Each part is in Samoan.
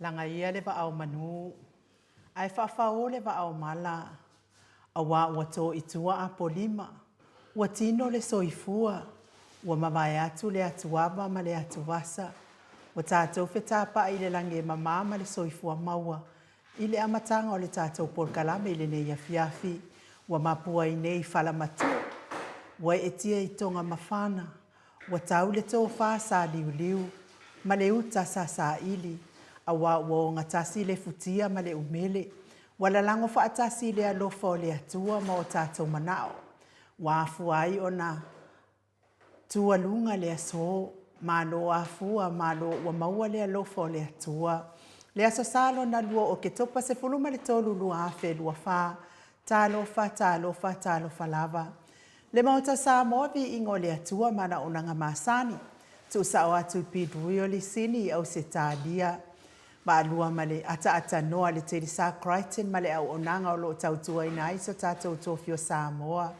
Lagaia le vaao manu, ae faafao le vaao mala, aua ua to i tua Apolima, ua tino le soifua, ua mavae atu le atuava ma le atuvasa, ua tatou fetapa'i i le lagi e mama ma le soifua maua i le amataga o le tatou polokalame i lenei afiafi, ua mapua ai nei fala matua, ua eetia i toga mafana, Ua tau le tofa sa liuliu ma le uta sa saili, aua ua ogatasi le futia ma le umele, ua lalago faatasi i le alofa o le Atua ma o tatou manao, ua afua ai ona tualuga le aso. Malo afua, malo ua maua le alofa o le Atua. Le Aso Sa lona lua o Oketopa 13 2024, Talofa, talofa, talofa lava. Le Maota Samoa, viiga o le Atua ma ana auaunaga masani. Tuusao atu i Pidruio Lisini i Ausetalia. Vaalua ma le ataaatanoa a le Telesa Crichton ma le auaunaga o lo o tautuaina ai so tatou tofi o Samoa.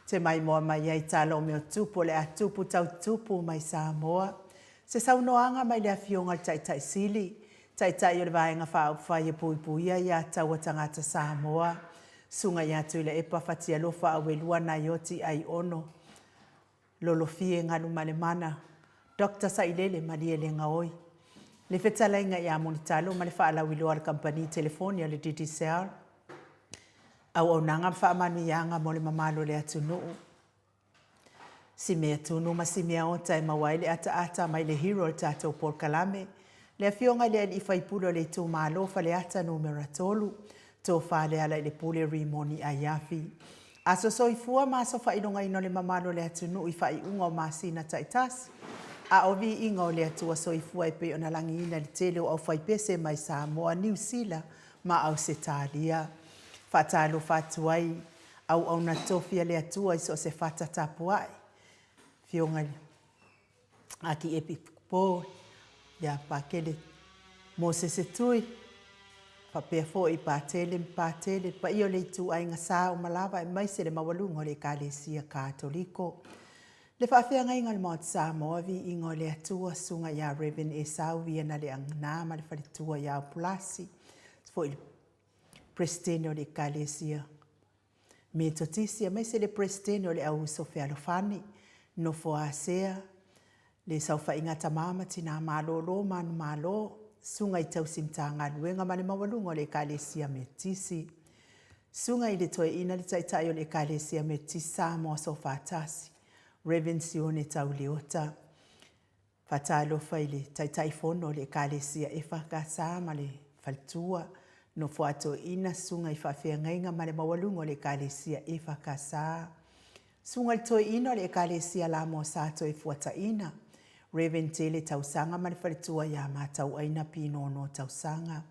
Te maimoa mai ai tala o mea tupu o le a tupu tau tupu mai Samoa. Se saunoaga mai le Afioga i le Taitai Sili, Taitai o le Vaega Faaupufai e Puipuia Ia Taua Tagata Samoa, Susuga ia Tuilaepa Fatialofa Auelua Naioti Aiono Lolofie Galumalemana Doctor Sailele Malielegaoi, le Fetalaiga ia Mulitalo ma le Faalauiloa a le Kamupani Telefoni a le Digicel, Auaunaga ma Faamanuiaga mo le Mamalu o le Atunuu. Si mea tunu ma si mea ota e maua ai le ataata mai le hero o le tatou polokalame, le Afioga i le Alii Faipule o le Itumalo Faleata Numera 3, Tofa Lealailepule Rimoni Aiafi. Aso soifua ma aso faailogaina o le mamalu o le atunuu i faaiuga o masina taitasi, a o viiga o le Atua Soifua e pei ona lagiina i le tele o aufaipese mai Samoa, Niu Sila ma Ausetalia. Faatalofa atu ai Auauna tofi a le Atua i so o se fata tapuai, Afioga i le Akiepikopo ia Pakele Mosese Tui, faapea foi Patele ma Patele, le paia o le ituaiga sa uma lava aemaise le maualuga o le Ekalesia Katoliko. Le faafeagaiga o le Maota Samoa, Viiga o le Atua, Susuga ia Rev. Esau Vianaleagana ma le faletua ia Pulasi, foi le Peresetene o le Ekalesia Metotisi aemaise le Peresetene o le Au Uso Fealofani, Nofo Asea, le Saofaiga a Tama ma Tina Malolo Manumalo, Susuga i Tausi Matagaluega ma le maualuga o le Ekalesia Metotisi, Susuga i le Toeaina le Taitai o le Ekalesia Metotisi Samoa Soofaatasi, Rev. Sione Tau Leota. Faatalofa i le Taitaifono o le Ekalesia EFKS ma le Faletua, Nofo a Toeaina, Susuga i Faafeagaiga ma le Maualuga o le Ekalesia EFKS, Susuga i le Toeaina o le Ekalesia Lamoa Sa Toefuataina, Rev. Tele Tausaga ma le Faletua ia Matauaina Pinono Tausaga.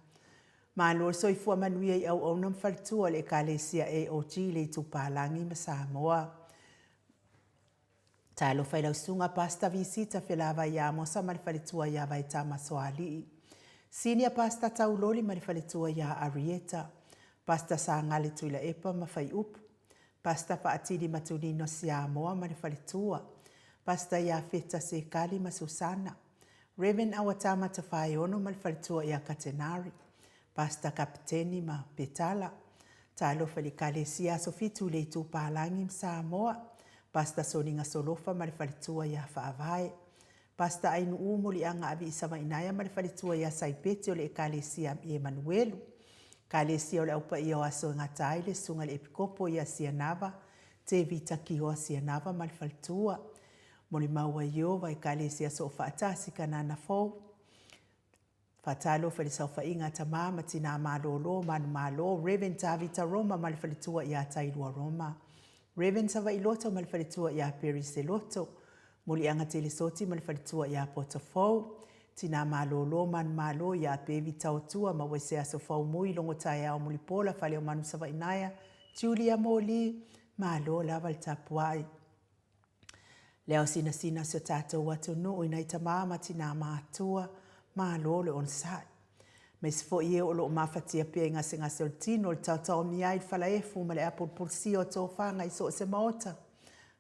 Malo le soifua manuia i auauna ma faletua o le Ekalesia AOG i le Itupalagi ma Samoa. Talofa i lau susuga Pastor Visita Felavai ia Amosa ma le faletua ia Vaetama Soalii. Senior Pastor Tauloli ma le faletua ia Arieta. Pastor Sagale Tuilaepa ma Faiupu. Pastor Faatili Matulino Siamoa ma le faletua. Pastor Iafeta Sekali ma Susana. Rev. Awatama Tafaeono ma le faletua ia Katenari. Pastor Kapiteni ma Petala, Talofa i le Ekalesia Aso Fitu i le Itu Palagi ma Samoa, Pastor Soliga Solofa ma le faletua ia Faavae, Pastor Ainuu Muliaga Aviisavainaia ma le faletua ia Saipeti o le Ekalesia Emanuelu, Ekalesia o le Au Paia o Aso e Gata ai le Susuga i le Epikopo ia Sianava, Tevita Kioa Sianava ma le faletua, Molimau a Ieova Ekalesia Soofaatasi Kanana Fou, Faatalofa i le saofaiga a tama ma tina malolo, manumalo, Rev. Tavita Roma ma le faletua ia Tailua Roma, Rev. Savailoto ma le faletua ia Perry Seloto, Muliaga Telesoti ma le faletua ia Poto Fou, Tina malolo, manumalo ia Apevi Taotua ma Ueseaso Faumui, Logotaeao Mulipola, Faleomanu Savainaea, Julia Moli, malo lava le tapuai. Le ao sinasina o si o tatou atunuu i nai tama ma tinā mātua, malo le onosai. Aemaise foi e o lo o mafatia pea i gasegase o le tino, le taotaomia ai i le falaefu ma le apulupulusia o tofaga i so o se maota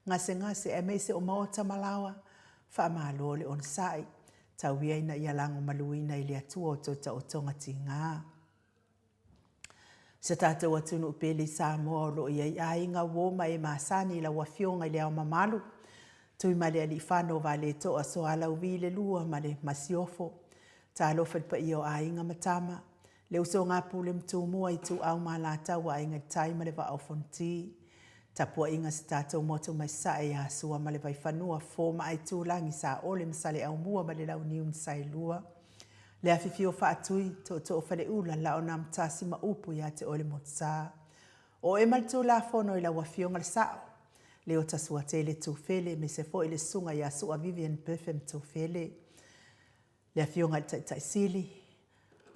gasegase aemaise o maota ma laoa, faamalo le onosai. Tau ia ina ia lagomaluina i le Atua o tou taotoga tiga. Si a tatou atunuu pele i Samoa o lo o i ai aiga, uo ma e masani i lau Afioga i Le Ao Mamalu, Tuimalealiifano Vaaletoa Sualauvi le Lua ma le Masiofo. Talofa i le paia o Aiga ma Tama, le usoga a Pule ma Tumua, Ituau ma Alataua, Aiga i le Tai ma le Vaa o Fonoti. Tapuaiga a si tatou motu mai Sasae ia Sua ma le Vaifanua, Fofo ma Aitulagi, Saole ma Saleaaumua ma le Launiu na Saelua. Le afifio o Faatui, Tootoo o Faleula, Laonamatasi ma upu ia te oe le Motusa. O oe ma le Tulafono i lau Afioga le Sao, Leota Suatele Tufele aemaise foi le Susuga ia Sua Vivian Bertham Tufele. Le Afioga i le Taitai Sili,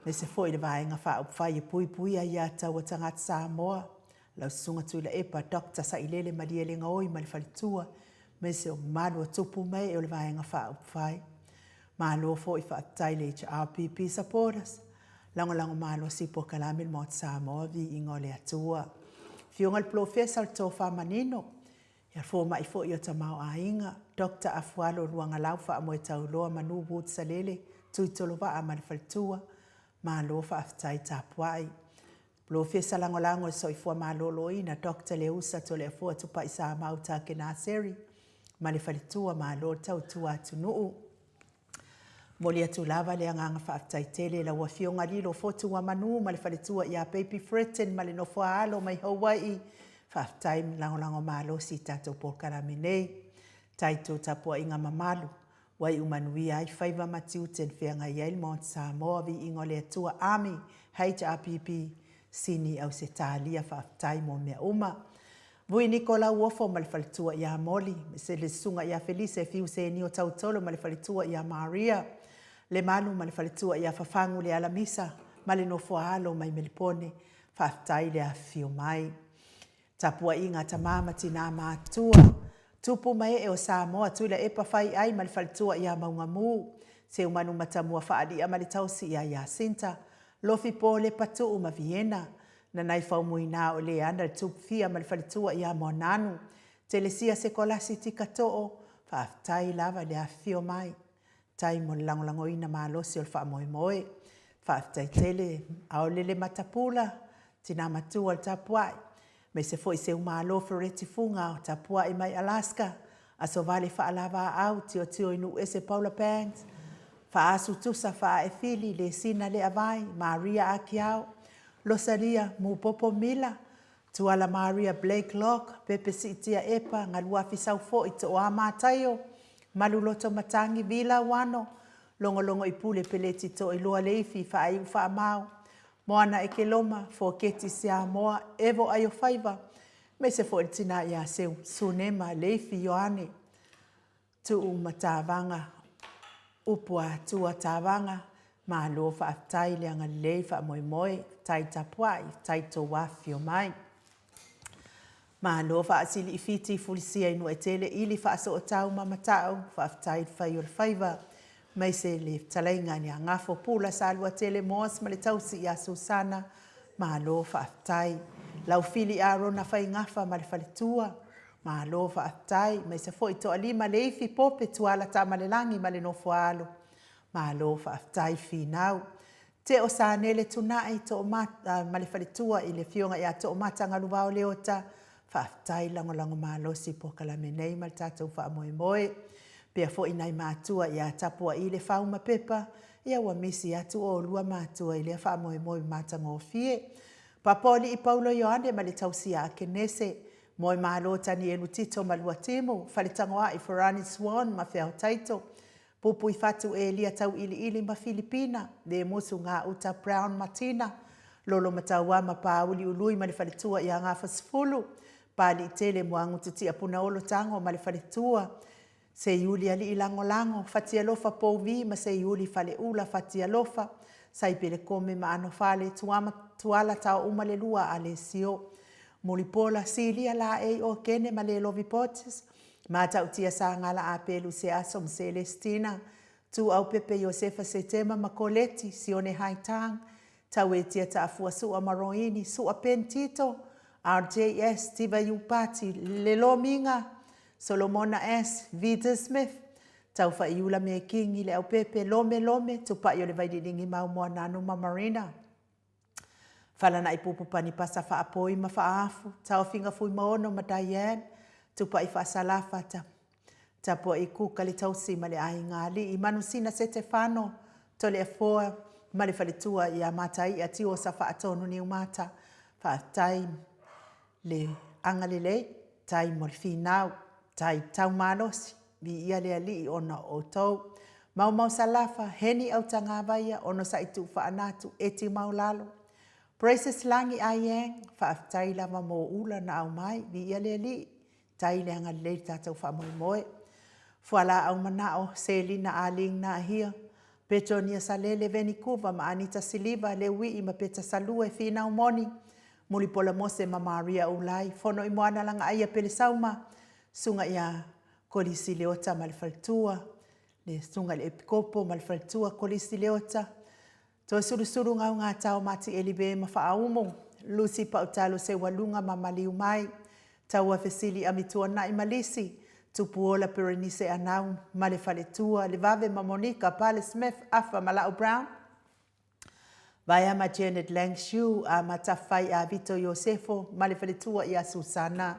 aemaise foi le Vaega Faaupufai e Puipuia Aia Tatau a Tagata Samoa, lau Susuga Tuilaepa Doctor Sailele Malielegaoi ma le faletua, aemaise o mamalu o tupu ma ee o le Vaega Faaupufai. Malo foi faafetai i le HRPP supporters, lagolago malosi i polokalame le Maota Samoa, viiga o le Atua. Afioga i le Polofesa o le Tofa Manino, Ia fomai foi o Tamaoaiga, Doctor Afualo Luagalau Faamoetauloa Manu Wood Salele Tuitolovaa ma le faletua, malo faafetai tapuai. Polofesa Lagolago o le Soifua Maloloina Doctor Leusa Toleafoa Tupai Samau Takenaseri ma le faletua, malo le tautua atunuu. Momoli atu lava le agaga faafetai tele i lau Afioga Lilo Fotu Wamanu ma le faletua ia Baby Fretton ma le nofo a alo mai Hawaii. Faafetai mo lagolago malosi i tatou polokalame nei. Taito tapuaiga mamalu, ua iu manuia ai faiva ma tiute na feagai ai le Maota Samoa, Viiga o le Atua, Army, HRPP, Sini Ausetalia, faafetai mo mea uma. Vui Niko Lauofo ma le faletua ia Moli, le susuga ia Felise Fiu Senio Tautolo ma le faletua ia Maria, Lemalu ma le faletua ia Fafagu Lealamisa ma le nofo a alo mai Melipone, faafetai le afifio mai. Tapuaiga a tama ma tina matutua, tupu ma ee o Samoa, Tuilaepa Faiai ma le faletua ia Maugamu, Seumanu Matamua Faalia ma le tausi ia Iasinta, Lofi Polepa Tuu ma Viena, Nanaifaumuina o Leana le Tupufia ma le faletua ia Moananu, Telesia Sekolasi Tikatoo, faafetai lava i le afifio mai. Tai mo le lagolagoina malosi o le faamoemoe. Faafetai tele Aolele Matapula, tina matua o le tapuai, aemaise foi Seumalo Fereti Fuga o tapuai mai Alaska, Asovale Faalavaau, Tiotio i Nuuese Paula Banks, Faasu Tusa Faaefili, Lesina Leavai, Maria Akiao, Losalia Mupopo Mila, Tuala Maria Blake Locke, Pepe Siitia Epa, Galuafi Saufoi, Tooa Mataio, Maluloto Matangi, Vila Uano, Logologo i Pule Peleti Toiloa Leifi, Faaiu Faamao, Moana Ekeloma, Foketi Siamoa, Evo Aiofaiva, aemaise foi le tina ia Seu Sunema Leifi Ioane, Tuu ma Tavaga, Upu a Atua Tavaga, Malo faafetai le agalelei faamoemoe, faafetai tapuai, faafetai tou afifio mai. Malo faasiliifiti fulisia i Nuaitele ili faasootau ma Matau, faafetai le fai o le faiva, maise le fetalaiga ia Gafo Pula Saluatele Moas ma le tausi ia Susana, malo faafetai. Laufili Arona Faigafa ma le faletua, malo faafetai, maise foi Toalima Leifi Pope Tuala Tamalelagi ma le nofo a alo, Malo faafetai Finau. Teo Sanele Tunai Toomata ma le faletua i le Afioga ia Toomata Galuvao Leota, faafetai lagolago malosi i polokalame nei ma le tatou faamoemoe. Pea foi nai matua ia Tapua'i Lefau ma Pepa, ia ua misi atu oulua matua i lea faamoemoe matagofie. Papaoalii Paulo Ioane ma le tausia a Kenese, Moemalo Tanielu Tito ma Luatimu, Faletagoai Ferani Swan ma Feao Taito, Pupuifatu Elia Tauiliili ma Filipina, Lemusu Gauta Brown Matina, Lolo Mataua ma Pāuli Ului ma le faletua ia Gafasefulu, Pāliitele Muagututia Punaolo Tago ma le faletua, Seiuli Alii Lagolago, Fatialofa Pouvi ma Seiuli Faleula Fatialofa, Saipele Kome ma Anofale, Tuama Tuala Taouma le Lua Alesio, Mulipola, Silia Laei Okene ma Lelovi Portis, Matautia Sagala Apelu Seaso ma Selestina, Tuaupepe Iosefa Setema ma Koleti, Sione Haitang, Tauetia Taafua Sua ma Roini, Sua Ben Tito, RJS, Tiva Iupati, Lelo Miga, Solomona S, Vida Smith, Taufaiula Mekingi, Leaupepe, Lome Lome, Tupai o le Vailiiliga Maumoananu ma Marina. Falana'i Pupu Panipasa Faapoi ma Faaafu, Taofiga Fuimaono ma Diane, Tupai Faasalafa, Tapua'i Kuka le Tausi ma le Aiga Alii, Manusina Setefano, Toleafoa ma le Faletua ia Matai'a Tiosa Faatonu Niumata, Faafetai le agalelei, tai mo le finau, tai tau malosi, viia le Alii ona o outou. Maumau Salafa, Heni Autagavaia, Onosai Tuufaanatu, Eti Maulalo, Praises Lagi Aiang, faafetai lava mo ula na aumai, viia le Alii, tai le agalelei i le tatou faamoemoe. Fualaau Manao, Selina Aling Nahia, Petonia Salele, Venikuva ma Anita Siliva, Leuii ma Peta Salue, Finau Moni, Mulipola Mose ma Maria Ulai, Fono i Moana Lagaaia Pelesauma, Susuga ia Kolisi Leota ma le faletua, le Susuga i le Epikopo ma le faletua Kolisi Leota, Toesulusulu Gaugatao Mati Elibe ma Faaumu, Lucy Pautalo Seualuga ma Maliu Mai, Taua Fesili Amituanai ma Lisi, Tupuola Perenise Anau ma le faletua, Levave ma Monica, Pale Smith, Afa ma Lau Brown, Vaea ma Janet Langshu, a ma Tafai a Vito Iosefo ma le faletua ia Susana,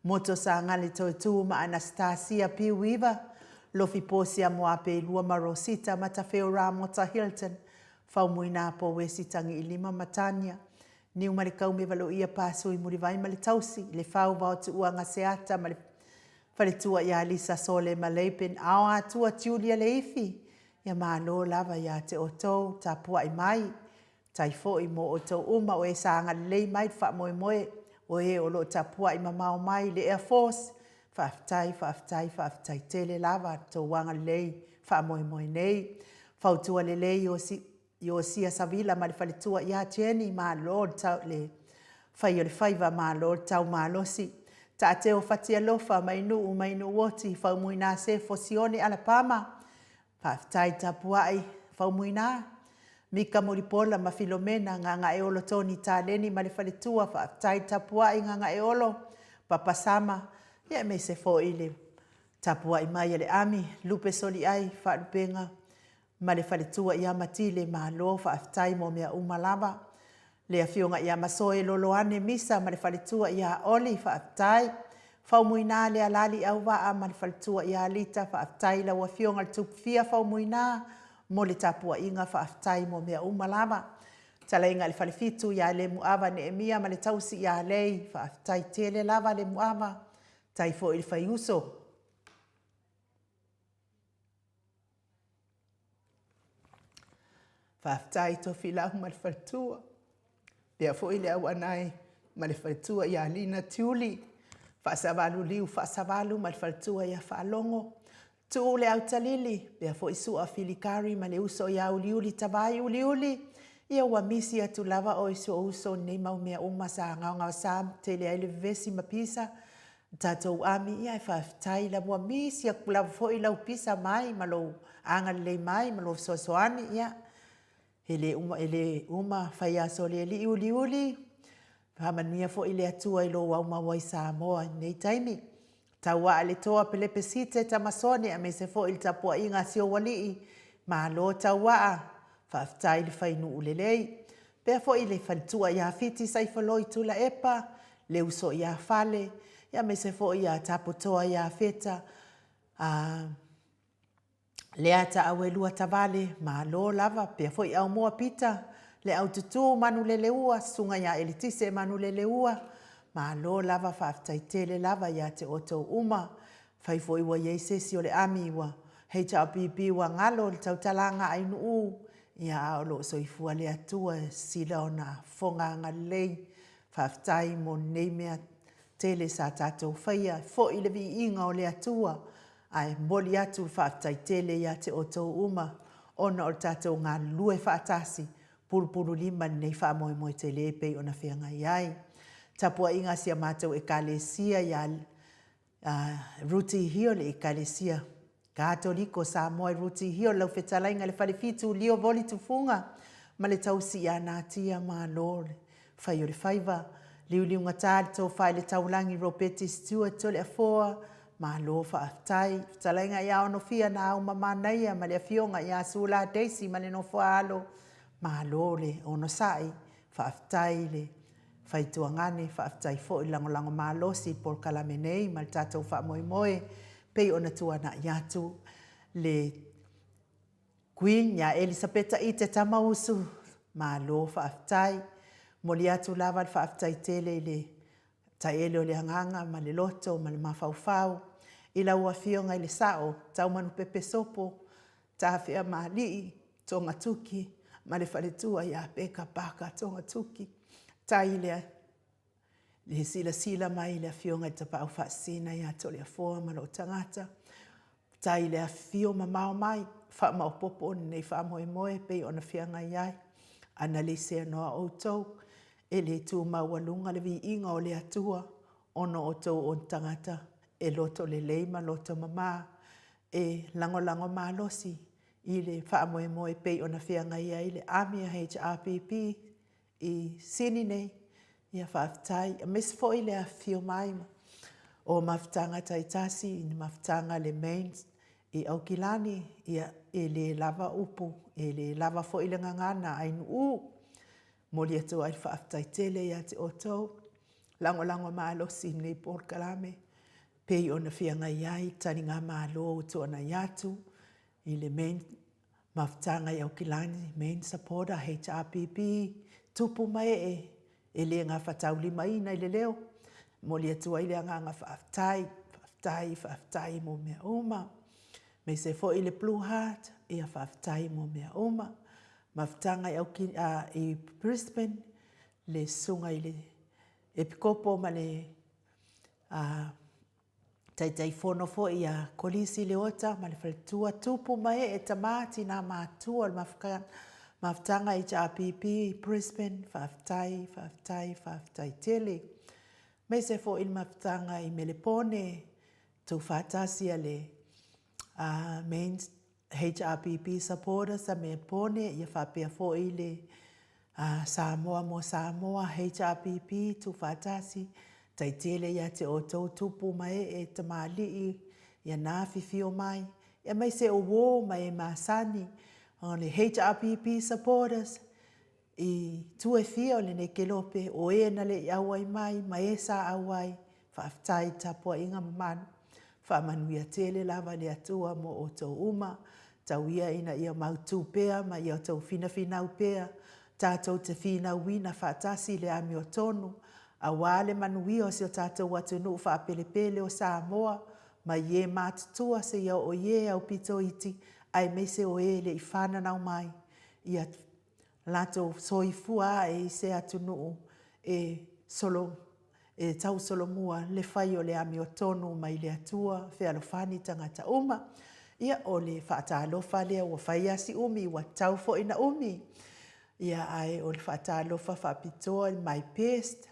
Moto Sagale Toetu ma Anastasia Piu Weaver, Lofi Posia Moapeilua ma Rosita Matafeo Ramota Hilton, Faumuina Pouesi Tagiilima ma Tania, Niumalekaume Valoia Pasui Mulivai ma le Tausi, Lefau Vaotuua Gaseata ma le faletua ia Lisa Sole ma Leipen, Ao Atua Julia Leifi, Ia malo lava ia te outou tapuai mai, tai foi mo outou uma o e sa agalelei mai le faamoemoe, o e o lo o tapuai mamao mai le Air Force, faafetai, faafetai, faafetai tele lava le tou agalelei faamoemoe nei. Fautua lelei Iosia Savila ma le faletua ia Jenny, malo le fai o le faiva, malo le tau malosi. Taateo Fatialofa mai Nuu mai Nuuoti, Faumuina Sefo Sione Alapama, faafetai tapuai Faumuina. Mika Mulipola ma Filomena, Gagaeolo Toni Taleni ma le faletua, faafetai tapuai Gagaeolo, Papa Sama, ia aemaise foi le tapuai mai a le Ami, Lupe Soliai, Faalupega ma le faletua ia Matile, malo faafetai mo mea uma lava. Le afioga ia Masoe Loloane Misa ma le faletua ia Oli, faafetai. Faumuina Lealali Auvaa ma le faletua ia Lita, faafetai i lau afioga le Tupufia Faumuina mo le tapuaiga, faafetai mo mea uma lava. Talaiga i le Falefitu ia Lemuava Neemia ma le tausi ia Lei, faafetai tele lava Lemuava, tai foi i le faiuso. Faafetai Tofilau ma le faletua, pea foi le Auanae ma le faletua ia Lina Tiuli, Faasavalu Liu Faasavalu ma le faletua ia Faalogo, Tuu le Autalili, pea foi Sua Filikari ma le uso ia Uliuli Tavai Uliuli, ia ua misi atu lava oe si ou uso i nei mau mea uma sa gaogaosa tele ai le vevesi ma pisa tatou ami, ia e faafetai lava ua misi atu lava foi lau pisa mai ma lou agalelei mai ma lou fesoasoani, ia e le uma e le uma fai aso o le Alii uliuli, faamanuia foi le Atua i lou aumau ai Samoa i lenei taimi. Tauaa le toa Pelepe Site Tamasone aemaise foi le tapuaiga a si ou alii, malo Tauaa, faafetai le fai nuu lelei. Pea foi le faletua ia Fiti Saifoloi Tulaepa, le uso ia Fale, aemaise foi ia Tapotoa ia Feta, a Leata Auelua Tavale, malo lava, pea foi Aumua Pita, le Aututu Manuleleua, Susuga ia Eletise Manuleleua, malo lava, faafetai tele lava ia te outou uma. Fai foi ua i ai se isi o le ami ua HRPP ua galo le tautalaga a Ainuu, ia a o lo o soifua le Atua e sila ona fofoga agalelei. Faafetai mo lenei mea tele sa tatou faia, foi le viiga o le Atua, ae momoli atu le faafetai tele ia te outou uma ona o le tatou galulue faatasi, pulupululima i lenei faamoemoe tele e pei ona feagai ai. Tapuaiga a si a matou Ekalesia ia Ruti Hio le Ekalesia Katoliko Samoa i Ruti Hio lau fetalaiga i le Falefitu Lio Voli Tufuga ma le tausi ia Natia Malo le fai o le faiva Liuliugata le tofa i le taulagi Ropeti Stewart Toleafoa Malo faafetai. Fetalaiga ia Onofia na au ma Manaia ma le Afioga ia Sula Daisy ma le nofo a alo, malo le onosai, faafetai i le faituagane, faafetai foi le lagolago malosi i le polokalame nei ma le tatou faamoemoe pei ona tuanai atu le Queen ia Elisapeta Ite Tamausu, malo faafetai. Momoli atu lava le faafetai tele i le taele o le agaga ma le loto ma le mafaufau i lau Afioga i le Sao Taumanupepe Sopo Tafeamaalii Togatuki ma le faletua ia Peka Parker Togatuki. Tai lea le silasila mai i le Afioga i le Tapaau Faasisina ia Toleafoa ma lou tagata. Tai i le afifio mamao mai, faamaopoopo lenei faamoemoe pei ona feagai ai. Ana le seanoa outou, e le tu maualuga le viiga o le Atua ona o outou o tagata e loto lelei ma loto mama, e lagolago malosi i le faamoemoe pei ona feagai ai le Army a HRPP i Sini nei. Ia faafetai. Aemaise foi le afifio mai o mafutaga taitasi i mafutaga a le Mains i Aukilani, ia e le lava upu, e le lava foi le gagana ainuu. Momoli atu ai le faafetai tele ia te outou, lagolago malosi i lenei polokalame pei ona feagai ai taligamalo ua tuanai atu i le main mafutaga i Aukilani, main supporter HRPP, tupu ma ee e le gafataulimaina i le leo. Momoli atu ai le agaga faafetai, faafetai, faafetai mo mea uma. Aemaise foi le Blue Heart, ia faafetai mo mea uma. Mafutaga i, Auki, i Brisbane, le susuga i le Epikopo ma le Taitaifono foi ia Kolisi Leota ma le faletua, tupu ma ee, tama, tina matua o le mafutaga HRPP Brisbane, faafetai, faafetai, faafetai tele. Aemaise foi le mafutaga i Melepone, tuufaatasi a le main HRPP supporters a Melepone, ia faapea foi le Samoa mo Samoa, HRPP, Tuufaatasi, taitele ia te outou tupu ma ee, tamalii, ia na afifio mai, aemaise o uo ma e masani, o le HRPP supporters, I itu e fia o lenei kelope, o e na le i auai mai ma e sa auai, faafetai i tapuaiga mamalu. Faamanuia tele lava le Atua mo outou uma, tau ia ina ia mautu pea ma ia outou finafinau pea, tatou te finauina faatasi i le amiotonu, aua le manuia o si o tatou atunuu faapelepele o Samoa, mai e matutua seia oo i e aupito iti, aemaise o e le i fananau mai. Ia latou soifua ae i se atunuu e solo e tausolomua le fai o le amiotonu mai le Atua fealofani tagata uma. Ia o le faatalofa lea ua fai a si umi ua tau foi na umi. Ia ae o le faatalofa faapitoa i my best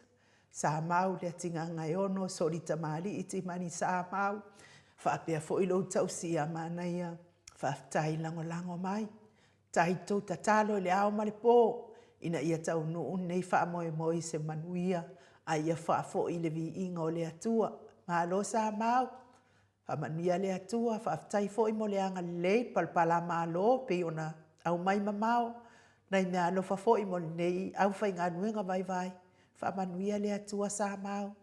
Samau Leatigagaeono Soli Tamalii Timani Samau faapea foi lou tausi ia Manaia faafetai lagolago mai. Tatou tatalo i le ao ma le po ina ia taunuu lenei faamoemoe i se manuia a ia faafoi le viiga o le Atua. Malo Samau, faamanuia le Atua, faafetai foi mo le agalelei palapalamalo pei ona aumai mamao nai meaalofa foi mo lenei aufaigaluega vaivai. Faamanuia le Atua Samau.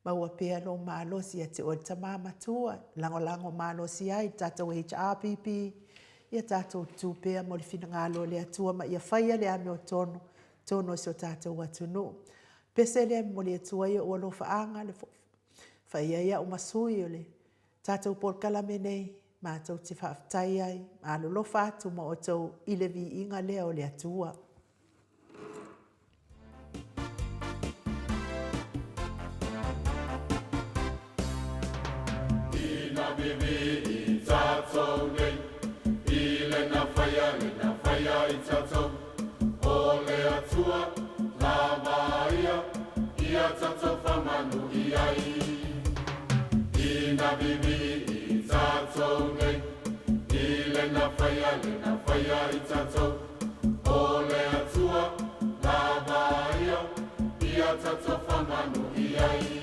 Maua pea lou malosi ia te oe le tama matua, lagolago malosi ai le tatou HRPP, ia tatou tutu pea mo le finagalo o le Atua ma ia faia le amiotonu totonu o si o tatou atunuu. Pese lea e momoli atu ai ou alofaaga, le fai ai au ma sui o le tatou polokalame nei, matou te faafetai ai, alolofa atu ma outou i le viiga lea o le Atua. Ina vivii tatou nei i lena faia, lena faia i tatou o le Atua lava ia, ia tatou faamanu i ai. Ina vivii tatou nei i lena faia, lena faia i tatou o le Atua lava ia, ia tatou faamanu i ai.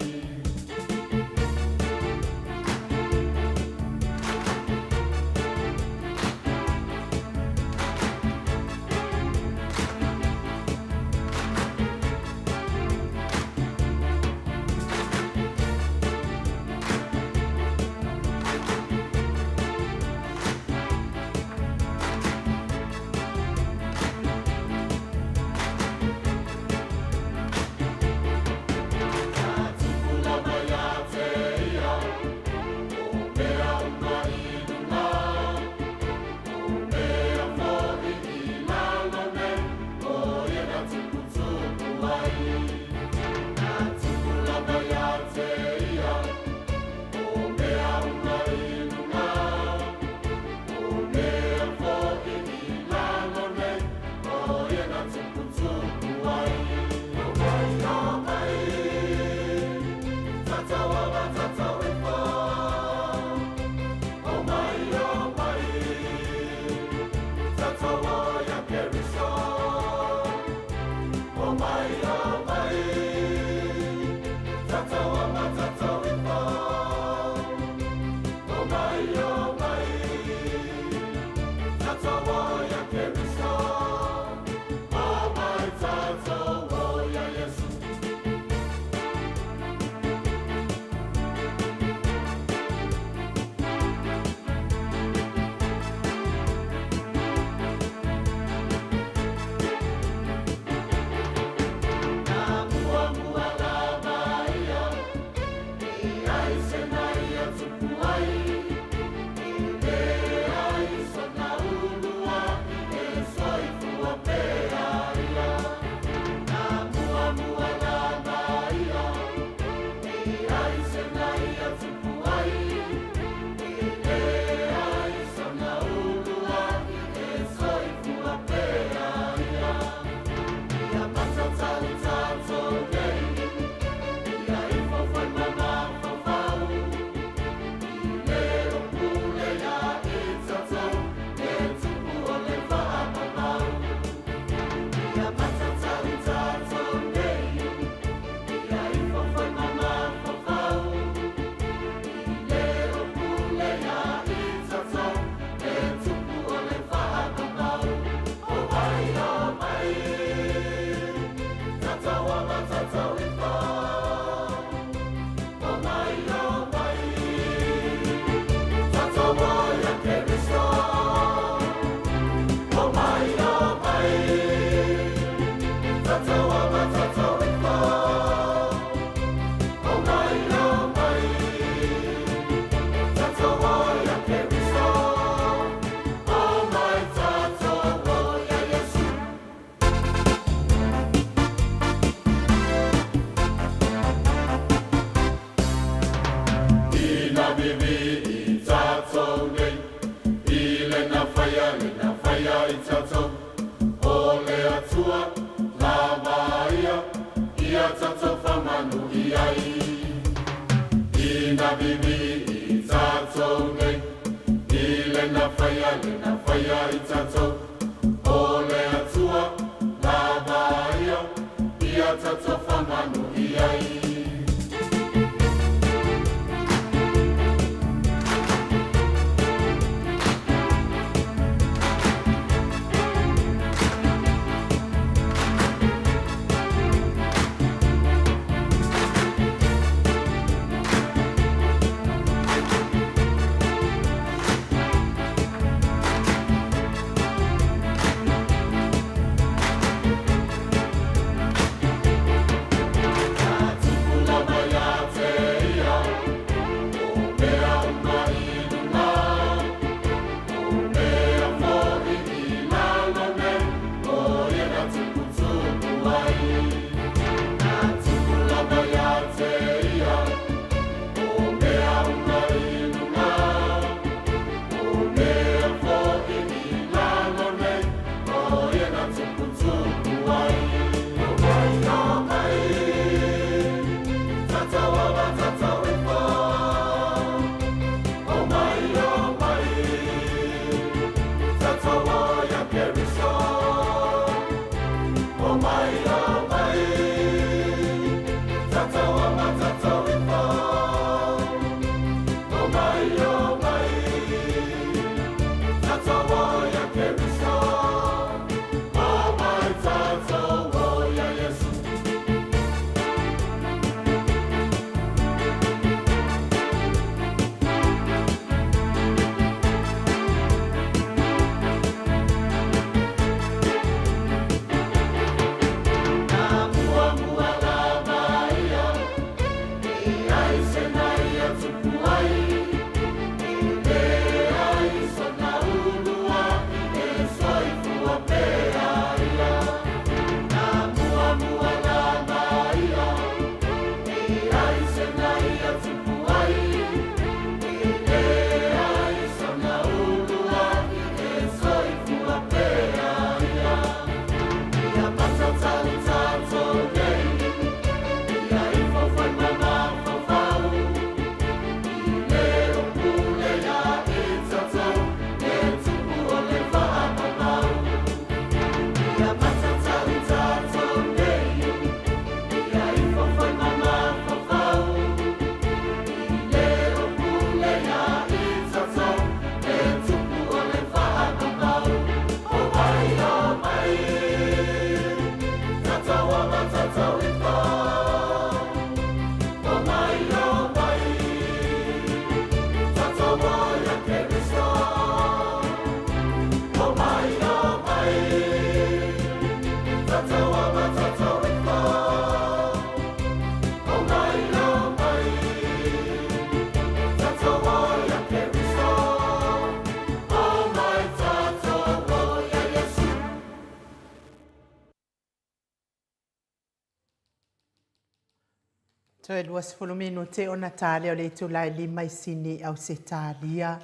Toe 20 minute ona ta lea o le itula e 5 i Sini, Ausetalia.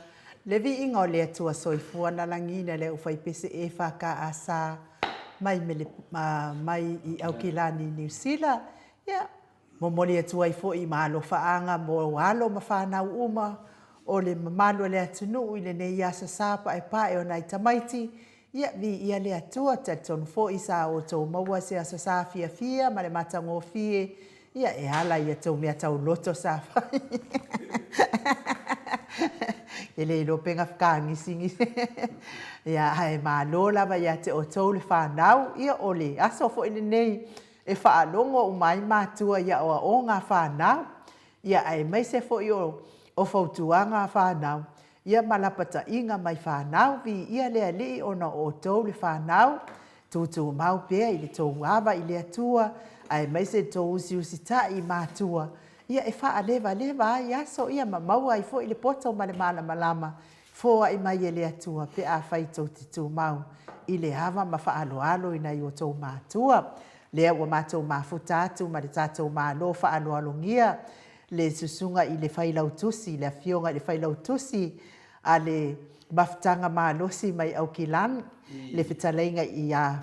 Le viiga o le Atua Soifua na lagiina e le aufaipese EFKS mai, mele, mai i Aukilani, Niu Sila. Ia, momoli atu ai foi ma alofaaga mo alo ma fanau uma o le mamalu o le atunuu i lenei aso sa paepae o nai tamaiti. Ia, viia le Atua, talitonu foi sa outou maua se aso sa fiafia ma le matagofie, ia e ala i a tou mea tauloto sa fai. E le iloa pe gafikagisigisi. Ia, ae malo lava ia te outou le fanau, ia o le aso foi lenei. e faalogo uma ai matua i aoaoga a fanau, ia aemaise foi o o fautuaga a fanau, ia ma lapataiga mai fanau, viia le Alii ona o outou le fanau, tutumau pea i le tou ava i le Atua, aemaise le tou usiusitai i matua, ia e faalevaleva ai aso, ia ma maua ai foi le poto ma le malamalama Foai mai e le Atua pe afai tou te tumau i le ava ma faaaloalo i nai o outou matua. Lea ua matou mafuta atu ma le tatou Malo faaaloalogia le susuga i le Failautusi, le Afioga i le Failautusi a le Mafutaga Malosi mai Aukilani, le fetalaiga ia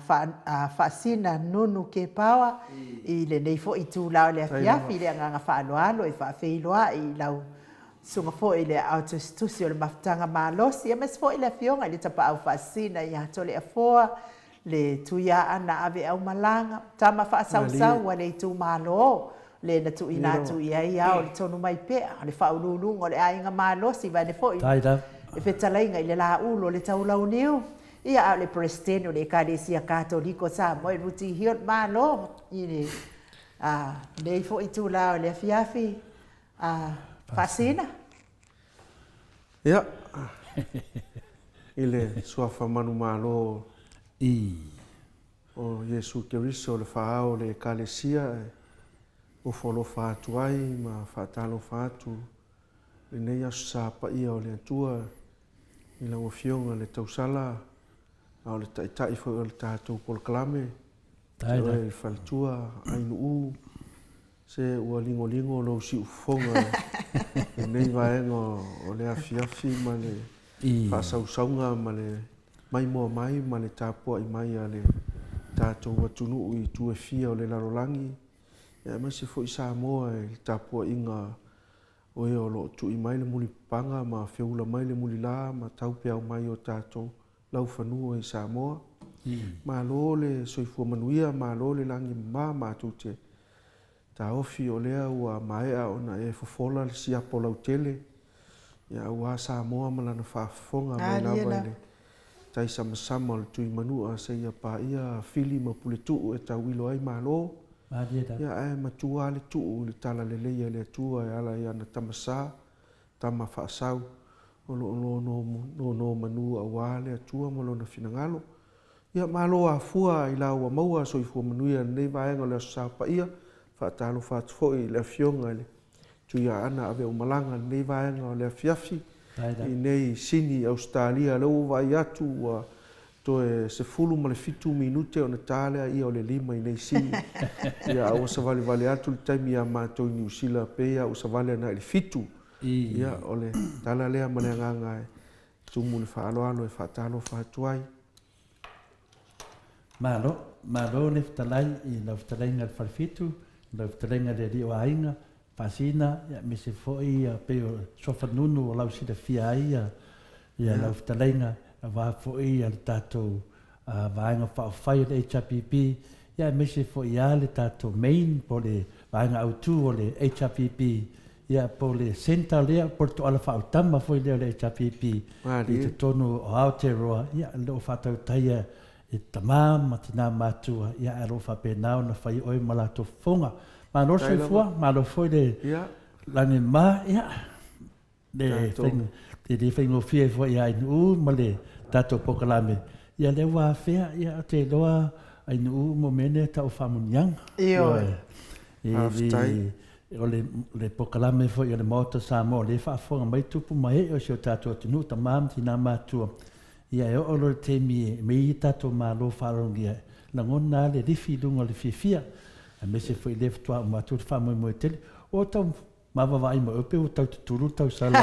Faasina Nunu Kepaoa i lenei foi itula o le afiafi i le agaga faaaloalo e faafeiloai i lau Susuga foi i le Aao Tusitusi o le Mafutaga Malosi, aemaise foi le Afioga i le Tapaau Faasisina ia Toleafoa, le Tuiaana Aveaumalaga, tama faasausau a le itumalo, le na tuuina atu i ai ao le Tonumaipea, le Faauluuluga o le Aiga Malosi, vaeane foi le fetalaiga i le Laulu o le Taulauniu, ia a o le Peresetene o le Ekalesia Katoliko o Samoa i Ruti Hill. Malo i lenei foi itula o le afiafi. A Faasina. Ia, i le Suafa manumalo o Iesu Keriso le Faa-ao o le Ekalesia e ofo alofa atu ai ma faatalofa atu lenei Aso Sa paia o le Atua i lau Afioga le Tausala a o le Taitai foi o le tatou polokalame, te oe le Faletua Ainuu. Se ua ligoligo lou siufofoga i lenei vaega o le afiafi ma le faasausauga ma le maimoa mai ma le tapuai mai a le tatou atunuu i itu e fia o le lalolagi, aemaise foi Samoa i le tapuaiga o e o lo o tui mai le mulipapaga ma feula mai le mulila ma taupeau mai o tatou laufanua i Samoa. Malo le soifua manuia, malo le lagi mama, matou te taofi o lea ua maea ona e fofola le siapo lautele, ia aua Samoa ma lana faafofoga mai lava i le tai samasama o le Tuimanua seia paia Fili ma Puletuu e tauilo ai Malo, ia ae matua lava le tuu i le talalelei a le Atua e ala i ana tama sa. Tama faasau, o lo o nonomanu aua le Atua ma Lona finagalo. Ia, malo afua i la ua maua soifua manuia i lenei vaega o le Aso Sa Paia. Faatalofa atu foi i le Afioga i le Tuiaana Aveomalaga i lenei vaega o le afiafi i inei Sini, Ausetalia. O lea ua ou vaai atu ua Toe 17 minute ona ta lea ia o le 5 i nei Sini. Ia a ua savalivali atu le taimi ia matou i Niu Sila pei a ua savali ana i le 7. Ia o le tala lea ma le agaga e tumu i le faaaloalo e faatalofa atu ai. Malo, malo le fetalai i lau fetalaiga i le Falefitu, lau fetalaiga i le Alii o Aiga, Faasina, ia aemaise foi ia pei o Suafa Nunu o lau silafia ai ia ia lau fetalaiga aua foi ia le tatou vaega faaupufai o le HRPP, ia aemaise foi lava le tatou main po o le vaega autu o le HRPP, ia po o le centre lea po o le toala faautama foi lea o le HRPP i totonu o Aotearoa, ia o lo o faatautaia e tama ma tina matua, ia ae o lo o faapena ona fai oe ma latou fofoga. Malo le soifua, malo foi le lagi ma, ia, le faiga, e le faigofie foi ia Ainuu ma le tatou polokalame, ia lea ua afea, ia ou te iloa Ainuu mo mea nei e tau o faamuniaga. Ioe. Faafetai. O le polokalame foi a le Maota o Samoa, o lea e faafofoga mai tupu ma ee o si o tatou atunuu, tama ma tina matua, Ia e oo loa i le taimi e mei ai tatou malo faalogia, lagona lava le lifi i luga o le fiafia, aemaise foi lea faatoa uma atu le faamoemoe tele. Ua tau mavavaai mai oe pe ua tau tutulu le tausala.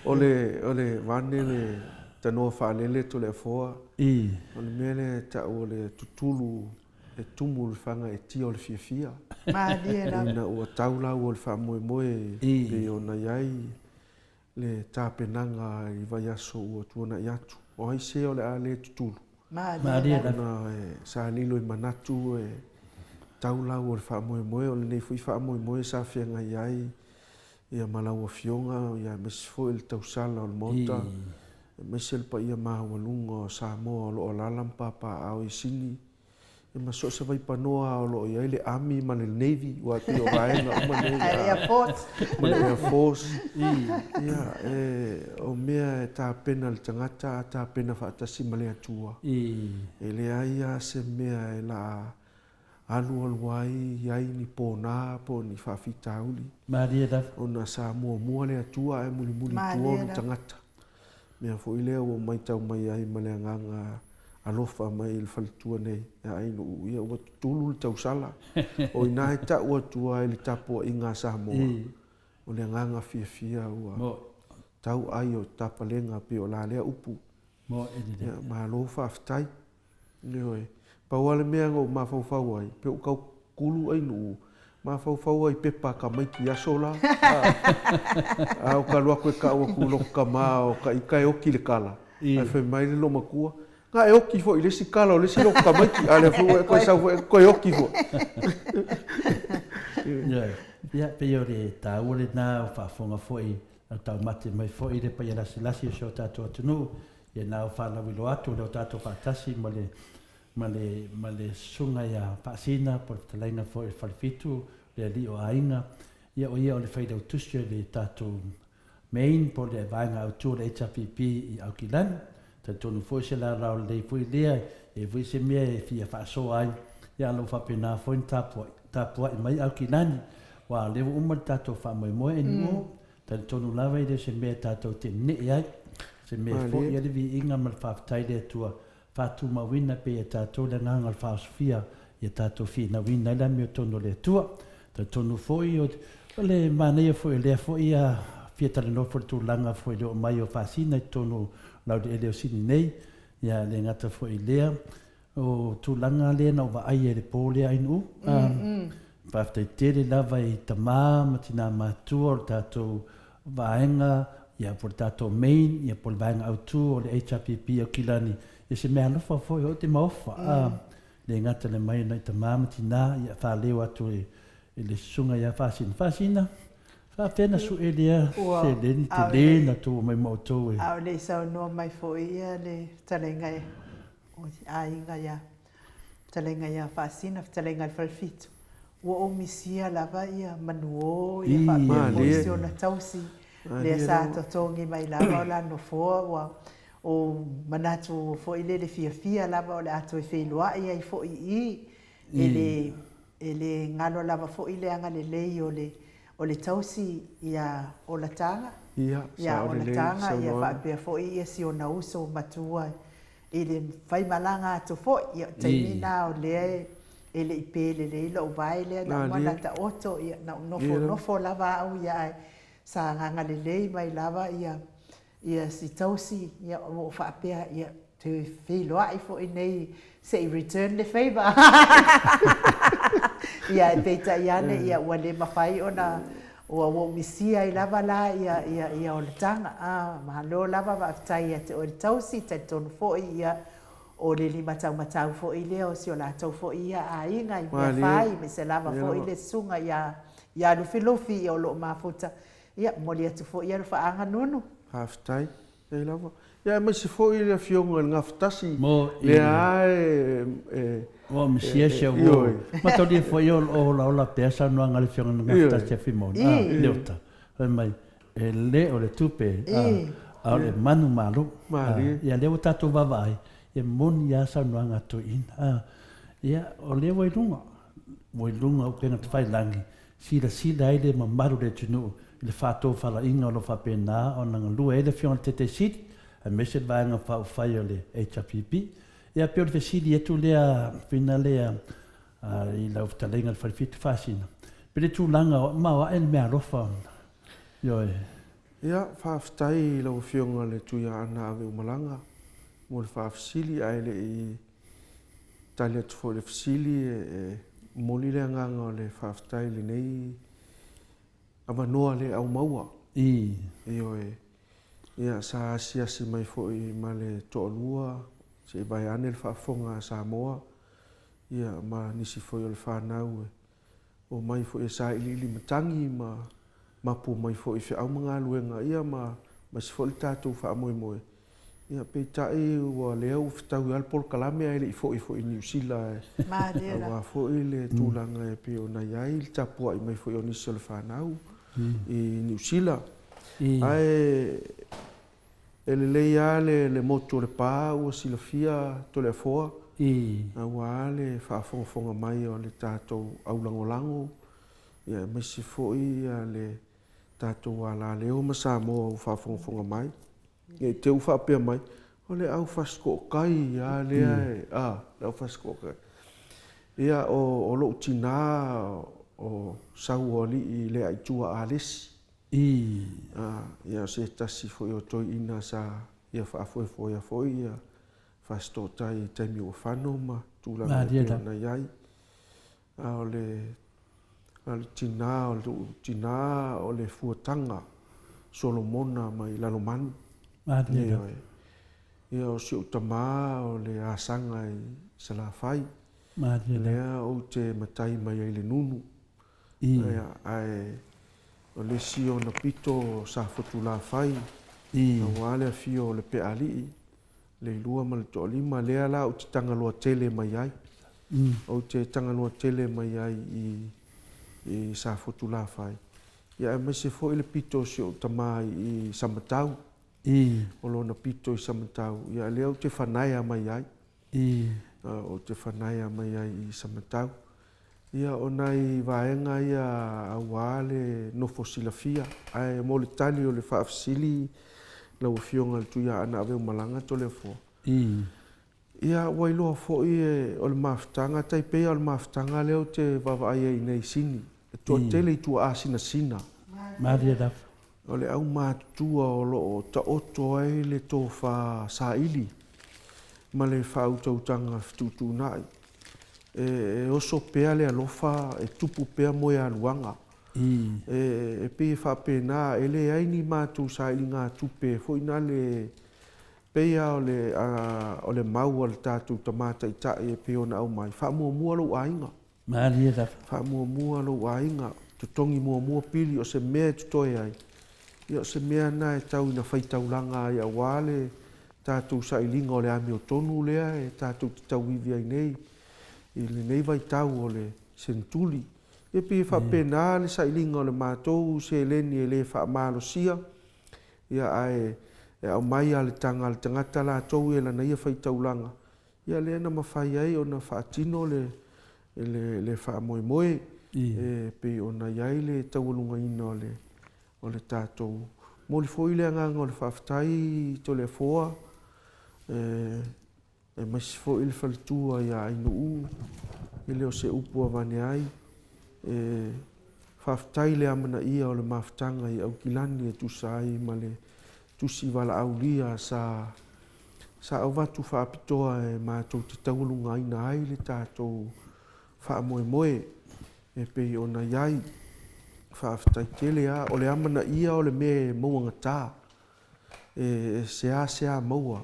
O le o le vaeane le tanoa faalele Toleafoa, o le mea lea e tau o le tutulu e tumu le faga e tia o le fiafia. Malie lava. Ina ua tau laua o le faamoemoe pei ona i ai le tapenaga i vaiaso ua tuanai atu. O ai se o le a le tutulu? Malie lava. Ona sa lilo i manatu e tau laua o le faamoemoe, o lenei foi faamoemoe sa feagai ai ia ma lau Afioga, aemaise foi le tausala o le Maota. aemaise le paia maualuga o Samoa o lo o alaala ma papaaao i Sini, ia ma so o se vaipanoa lava o lo o i ai le Army ma le Navy, aua e pei o vaega uma nei, A le Air Force. ma le Air Force. Ia, e, o mea e tapena le tagata a tapena faatasi ma le Atua. E leai lava se mea e laa alualu ai i ai ni ponā po o ni faafitauli. Malie lava. Ona sa muamua le Atua ae mulimuli i tua ona tagata. Mea foi lea ua maitau mai ai ma le agaga alofa mai i le faletua nei ia Ainuu, ia ua tutulu le tausala. O i ina e tau atu ai le tapuaiga a Samoa, o le agaga fiafia ua tau ai o tapalega pei o la lea upu. Ia, malo faafetai. Ioe. Pau lava le mea na ou mafaufau ai, pe ou tau kulu Ainuu, mafaufau ai i pepa a tamaiti i aso la. A ou alu atu e tau atu i lota tama o ta ita e oti le kala, ae fai mai le loomatua, Na e oti foi i le isi kala o le isi loto tamaiti, a o lea foi ua e toe sau foi e toe oti foi. Ioe. Ia, pei o le taua lena o faafofoga foi a taumate mai foi le paia lasilasi o si o tatou atunuu, Ia na o faalauiloa atu o lea o tatou faatasi ma le ma le ma le susuga ia Faasina po o le fetalaiga foi o le Falefitu, le alii o aiga, ia o ia o le failautusi o le tatou Main po o le vaega autu o le HRPP i Aukilani. Talitonu foi o se laolao lelei foi lea, e i ai foi se mea e fia faasoa ai, ia a o lo o faapena foi ona tapuai tapuai mai Aukilani, aua o lea ua uma le tatou faamoemoe NUO, Talitonu lava e le o se mea tatou te ne'e ai, o se mea e fo'i ai le viiga ma le faafetai i le Atua, faatumauina pea ia tatou le agaga o le faaosofia ia tatou finauina ai le amiotonu o le Atua. Talitonu foi o le manaia foi o lea foi a fia talanoa foi i le tulaga foi i le oo mai o Faasina i totonu o laueleele o Sini nei, ia e le gata foi i lea, O tulaga lea na ou vaai ai i le po lea Ainuu. Faafetai tele lava i tama ma tina matua o le tatou vaega ia po o le tatou main ia po o le vaega autu o le HRPP o Kilani. Ia se mea alofa foi o te maofa. Le gata le mai o nai tama ma tina ia faaleo atu e le susuga ia Faasina. Faasina, faafefea na sue lea seleni tele na tou omai ma outou e. A o le i saunoa mai foi ia le fetalaiga e O le aiga ia Fetalaiga ia Faasina, Fetalaiga i le Falefitu, ua ou misia lava ia Manuo ia faapea foi si ona tausi, lea sa totogi mai lava o la nofoa, ua ou manatu foi lele fiafia lava o le a toe feiloai ai foi i i, e le E le galo lava foi le agalelei o le o le tausi ia Olataga, ia Olataga ia faapea foi ia si ona uso matua i le faimalaga atu foi. Ia o taimi na o lea e le i pe lelei lou vae lea na uma ona taoto, ia na ou nofonofo lava au ia ae sa agaga lelei mai lava ia Ia si tausi, ia ua ou faapea, ia toe feiloai foi nei se i return le favour. Ia ae peitai ane ia ua le mafai ona ua ou misia ai lava la ia ia ia olataga. Ah, malo lava faafetai ia te oe le tausi, talitonu foi ia o le limataumatau foi lea o si o latou foi ia aiga i mea fai, aemaise lava foi le susuga ia ia Lufilufi ia o lo o mafuta Ia, momoli atu foi ia alofaaga Nunu. Faafetai. Faafetai lava. Ia aemaise foi le Afioga i le Gafatasi, lea lava e, e, Ua misia si au uo. Mataulia foi o lo o olaola pea saunoaga a le Afioga i le Gafatasi a Fimona, a, Leota, fai mai, e le o le tupe, a, a o le manumalo. A, ia lea ua tatou vaavaai, e moni lava saunoaga a toeaiina. A, ia, o lea ua i luga, ua i luga o upega tafailagi, Silasila ai le mamalu o le atunuu i le faatofalaiga o lo o faapena ona galue ai le Afioga i le Taitai Sili aemaise le Vaega Faaupufai o le HRPP. Ia pei o le fesili atu lea Fina lea i lau fetalaiga i le Falefitu Faasina, pe le tulaga maoae le meaalofa, ioe. Ia, faafetai i lau Afioga i le Tuiaana Aveumalaga mo le faafesili ae le i tali atu foi i le fesili, e momoli le agaga o le faafetai i lenei avanoa le aumaua. Ioe. Ia, sa asiasi mai foi ma le toalua se i vaeane le faafofoga a Samoa, ia, ma nisi foi o le fanau e omai foi e sailiili matagi ma mapu mai foi i feau ma galuega, ia ma aemaise foi le tatou faamoemoe. Ia, peitai ua lea ua fetaui lava le polokalame ae le i foi foi i Niu Sila aua foi le tulaga e pei ona i ai le tapuai mai foi o nisi o le fanau i Niu Sila. Ae e lelei lava le motu o Lepa ua silafia Toleafoa aua le faafogafoga mai o le tatou aulagolago aemaise foi le tatou alaleo ma Samoa ua faafogafoga mai. Ne i te i ua faapea mai, o le au fasitootai lava lea e, a, le au fasitootai. Ia, o, o lou tinā o Sauoalii Leaitua Alesi. A, ia, o se tasi foi o toeaina sa ia faafoefoea foi ia Fasitootai i taimi ua fano ma tulaga e pei ona i ai. A o le, a le tinā, o lou tinā o le Fuataga Solomona mai Lalomanu. Ioe. Ia, o si ou tamā o le Asaga i Salafai. Lea ou te matai mai ai i le Nunu. Ia, ae o le isi ona pito o Safotulafai, aua le afio o Lepeaalii, Leilua ma le Toalima, lea la ou te tagaloa tele mai ai. Ou te tagaloa tele mai ai i, i Safotulafai. Ia aemaise foi le pito o si ou tama i Samatau. O lona pito i Samatau, ia lea ou te fanaea mai ai. Ou te fanaea mai ai i Samatau. Ia, o nai vaega ia aua le nofo silafia. Ae mo le tali o le faafesili lau Afioga i le Tuiaana Aveumalaga Toleafoa, ia, ua iloa foi o le mafutaga, tai pei lava o le mafutaga lea ou te vaavaai ai i nei i Sini, e toatele i tuaasinasina. Malie lava. O le aumatutua o lo o taoto ai le tofa saili ma le faautautaga fetuutuunai. E oso pea le alofa, e tupu pea moealuaga. E pei e faapena, e leai ni matou sailigatupe foi nale, pei lava o le mau a le tatou Tama Taitai e pei ona aumai, faamuamua lou aiga. Malie lava. Faamuamua lou aiga, totogi muamua pili, o se mea e totoe ai, ia o se mea lena e tau ina faitaulaga ai aua le tatou sailiga o le amiotonu lea e tatou te tauivi ai nei i lenei vaitau o le senetuli. Ia pei e faapena le sailiga o le matou seleni e le faamalosia, ia ae e aumai lava le taga a le tagata latou ia i lana ia faitaulaga, Ia lea na mafai ai ona faatino le le faamoemoe e pei ona i ai le taualugaina o le o le tatou momoli foi le agaga o le faafetai i Toleafoa aemaise foi le faletua ia Ainuu e le o se upu avane ai. E faafetai i le amanaia o le mafutaga i Aukilani e tusa ai ma le tusi valaaulia sa Sa avatu faapitoa e matou te taualugaina ai le tatou faamoemoe e pei ona i ai. Faafetai tele a. O le amanaia o le mea e mauagata, e seasea maua.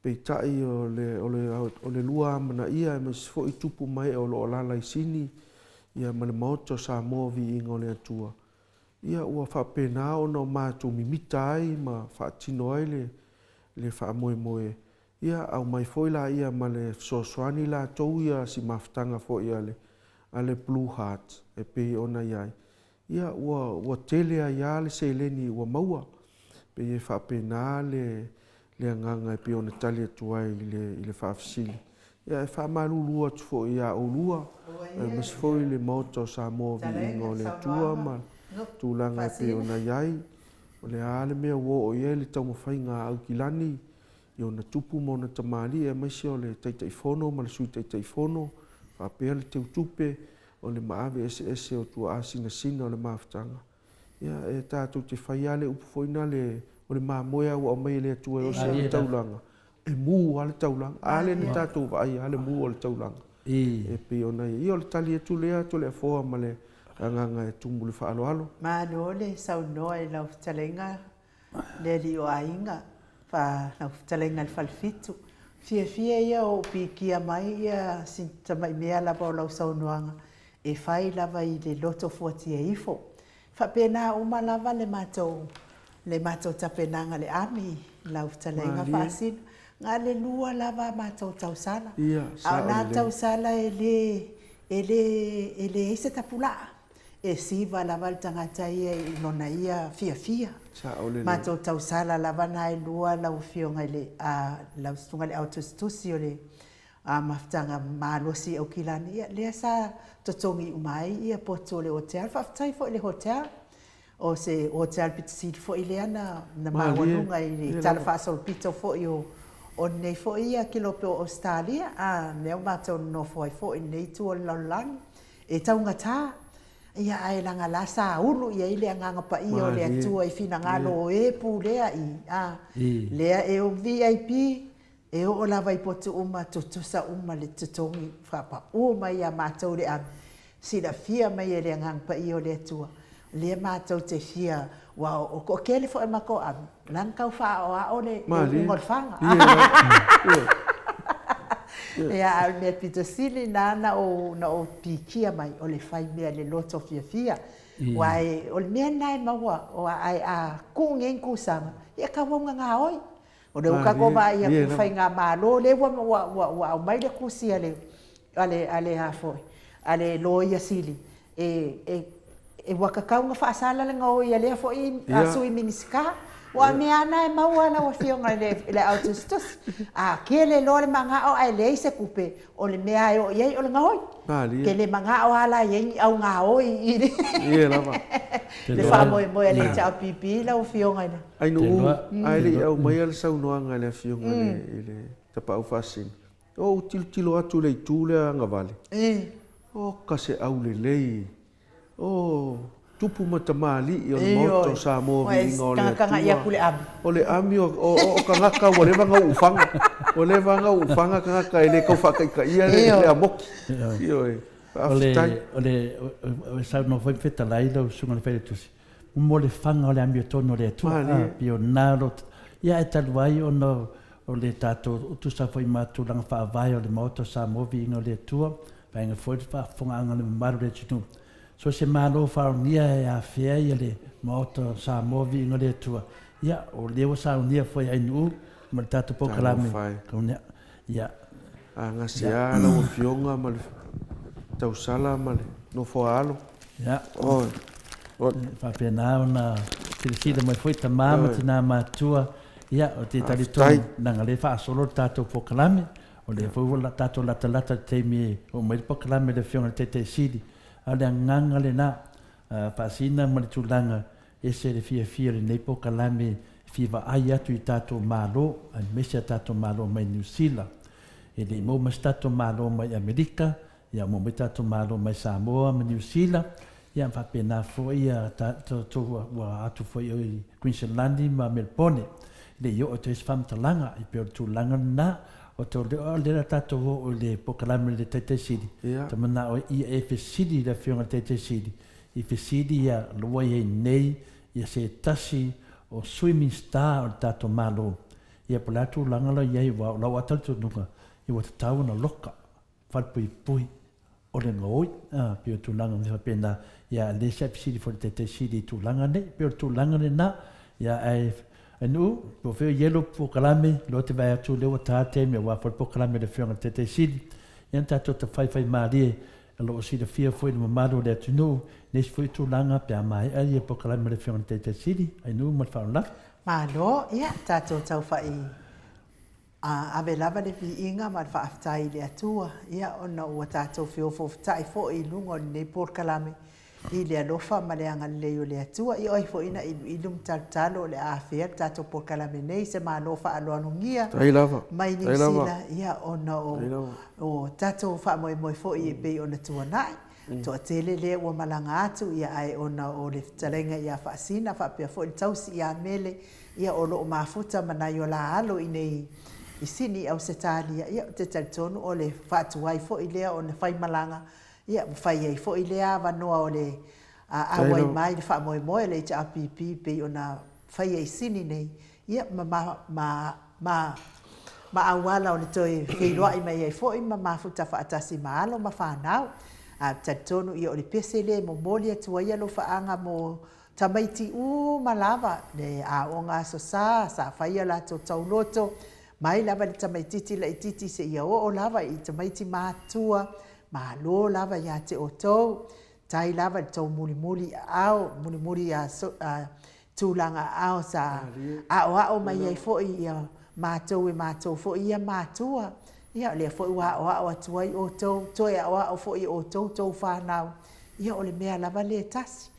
Peitai o le, o le, o le lua amanaia aemaise foi tupu ma ee o lo o alaala i Sini ia ma le Maota o Samoa Viiga o le Atua. Ia ua faapena ona o matou mimita ai ma faatino ai le le faamoemoe, ia aumai foi laia ma le fesoasoani latou ia si mafutaga foi a le a le Blue Heart e pei ona i ai, ia ua ua tele ai lava le seleni ua maua. Pei e faapena le le agaga e pei ona tali atu ai i le i le faafesili. Ia e faamalulu atu foi ia oulua, aemaise foi le Maota o Samoa Viiga o le Atua ma tulaga e pei ona i ai. O le a le mea ua oo i ai le taumafaiga a Aukilani i ona tupu ma ona tamalii aemaise o le Taitaifono ma le Sui Taitaifono, faapea le teutupe o le maave eseese o tuaasinasina o le mafutaga. Ia, e tatou te fai lava le upu foi nale, o le mamoe lava ua aumai e le Atua e osi ai le taulaga, e mu lava le taulaga. A lea na tatou vaai lava le mu o le taulaga. E pei ona ia, ia o le tali atu lea Toleafoa ma le agaga e tumu le faaaloalo. Malo le saunoa i lau fetalaiga le alii o aiga, fa lau fetalaiga i le Falefitu. Fiafia ia o ou pikia mai ia si tamai mea lava o lau saunoaga e fai lava i le loto fuatia ifo. Faapena uma lava le matou le matou tapenaga le ami. lau fetalaiga Faasina. Na o le lua lava a matou tausala, a o na tausala e le, e le, e leai se tapulaa, e siva lava le tagata ia i lona ia fiafia. Matou tausala lava na e lua lau Afioga i le, lau Susuga i le Ao Tusitusi o le Mafutaga Malosi i Aukilani, ia lea sa totogi uma ai ia potu o le hotel. Faafetai foi i le hotel, O se hotel pito sili foi lea na maualuga i le tala faasolopito foi o lenei foi ia kelope o Ausetalia, a lea ua matou nonofo ai foi i lenei itu o le lalolagi. E taugata, ia ae leaga la sa ulu i ai le Agaga Paia o le Atua i finagalo o e pulea i, a, lea e o VIP, E oo lava i potu uma, tutusa uma le totogi faapau mai ia matou le ave, silafia mai e le Agaga Paia o le Atua, lea matou te fia, ua o toatele foi o matou ave, o la na tau faaoao le uuga o le faga. Ia, a o le mea pito sili lena na ou, na ou pikia mai, o le fai mea i le loto fiafia. Aua o le mea lena e maua, aua a tuu nei ni kusaga, ia tauau ina gaoi. O lea ua tatou vaai atu i faigamalo lea ua ua ua aumai le tusi a le a le a le a foi a le Loia Sili e e e ua tatau ona faasala le gaoi a lea foi Sui Minisita. Aua o mea lava na e maua lau Afioga i le i le Ao Tusitusi. A tele loa le manao ae leai se tupe, o le mea lava e oo i ai o le gaoi. Te le manao lava la e i ai ni au gaoi i le le faamoemoe a le HRPP lau Afioga i le Ainuu, ae le i aumaia le saunoaga a le Afioga i le Tapaau Faasini, ou tilotilo atu i le itu lea agavale, oka se aulelei, o tupu ma tamalii o le Maota o Samoa viiga o le Atua. O le ami o tagata ua leva ona uufaga, ua leva ona uufaga tagata e le tau faataitaia le amoki. Ioe, faafetai. O le saunoa foi ma fetalai lau Susuga i le Failautusi, mo le faga o le amiotonu o le Atua. E pei o lena o lo o, ia ae talu ai ona o le tatou tusa foi ma tulaga faavae o le Maota o Samoa Viiga o le Atua, vaega foi le faafofogaaga a le mamalu o le atunuu. So o se Malo faaaonia e afea ia le Maota o Samoa Viiga o le Atua, ia o lea ua saunia foi e Ainuu ma le tatou polokalame. Ia. A gasea lau Afioga ma le tausala ma le nofoaalo. Ia. Oi. E faapena ona silasila mai foi tama ma tina matutua. Ia, ou te talitonu leaga o lea e faasolo le tatou polokalame, o lea foi ua tatou latalata i le taimi e oo mai le polokalame a le Afioga i le Taitai Sili. A o le agaga lena, faasina ma le tulaga Ese le fiafia o lenei polokalame e fia vaai atu i tatou Malo, aemaise a tatou Malo mai Niu Sila. E le i maua mai se tatou Malo mai Amerika, ia maua mai tatou Malo mai Samoa ma Niu Sila, ia ma faapena foi a tatou ua atu foi i Kuiniselani ma Melebone. E le i oo atu ai se faamatalaga, e pei o le tulaga lena, o te o lea la tatou oo i le polokalame i le Taitai Sili, ta manao ia e fesili i le Afioga i le Taitai Sili, I fesili ia lua i ai nei ia se tasi o Sui Minisita o le tatou Malo, ia po o le a tulaga la i ai aua o lau talitonuga ia ua tatau ona loka falepuipui o le gaoi a pei o tulaga mea faapena ia lea sa fesili foi le Taitai Sili i tulaga nei pei o le tulaga lena ia ae Nuu po o fea o yellow polokalame loa te vaai atu lea ua ta le taimi aua foi le polokalame a le Afioga i le Taitai Sili ia na tatou tafaifaimālie O lo o silafia foi e le mamalu o le atunuu nisi foi tulaga pe a maea ia polokalame a le Afioga i le Taitai Sili, Ainuu ma le faaaloalo lava. Malo, ia tatou taufa'i ave lava le viiga ma le faafetai i le Atua, ia ona ua tatou feofoofita'i foi i luga o lenei polokalame i le alofa ma le agalelei o le Atua. Ia o ai foi na iluilu ma talotalo o le a afea le tatou polokalame nei i se Malo faaaloalogia mai Niu Sila, ia ona o tatou faamoemoe foi e pei ona tuanai. Toatele lea ua malaga atu, ia ae ona o le fetalaiga ia Faasina faapea foi le tausi ia Mele, ia o lo o mafuta ma nai o la alo i nei i Sini i Ausetalia, ia ou te talitonu o le faatuai foi lea ona faimalaga Ia, ua fai ai foi lea avanoa o le auai mai le faamoemoe o le HRPP pei ona faia i Sini nei, ia, ma, ma, ma, ma auala o le toe feiloai mai ai foi ma mafuta faatasi ma alo ma fanau. Ae ou te talitonu, ia, o le pese lea e momoli atu ai alofaaga mo. Tamaiti uma lava le aoga Aso Sa, sa fai a latou tauloto, mai lava i le tamaititi laititi seia oo lava i tamaiti matutua, malo lava ia te outou, tai lava i le tou mulimuli aao, mulimuli a tulaga aao sa aoao mai ai foi ia matou e matou foi ia matua, ia o lea foi ua aoao atu ai outou, toe aoao foi e outou tou fanau, ia o le mea lava lea e tasi.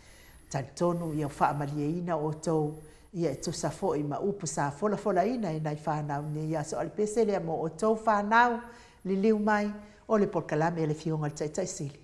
Talitonu ia faamalieina outou ia e tusa foi ma upu sa folafolaina e nai fanau i nei aso. A o le pese lea mo outou fanau, liliu mai, o le polokalame a le Afioga i le Taitai Sili.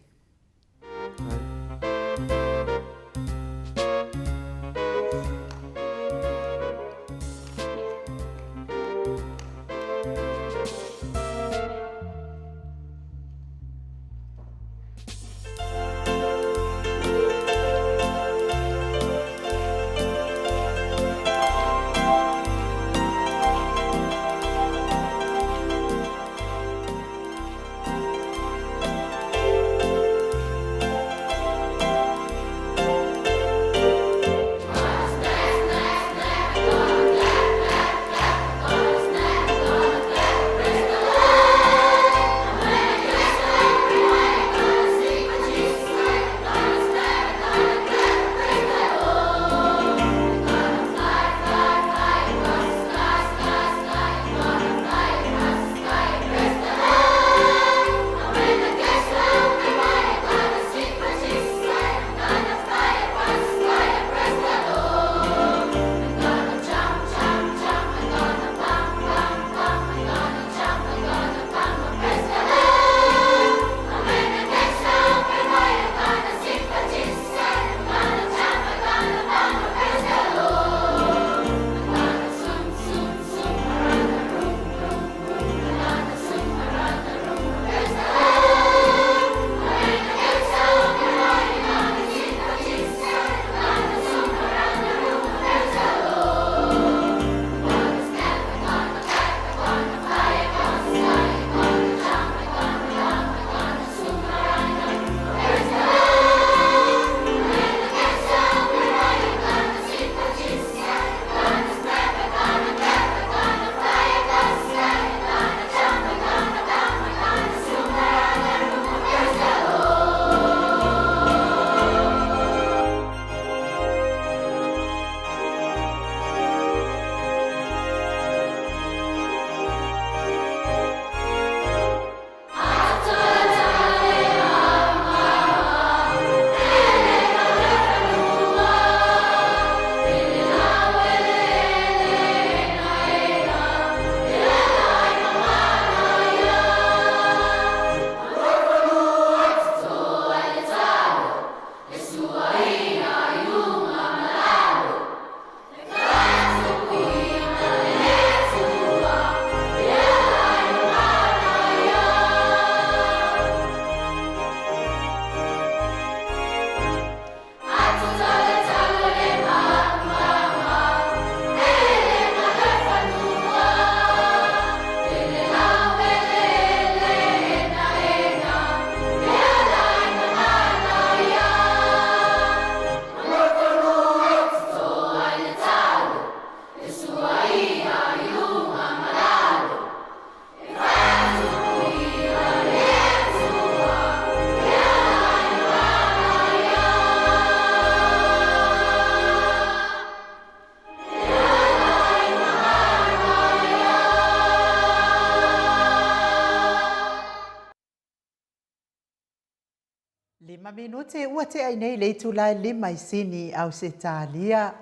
Lima minute ua tea ai nei le itula e lima i Sini, Ausetalia.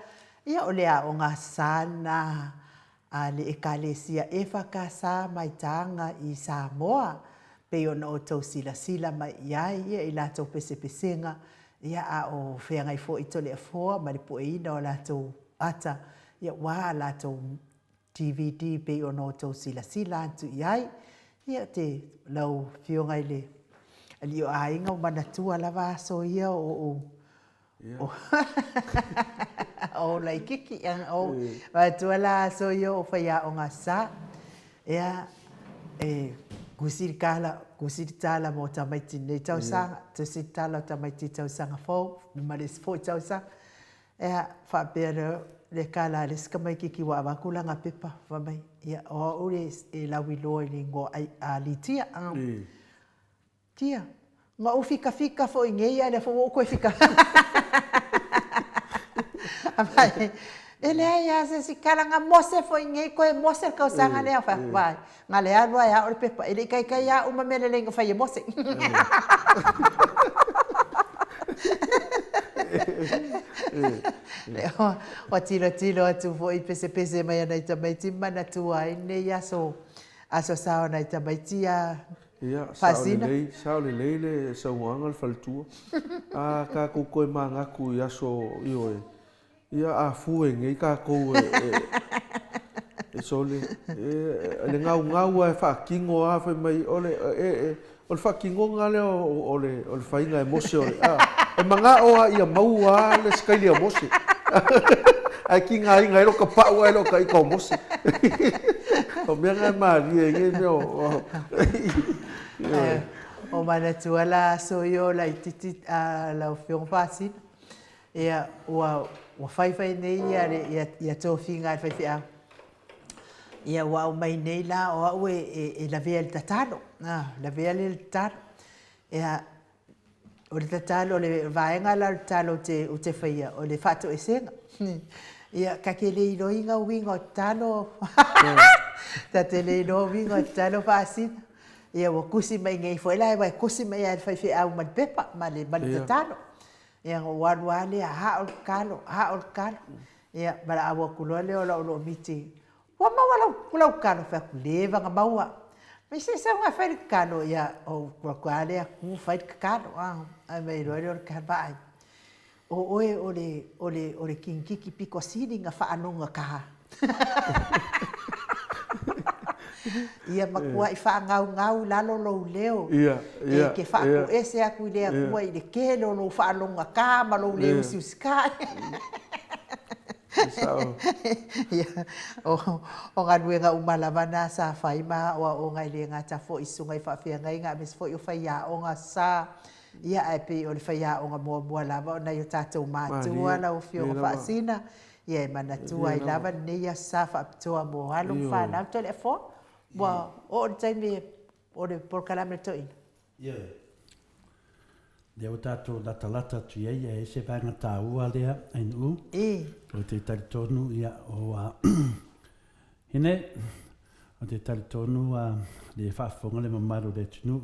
Ia o le aoga sana a le Ekalesia EFKS mai Taga i Samoa, pei ona outou silasila mai i ai ia i latou pesepesega, ia a o feagai foi Toleafoa ma le pueina o latou ata, ia ua a latou DVD pei ona outou silasila atu i ai. Ia te lau Afioga i le Alii o Aiga, ua manatua lava aso ia o ou o laititi, o manatua la aso ia o faiaoga sa. Ia, e tusi le tala, tusi le tala mo tamaiti i lenei tausaga, tusi le tala o tamaiti i tausaga fou ma le isi foi tausaga. Ea, faapea lea le tala a le isi tamaititi ua avatu lana pepa, fai mai, ia, o au le e lauiloa i le igoa a Litia. Tia, na ou fitafita foi nei a lea foi ua ou toe fita. E leai lava se isi tala, na mose foi nei toe mose le tausaga lea. Fai atu, vaai, na le alu lava e ao le pepa, e le i taitai lava uma mea lelei na fai e Mose. Ua tilotilo atu foi pesepese mai a nai tamaiti ma manatua ai lenei aso, aso sa o nai tamaiti a Ia, sao lelei, sao lelei le saunoaga a le faletua. A tatou toe manatu i aso, ioe, ia a fue nei tatou e, e, e sole, e, le gaugau lava e faatino lava fai mai, o le, e, e, o le faatinoga lea o, o le, o le faiga e Mose o le, a, e manao lava ia maua lava le sikaili a Mose. Ae tigaina ai lota pau ae le o taita o Mose. O mea na e malie ai nei mea o... O manatua la aso ia o laititi lau Afioga Faasina, ia ua fai fai nei ia tofiga a le faifeau. Ia ua aumai nei la o au e lavea i le tatalo, lavea lea i le tatalo. Ia O le tatalo, o le vaega la o le tatalo ou te faia, o le faatoesega. Ia, ta te le iloaina uiga o tatalo, ta te le iloa uiga o tatalo Faasina. Ia, ua tusi mai nei foi la, aua e tusi mai lava e le faifeau ma le pepa, ma le tatalo. Ia, ona ou alu lava lea, ao le tatalo, ao le tatalo. Ia, valaau atu loa lea o lau lomiti Ua maua lau, lau tatalo, fai atu, leva na maua. Mai se sau na fai le tatalo, ia, ou alu atu lava lea tu fai le tatalo, a, ae mai loa lea o le tala, vaai, o oe o le, o le, o le kinititi pito sili na faalogogata. Ia matuai faagaugau i lalo lou leo, e te faatuese atu i le Atua i le tele o lou faalogogata ma lou le usiusitai. Ia, o galuega uma lava na sa fai ma aoaoga e le gata foi i susuga i faafeagaiga aemaise foi o faiaoga sa, ia ae pei o le faiaoga muamua lava o nai o tatou matua lau Afioga Faasina, ia e manatua ai lava lenei aso sa faapitoa mo alo ma fanau. Toleafoa, ua oo le taimi o le polokalame a le toeaina. Ioe. Lea ua tatou latalata atu i ai, ae ese vaega taua lea, Ainuu. Ou te talitonu, ia, o a... Hine, ou te talitonu a le faafofoga le mamalu o le atunuu,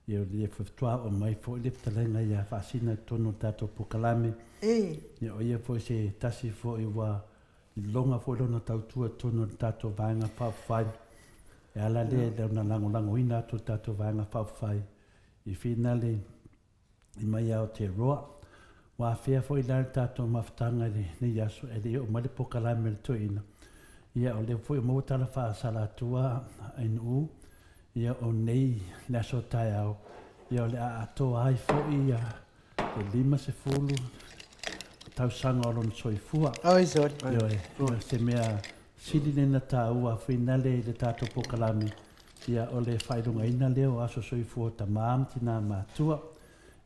ia o le faatoa oo mai foi le fetalaiga ia Faasina i totonu o le tatou polokalame. Ia o ia foi se tasi foi ua Iloga foi lona tautua i totonu o le tatou Vaega Faaupufai. E ala lea i lona lagolagoina atu o le tatou Vaega Faaupufai i Finale i mai Aotearoa. Ua afea foi la le tatou mafutaga i lenei aso e le i oo mai le polokalame a le toeaina. Ia o lea foi ua maua tala faasalatua Ainuu, ia o nei le aso taeao, ia o le a atoa ai foi ia le 50 tausaga o lona soifua. Oi sole. Ioe, o se mea sili lena taua fuinale i le tatou polokalame, ia o le faailogaina lea o aso soifua o tama ma tina matua.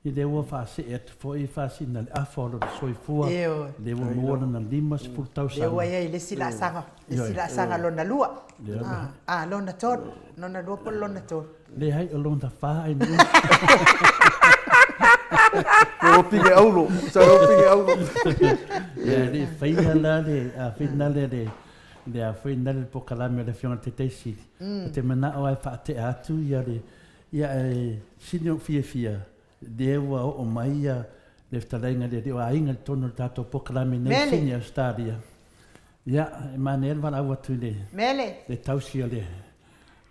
I lea ua faasee atu foi faasina le afa o lona soifua, lea ua maua lona 50 tausaga. Lea ua i ai le isi laasaga, le isi laasaga lona lua. A, lona tolu, lona lua po o le lona tolu. Leai, o lona fa ai nuu. Ua pine aulo, sa ua pine aulo. Ia, le faia la le a whina le le le a whina le polokalame o le Afioga i le Taitaisili. Ou te manao lava e faatea atu ia le ia e sili ou fiafia lea ua oo mai ia le fetalaiga i le alii o aiga i totonu o le tatou polokalame nei i Sydney, Australia. Ia, e manaia le valaau atu i le le tausi o le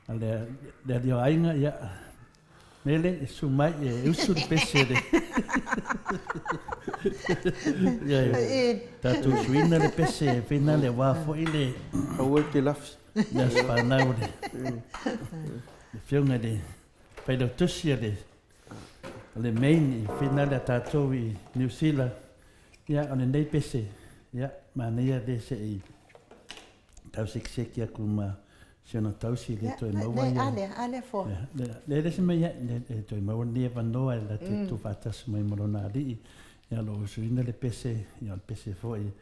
A le, le alii o aiga, ia, Mele, e su mai, e usu le pese le. Ia, e, tatou usuina le pese, e whina le wā foi le... Aua e te lafi. Le aso whanau le, le whionga le failautusi a le, a le main i whina le a tatou i New Zealand. Ia, o lenei pese, ia, manaia le se i tau sekiseki aku ma si ona tausi le toe maua ia. A lea, a lea fo. Le le se mai le toe maua ni avanoa e la te tu faatasi mai ma lona alii. Ia, o lo o usuina le pese, ia o le pese foi.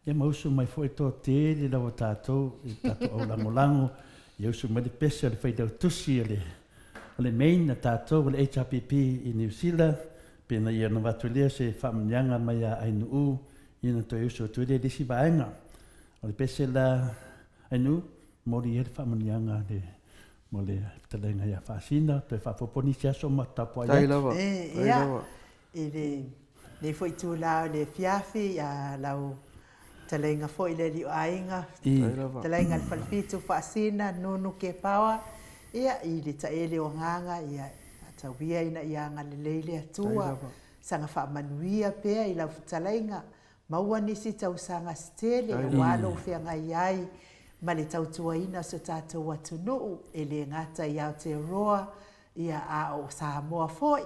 Ia ma usu mai foi toatele lava tatou i le tatou aulagolago, ia usu mai le pese a le failautusi o le o le main a tatou o le HRPP i Niu Sila, pe na ia ona avatu lea se faamanuiaga mai ia Ainuu, ia ona toe usu atu ai lea i le isi vaega. O le pese la Ainuu, momoli ai le faamanuiaga a le mo le fetalaiga ia Faasina, toe faaopoopo nisi aso ma tapuai atu. Faafetai lava. Ia, i lenei foi itula o le afiafi, a lau fetalaiga foi le alii o aiga, fetalaiga i le Falefitu Faasina, Nunu Kepaoa, ia, i le taele o agaga, ia, tauia ina ia agalelei le Atua, saga faamanuia pea i lau fetalaiga, Maua nisi tausaga se tele aua lou feagai ai ma le tautuaina o si o tatou atunuu, e le gata i Aotearoa, ia a o Samoa foi,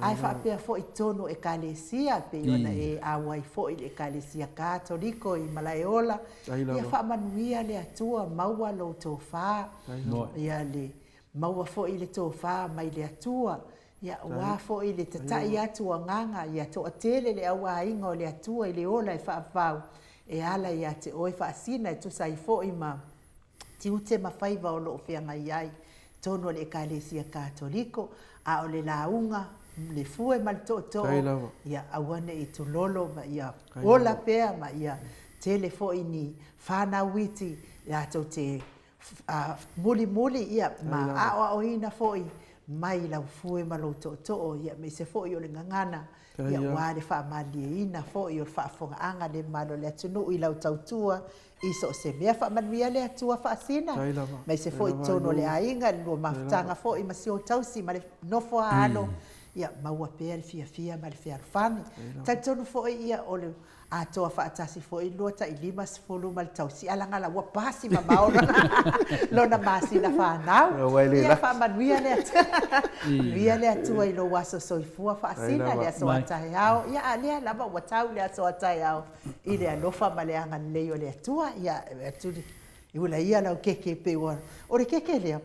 ae faapea foi totonu o Ekalesia, pei ona e auai foi i le Ekalesia Katoliko i Malaeola, ia faamanuia le Atua, maua lou tofa, ia le maua foi le tofa mai le Atua, Ia, aua foi le tatai atu o agaga, ia toatele le au aiga o le Atua i le ola e faavavau, e ala ia te oe faasina e tusa ai foi ma tiute ma faiva o lo o feagai ai totonu o le Ekalesia Katoliko, a o le lauga, le fue ma le tootoo, ia aua ne i tulolo ma ia ola pea ma ia tele foi ni fanau iti latou te mulimuli ia ma aoaoina foi mai lau fue ma lou tootoo ia aemaise foi o le gagana ia aua le faamalieina foi o le faafofogaaga le mamalu o le atunuu i lau tautua i so o se mea. Faamanuia le Atua faasina aemaise foi totonu o le aiga i le lua mafutaga foi ma si o tausi ma le nofo a alo ia maua pea le fiafia ma le fealofani. Talitonu foi ia o le atoa faatasi foi le 250 ma le tausi alagala ua pasi mamao lona masina fanau. Ia faamanuia le Atua manuia le Atua i lou aso soifua faasina le aso a taeao. Ia a lea lava ua tau le aso a taeao i le alofa ma le agalelei o le Atua. Ia ula ia lau keke pei ua o le keke lea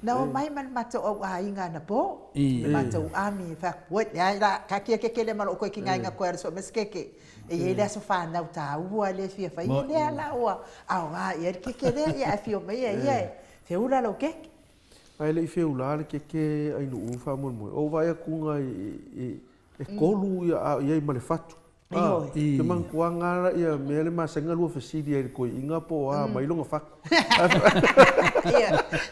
Na omai ma le matou au aiga anapo, le matou army, fai atu, oi, leai la, taatia keke lea ma lou koe kingainga koe alu sue mai se keke. E i ai le aso fanau taua lea e fia fai, ia lea la ua aoga i ai le keke lea, ia ae afio mai ia ia e feula lou keke. Ae le i feula le keke Ainuu faamoemoe, o ou vaai atu i e tolu ia a o i ai ma le fatu. Ioe. Te manatuaga la ia mea le masani na lua fesili ai i le toeaina po o a mai lona fatu.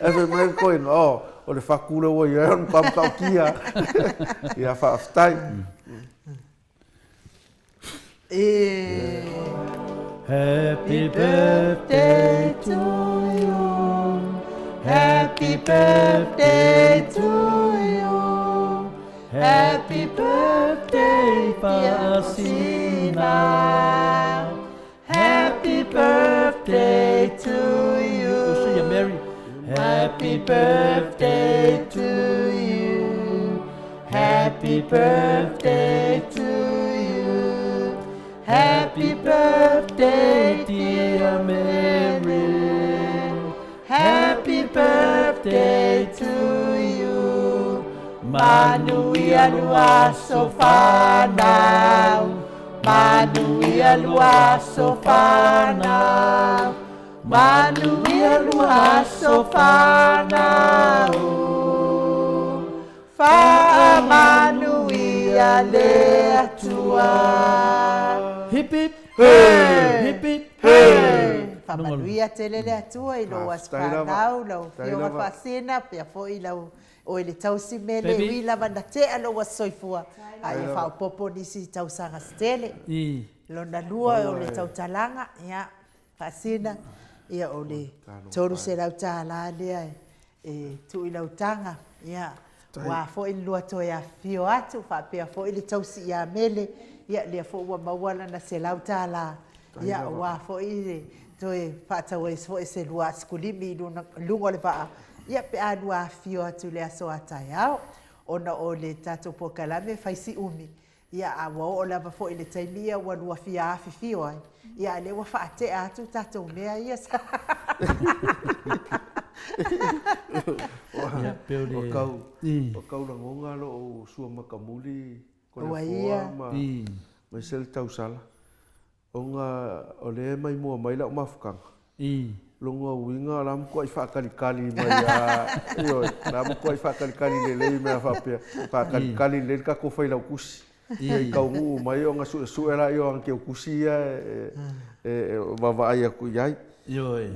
Ae fai mai le toeaina, oh, o le fatu lea ua i ai o le matua matautia. Ia faafetai. Happy birthday to you. Happy birthday to you. Happy birthday Faasina. Happy birthday to you. Usu ia Mary. Happy birthday to you. Happy birthday to you. Happy birthday dear Mary. Happy birthday to you. Manuia lo aso fanau. Manuia lo aso fanau. Manuia lo aso fanau. Faamanuia le Atua. Hip hip hooray! Hip hip hooray! Faamanuia tele le Atua i lou aso fanau, lau Afioga Faasina, pea foi lau oe le tausi mele, ui lava na tea lou aso soifua, a ia faaopoopo nisi tausaga se tele. Lona lua o le tautalaga, ia, Faasina, ia o le $300 lea e tuu i lau taga, ia, ua foi le lua toe afifio atu, faapea foi le tausi ia Mele, ia, lea foi ua maua lana $100, ia, aua foi le toe faatau ai foi se lua asikulimi i luga o le vaa, ia, pe a lua afifio atu i le aso a taeao, ona o le tatou polokalame e fai si umi, Ia, a ua oo lava foi i le taimi ia ua lua fia afifio ai, ia a lea ua faatea atu tatou mea ia sa. Ia, pei o le... O kau lagona loo sua makamuli ko le foa ma. Aemaise le tausala. Ona o lea e maimoa mai lau mafutaga. Lona uiga o la e matuai faatalikali mai lava, ioe, o la e matuai faatalikali lelei mea faapea, faatalikali lelei le tatou failautusi. Se i taunuu mai ona suesue lea o ana teutusi ia e vaavaai atu i ai. Ioe,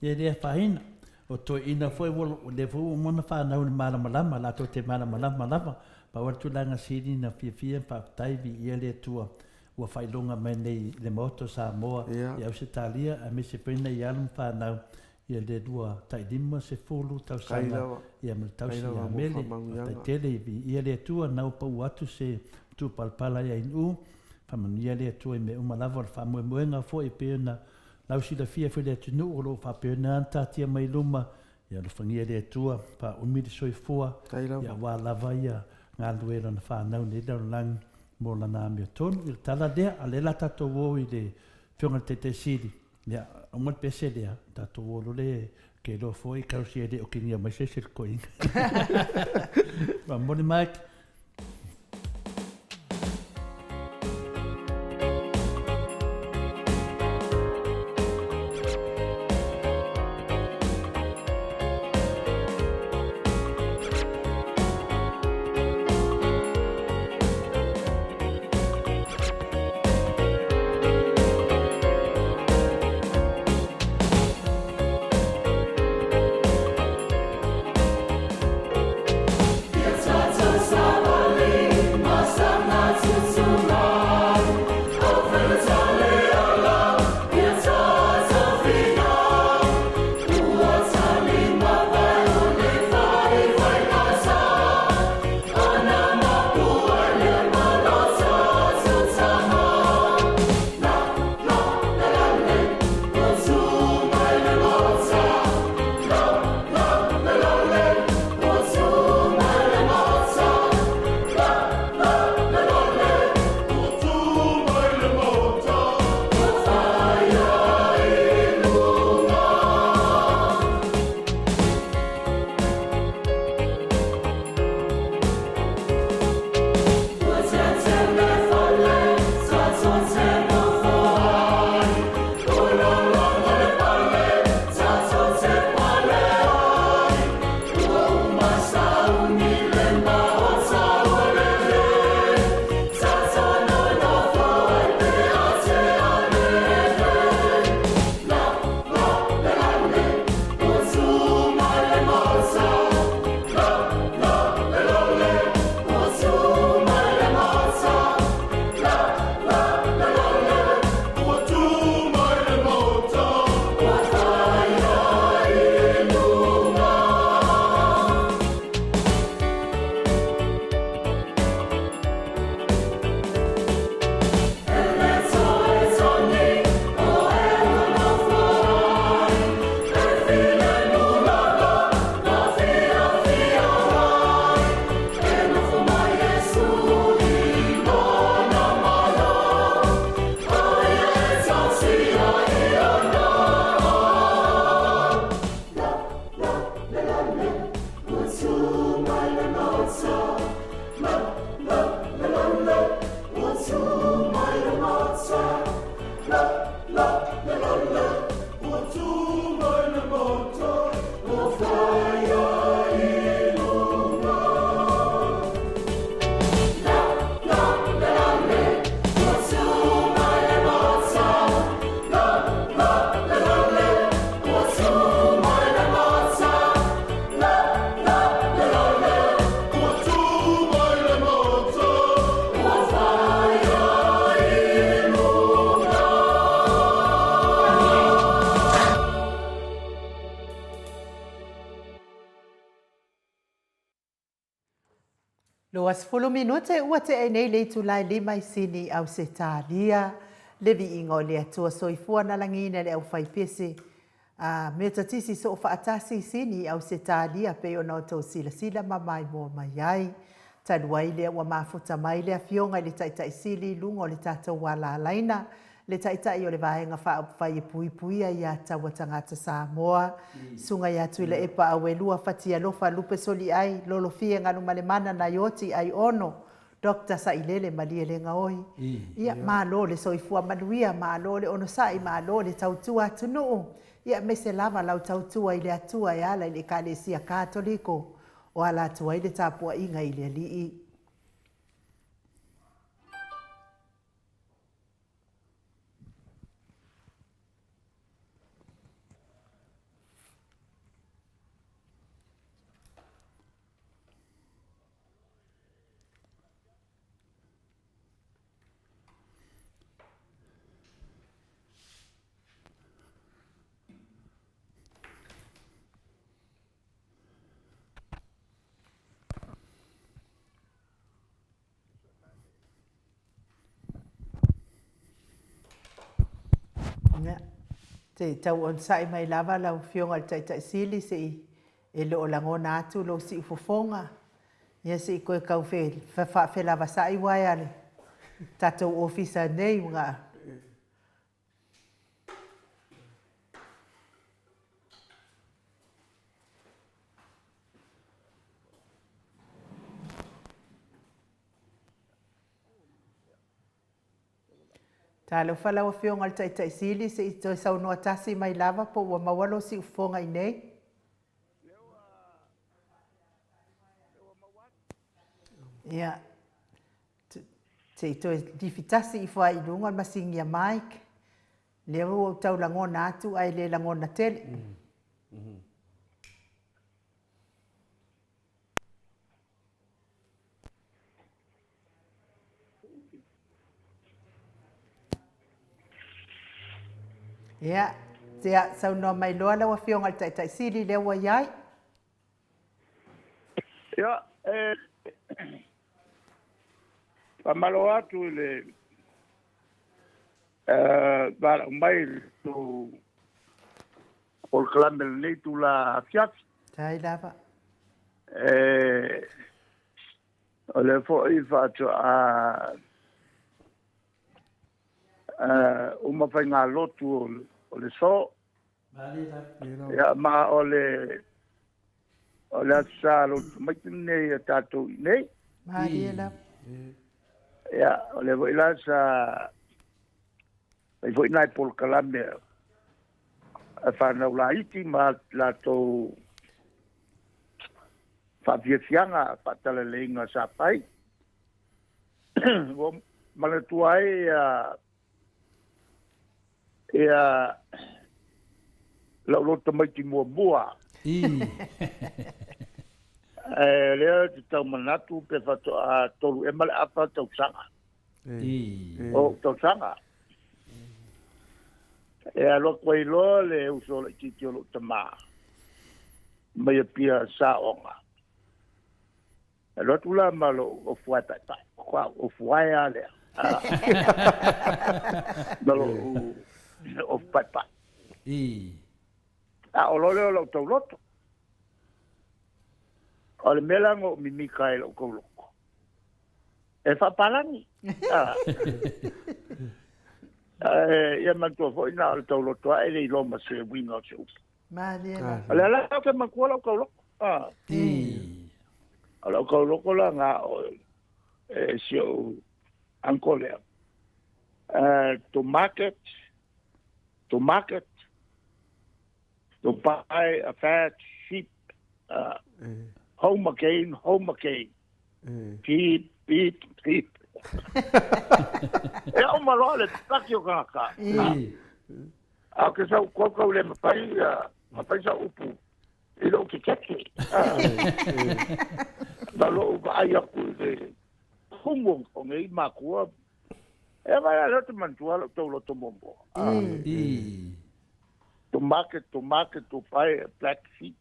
e le afaina. O toeaiina foi, o lea foi ua uma ona fanau i le malamalama, latou te malamalama lava. Pau lava le tulaga sili na fiafia ma faafetai, viia le Atua ua faailoga mai nei i le Maota o Samoa, i Ausetalia aemaise foi nai alo ma fanau ia le 250 tausaga ia ma le tausi ia Mele. Faafetai tele i viia le Atua na ua pau atu se matupalapala ia Inu'u. Faamanuia le Atua i mea uma lava o le faamoemoega foi e pei ona lausilafia foi le atunuu o lo o faapena ona taatia mai i luma. Ia alofagia le Atua, faaumi le soifua, ia aua lava ia galulue lana fanau nei lalolagi mo lana amiotonu. Ia le tala lea, a o lea o le a tatou o i le Afioga i le Taitai Sili, ia uma le pese lea, tatou o loa lea, ou te iloa foi Kelsey e le okigia mai se isi o le toeaina. Faamomoli Mike. 20 minute ua tea nei le itula e lima i Sini, Ausetalia, le viiga o le Atua Soifua na lagiina e le aufaipese a Metatisi Soofaatasi i Sini i Ausetalia pei ona outou silasila ma maimoa mai ai. Talu ai lea ua mafuta mai le Afioga i le Taitai Sili i luga o le tatou alalaina, le Taitai o le Vaega Faaupufai e Puipuia ia Taua Tagata Samoa, Susuga ia Tuilaepa Auelua Fatialofa Lupe Soliai Lolofie Galumalemana Naioti Aiono. Doctor Sailele Malielegaoi. Ia, malo le soifua manuia, malo le onosai, malo le tautua atunuu, ia aemaise lava lau tautua i le Atua e ala i le Ekalesia Katoliko o ala atu ai le tapuaiga i le Alii. Ia, se i tau onosai mai lava lau Afioga i le Taitai Sili se i e le o lagona atu lou siufofoga. Ia se i toe tau faafelavasa'i uaea le tatou ofisa nei ua Talofa lau Afioga i le Taitai Sili, se i toe saunoa tasi mai lava po ua maua lou siufofoga i nei. Ia, se i toe lifi tasi ifo lava i luga le masini a Mike. Lea ua ou tau lagona atu ae le lagona tele. Ia, ia, saunoa mai loa lau Afioga i le Taitai Sili lea ua i ai. Ia, e faamalo atu i le valaau mai i le tou polokalame i lenei itula afiafi. Faafetai lava. E, o lea foi faatoa uma faigalotu o le so. Ia, ma o le o le Aso Sa lotu tamaiti lenei a tatou i nei. Malie lava. Ia, o lea foi la sa fai foi nai polokalame a fanau laiti ma latou faafiafiaga faatalaleiga sa fai. Ua manatua ai ia ia lou loto tamaiti muamua. E lea ou te tau manatu pe faatoa 3 ea ma le afa tausaga. O ou tausaga. E alu atu ai loa le uso laitiiti o lou tamā mai Apia sa aoga. E alu atu la ma lou ofu ae paepae, o ofu ae lava lea. Ma lou ofu paepae. A o loa lea o lou tauloto. O le mea la na ou mimika ai i lou tauloto, e faapalagi. Ae ia manatua foi na o le tauloto lava e le iloa ma se uiga o se upu. Malie lava. O lea la ou te manatua lou tauloto. O lou tauloto la na o e si ou uncle lea. To market, to market, to buy a fat sheep, home again, home again. Pip, pip, pip. E uma loa le taki o tagata. A o ke sau kaukau le mafai, mafai sau upu i lou kekeke. Ma lou vaai atu i le kumu o nei makua. E vai a lea te manatua lou tauloto muamua. To market, to market, to buy a black sheep.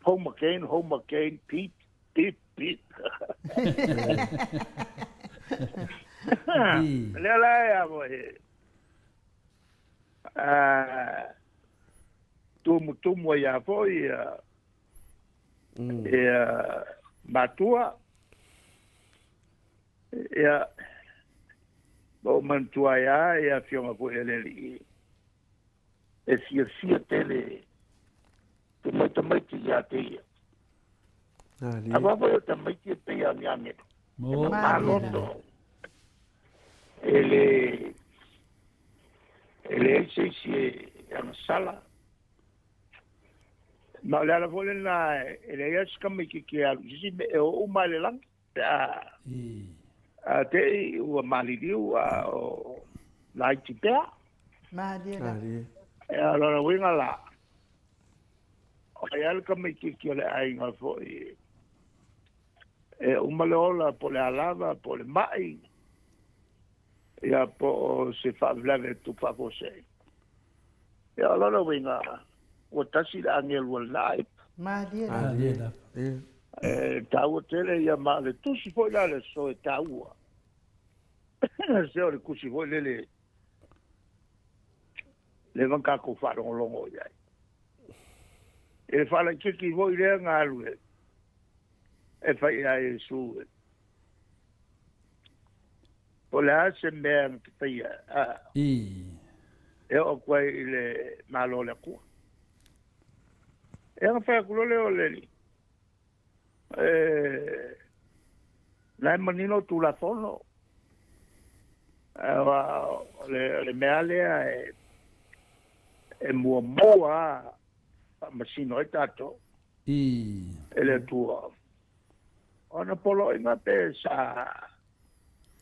Home again, home again, peep, peep, peep. Lea la e a e tumutumu ai a foi ia ia matua ia ma ou manatua ai lava ia afioga foi a le alii e fiafia tele tumai tamaiti ia te ia. Aua foi o tamaiti e pei a ni agelo. E mamā loto. E le e leai se isi e agasala. Ma o le ala foi lena e leai lava se tamaitiiti e alu i se isi mea, e o uma lava i le lagi pe a te i ua maliliu a o laiti pea. Malie lava. Ia, o lona uiga la, o ai lava le tamaitiiti o le aiga foi e uma le ola po o le a lava po o le mai, ia po o se faalavelave e tupu faafuasei. Ia o lona uiga, ua tasi le agelu o lena aiga. Malie lava. Malie lava. E taua tele ia ma o le tusi foi la o le aso e taua. Se o le tusi foi lele leva ona tatou faalogologo i ai. I le faalaitiiti foi lea galue e fai ia Iesu e Po o le a se mea na te faia e oo atu ai i le Malo o le Atua. Ia ona fai atu loa lea o le Alii, E, na e manino Tulafono, aua o le mea lea e muamua lava faamasino ai tatou e le Atua. O ana poloaiga pe sa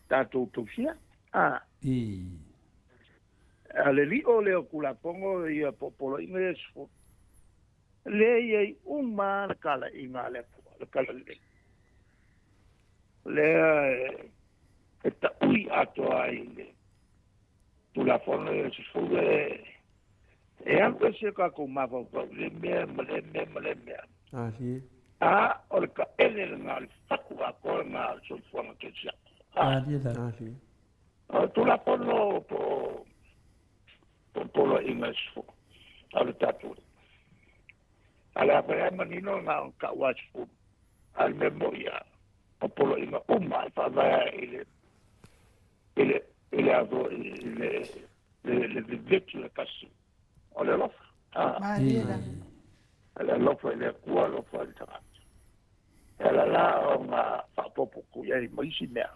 tatou tausia. A. A le lio lea o Tulafono ia po o poloaiga ia e 10, lea e i ai uma lava le talaiga a le Atua, le talalelei. Lea e taui atoa ai le Tulafono ia 10 e e alu ese tatou mafaufau i lea mea ma lea mea ma lea mea. Alie. A o le taele lena o le fatu atoa lena o le soifuaga kerisiano. Alie la. Alie. O le Tulafono po o po o poloaiga e 10 a le tatou Alii. A o le a fai lava e manino na ona tau lava e 10, a o le mea moni lava, o poloaiga uma e faavae lava i le i le i le a foi i le le le veveti o le tasi o le alofa. A. Malie lava. O le alofa i le Atua, alofa i le tagata. E ala la ona faaopoopo atu i ai ma isi mea.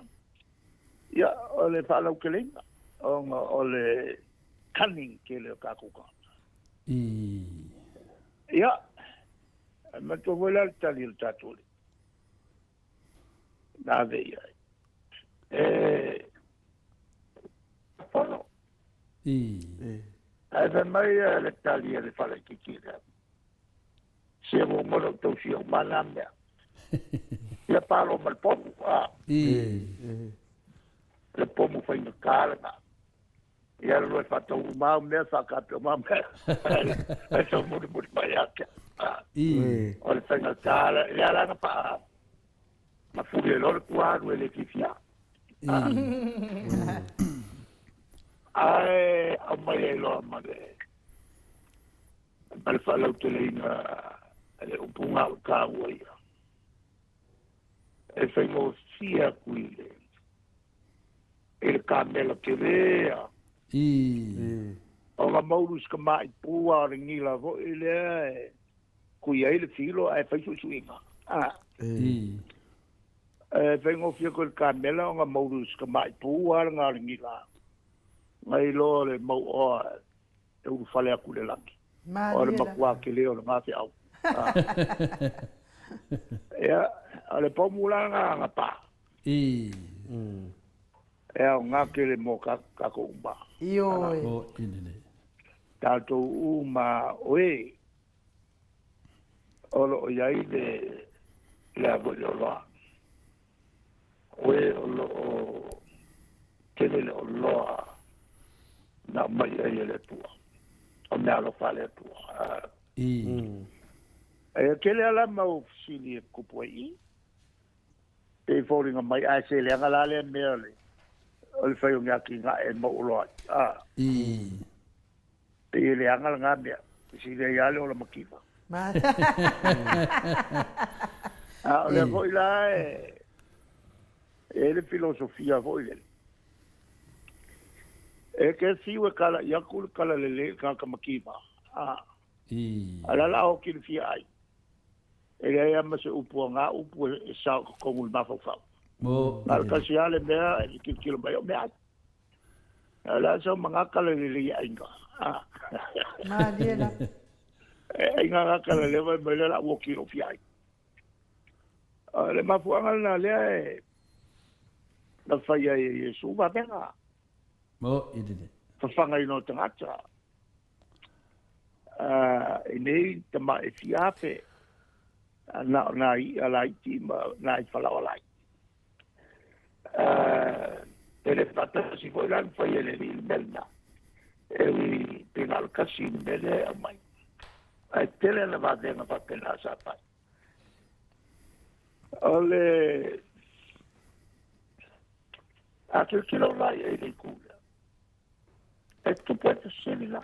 Ia, o le faalauteleina, ona o le cunning tele o tatou tagata. Ia, e manatua foi la le tali a le tatou Alii na ave i ai. E pono. Ae fai mai le tali a le falaitiiti lea, Se ua uma lou tausia uma na mea. Ia palo ma le pomu, a. Le pomu faigata lena. Ia alu loa e faatau uma au mea, faakape uma au mea. Ae sau mulimuli mai ia te au. O le faigata lea la na faa mafuli ai loa le tua alu e le fiafia. Ae aumai ai loa ma le ma le faalauteleina le upu gau taua ia. E faigofie atu i le i le kamela tele a. Ona maulu si tamai pua o le gila foi lea e kui ai le filo ae fai suisuiga. E faigofie atu i le kamela ona maulu si tamai pua lena o le gila nai lo le mauoa e ulufale atu i le lagi. O le matua tele o lena feau. Ia, o le pomu la lena na pa. E aoga tele mo tatou uma. Ioe. Tatou uma o e o lo o i ai le le a foi le oloa. O e o lo o tele le oloa na aumai ai e le Atua. O mea alofa a le Atua. E tele lava la mau fesili e tupu ai i i. Pei e foliga mai ae se leaga la lea mea o le o le fai o ni atinae e mau oloa ai. A. Pei e leaga lena mea. Fesili ai lava le ola mativa. A o lea foi la e e i ai le filosofia foi lele. E te fiu e kalaʻi atu le kala lelei i le tagata mativa. A. A o le a la a oti i le fia ai. E leai lava ma se upu a na upu e sao i totonu i le mafaufau. Mo. Na o le tasi lava le mea e tilotilo mai ai o meaai. O le a sau magaka le lelei e aiga. Malie lava. E aiga gaka le leva mai le la ua kilo fia ai. O le mafuaaga lena lea e na fai ai e Iesu vavega. Mo i lele. Fafagaina o tagata. I nei tama e fia afe na o nā i'a laiti ma nai falaoa laiti. E le faatasi foi la na fai e le Alii le mea lena, e ui pe na o le tasi le mea lea e aumai, ae tele ana vavega faapena sa fai. O le a tilotilo la i ai i le itu lea, e tupu ai fesili la.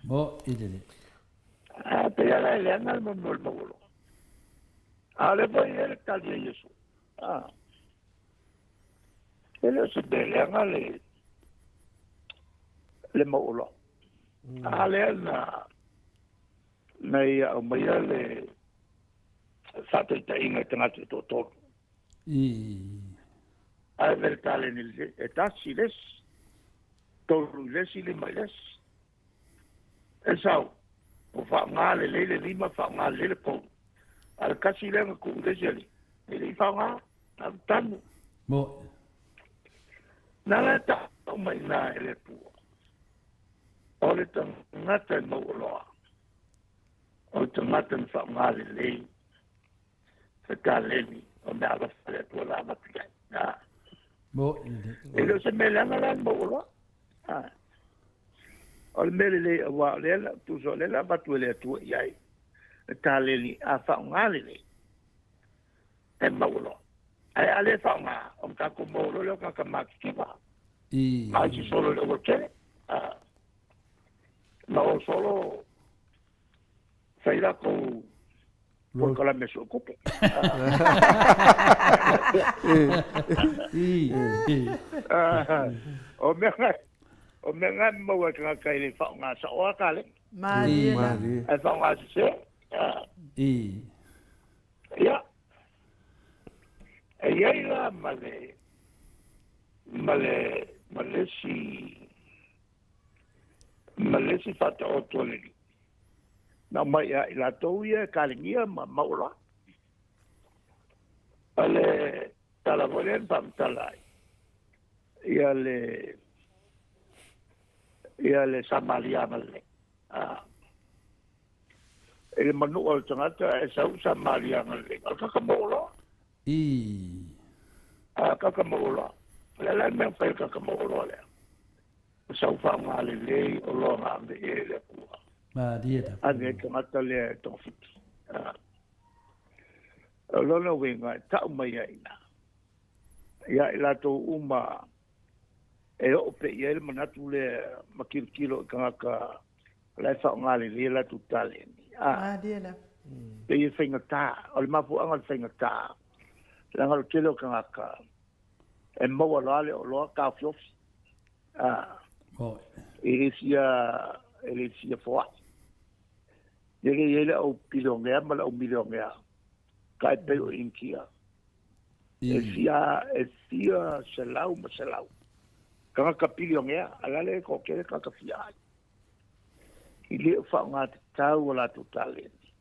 Mo i lele. A pei lava la e leaga le mea o le maualuga. A o lea foi e i ai le tali a Iesu. A, e le o se mea leaga le, le mauoloa. A lea na, na ia aumaia le faataitaiga i tagata e toatolu. I. Ave le taleni e tasi i le isi, tolu i le isi, lima i le isi. E sau, ua faaaoga lelei le lima, faaaoga lelei le tolu. A o le tasi lea na tuu i le isi alii, e le i faaaoga, na o le tanu. Mo. Na la e tau mai i ina e le Atua, o le tagata e mauoloa, o le tagata na faaaoga lelei se taleni o mea alofa a le Atua na avatu i ai. Mo. E le o se mea leaga la le mauoloa. O le mea lelei aua o lea na tusa o lea na avatu e le Atua i ai le taleni a faaaoga lelei e maua loa. Ae a le faaaoga, ona tatou maua loa lea o tagata matitiva. Ma isi solo i le aualatele. Ma o solo fai latou polokalame sue tupe. O mea na, o mea na e maua e tagata e le faaaoga saoa taleni. Malie la. Ae faaaoga sese. Ia. E i ai la ma le ma le ma le isi ma le isi faataoto a le Alii. Na aumai ia i latou ia e kalegia ma mauoloa. O le tala foi lea na faamatala ai ia le ia le Samaria agalelei. A i le manua o le tagata e sau Samaria agalelei, o le kaka mauoloa. I. A kaka mauoloa. O le a la le mea na fai e le kaka mauoloa lea? O sau faaaoga lelei o loa na ave i ai e le Atua. Malie lava. Ave ai le tagata lea e togafiti. O lona uiga e tau mai ai i ina, ia i latou uma e oo pea i ai le manatu lea ma tilotilo i tagata la e faaaoga lelei a latou taleni. Malie lava. Pei e faigata, o le mafuaaga o le faigata, leaga o le tele o tagata e maua loa le oloa taofiofi. E le fia, e le fia foai. E le i ai le au pilionea ma le au milionea, tai pei o Initia. E fia, e fia selau ma selau. Tagata pilionea, a la le toatele tagata fia ai. I le o faaaogatatau o latou taleni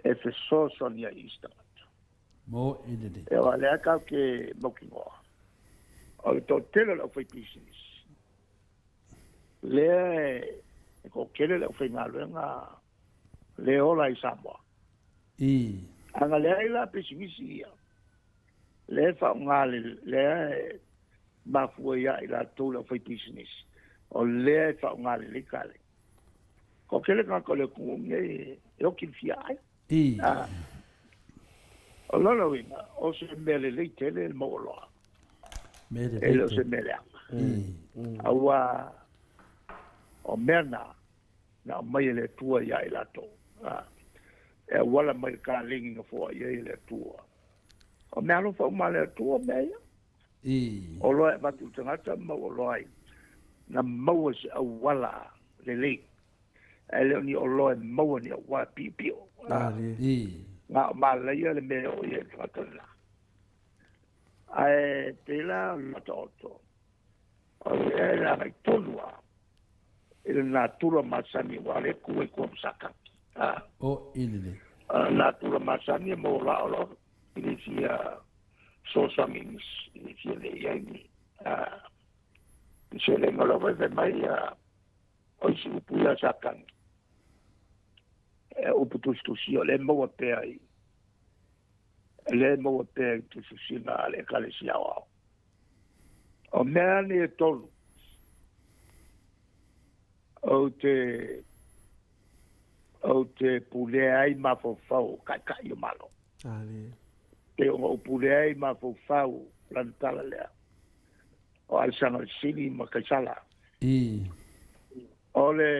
e fesoasoani ai i isi tagata. Mo i lelei. E aua o lea tatou te mautinoa, o le toatele o le aufaipisinisi, lea e toatele le aufaigaluega le ola i Samoa. I. A na leai la pisinisi ia, lea e faaaoga le, lea e mafua ia i latou le aufaipisinisi, o lea e faaaoga lelei taleni. Toatele tagata o le atunuu lenei e oti i le fia ai. I. O lona uiga, o se mea lelei tele le mauoloa. Mea lelei. E le o se mea leaga. Aua o mea na, na aumai e le Atua ia i latou. E auala mai le kalegi na foai ai e le Atua. O mea alofa uma a le Atua mea ia. I. Oloa e avatu i le tagata ma mauoloa ai. Na maua i se auala lelei. Ae le o ni oloa e maua ni auala piopio. I. Na o malaia le mea e oo i ai le tagata lena. Ae pei la o le mataoto, o le e agai tonu lava i le natura masani aua o lea e tu ai tua ma Sakaki. A. O i lelei. O le natura masani e maua lao loa i le fia fesoasoani i nisi, i le fia lei ai ni ni seleni. O lea foi fai mai o isi upu ia Satani, e upu tusitusia o lea e maua pea i lea e maua pea i tusitusiga a le Ekalesia Aoao. O mea nei e tolu, ou te ou te pulea ai mafaufau o taitai o Malo. Pei ona ou pulea ai mafaufau lana tala lea o Alesana le Sili ma Kaisala. O le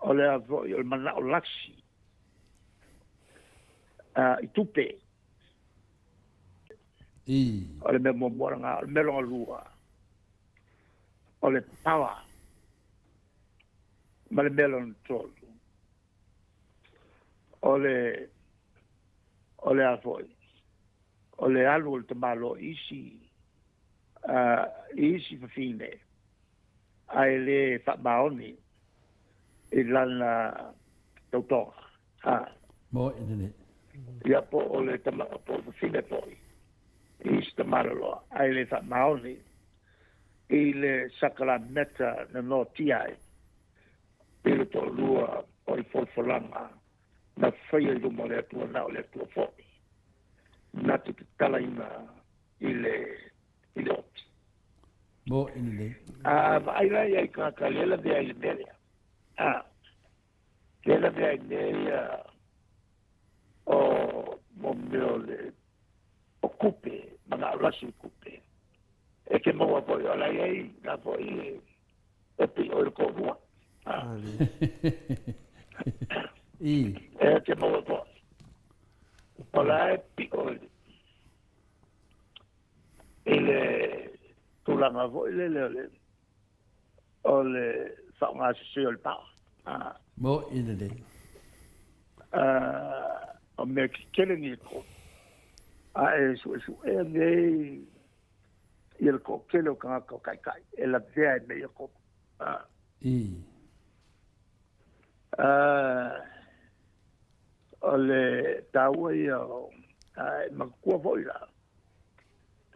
o le a foi o le manao lasi i tupe. O le mea muamua lena. O le mea lona lua, o le power. Ma le mea lona tolu, o le o le a foi, o le alu o le tamaloa i isi i isi fafine ae le faamaoni i lana tautoga. A. Mo i lenei. Ia po o le tama, po o le fafine foi i isi tamaloloa ae le faamaoni i le sakalameta na noatia ai i le toalua o le folafolaga na faia i luma o le Atua, na o le Atua foi na te tatalaina i le i le oti. Mo i lenei. A vaai la ia i tagata lea lavea i le mea lea. A, lea lavea i mea ia o mo mea o le o kupe, manao lasi i kupe. E ke maua foi o la i ai na foi e piʻo i le toalua. E ke maua foi o la e piʻo i le tulaga foi lele o le o le faaaoga sese o le paoa. Mo i lelei. O mea tetele nei e tolu. A e suesuea nei ia le toatele o tagata o taitai e lavea i mea ia tolu. O le taua ia o e manatua foi la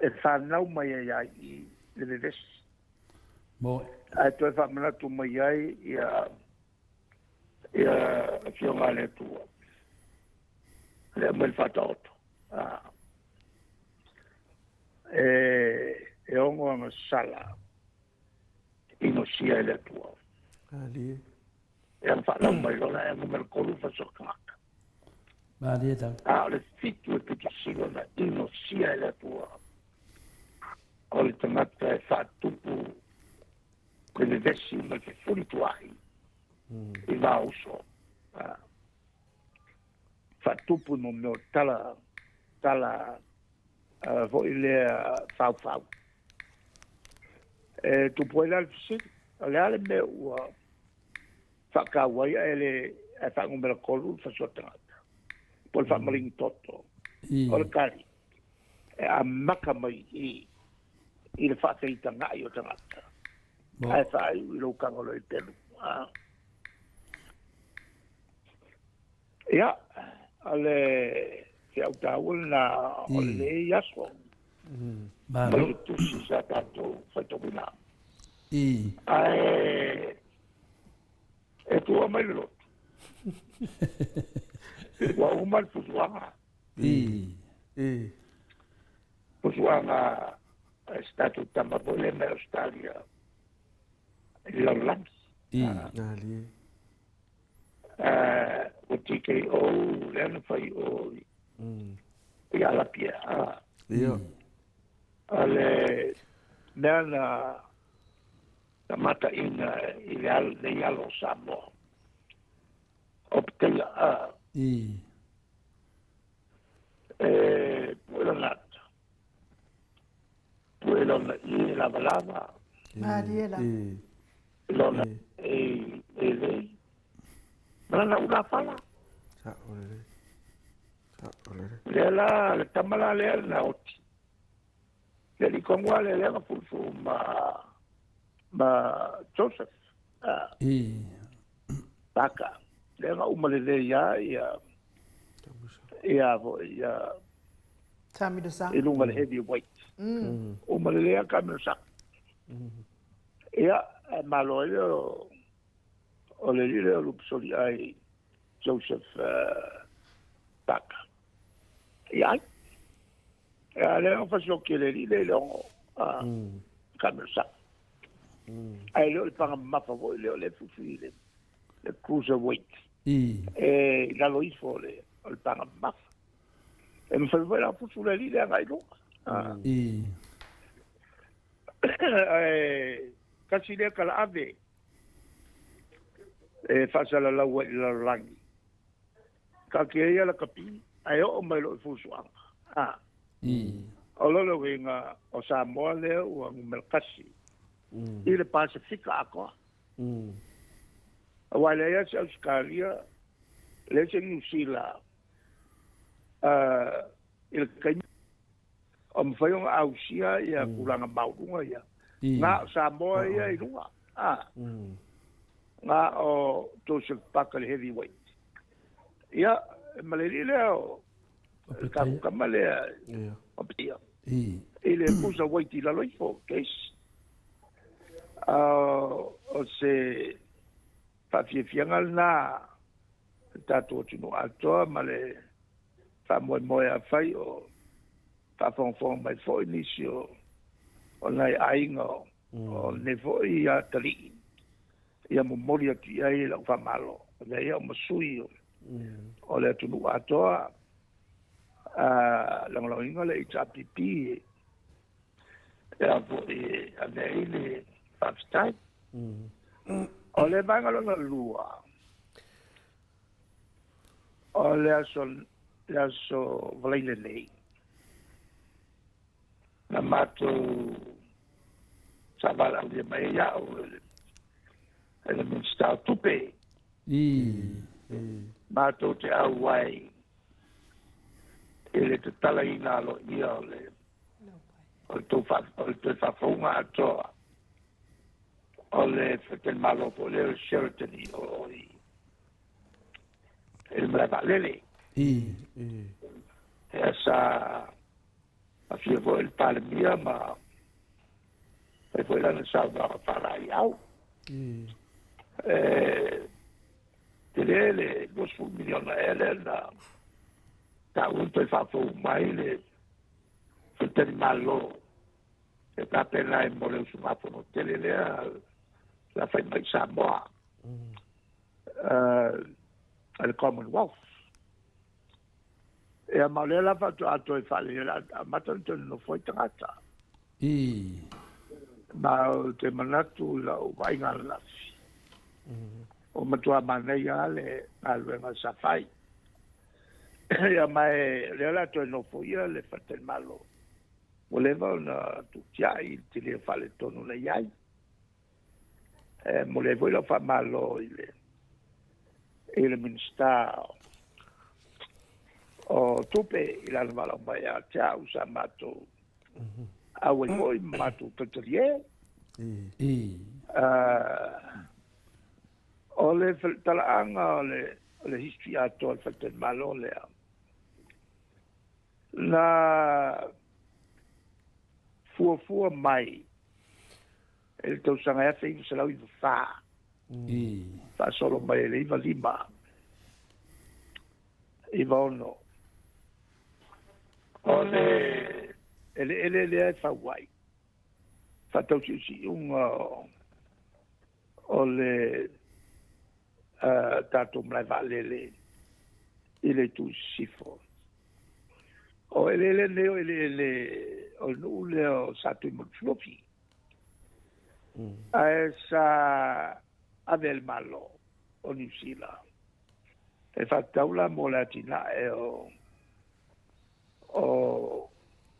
e fanau mai ai lava i i le vevesi. Mo. Ae toe faamanatu mai ai ia ia Afioga a le Atua. Le aumai le Faataoto. E, e ono ana sala inosia e le Atua. Alie. E ana faalau mai loa e numera tolu faasoa tagata. Malie tau. A o le fitu e pito sili ona inosia e le Atua. O le tagata e faatupu le vevesi ma le fefulitua'i i va uso. Faatupu i mo mea o tala, tala foi lea faufau. E tupu ai la le fesili, o le a le mea ua faataua ai ae le ae faanumera tolu le faasoa tagata po o le faamaligi toto. O le tali, e amata mai i i le faataitaga'i o tagata ae faaiu i lou tago loa i pelu. Ia, o le feau taua lena o lenei aso. Mai le tusi sa tatou faitauina. Ae e tua mai le lotu. Ua uma le fusuaga. Fusuaga a si tatou tama foi lea mai Australia i le lalolagi. Ua TKO lea na fai o i Alapia. O le mea na na mataina i le alo, nei alo o Samoa. O Petela, e pue lona ata, pue lona ie lavalava. Malie la. Lona e e lei. Ma lana ula fala. Sa'o lelei. Lea la, le tama la lea na oti. Le alii tonu lava lea lea na fusu ma, ma Joseph. Paka. Lea na uma lelei lava ia, ia foi, ia, Taamilosaga. I luga le heavy weight. Uma lelei lava taamilosaga. Ia, ae malo ai lea o, o le alii lea o Lupesoliai Joseph Parker. Ia ai. Ia, lea na fasioti e le alii lea i le ono taamilosaga. Ae le o le paga mamafa foi lea o lea e fuifui i le, le cruiser weight. E i lalo ifo o le, o le paga mamafa. E mafai foi la fusu le alii lea agai i luga. Ae tasi lea talaave e faasalalau ai i le lalolagi. Taatia ia lakapi ae oo mai loa i fusuaga. O lona uiga o Samoa lea ua numera tasi i le Pasefika atoa. Aua e leai lava se Ausetalia, leai se Niu Sila i le taimi o mafai ona ausia ia tulaga maualuga ia. Na o Samoa ia i luga. Na o Joseph Parker le heavyweight. Ia, e ma le alii lea o le tatou tama lea o Pia. I le cruiserweight i lalo ifo, case. O se faafiafiaga lena le tatou atunuu atoa ma le faamoemoe afai o faafogafoga mai foi nisi o nai aiga o lenei foi atalii, ia momoli atu i ai lau faamalo. Avea ia ma sui o le atunuu atoa, lagolagoina le HRPP e a foi avea ai le faafetai. O le vaega lona lua, o le aso, le aso Valaile nei, na matou sa valaaulia mai ai au e le Minisita o Tupe. Matou te auai i le tatalaina aloaia o le o le toe faafouga atoa o le faletalimalo foi lea o le Sheraton i o i le malae vaalele. Ia sa afio foi le Palemia ma fai foi lana saunoaga faalaeiau. E tele le 20 miliona ea lea na taua toe faafou mai le faletalimalo e tapena ai mo le usugafono tele lea la fai mai Samoa a le Commonwealth. Ia ma o lea la faatoa toe faalelei o le a amata ona toe nonofo ai tagata. Ma ou te manatu i lau vaaiga ananafi, ua matua manaia lava le galuega sa fai. Ia ma o lea o le a toe nofoia le faletalimalo ua leva ona tuutiai i le tele o faaletonu na i ai. E momoli ai foi lau faamalo i le i le Minisita o Tupe i lana valaau mai ia te au sa matou auai foi ma matou talitalie. O le talaaga o le history atoa o le faletalimalo lea, na fuafua mai i le tausaga e 1994, faasolo mai i le 95, 96, o le eleele lea e fau ai, faatausiusiuga o le tatou malae vaalele i le itu i sisifo. O eleele nei o eleele o le nuu lea o Satuimalufilufi. Ae sa ave e le Malo o Niu Sila e faatatau la mo le atinae o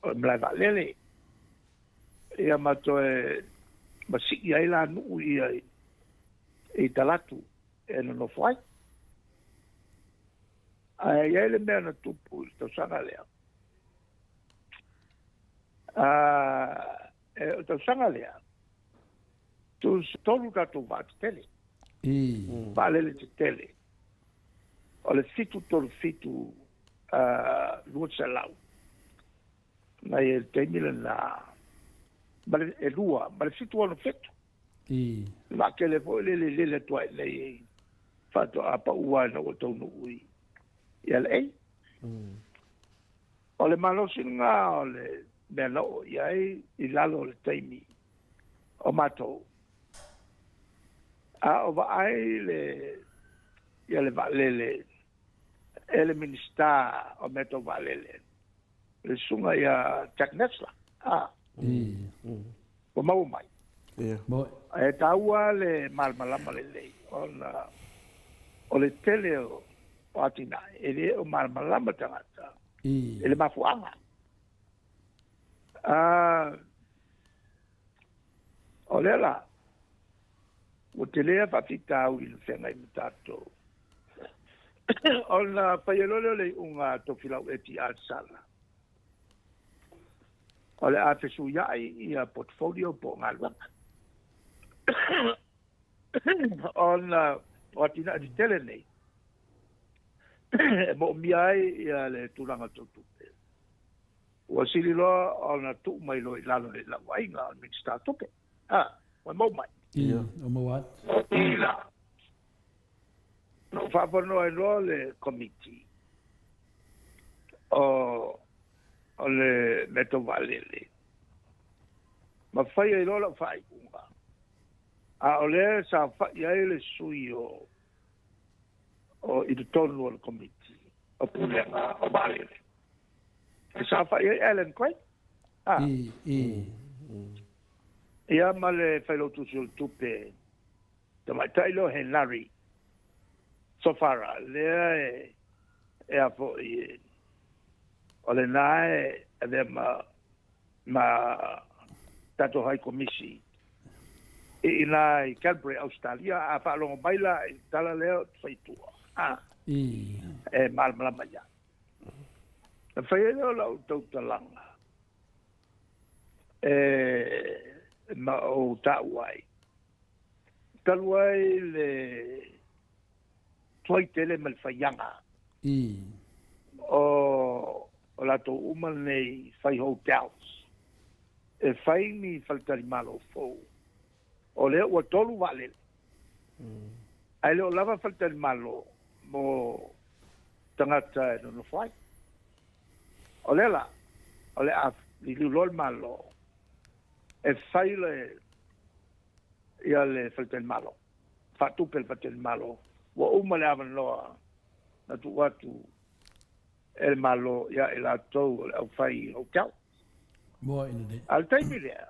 le malae vaalele. Ia ma toe masii ai la nuu ia i Talatu e nonofo ai. Ae i ai le mea na tupu i le tausaga lea. E, o le tausaga lea, tusa tolu tatou vaa tetele. Vaalele tetele. O le 737 200 na i ai i le taimi lena, ma le, e lua, ma le 767. Le vaatele foi le lelele atu ai nei faatoa pau lava ina ua taunuu i LA. O le malosi lena o le mea na oo i ai i lalo o le taimi o matou. A o vaai le ia le vaalele e le Minisita o mea tau vaalele, le susuga ia Jack Nessler. A. Ua maua mai. E taua le malamalama lelei ona o le tele o atinae e le o malamalama tagata i le mafuaaga. O lea la, ua tele faafitauli na feagai ma tatou. Ona fai ai loa lea o le iuga a Tofilau Eti Alesala, o le a fesuiai ia portfolio po o galuega. Ona o atinae tetele nei, e moomia ai ia le tulaga tau tupe. Ua sili loa ona tuu mai loa i lalo i lau aiga o le Minisita o Tupe. Ha, ua maua mai. Ia, ua maua atu. Ila. Na ou faafanoa ai loa le komiti o o le mea tau vaalele ma fai ai loa lau faaiuga. A o lea e saofai ai le sui o o i totonu o le komiti o pulega o vaalele. E saofai ai Alan Craig. Ah. Ia ma le failautusi o le tupe tamaitai lea o Henare Sofara lea e e a foi o lena e avea ma ma tatou High Komisi i ina i Canberra, Australia. A faalogo mai la i le tala lea o te faitua, a e malamalama ia. Na fai ai lea o lau tautalaga e ma ou taua ai, talu ai le tuai tele ma le faiaga o o latou uma nei fai hotels e fai ni faletalimalo fou. O lea ua tolu vaalele, ae le o lava faletalimalo mo tagata e nonofo ai. O lea la, o le a liliu loa le Malo e fai le ia le faletalimalo, faatupe le faletalimalo. Ua uma le avanoa na tuu atu e le Malo ia i latou o le aufai hotel. Moa i lenei. A o le taimi lea,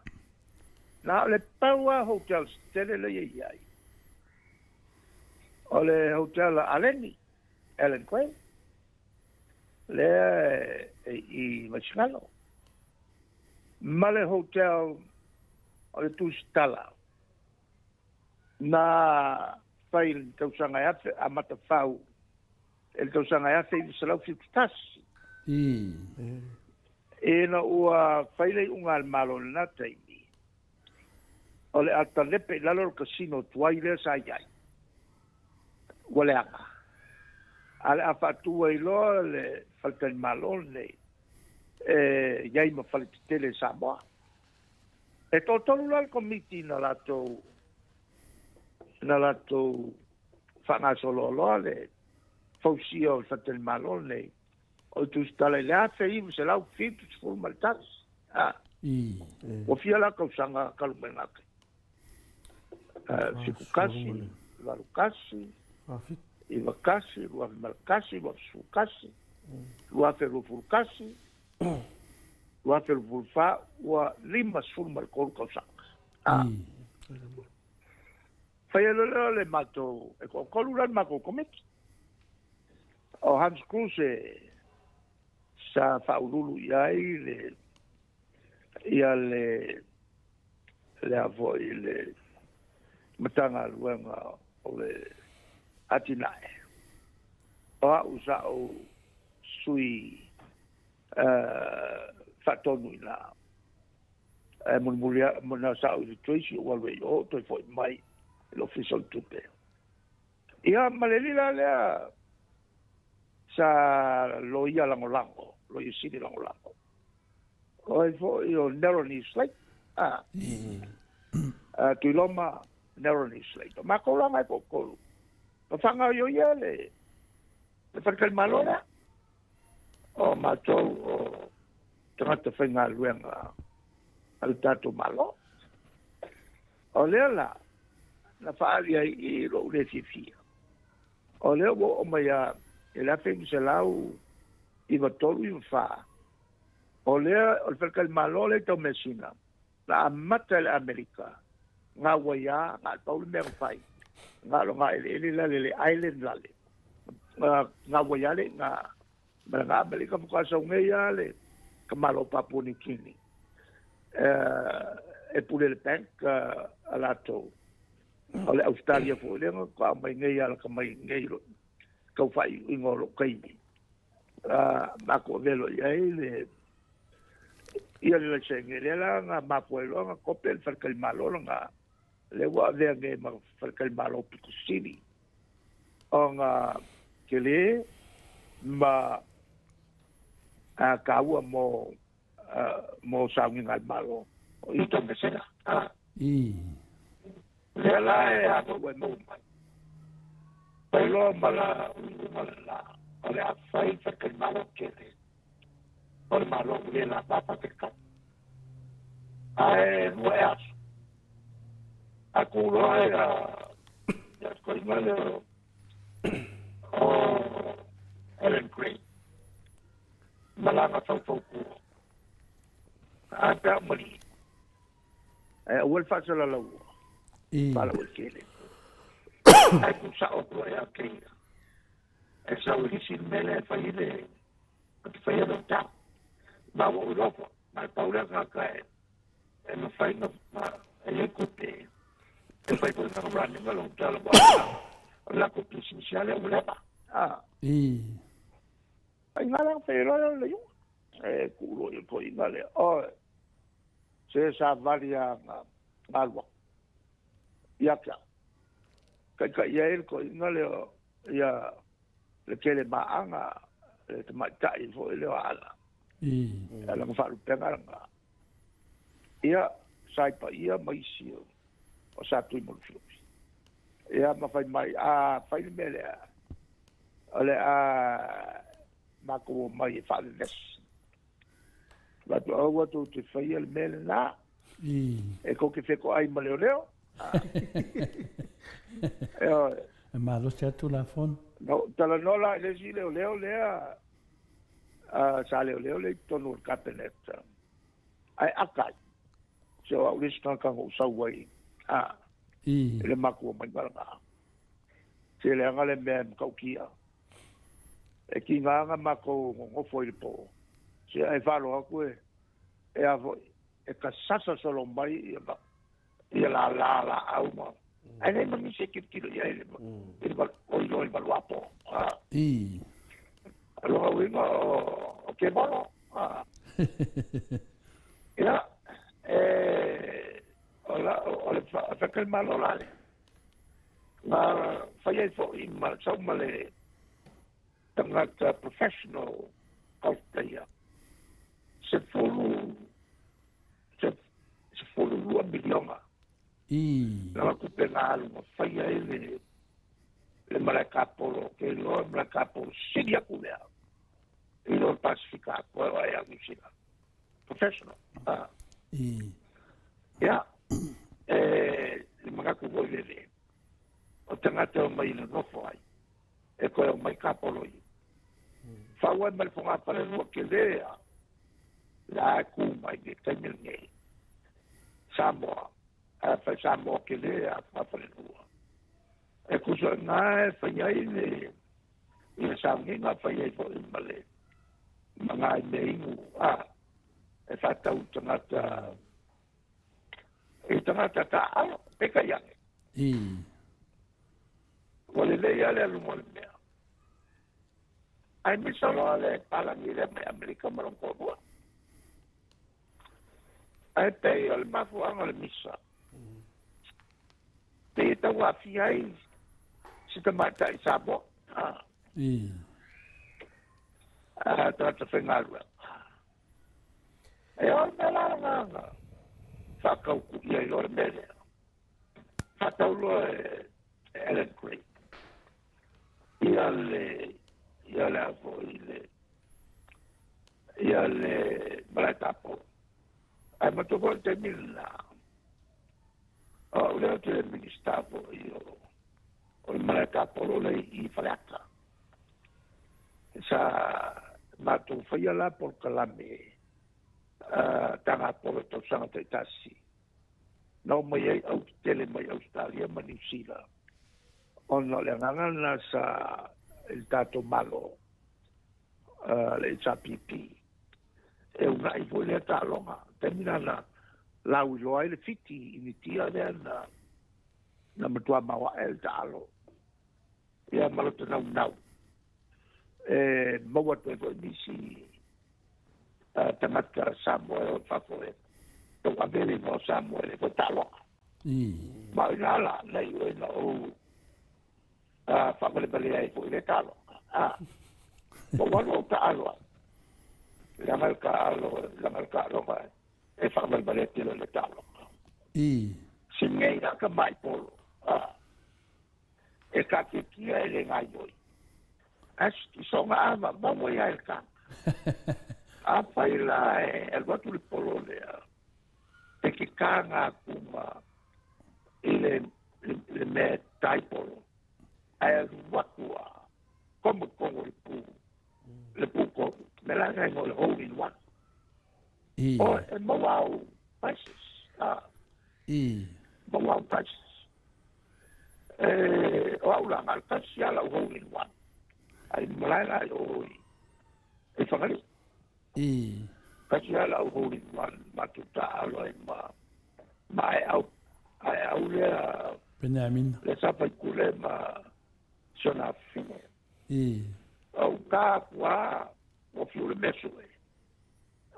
na o le pau lava hotels tele lea e i ai, o le hotel a Aleni, Allen Quay, lea e i Vaisigano, ma le hotel o le Tusitala na fai i le tausaga e afe amata fau i le tausaga e 1971. Ina ua fai le iuga a le Malo i lena taimi, o le a talepe i lalo le casino tuai lea sa i ai, ua leaga. A o le a faatu ai loa le faletalimalo lenei e i ai ma fale tetele i Samoa. E toatolu la le komiti na latou na latou faagasoloa loa le fausia o le faletalimalo lenei o le Tusitala i le 1971. A. Ua fia la tausaga talu mai lena taimi? 71, 81, 91, 2001, 2011, 2021, 2024, ua 53 tausaga. A. Fai ai loa lea o le matou, e toatolu la le matou komiti. O Hans Kruse sa faauluulu i ai le ia le le a foi le Matagaluega o le Atinae. O au sa ou sui faatonu i ina. Ae mulimuli na sa ou i le Treasury ou alu ai i o ou toe foi mai i le Ofisa o le Tupe. Ia ma le alii la lea sa loia lagolago, loia sili lagolago. O ai foi o Neroni Slate, a, Tuiloma Neroni Slate. O makou la ngai toatolu, na faagaoioia le faletalimalo lea. O matou o tagata faigaluega a le tatou Malo. O lea la, na faaali ai i lou le fiafia. O lea ua oo mai lava i le 1993, 94, o lea o le faletalimalo lea i Taumeasina, na amata e le Amerika, gauai a, na o le pau le mea na fai, na o le gaeleele lale, le island lale, gauai a le iina ma le Amerika faatoa sau nei a le ka Malo o Papua Niu Kini e pule le bank a latou. O le Australia foi lea na faatoa aumai nei a lata mai nei tau faaiuiuga o lou taimi. Matou avea loa i ai le ia le laisene lea la na mafua ai loa na kope le faletalimalo lena lea ua avea nei ma faletalimalo pito sili ona tele ma taua mo mo sauniga a le Malo o i tau mesena. Lea la e afa ua e maua mai. Pai loa ma la uiuga le la, o le a fai faletalimalo tele o le Malo ua le lava faatalitali. Ae lua e aso. A ku loa e a ia koinga le o Ellen Gray. Ma lana faufautua. A pe a malie. Ae aua le faasalalaua. Faalauaitele. Ae tuu sao atu ai ia te ia. E sau i lisi le mea lea e fai i le, e te faia lou tau. Ma ua ou iloa foi, ma e pau lea tagata e, e mafai na, e i ai tupe, e fai foi na running a lou tala, aua o le latou pisinisi lava lea ua leva. Faiga la fai loa le iuga. E tuu loa i le toeaina lea, Oe, se savali lava na alu atu ia te au. Taitai ai le toeaina lea ia le tele maaaga, le tamaitai foi lea o Aana. Ia lana faalupega lena. Ia, sa i paia ma isi o Sa Tuimolufilufi. Ia ma fai mai, a fai le mea lea, o le a matou omai e faavevesi. Fai atu, aua tou te faia le mea lena. E tou te fetoai ma leoleo. Ioe. E malosi atu Tulafono. Na ou talanoa la i le isi leoleo lea, sa leoleo lea i totonu o le Kapeneta. Ae aka ai, se o au le isi tagata na ou sau ai, a, i le matua mai lena. Se leaga le mea e matautia. E tiga ana matou nonofo i le po, se ae faalogo atu e, e a foi, e tasasa solo mai ia, ia lala laau ma, ae leai ma nisi e tilotilo i ai i le, i le, o iloa i le valuapo. O lona uiga o kemolo. Ia, e, o la, o le faletalimalo la lea, na fai ai foi ma sau ma le tagata professional golf player, 12 miliona. Lana tupe na alu na fai ai le le malae kapolo, ke iloa le malae kapolo sili atu lea i lo le Pasifika atoa o ai a Niu Sila. Professional. Ia, e le manatu foi lele, o tagata e omai i le nofo ai, e toe omai kapolo i. Fau ai ma le fogafalelua tele a, la e ku mai le taimi lenei. Samoa, a fai Samoa tele a fogafalelua. E tusa na e fai ai le ia sauniga fai ai foi ma le ma nai mea inu a e faatau i tagata i tagata taaalo peitai ane. Ua lelei lava le aluga o le mea. Ae misa loa le palagi lea mai Amerika ma lona toalua. Ae pei o le mafuaaga o le misa, pei e tau aafia ai si tamaitai Samoa, tagata faigaluega. E o le mea la lena na faataukui ai loa le mea lea. Faatau loa e Ellen Gray ia le ia le a foi le ia le malae tapolo. Ae matua foi le taimi lena, o au lea ou te le Minisita foi o o le malae tapolo lea i Faleata. Sa matou faia la polokalame tagapolo i tausaga taitasi. Na omai ai au tetele mai Ausetalia ma Niu Sila ona o le agaga lena sa i le tatou Malo, le HRPP, e uunai foi lea taaloga. O le taimi lena na lauiloa ai le Fiti i Initia lea na matua maoae le taalo ia ma lota naunau e maua atu ai foi nisi tagata Samoa e o i fafo e tauave le igoa o Samoa i le foi taaloga. Ma o i ina la na iu ai na ou faavalevalea ai foi i lea taaloga. Ua ou alu ou taalo ai, leaga le taalo, leaga le taaloga e faavalevalea tele o le taaloga. Sini ai ka mai polo. E kākīkī ai le gaioi. As i soga ava, maua ia e le kāka. Afai la e alu atu le polo lea, e ke kāga aku ma i le, le, le mea tai polo, ae alu atu a komo i totonu o le pū, le pū tonu, me la ngai mo le hole in one. O, e maua au prizes. Ah. Maua au prizes. E, o au la, na o le tasi lava lau hole in one. Ai malae la i o i, i Fagalii. Tasi lava lau hole in one, matou taaalo ai ma, ma Aeau, Aeau lea. Peniamina. Lea sa faipule ma si ona afafine. Ou ta atu lava, ua fiu le mea sue.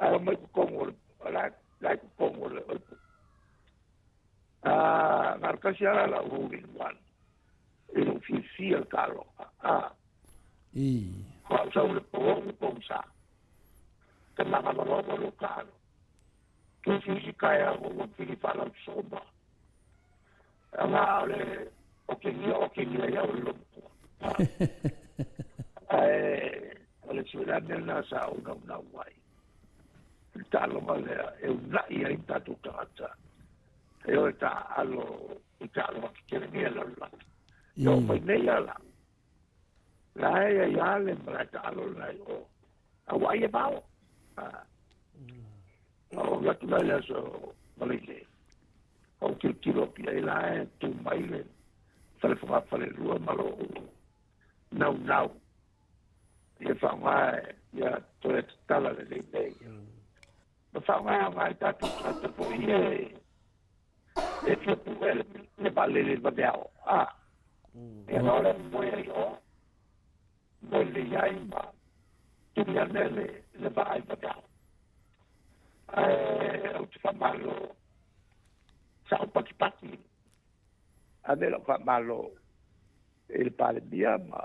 Ae omai i totonu o le, la, la i totonu o le, o le pupu. Ah, na o le tasi lava la lau hole in one i lou fiafia le talofa. Ah. O au sau le po pou sa. Te magavaloa lou talo. Tusi isi taeao ua pili faalau soma. Aga o le okegia okegia ia o le lomatua. Ae o le sui la mea lena sa ou naunau ai. Le taaloga lea e uunai ai tatou tagata e o e taaalo i taaloga tetele nei a le lalolagi. E oo mai nei lava la, la e i ai lava le malae taalo lena i o, a ua ai e vao. Na ou alu atu la i le aso Malaile, ou tilotilo atu i ai la e tu mai le fale fogafalelua ma lou naunau ia faaaoga ia toe tatala lelei mea ia. Ma faaaoga e aoga ai tatou tagata foi ia e fia pue le vaalele i le vaveao. Ia na o le moe ai o, moe lelei ai ma tuli ane le vaa i vaveao. Ae ou te faamalo sa ou patipati ave lau faamalo i le Palemia ma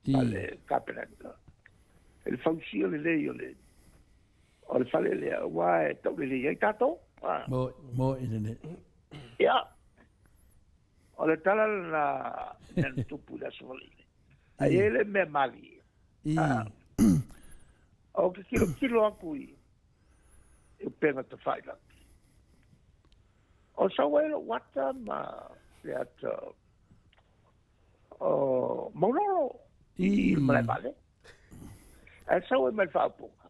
le Kapeneta i le fausia lelei o le o le fale lea aua e taulelei ai tatou. Mo i lenei. Ia, o le tala lena mea na tupu i le Aso Faraile. Ae i ai le mea malie. Ou te tilotilo atu i upega tafailagi. O sau ai lou ata ma le ata o Maulolo i le malae vaalele. Ae sau ai mai le faaupuga.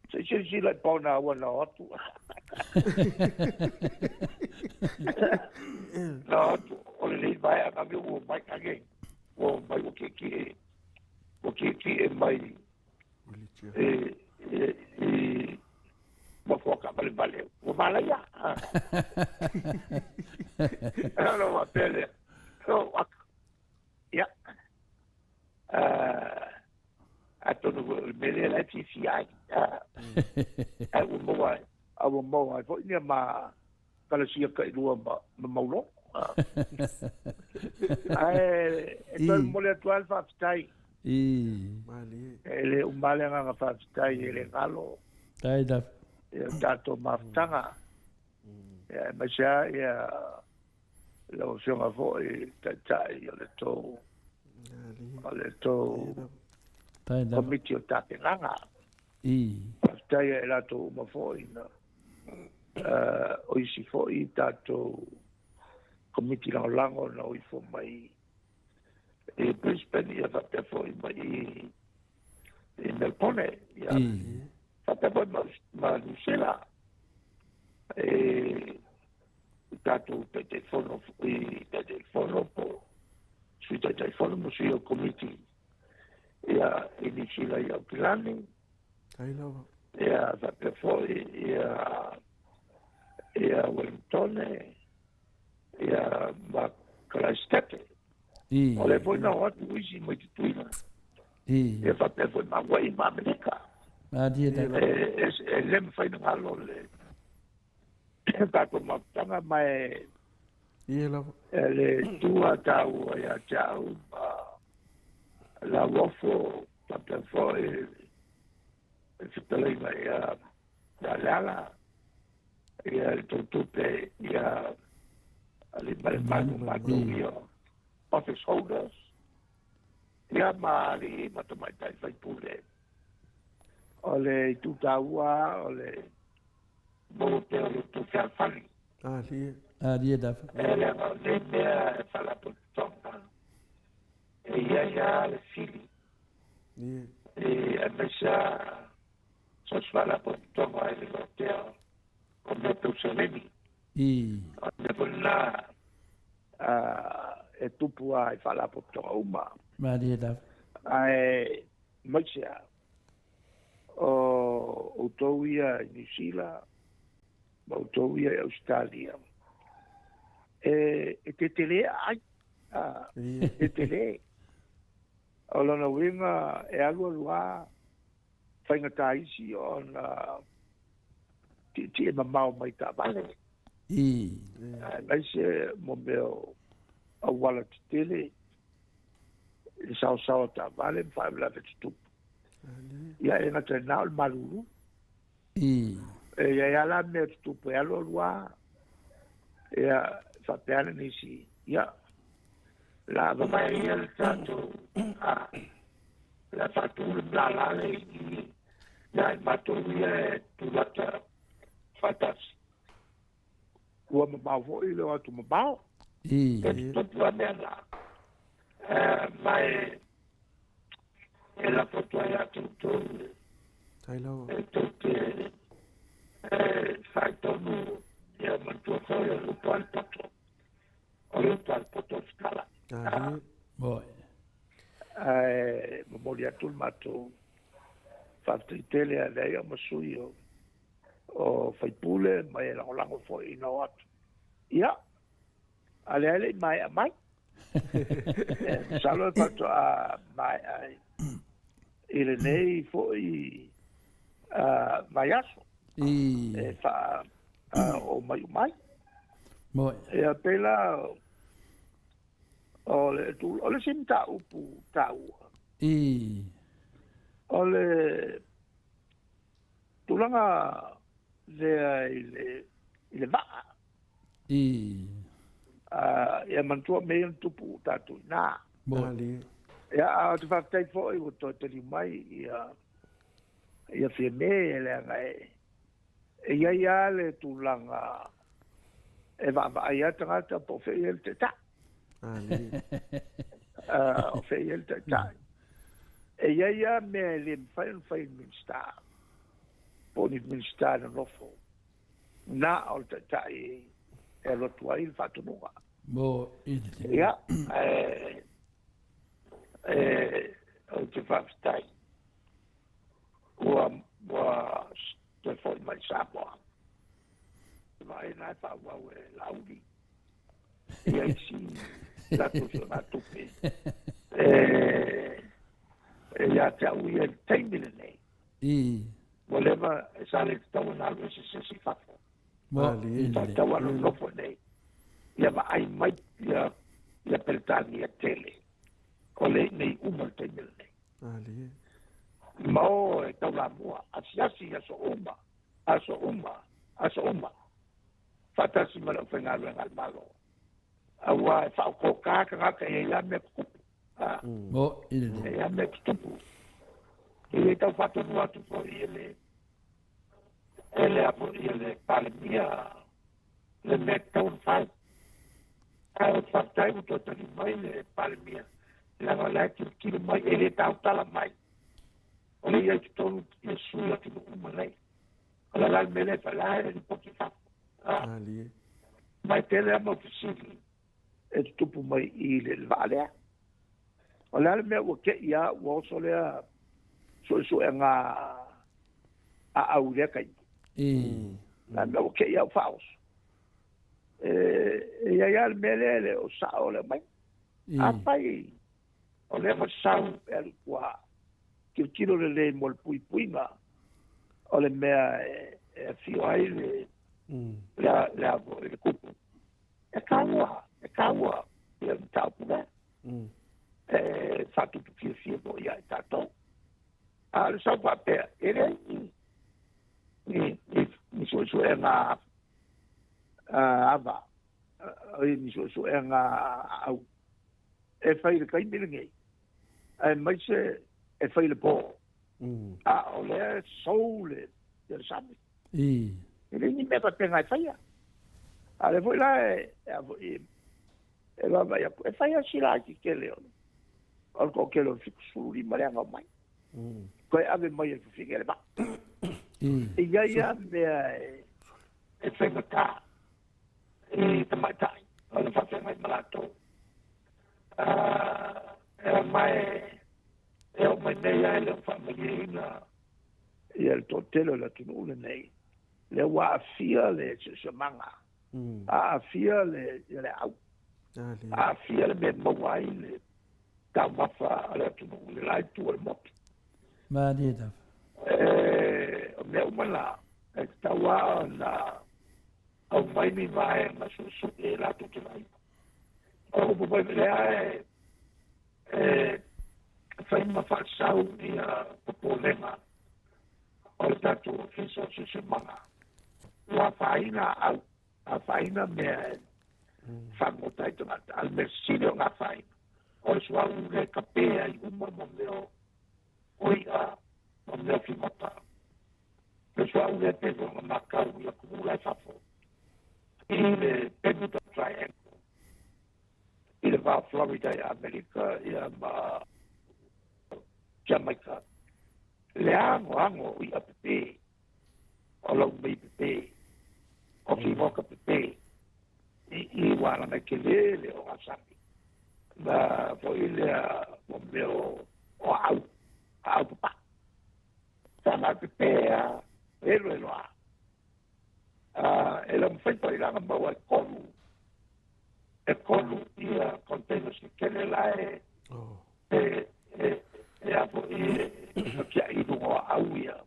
Se i silasila i paona ua na o atu. Na o atu, o lenei vaeaga ave ua mai age, ua mai ua kiekie, ua kiekie mai i, i, i mafuaka valevale, ua malaia. Ona faapea lea, o, ia, Atonu foi o le mea lea la e fiafia ai. Ae ua maua ai, a ua maua ai foi nia ma kalasia tailua ma Maulogo. Ae e toe momoli atu lava le faafetai. E le uma lava le agaga faafetai e le galo ia tatou mafutaga. Ia aemaise lava ia lau Afioga foi i le Taitai o le tou o le tou Komiti o Tapenaga. Faafetai ia i latou uma foi na o isi foi tatou Komiti Lagolago na o ifo mai i Brisbane ia faapea foi mai i Melbourne ia faapea foi ma Niu Sila e tatou Taitaifono i Taitaifono po Sui Taitaifono ma Sui o Komiti ia i Niu Sila i Aukilani ia faapea foi ia ia Wellingtone ia ma Kalaisitete. O lea foi na o atu isi mai Tutuila. Ia faapea foi ma Hawaii ma Amerika. E le mafai ona galo le tatou mafutaga ma e le tua taua ia te au ma Lauofo faapea foi le fetalaiga ia Leala ia le tou tupe ia Aliimalemanu matou ia office holders ia ma alii ma tamaitai faipule. O le itu taua o le maua pea o le tou fealofani. Alie lava. E leaga o nei mea e faalapotopotoga e i ai lava le fili. Aemaise lava so se faalapotopotoga i le lotea o mea tau seleni. O le mea foi lena e tupu lava i faalapotopotoga uma. Malie lava. Ae maise lava o outou ia i Niu Sila ma outou ia i Ausetalia, e tetele aai, tetele. O lona uiga e alu alu lava faigata isi ona tietie mamao mai taavale. Aemaise mo mea o auala tetele i le saosaoa o taavale ma faalavelave tutupu. Ia e gata i lena o le malulu. E i ai lava la mea tutupu e alu alu lava. Ia faapea ane nisi, ia la vavae ia le tatou a la faatu le lala le i ia i matou ia e tulata faatasi. Ua mamao foi le o atu mamao. E tutupu lava mea na. Ma e lafo atu ai ia te outou e tou te faitonu ia manatua foi o le upu a le poto. O le upu a le poto o le fetala. Ae momoli atu le matou faafetai tele a leai o ma sui o faipule ma e lagolago foi ina o atu. Ia, a lea e le i maea mai. Masalo e faatoa maea i lenei foi vaiaso e faa o mai mai. Ia pei la o le o le isi mataupu taua. O le tulaga lea i le vaa. Ia manatua mea ia na tupu tatou i ina. Ia, a ou te faafetai foi ua toe taliu mai ia ia Fiame leaga e i ai lava le tulaga e vaavaai lava tagata po o fea i ai le taitai. O fea i ai le taitai. E i ai lava mea e le mafai ona fai e le Minisita po o ni Minisita e nonofo na o le taitai e alu atu ai le faatonuga. Ia, e, ou te faafetai ua toe foi mai Samoa. Vaai na e faaauau e Laauli ia isi latou feogatupe. E ia te au ia i le taimi lenei. Ua leva e sa le tatau ona alu ese se isi i fafo. Sa tatau ona nonofo i inei. Ia vaai mai ia ia Peretania tele o le i inei uma i le taimi lenei. Ma o e taulamua, asiasi i aso uma, aso uma, aso uma, faatasi ma le aufaigaluega a le Malo. Aua e faaokooka tagata e i ai lava mea tutupu. E i ai lava mea tutupu. E le tau faatonu atu foi e le e le e le Palemia le mea e tatau ona fai. Ae ou te faafetai ua toe tali mai le Palemia, leaga o la e tilotilo mai, e le tautala mai. O lea e i ai i totonu ia sui o atunuu uma nei. O le a la le mea lea e fai, la e lipoti i fafo. Ma e tele lava mau fesili e tutupu mai i le vaa lea. O le a le mea ua te i lava ua oso lea suesuega aau i lea taimi? O le a le mea ua te i lava ua faaoso? E i ai lava le mea lea e le o sao le aumaiga. Afai o lea ua sau e alu i tua, tilotilo lelei mo le puipuiga o le mea e afio ai le le kupu. E taua, e taua ia le mataupu lea. E faatupu fiafia foi ia i tatou. A o le sau faapea, e leai ni, ni, ni, ni suesuega ava, ni suesuega au e fai i le taimi lenei, aemaise e fai i le po. A o lea e sou le le sami. E leai ni mea faapena e faia. A o lea foi la e, a foi, e vaavaai atu, e fai lava si laiti tele o o le toatele o le 75 lea na omai. Toe ave mai e le fafine le vaa. E i ai lava mea e, e faigata i tamaitai o le faafeagai ma latou. E omai e oo mai nei lava e le o faamalieina ia le toatele o le atunuu lenei, lea ua aafia le siosiomaga, aafia le ia le au, aafia le mea e maua ai le taumafa a le atunuu i le la itu o le motu. Malie lava. E, o mea uma na, e tatau lava ona aumai ni vaega suesue e latou te vaai. O upu foi lea e, e fai ma faasau ia popolega o le tatou Ofisa o Siosiomaga. Ua afaina au, afaina mea e fagota ai tagata. A o le mea sili ona afaina, o le suauu lea e kape ai uma ma mea o i'a ma mea o figota. Le suauu lea pei foi ona matau i atunuu la i fafo i le Bermuda Triangle i le va o Florida i Amerika ia ma Jamaica. Le anoano o i'a pepe, o laumei pepe, o figota pepe i i ua e tele le o gasami. Ma foi lea mo mea o au, au papa. Sa na pepe a elo elo a. E le mafai foi la ona maua e tolu ia containers tetele la e e e e a foi e fatia'i i luga o aau ia.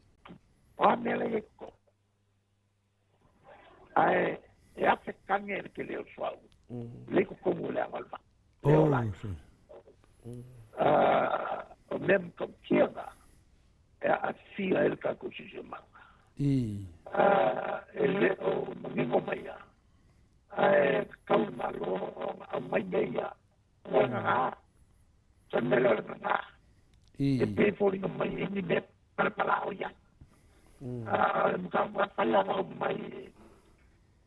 O a mea la e i ai totonu? Ae e afe kage le tele o le suauu lea i totonu o le aga o le vaa. E ola ai. O mea matautia na e aafia ai le tatou siosiomaga. E le o manino mai lava, ae tatau i le Malo ona aumai mea ia, o le gagā. O le mea lea o le gagā, e pei e foliga mai e ni mea palapala o i ai. O le mataupu e fai lava aumai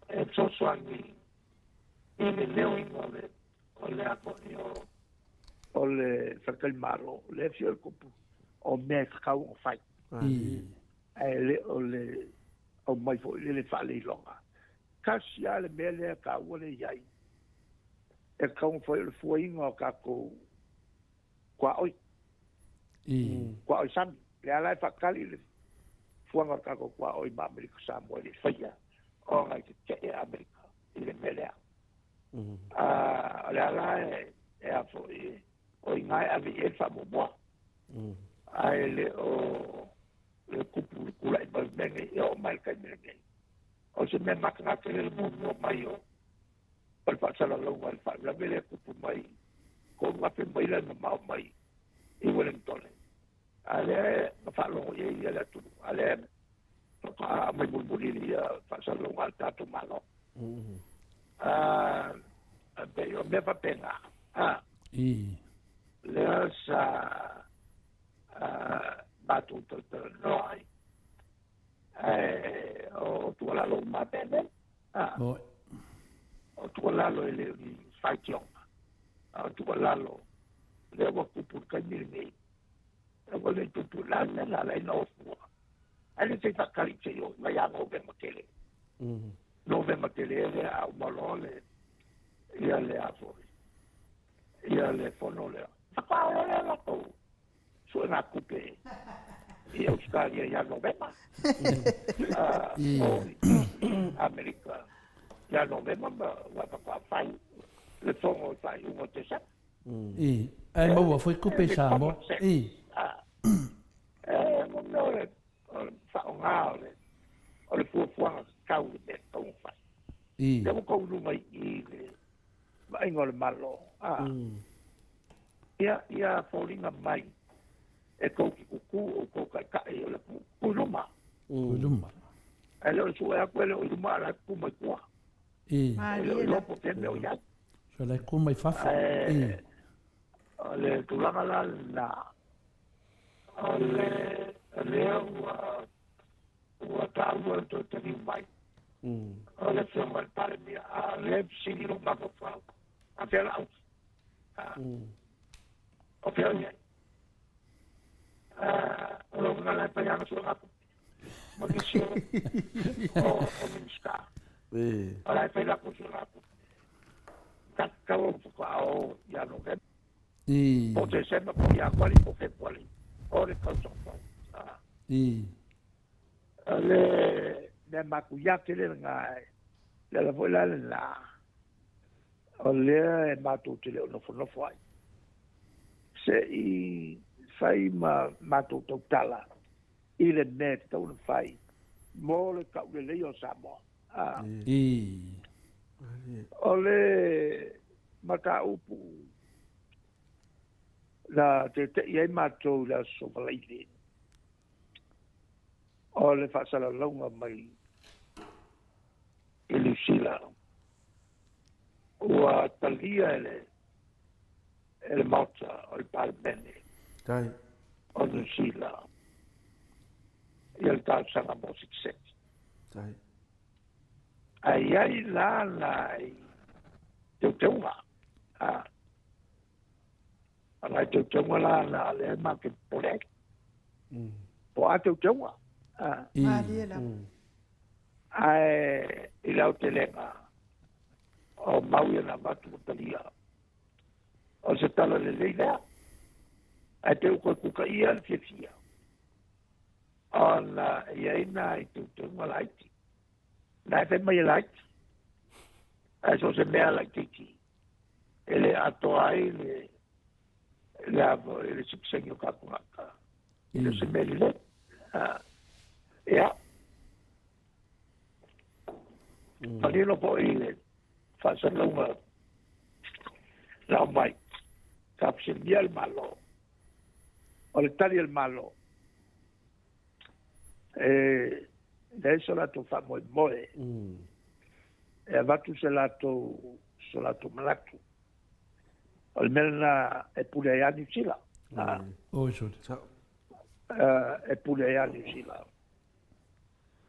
e fesoasoani i le leoina o le o le a foi o o le faletalimalo, lea e afio ai le tupu, o mea e tatau ona fai. Ae le o le aumai foi lele faaleiloga. Tasi lava le mea lea e taua lea e i ai, e tatau ona fai o le fuaina o tatou tuaoi. Tuaoi sami. Lea la e faatali le fuaga o tatou tuaoi ma Amerika Samoa e le i faia ona i tetee a Amerika i le mea lea. O lea la e a foi o i ina e ave i ai le faamuamua. Ae le o le kupu le tulai mai mea nei e oo mai le taimi lenei. O se mea matagata le muamua mai o o le faasalalauga i le faalavelave lea e tupu mai 3000 maila le mamao mai i Wellington. A lea na faalogo i ai le atunuu, a lea faatoa aumai mulimuli ia faasalalauga a le tatou Malo. E pei o mea faapena, lea sa matou talatalanoa ai. Ae o tuualalo uma lava mea nei. O tuualalo e le o ni faitioga, a o tuualalo lea ua tupu i le taimi lenei, aua ne i tupu, o le a le mea na ala ai ona o fua? Ae le se i faatali se i oo mai ia Novema tele. Novema tele lea a uma loa le ia le a foi ia le fono lea. Faatoa oo lea latou suegatupe i Ausetalia ia Novema. O Amerika ia Novema ma ua faatoa fai le fono i faaiuga o Tesema. Ae maua foi tupe i Samoa. E mo mea o le faaaoga o le o le fuafuaga tatau i mea tatau ona fai. Lea ua tou i luga i i le vaaiga o le Malo. Ia, ia foliga mai e tou te tutu o outou taitai o le atunuu, tu i luma. Tu i luma. Ae le o le sue atu e le o i luma a o la e tutu mai tua. E le o iloa po o fea mea o i ai. So la e tu mai fafo. Ae o le tulaga la lena, o le lea ua ua taua le toe taliu mai o le Afioga i le Palemia, a o lea e fesili lou mafaufau, a fea la uta? O fea o i ai? O lou uiga la e fai lava suega tupe ma nisi o Minisita. O la e fai latou suega tupe. Tatau au faatoa o ia Novema. Po o Tesema, po o Ianuari, po o Fepuari, o le tausaga fou. O le mea matuia tele lena, le ala foi la lena, o lea e matou te le o nofonofo ai, se i fai ma matou tautala i le mea e tatau ona fai mo le tauleleia o Samoa. O le mataupu na tete'i ai matou i le Aso Faraile, o le faasalalauga mai i Niu Sila ua talia e le e le Maota o le Palemene o Niu Sila ia le talosaga mo sitiseni. Ae i ai la nai teuteuga. A nai teuteuga la na lea matou te popole ai. Po o a teuteuga. Malie lava. Ae i le aotelega o mau ia na avatu ua talia. O se tala lelei lea. Ae pei ua toe kutaia le fiafia ona e i ai nai teuteuga laiti. Na e fai mai e laiti. Ae so o se mea laitiiti e le atoa ai le le a foi le sipiseni o tatou tagata. E le o se mea lelei. Ia. Manino foi i le faasalalauga na aumai, sa fesiligia le Malo. O le tali a le Malo, e leai so latou faamoemoe e avatu se latou so latou manatu. O le mea lena e pule ai lava Niu Sila. E pule ai lava Niu Sila.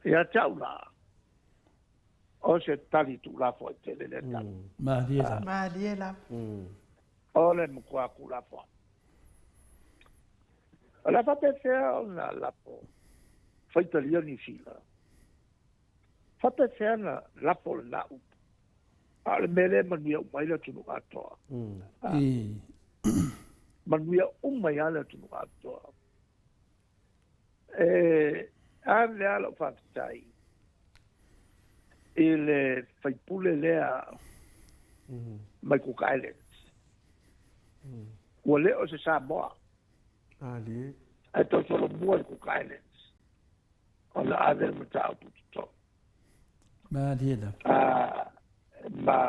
Ia te au la, o se tali tuulafoai tele lea tali. Malie lava. Malie lava. O le matua tuulafoai. O le a faapefea ona lafo faitalia Niu Sila? Faapefea ona lafo lena upu? A o le mea lea e manuia uma ai le atunuu atoa. Manuia uma ai lava le atunuu atoa. E ave lava lau faafetai i le faipule lea mai Cook Islands. Ua le o se Samoa. Ae tau solomua i le Cook Islands ona ave le mataupu i totonu. Malie lava. Ma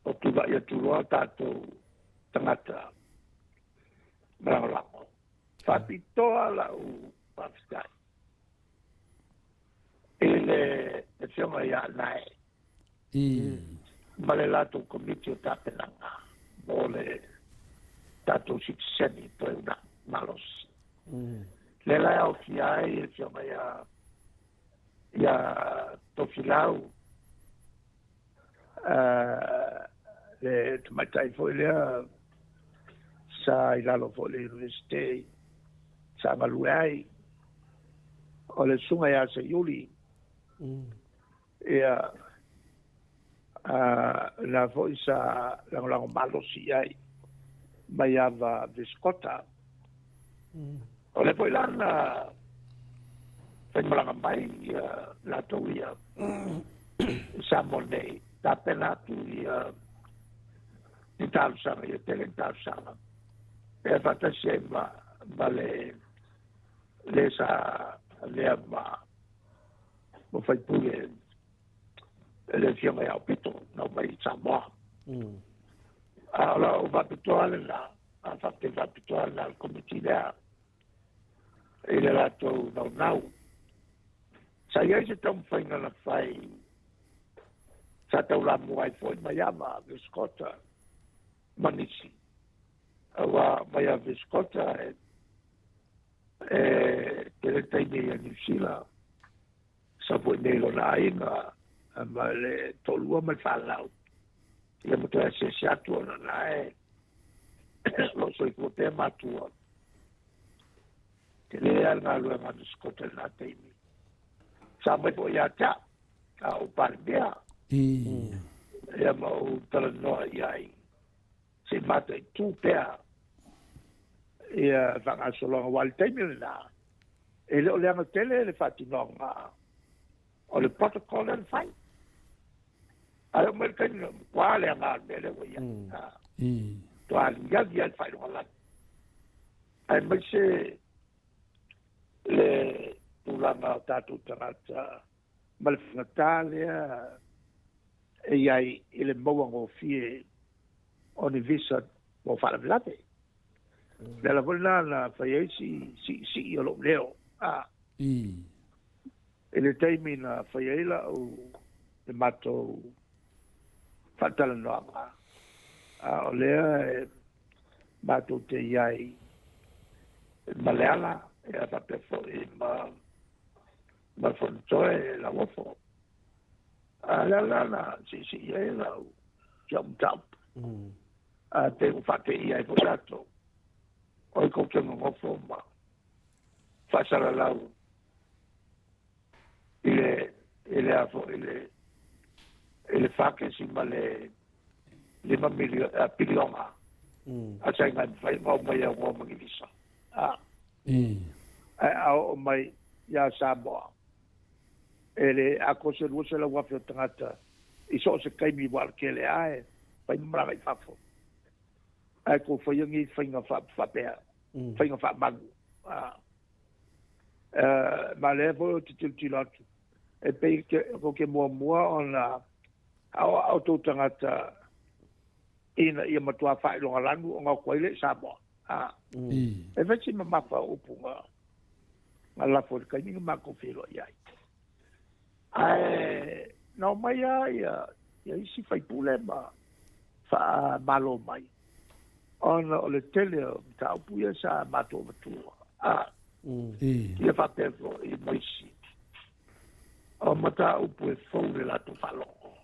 o tulai atu loa tatou tagata ma lagolago. Faapitoa lau faafetai i le Afioga ia Nae ma le latou Komiti o Tapenaga mo le tatou sitiseni toe uunai malosi. Lea la e aofia ai le Afioga ia Tofilau, le tamaitai foi lea sa i lalo foi o le Iunivesite sa galue ai, o le Susuga ia Seiuli, ia, na foi sa lagolago malosi i ai mai ava Visikota. O lea foi la na faimalaga mai ia latou ia i Samoa nei, tapena atu ia ni talosaga, ia tele ni talosaga e faatasi ai ma le le sa avea ma faipule le Afioga ia Aupito na omai i Samoa. A o lau faapitoa lena, a faapea faapitoa lena le komiti lea i le latou naunau. Sa i ai se taumafaiga na fai sa taulamua ai foi mai ava Visikota ma nisi. Aua mai a Visikota e tele taimi ia Niu Sila sa foi nei lona aiga ma le toalua ma le fanau ia ma toe asiasi atu ona na e lo o soifua pea matua. Tele lava le galuega a Visikota i lena taimi. Sa mai foi ia te au, a o Palemia. Ia ma ou talanoa i ai se i mataitu pea ia faagasologa, aua o le taimi lena e le o leaga tele le faatinoga o le protocol lea na fai. Ae oo mai le taimi lena, ua matua leaga lava le mea lea ua i ai. Matua aliali lava le faailogalanu, aemaise le tulaga o tatou tagata ma le faigata lea e i ai i le maua gofie o ni visa mo faalavelave. O le ala foi lena na fai ai si siisii o lou leo i le taimi na fai ai lau le matou faatalanoaga, a o lea e matou te i ai ma Leala ia faapea foi ma Fonotoe Lauofo. A le ala na siisii ai lau si au mataupu. A pei ua faateia ai foi latou, o ai kou te nonofo ma faasalalau i le i le a foi i le i le 4.5 piliona a Saina e mafai ona omai e aunoa ma ni visa. Ae a oo mai ia Samoa, e le atoa se 200,000 o tagata i so o se taimi ua alatele lava e fai ma malaga i fafo. Ae tou faia ni faiga faapea, faiga faamalu. Ma lea foi ou te tilotilo atu, e pei tou te muamua ona aoao outou tagata ina ia matua faailogalanu ona o atu ai lea i Samoa. E fai si mamafa o upu na lafo i le taimi na matou feiloai ai. Ae na omai lava ia isi faipule ma faamalo mai ona o le tele o mataupu ia sa matou avatua. Ia faapea foi ma isi o mataupu e fou i le latou faalogo.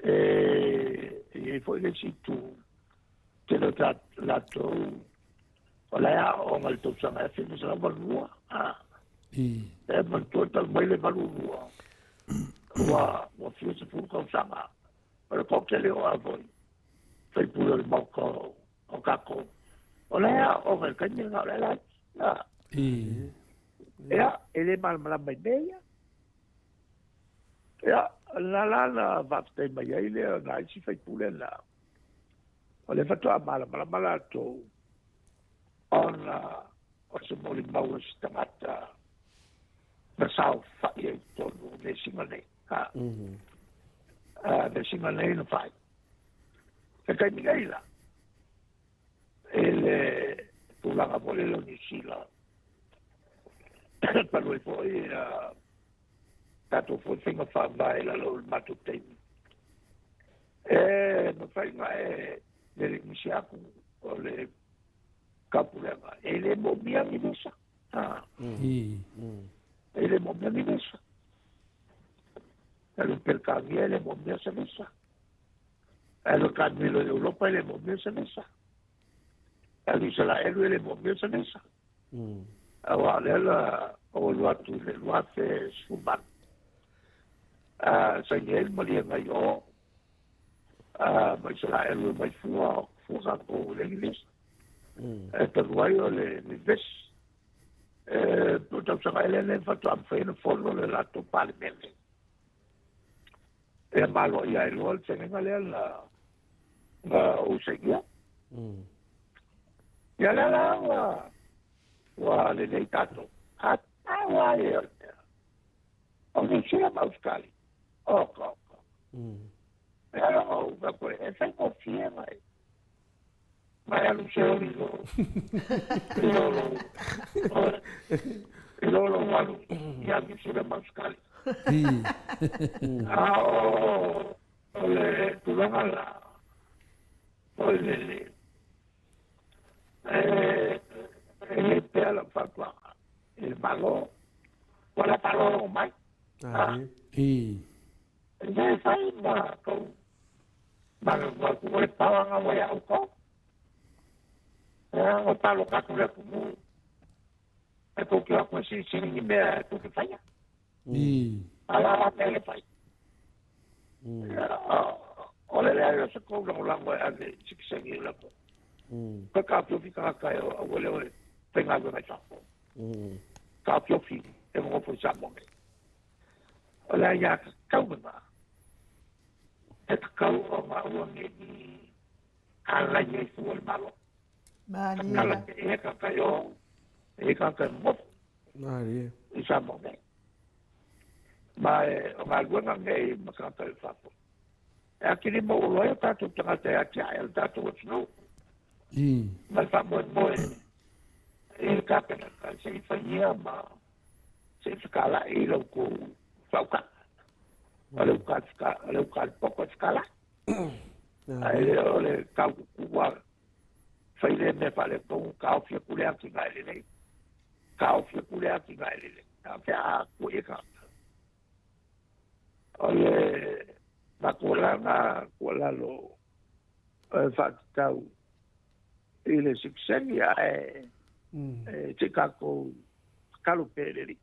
E i ai foi le isi itu, tele o latou o la e aooga i le tausaga 1982. E manatua talu mai le 82, ua fia sefulu tausaga. O le toatele o a foi faipule o le Maota o tatou, o la e aooga i le taimi lena o la e laiti. Ia, e le malamalama i mea ia. Ia, o lena la na faafetai mai ai lea nai isi faipule na, o lea faatoa malamalama latou. Ona o se molimau a se tagata na saofai ai i totonu o vesiga nei. Ha. Vesiga nei na fai. Se taimi nei la, i le tulaga foi lele o Niu Sila, talu ai foi tatou foi faiga faavae i lalo o le matou taimi. E mafai ona e lele nisi aku o le taupulega, e le moomia ni visa. E le moomia ni visa. E alu i Peretania e le moomia se visa. E alu e taamilo i Europa e le moomia se visa. E alu i Isaraelu e le moomia se visa. Aua o lea la ou alu atu i le 2018, saini ai le maliega i o ma Isaraelu e mai fua, fua tatou i le visa. E talu ai o le vesi. E po o tausaga ea lea nei faatoa mafai ona fono le latou Palemene. E maloia ai loa le feagaiga lea na ou sainia. Ia lea la ua lelei tatou. A taua ai o le mea. O Niu Sila ma Ausetalia. Oka, oka. Ia la ou faapea, e faigofie mai. Mai alu se oli lo i lo lo i lo lo alu ia Niu Sila ma Ausetalia. A o le tulaga la o le E le pea lau fautuaga i le Malo, ua le faalogologo mai. E le fai ma tou manatu o le paoaga ua ia outou. Leaga o paloka atu le atunuu, e tou te o atu e silisili ni mea e tou te faia. A o le a la mea le fai? O le leai o se tou lagolago e ave i sitiseni i le atunuu. Toe taofiofi tagata e aua le o e faigaluega i fafo. Taofiofi e nonofo i Samoa nei. O le aiatatau lena e tatau ona aua ne i alai ai fua le Malo. Malie. E he tagata e o, e he tagata e nonofo. Malie. I Samoa nei. Ma e, o galuega nei ma tagata i fafo. E atili mauolo ai o tatou tagata e atiae le tatou atunuu. Ma le faamoemoe i le Kapeneta se i faia ma se i fekalai i la outou faautaga. O le uta o le uta a le poto e fekalai. Ae le o le taututu fai lea mea faaletonu, taofi atu le atinae lelei. Taofi atu le atinae lelei. A fea a atu i e tagata. O le makualaga tuualalo e faatatau i le sitiseni ae se i tatou tatalo pea i le Alii.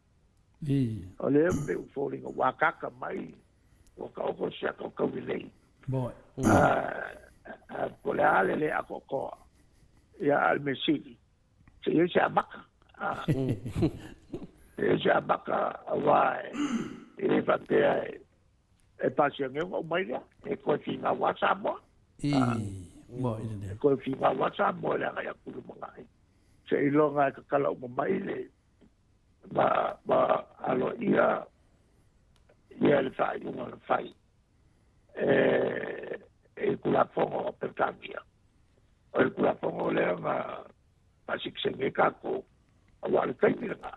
O lea e pei ua foliga ua akaka mai ua taoto se ata o taulelei. Po o le a le le atoatoa, ia a o le mea sili, se i ai se amata. Se i ai se amata aua e le faapea e pasia nei ona uma ai lea, e toe finau lava Samoa. E toe finau lava Samoa i le agai atu i lumanai. Seiloga e tatala uma mai le ma, ma aloaia ia le faaiuga na fai e, e le Tulafono a Peretania. O le Tulafono lea na faasekesege ai tatou, aua o le taimi lena,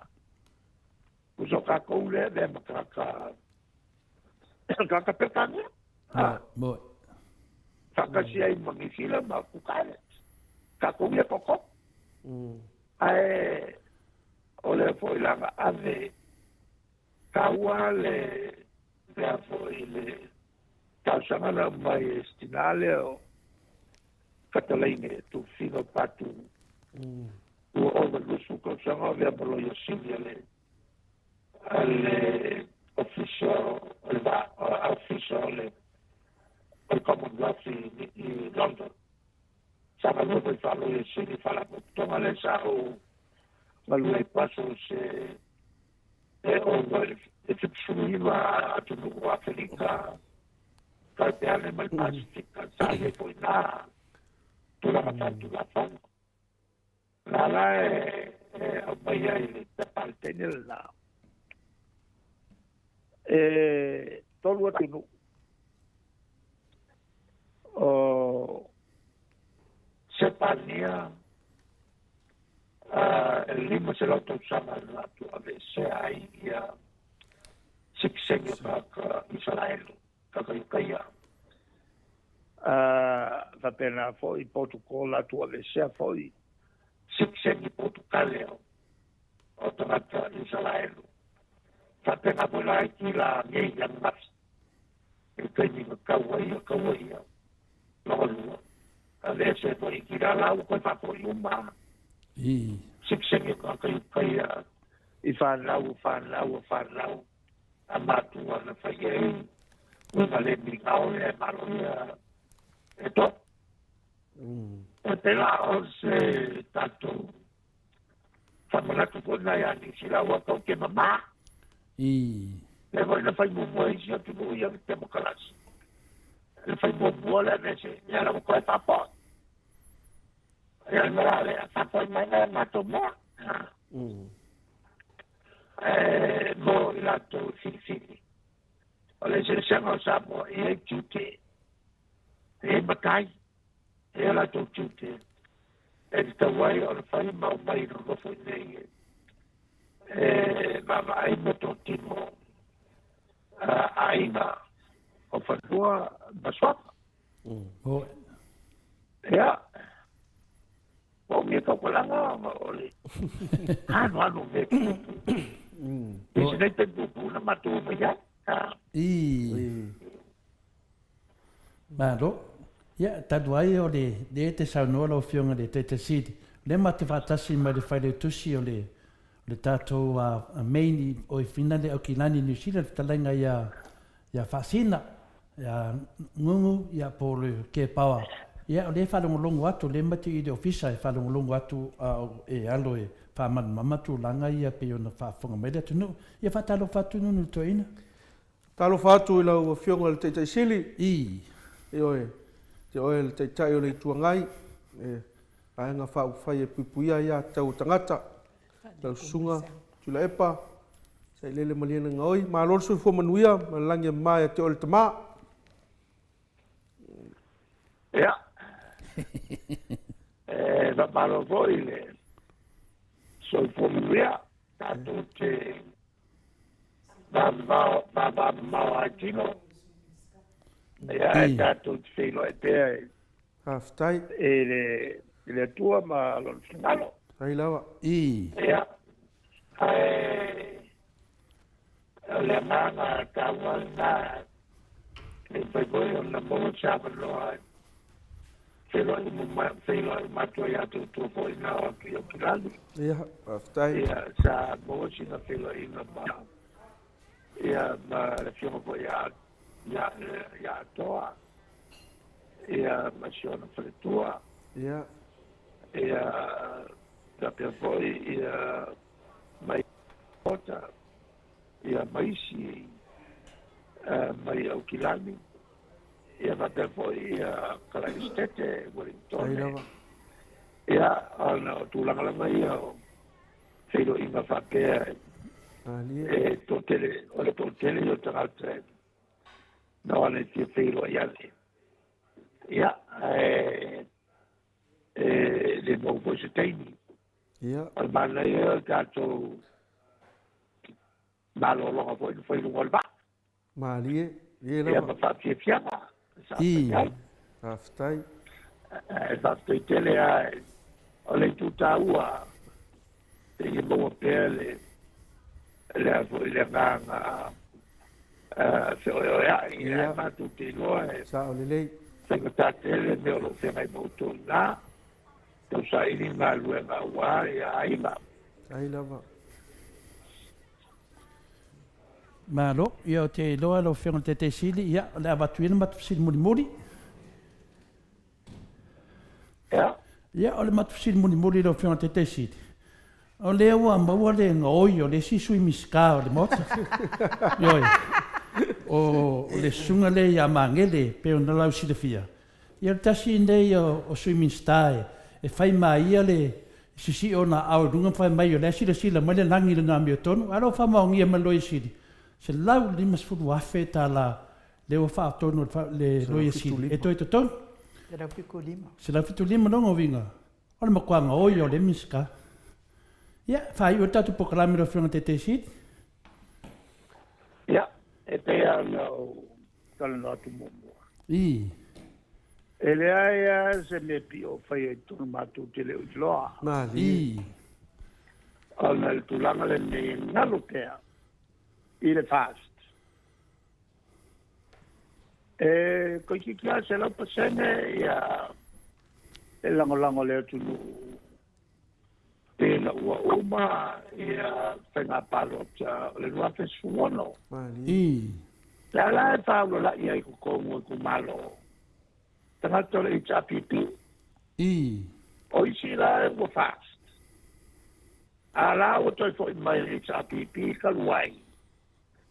tusa o tatou lea e avea ma tagata, tagata Peretania. Moi. Faatasi ai ma Niu Sila ma Cook Islands. Tatou ia toatolu. Ae o lea foi la na ave taua le lea foi le talosaga na aumai e si tina lea o Katalaine Tufiga Patu ua ova i le 20 tausaga o avea ma Loia Sili a le a le Ofisa o le va Ofisa o le o le Commonwealth i London. Sa galue foi faa-Loia Sili Faalapotopotoga lea sa ou galue ai Brussels e ova i le 79 atunuu o Aferika, Karipeane ma le Pasifika. Sa i ai foi i ina tulaga faale-Tulafono. La la e aumai ai le pepa a le teine lena. E tolu atunuu o Sepania e 500 tausaga na latou aveesea ai ia sipiseni o tagata Isaraelu, tagata Iutaia. Faapena foi Potukol latou aveesea foi sipiseni Potukale o tagata Isaraelu. Faapena foi la i la nei ananafi i le taimi na tau ai ia taua ia lona aveese foi i la la ua toe faafoi uma sipiseni o tagata Iutaia i fanau fanau fanau a matua na fai ai uiga le migao lea e malo ia e to. E pela o se tatou faamanatu foi na ia Nisi la ua tau te mamā. Lea foi na fai muamua e isi atunuu ia le temokalasi. Le fai muamua le aveese, ia la ua toe faapoi. Ia le mea lea, faapoi mai nai a matou mea. E mo i latou filifili. O le eseesega o Samoa, e i ai tiute, e i ai matai, e i ai o latou tiute e tatau ai ona fai ma aumai i nonofo i nei e vaavaai meatotino aiga o fanua ma suafa. Ia, o mea taupalaga o le ano ano me pupu. E se nei taimi pupu na matou mai ai. I. Malo. Ia, talu ai o le le te saunoa lau Afioga i le Taitai Sili, o lea matou te faatasi mai le Failautusi o le o le tatou main o i Finale Aukilani Niu Sila, le fetalaiga ia ia Faasina, ia Ngungu, ia po o le Kepaoa. Ia, o lea e faalogologo atu, o lea matou te i le Ofisa e faalogologo atu a o e alo e faamalamalama tulaga ia pei ona faafofoga mai le atunuu. Ia faatalofa atu Nunu i le toeaina. Talofa atu i lau Afioga i le Taitai Sili. I. Ioe, te oe le Taitai o le Itu Agai, le Vaega Faaupufai e Puipuia Aiatatau a Tagata, lau Susuga Tuilaepa Sailele Malielegaoi. Malo le soifua manuia ma le lagi e mama ia te oe le Tama. Ia, e faamalo foi le soifua manuia tatou te vavamamao ai tino. Ia, e tatou te feiloai pea i Faafetai. I le Atua ma Lona finagalo. Faafetai lava. Ia, ae o le agaga taua lena e mafai foi ona maua se avanoa e feiloai uma feiloai uma atu ai ia te outou foi na o atu i Aukilani. Ia, faafetai. Ia, sa maua sina feiloaiga ma ia ma le afioga foi ia ia ia Atoa, ia ma si ona faletua. Ia. Ia faapea foi ia mai Ota, ia ma isi mai Aukilani, ia faapea foi ia Kalaesetete Uelintone. Ia, ona o tulaga lava ia o feiloaiga faapea e toatele, o le toatele ia o tagata e na ona e fia feiloai ane. Ia, ae e le maua foi se taimi. Ia. O le manaia o le tatou malologa foi na fai i luga o le vaa. Malie, ie lava. Ia ma faafiafiaga sa fai ai. Faafetai. Ae faafetai tele lava o le itu taua seia maua pea le le a foi le agaga feoeoea'i ae matou te iloa e Sao lelei. faigata tele mea o lo o feagai ma outou i ina. Tausaili galuega aua ia aiga. Ai lava. Malo, ia ou te iloa lau Afioga i le Taitai Sili, ia, o le a avatu ia le matou fesili mulimuli. Ia. Ia, o le matou fesili mulimuli lau Afioga i le Taitai Sili, o lea ua maua le gaoi o le isi Sui Minisita o le Maota. Ioe, o le susuga lea ia Magele, pei ona lausilafia, Ia o le tasi lenei o Sui Minisita e fai ma ia le sisii ona aao i luga ma fai mai, O lea e silasila mai le lagi i lana amiotonu, ae o lo o faamaonia mai le Loia Sili, $150,000 lea ua faaotonu e le Loia Sili e toe totogi. 175. 175 lona uiga, o le matua gaoi o le Minisita. Ia, faaiu ai le tatou polokalame lau Afioga i le Taitaifono Sili. Ia, e pei lava ona ou talanoa atu muamua. Ii. E leai lava se mea pio o faia i totonu matou te le o iloa. Malie. Ii. Ona le tulaga lenei e galo pea i le FAST. E toeitiiti lava 100% ia le lagolago a le atunuu pena ua uma ia faiga palota o le 2016. Ii. Le a la e faaulala'i ai totonu o itumalo tagata o le HRPP. Ii. O isi la ua FAST. A la ua toe foi mai le HRPP talu ai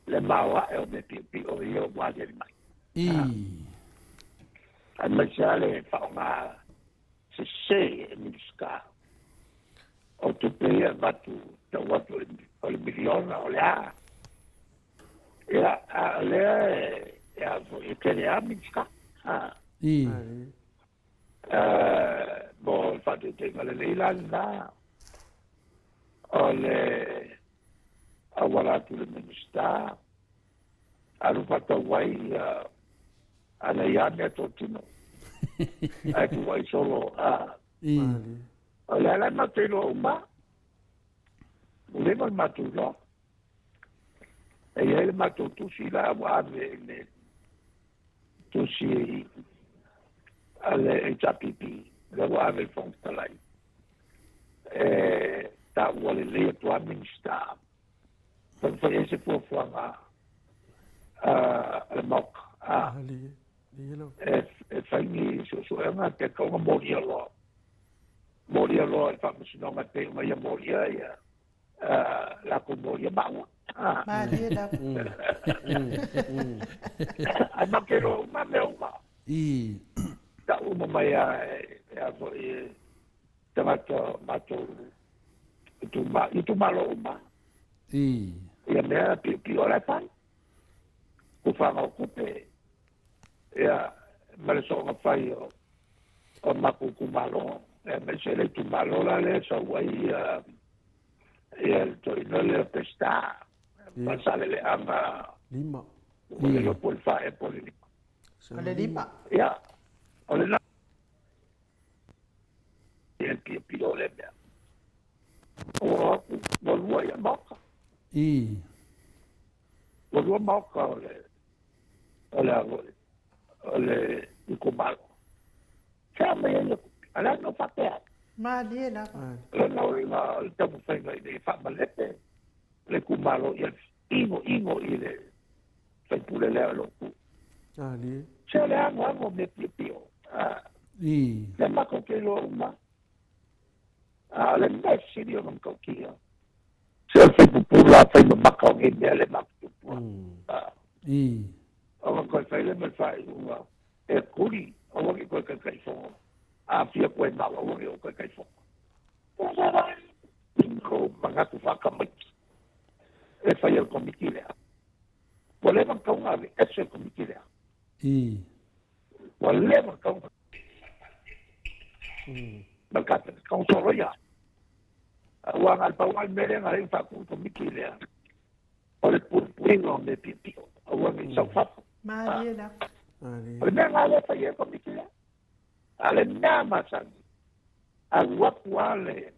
le maoae o mea piopio ia ua aliali mai. Ii. Aemaise lava le faaaoga sese e Minisita o tupe ia e avatu tau atu o le miliona o le a. Ia, a o lea e a foi, e tele lava Minisita. Ii. Mo le faataitaiga lelei la lena, o le auala atu i le Minisita, alu faatau ai ana ia mea totino. Ae tuuai solo. O lea la e matou iloa uma. Ua leva ona matou iloa. E i ai le matou tusi la ua ave i le tusi a le HRPP, lea ua ave i le Fofoga Fetalai, e taua lelei atu lava Minisita, taumafai ai se fuafuaga a le Maota e fai ni suesuega pe tatau ona molia loa, molia loa i le Faamasinoga e pei ona ia molia ia latou molia maua. Malie lava. Ae matou te iloa uma mea uma. I. Tau uma mai lava e a foi e tagata o matou itumalo uma. I. Ia mea piopio la e fai. Tufaga o tupe. Ia, ma le soona fai o o matou itumalo, aemaise le itumalo la lea e sau ai ia ia le toeaina lea o Peseta, Faasaleleaga. Lima. Ua le iloa po o le fa ea po o le lima. O le lima. Ia, o lena e piopio le mea. Ua o atu, ua lua ia maota. I. Ua lua maota o le o le a foi, o le itumalo. Fea mai ai le tupe? A o le a le mea o faapea ai? Malie lava. O lona uiga o le taumafaiga ina ia faamalepe le itumalo ia inoino i le faipule lea o lo o tu. Malie. Se o le anoano o mea piopio. I. Lea matou te iloa uma. A o le mea sili ona matautia, se o le fai pupula, fai mamaka o nei mea lea matou te utua. I. Ona toe fai lea ma le faaiuga, e kuli, aua ne i toe Taitaifono. A fia koe mau, aua ne i ou Taitaifono. Ko manatu faatamaiti e fai e le Komiti lea. Ua leva ona tatau ona aveese le Komiti lea. I. Ua leva ona tatau ona ma le Kapeneta, kaosolo ia. Aua na o le pau lava le mea lea na ala ai ona faatu le Komiti lea, o le puipuiga o mea piopio, aua ne i sau fafo. Malie lava. O le mea lena lea e fai ai le Komiti lea. A o le mea masani, alu atu lava le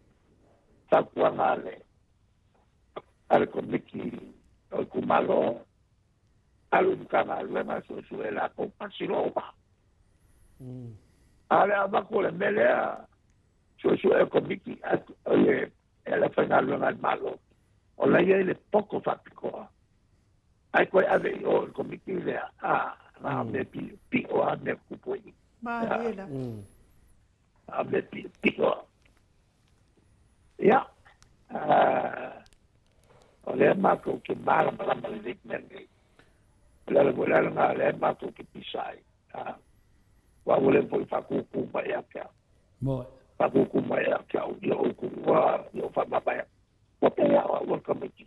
fautuaga a le a le Komiti o Itumalo, alu i Matagaluega e suesue latou pasi loa uma. A o le avatu o le mea lea, suesue e le Komiti, e le aufaigaluega a le Malo, o la e i ai le poto faapitoa, ae toe ave i o i le Komiti lea, a, na o mea piopio lava mea tupu ai i i. Malie lava. A o mea piopio lava. Ia, o lea matou te malamalama lelei i mea nei. O le ala foi la lena o lea matou te pisa ai. Aua ua leva foi ona faatūtū mai ia te au. Moe. Faakuku mai ia te au i ou kuua i ou faamavae. Ua pei a o au o le tamaiti.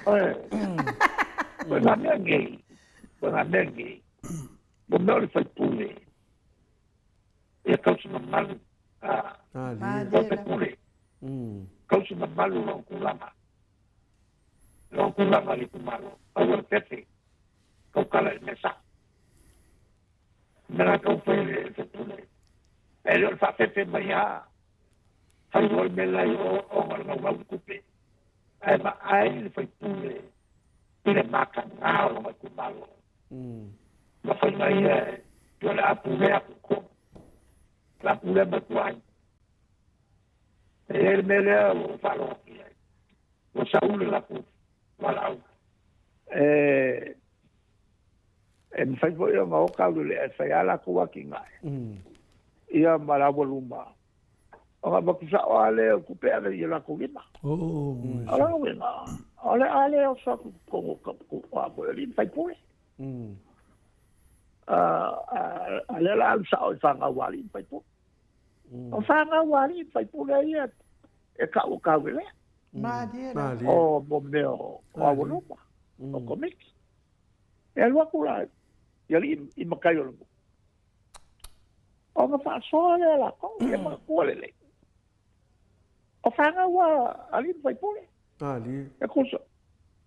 Oe, o ngā mea nei, o ngā mea nei, mo mea o le faipule, ia tausi mamalu, o faipule, tausi mamalu lou tulaga, lou tulaga i le itumalo, aua le fefe, tautala i le mea sao. Mea la tau fai le faipule, e le o le faafefe mai lava, fai loa le mea la i o ona o le naunau i le tupe, ae vaai le faipule i le mataga o lona itumalo. Ma faiga ia e o le a pulea atu i totonu, o le a pulea mai tua ai. E i ai le mea lea ua ou faalogo atu i ai, ua sau le latou valaau. E E mafai foi ona o Kaulelea e fai a latou atinae ia ma le aualuma ona avatu sao lava lea o tupe ave i o latou lima. O lona uiga, o le a le oso atu i totonu o a foi alii ma faipule. A lea o le a alu sao i fanau a alii ma faipule. O fanau a alii ma faipule ia e tau o Kaulelea. O mo mea o aualuma, o komiti. E alu atu la i alii i matai o le nuu. Ona faasoa lea latou, ia manatua lelei. O fanau a alii ma faipule. E tusa,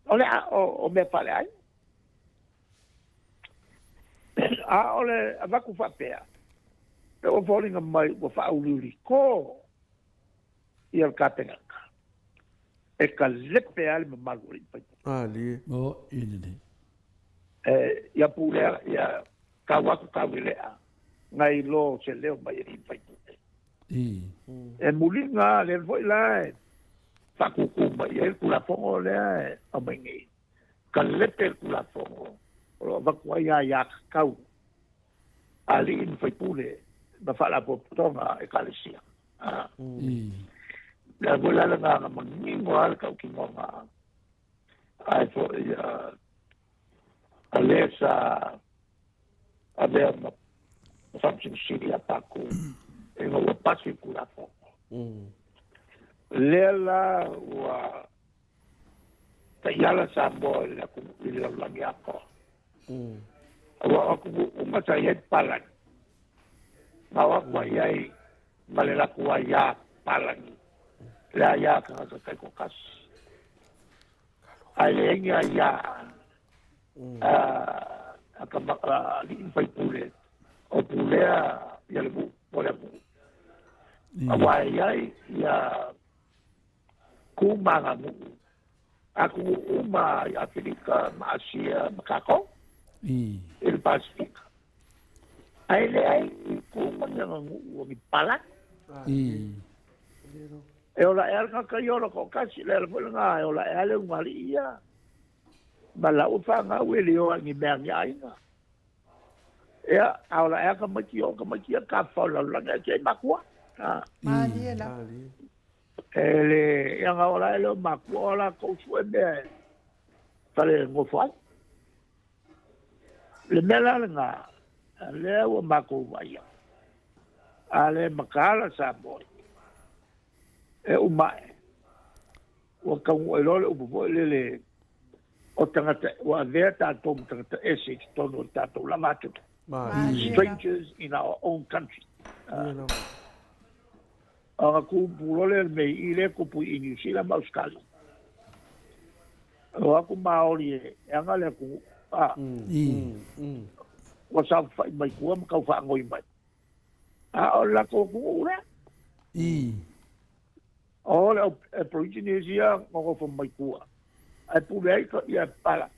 o le o mea faaleaiga. A o le avatu faapea, e ua foliga mai ua faauliuliko ia le Kapeneta. E kalepe lava le mamalu o alii ma faipule. Malie. O i lelei. E, ia pulea, ia tau atu tau i lea, nai lo se leo mai alii ma faipule. I. E muliga lea foi la e faakūkū mai ai le Tulafono lea e aumai nei. Kalepe le Tulafono o lo o avatu ai aiatatau a alii ma faipule ma faalapotopotoga Ekalesia. Lea foi la le agaga manino lava le tautinoga ai foi a le sa avea ma Faamasino Sili ia tatou ina ua pasi le Tulafono. Lea la ua taiala Samoa i le atunuu i le lalolagi atoa. Aua o atunuu uma sa i ai papalagi, na o atu ai ai ma le latou aia papalagi, le aia tagata taitoatasi. Ae leai ni aia a alii ma faipule o pulea ia le nuu po le atunuu. Aua e i ai ia ku ma aganuu, atunuu uma i Aferika ma Asia ma tatou i le Pasefika. Ae leai ni ku ma ni aganuu o ni palagi. E ola ea le tagata ia ola toatasi, le ala foi lena e ola ea le ulugalii ia. Ma lau fanau e le o ai ni mea ni aiga. Ia, a ola ea tamaiti o tamaiti ia tafafao i le lalolagi ae tiai matua. Malie lava. E le ia na ola e le o matua o latou sue mea e fale nofo ai. Le mea la lena, lea ua matou vaaia, a le mataala Samoa e uma ae, ua taunuu ai loa le upu foi lele o tagata, ua avea tatou ma tagata ese i totonu o le tatou lava atunuu. Strangers in our own country. Ona tupu loa lea o le mea i lea tupu i Niu Sila ma Ausetalia. O atu Maori e aga le atunuu. Ua saofafai mai tua ma tau faanoi mai. A o le latou atunuu lea. O le Aborigines ia nonofo mai tua. Ae pule ai ia pala.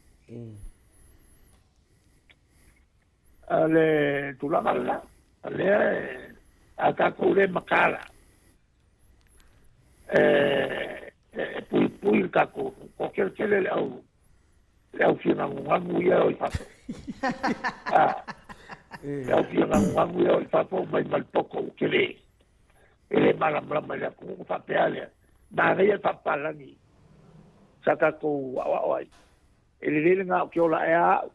A le tulaga lena, lea e, a tatou le mataala, e, e puipui le tatou, toateletele le au, le au fia ganuganu ia o i fafo. A, le au fia ganuganu ia o i fafo mai ma le poto ua tele. E le malamalama i le atunuu ona faapea lea, manaia le faapapalagi sa tatou aoao ai. E lelei lena ou te ola ae a au.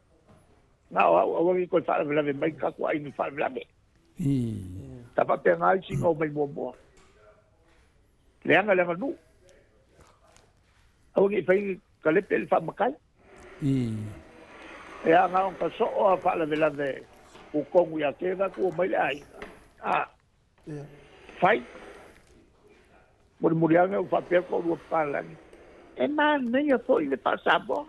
Na o au, aua ne i toe faalavelave mai tatou aiga i faalavelave. Sa faapena isi na omai muamua. Leaga le aganuu. Aua ne i fai ni kalepe i le faamatai. E a na ona tasoo a faalavelave kutonu ia te va ua mai le aiga. A fai. Mulimuli ane ua faapea toalua papalagi, e manaia foi le faa-Samoa.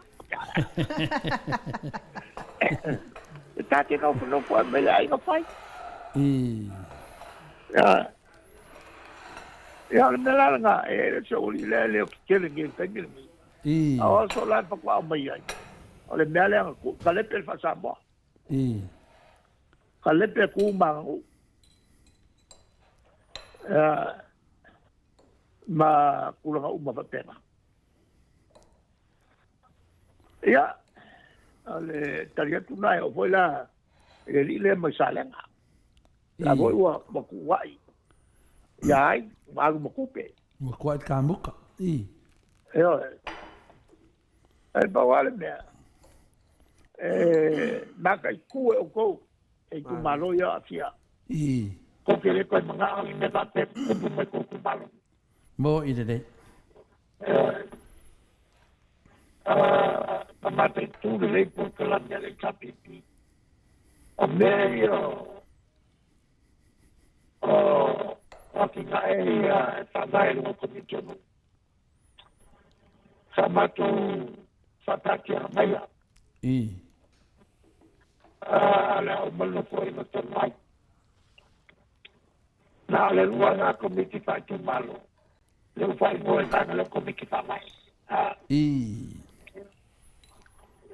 E ta te nofonofo ae mai le aiga fai. Ia, o le mea la lena, e le o se uli lea e le o tetele nei i le taimi lenei. A o aso la e faatoa aumai ai, o le mea lea na tuu, kalepe le faa-Samoa. Kalepe tu ma aganuu. Ia, ma tulaga uma faapena. Ia, o le tali atu lena e oo foi la i le alii lea mai Salega. La foi ua tuuai ia ai, ua alu ma tupe. Ua tuuai le kamuka. Ioe. Ae pau lava le mea, e mataitu e outou e itumalo ia o aafia. Tou te le toe manao i mea faapea e tutupu mai tou itumalo. Mo i lelei. Ioe. Na mataitu lelei polokalame a le HRPP. O mea ia o atinae ia e faavae i luga o Komiti o Nuu. Sa matou faataatia maia. A le a uma le Nofoaiga talu ai. Na o le lua lena Komiti Faaitumalo lea ua faaigoa e vaega lea o Komiti Faavae.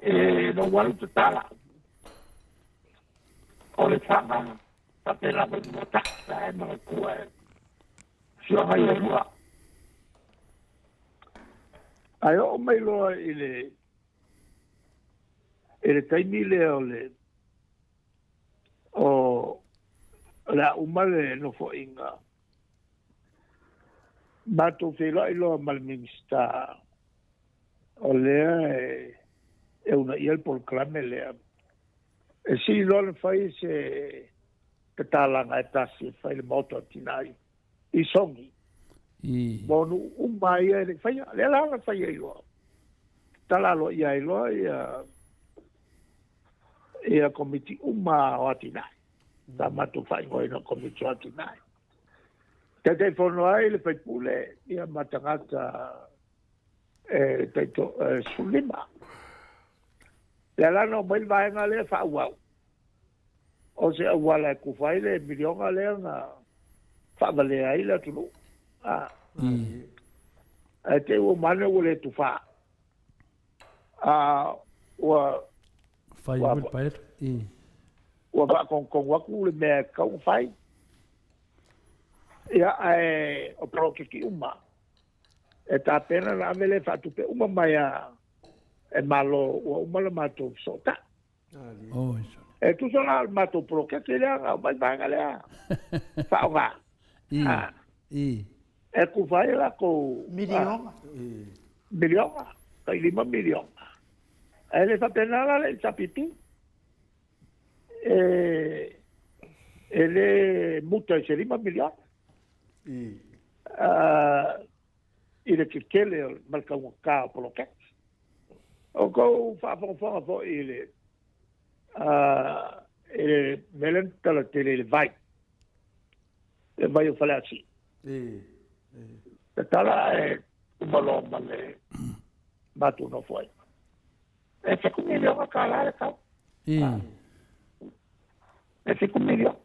E na ou alu tatala o Lefaga faapena foi ma Matata e manatua e afioaga ia e lua. Ae oo mai loa i le i le taimi lea o le o le a uma le nofoaiga, matou feiloai loa ma le Minisita o lea e uunaia le polokalame lea. E sili loa ona fai se tatalaga e tasi e fai i le Maota o Tina i Sogi. Mo nuu uma ia e le i faia. Lea la na fai ai loa. Tatala aloaia ai loa ia ia komiti uma o atinae. Sa matou faaigoaina o komiti o atinae. Taitaifono ai le faipule ia ma tagata e taito 15. Lea la na omai le vaega lea faaauau. O se auala e kufa ai le miliona lea na faavalea ai le atunuu. A. Ae te i ua uma ane ua le tufa. A ua Fai ua paelo. Ua faatogotonu atu le mea e tatau ona fai. Ia, ae o poloketi uma e tapena ona ave lea e faatupe uma mai a e Malo ua uma le matou fesootai. E tusa la o le matou poloketi lea na aumai vaega lea faaaoga. E kufa ai latou miliona. Miliona, tai $5 miliona. Ae le faapena la le HRPP. E le muta i se $5 miliona. I le tetele ma le taugata o poloketi. O kou faafogafoga foi i le i le mea lea na tatala tele i le vai, le vai o Faleasiu. Tatala ae uma loa ma le matou nofoaiga. E $7 miliona le tau. E $7 miliona.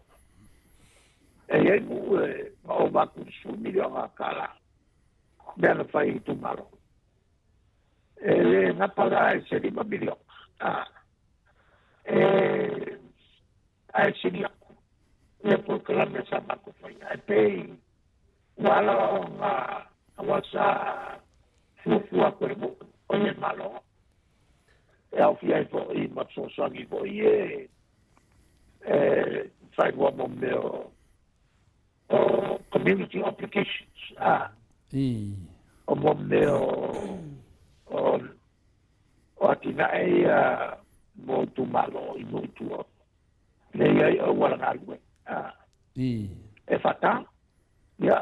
E i ai nuu e na ova atu i le $10 miliona. Mea na fai i itumalo. E le gata la i se $5 miliona, e ae sili atu ia polokalame sa matou faia. Ae pei ua ala ona aua sa fuafua atu e le nuu, o ia Malo. E aofia ai foi ma fesoasoani foi e fai loa mo mea o community obligations, o mo mea o atinae ia mo itumalo i nuu i tua, lea i ai auala galue. E faatā. Ia,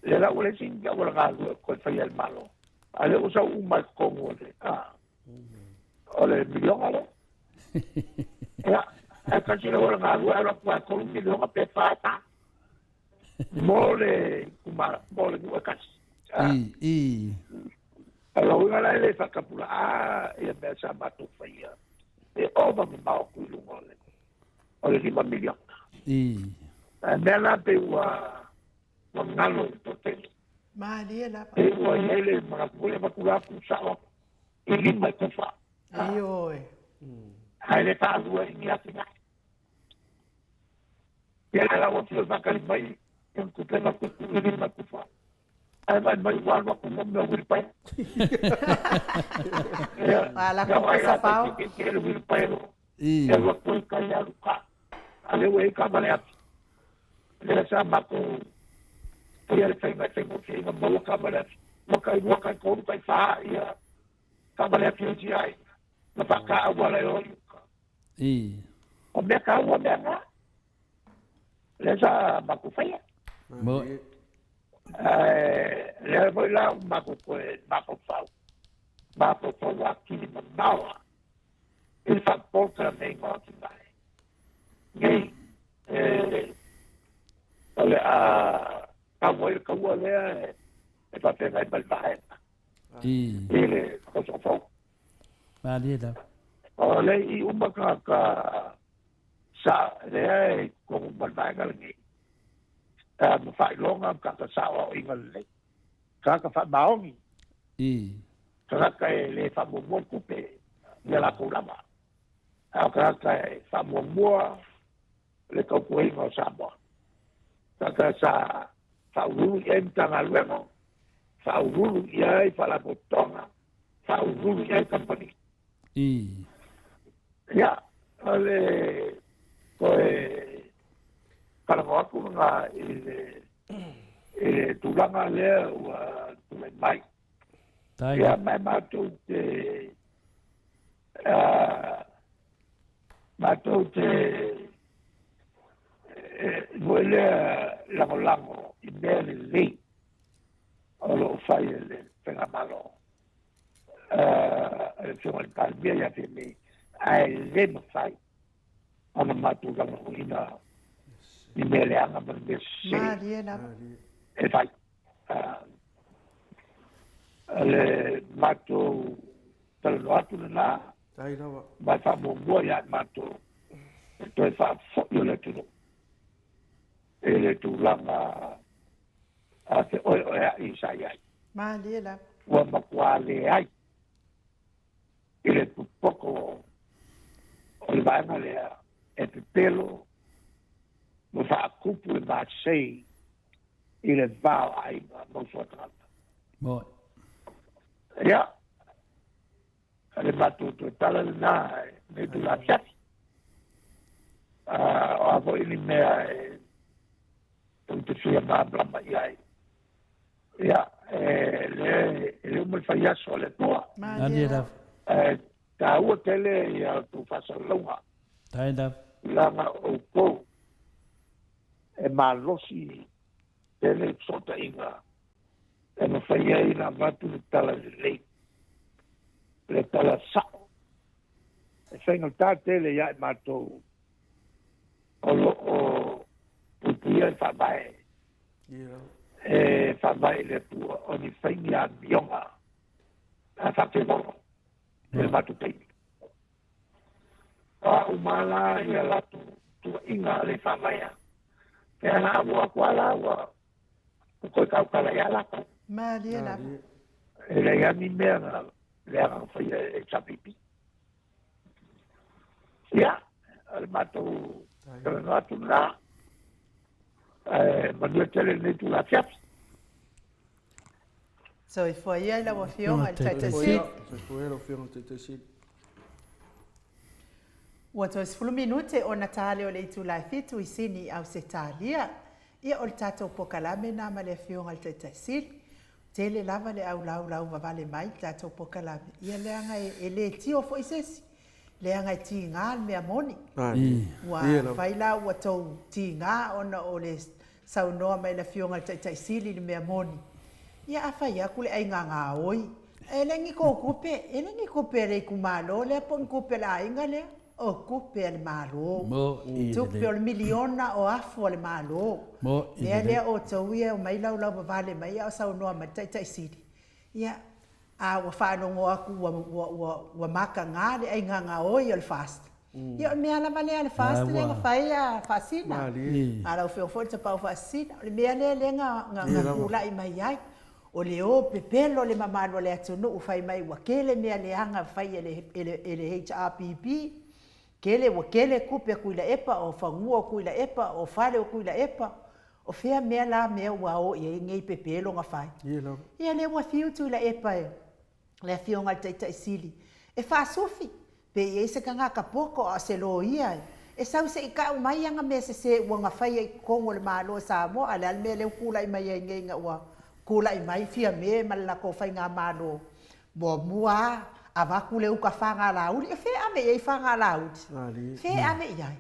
lea la ua leai se isi auala galue o toe faia e le Malo, a o lea ua sau uma i totonu o le, a, o le miliona lea. Ia, ae tasi le auala galue, alu atu lava e $3 miliona pe fa e ta. Mo le itumalo, mo le nuu e tasi. I, i. O lona uiga la e le faatapulaa ia mea sa matou faia e ova mamao atu i luga o le o le $5 miliona. I. Ae mea la pei ua ua galo i le toatele. Malie lava. Pei ua i ai le manatu foi avatu la atu sao atu i lima i kufa. Ioe. Ae le faalua i ni atinae. Ia la ua fia faatali mai i ni tupe na tupu i lima i kufa. Ae mai mai ua alu atu mo mea uilipaelo. Ala ko ko sa fao. Ke le uilipaelo. E alu atu i kai alu ka. A le ua i ka vale atu. Le sa matou faia le faiga e faigofie ina maua ka vale atu. Ua kai lua kai tolu kai fa ia ka vale atu i isi aiga. Na faata auala e o i uka. O mea taua mea na. Lea sa matou faia. Mo. Ae lea foi la ua matou toe mafaufau, mafaufau atili mamao lava i le faapolokalameina o atinae nei e o le a tau ai le taua lea e faafeagai ma le vaega i le tausaga fou. Malie lava. O le i uma tagata Sa, lea e totonu ma le vaega lenei, ma faailoga ma tagata saoaoina lelei, tagata faamaoni, tagata e le faamuamua le tupe ia latou lava, a o tagata e faamuamua le tautuaina o Samoa, tagata sa faauluulu i ai Matagaluega, faauluulu i ai Faalapotopotoga, faauluulu i ai Kamupani. Ia, o le toe talanoa atu lena i le, i le tulaga lea ua tulai mai. Ia, ma matou te, matou te, foi lea lagolago i mea lelei o lo o fai e le Faigamalo. Le Afioga i le Palemia ia Fiamē, ae le mafai ona matou lagolagoina ni mea leaga ma ni mea sese e fai. O le matou talanoa atu lena, ma e faamuamua ia i matou e toe faafoi o le atunuu i le tulaga a feoeoea'i sa i ai. Malie lava. Ua matua leai i le popoto o le vaega lea e pepelo ma faatupu le masei i le va o aiga ma uso a tagata. Moi. Ia, le matou toe tala lena i lenei itula afiafi. O a foi ni mea e tou te fia malamalama i ai. Ia, e le, e le uma le fai aso a le Atua. Malie lava. Ae taua tele ia outou faasalalauga. Tae lava. Leaga o outou e malosi tele i fesootaiga e mafai ai ona avatu le tala lelei, le tala sao. E faigata tele ia i matou o lo o puipuia le Faavae, e faavae i le Atua, o ni fai ni amioga a faatevolo i le matou taimi. O a uma la ia latou tuuaiga le faavaea, pe ana amo atu a la ua toe tautala ia latou. Malie lava. E leai lava ni mea na leaga na faia e HRPP. Ia, o le matou talanoa atu lena. Ae manuia tele lenei itula afiafi. Soifua ia i lau Afioga i le Taitai Sili. Soifua ia lau Afioga i le Taitai Sili. Ua toe 10 minute ona ta lea o le itula e 7 i Sini i Ausetalia. Ia o le tatou pokalame lena ma le Afioga i le Taitai Sili. Tele lava le aulaulau vavale mai i le tatou pokalame, ia leaga e le tio foi se isi. Leaga e tiga le mea moni. Ua fai la ua tou tiga ona o le saunoa mai le Afioga i le Taitai Sili i le mea moni. Ia a fai atu le aiga gaoi, e le ni tou tupe, e le ni tupe a le itumalo lea po o ni tupe a le aiga lea, o tupe a le Malo. Tupe o le miliona o afu a le Malo. Mea lea outou ia e omai laulauvavale mai a o saunoa mai le Taitai Sili, ia A ua faalogo atu ua, ua, ua, ua mataga le aiga gaoi o le FAST. Ia o le mea lava lea a le FAST lea na fai a Faasina. A lau Afioga foi le Tapaau Faasisina. O le mea lea lea na, na, na tulai mai ai. O le o pepelo le mamalu o le atunuu fai mai ua tele mea leaga fai e le, e le, e le HRPP. Tele, ua tele tupe a Tuilaepa, o fanua o Tuilaepa, o fale o Tuilaepa. O fea mea la mea ua o i ai nei pepelo na fai? Ia lea ua fiu Tuilaepa e le Afioga i le Taitai Sili e faasufi pe i ai se tagata poto a o se loia e sau se i tau mai ana mea sese ua na faia i totonu o le Malo o Samoa. A o le a le mea lea ua tulai mai ai nei ina ua tulai mai Fiame ma le latou faigamalo muamua a avatu le uta fagalauli. E fea e ave i ai fagalauli? Fea e ave i ai?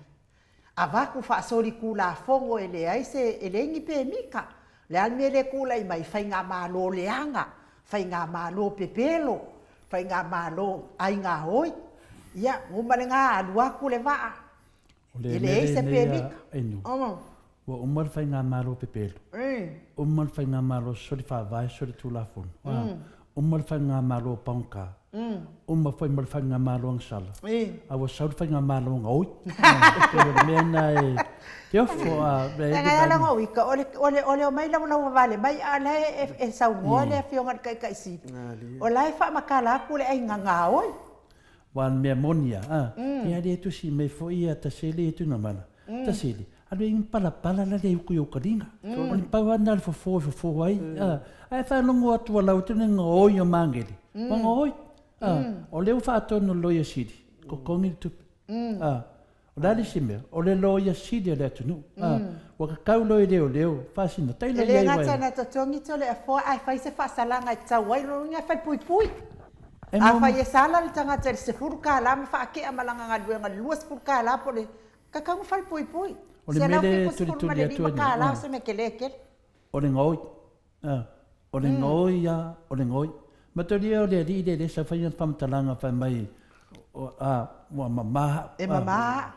Avatu faasolitulafono e leai se, e leai ni pemita. O le a le mea lea e tulai mai? Faigamalo leaga, faigamalo pepelo, faigamalo aigaoi. Ia, uma lena alu atu le vaa, e leai se pemita. Ua uma le faigamalo pepelo, uma le faigamalo soli faavae soli tulafono, uma le faigamalo pagota, uma foi ma le faigamalo agasala, a ua sau le faigamalo gaoi. E pei o le mea lena e te ofo a Leaga e ala ona uika, o le, o le, o le omai laulauavale mai a o la e, e saunoa le Afioga i le Taitai Sili, o la e faamatala atu le aiga gaoi. Aua o le mea moni lava, ia le tusi mai foi ia Tasele ia Tuigamala, Tasele, alu e palapala la le uku i ou kaliga. O le pau lava lena o le fofo e fofo ai. Ae faalogo atu ua lau atu le gaoi o Magele, ua gaoi. O lea ua faatonu e le Loia Sili, totogi le tupe. O le a le isi mea? O le Loia Sili a le atunuu. Ua tatau loa i leoleo, faasina, tailo i ai. E le gata ina totogi Toleafoa ae fai se faasalaga e tatau ai, lona uiga e fai puipui. Afai e sala le tagata i le $10 ma faatea ma lana galuega i le $20 po o le tatau ona fai puipui. O le mea lea e tulituli atu ai nei, o se mea tele tele. O le gaoi, o le gaoi lava, o le gaoi. Matalia o le alii lea lea sa fai ana faamatalaga fai mai, ua mama au. E mama au.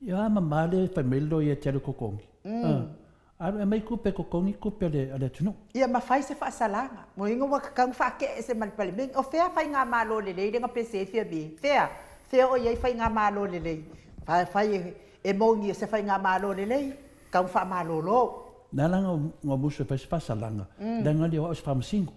Ia a mama lea fai mai le loia e te alu e totogi. Alu e aumai tupe e totogi tupe a le atunuu. Ia ma fai se faasalaga. Moega ua tatau ona faatea ese ma le Palemene. O fea faigamalo lelei lea na pese ai Fiame? Fea? Fea o i ai faigamalo lelei? Afai e moni o se faigamalo lelei, tatau ona faamalolo. Na ala ona musu e fai se faasalaga, leaga le o au o se faamasino.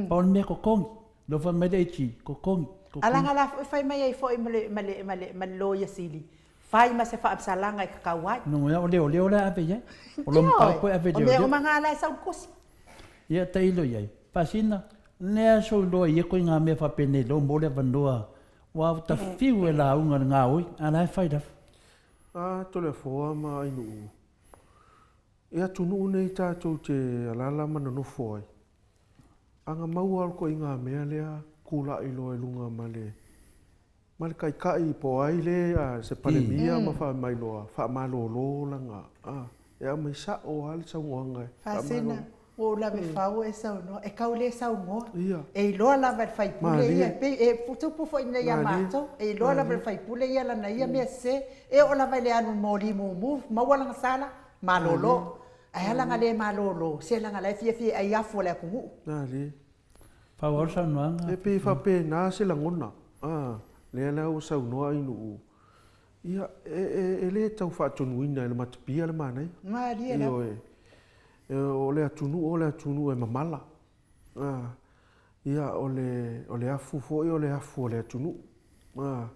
Pau o le mea e totogi. Lea ua fai mai le AG, totogi, totogi. A leaga la foi fai mai ai foi ma le, ma le, ma le, ma le Loia Sili, Fai ma se faamsalaga e tatau ai. No ea o leoleo la e ave i ai. O lou mataupu e ave i leoleo. O mea uma na la e sau i le tusi. Ia tailo i ai. Faasina, lea soiloa i eko i ngā mea faapenei lou mo le avanoa ua tawhiu e lauga le gaoi, a la e fai lava. A Toleafoa ma Ainuu, e atunuu nei tatou te alala ma nonofo ai, a na maua lko i ngā mea lea kulaʻi loa i luga ma le Ma le taitai po o ai le a se Palemia ma fai mai loa, faamalolo lana a, e aumai sao lava le saunoaga e faamalolo. Faasina, ua ou lave fau e saunoa, e tau le saunoa. E iloa lava e le faipule ia, e pei e tupu foi nei ia matou, e iloa lava e le faipule ia lana ia mea sese, e oo lava i le alu i le moli mumu, maua lana sala, malolo. Ae a lana le malolo, se leaga la e fiafia e ai afu a le atunuu. Faaauau le saunoaga. E pei e faapena se lagona, a, lea la ua saunoa Ainuu, ia, e, e, e le tau faatonuina e le matapia le manaia. Malie lava. Ioe. O le atunuu o le atunuu e mamala. A, ia, o le, o le afu foi o le afu a le atunuu. A,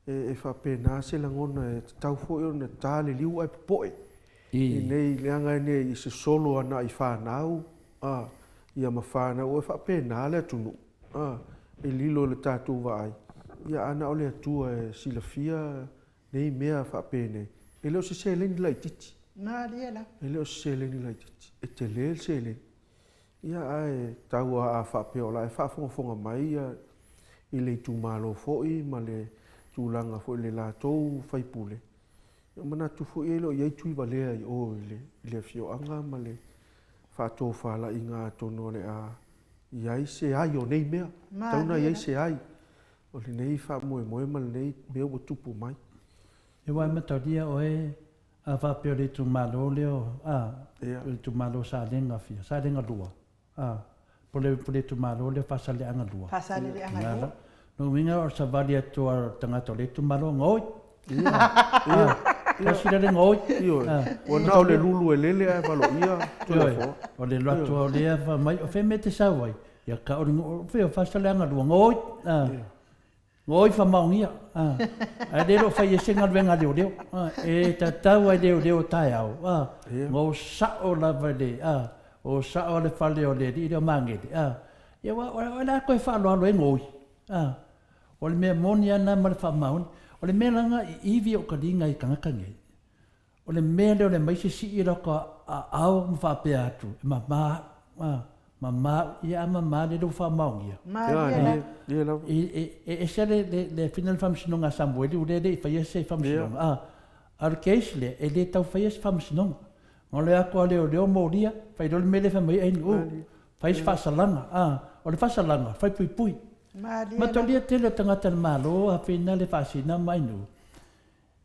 E faapena se lagona e tatau foi ona ta le liu ae popoe i nei leaga nei i se solo ana i fanau a ia ma fanau e faapena le atunuu a e lilo i le tatou vaai ia a na o le Atua e silafia nei mea faapenei e le o se seleni laititi. Malie lava. E le o se seleni laititi e tele le seleni. Ia, ae tau a faapea o la e faafogafoga mai ia i le itumalo foi ma le tulaga foi le latou faipule, ia manatu foi e le o i ai Tuivalea i o i le, i le afioaga ma le faatofalaiga atonu o le a i ai se ai o nei mea. Tau na i ai se ai o lenei faamoemoe ma lenei mea ua tupu mai. E ua amatalia oe a faapea o le itumalo lea o, a, o le itumalo o Salega fia, Salega 2. A, po le, po le itumalo lea o Faasaleleaga 2. Faasaleleaga 2. Lona uiga o le savali atu a le tagata o le itumalo, gaoi. Ia, tasi lea le gaoi. Ioe. Ua na o le lulu e lele ae valoia Toleafoa. O le alu atu o lea fai mai, o fea mea e te sau ai? Ia ka o le, o fea o Faasaleleaga 2, gaoi. Oi faamaonia, ae le o fai ai se galuega a leoleo. E tatau ai leoleo taeao, ma o sao lava i le, o sao le fale o le alii lea o Magele. Ia aua o le a toe faaaloalo ai gaoi. O le mea moni lava lena ma le faamaoni. O le mea leaga i ivi o taliga i tagata nei, O le mea lea o le aumai sisii lota aao ma faapea atu, e mama au, a, mama au, ia a mama lele ua faamaonia. Malie la. E ese le, le, le afina le faamasinoga a Samueli, ua le le i faia se faamasinoga, a, a o le case lea, e le tau faia se faamasinoga. Na o le atu a leoleo molia, fai loa le mea lea fai mai ai ainu, fai se faasalaga, a, o le faasalaga, fai puipui. Malie la. Matalia tele o tagata a le Malo, afina le faasina ma ainu,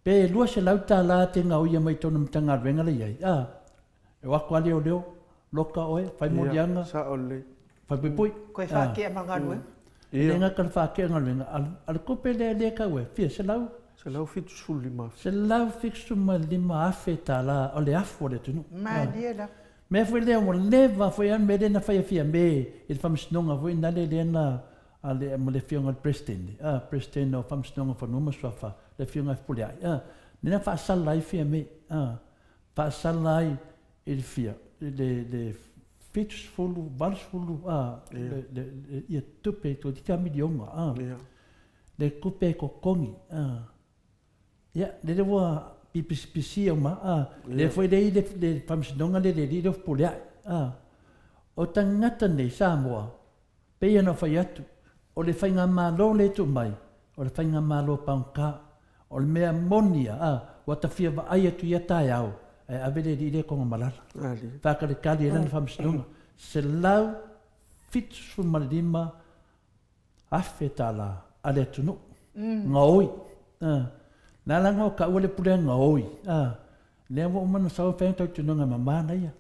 Pe $200 te gaoia mai tonu Matagaluega la iai, a, e o atu a leoleo, loka oe, fai moliaga, Sao lelei. fai puipui. Koe faakea ma galuega. E le gata le faakea galuega, a le tupe lea lea tau e, fia, selau? $175,000. $175,000 o le afu o le atunuu. Malie lava. Mea foi lea ua leva foi a le mea lea na fai e Fiame i le Faamasinoga foi nale lea na a le ma le Afioga i le Peresetene, a, Peresetene o Faamasinoga o Fanua ma Suafa, le Afioga ia Fepuleai, a, lea na faasala ai Fiame, a, faasala ai i le fia, i le, le 70, 80, a, le, le, le, ia tupe, toeitiiti lava miliona, a, le tupe e totogi, a. Ia, lele ua pipisipisia uma, a, lea foi lea i le, le faamasinoga lea le alii lea o Fepuleai, a. O tagata nei, Samoa, pei ona fai atu, o le faigamalo lea e tuu mai, o le faigamalo pagota. O le mea moni ia, a, ua ta fia vaai atu ia taeao, ae ave le alii lea e togamalala. Faatalikali ai lana faamasinoga, 175 $1,000 a le atunuu. Gaoi. Na ala ona taua le pule gaoi. Lea ua uma ona sau e fai ana tautunoga mama na ia.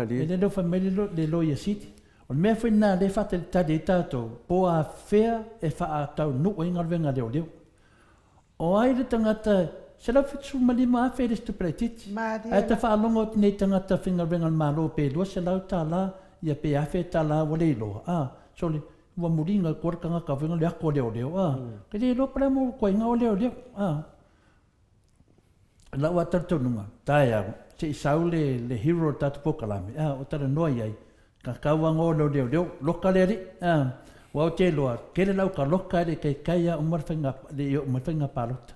E le leo fai mai le loia sili. O le mea foi lena lea e faatalitali ai tatou, po o afea e faataunuu ai galuega a leoleo. O ai le tagata $175,000 e le se tupe laitiiti. Ae ta faalogo atu nei i tagata faigaluega a le Malo pe $200 ia pe $1,000 ua le iloa. Sole, Ua muliga atu ai le tagata foi le ato a leoleo, a. Ke le iloa po o le a mo ituaiga o leoleo, a. I lau lava talitonuga, taeao, se i sau le, le hero o le tatou polokalame, a, o talanoa i ai, tatau lava ona o le leoleo, loka le alii, a. Aua ou te iloa, tele lau taloka e le i taitai lava uma le faiga, le i oo mai le faiga palota.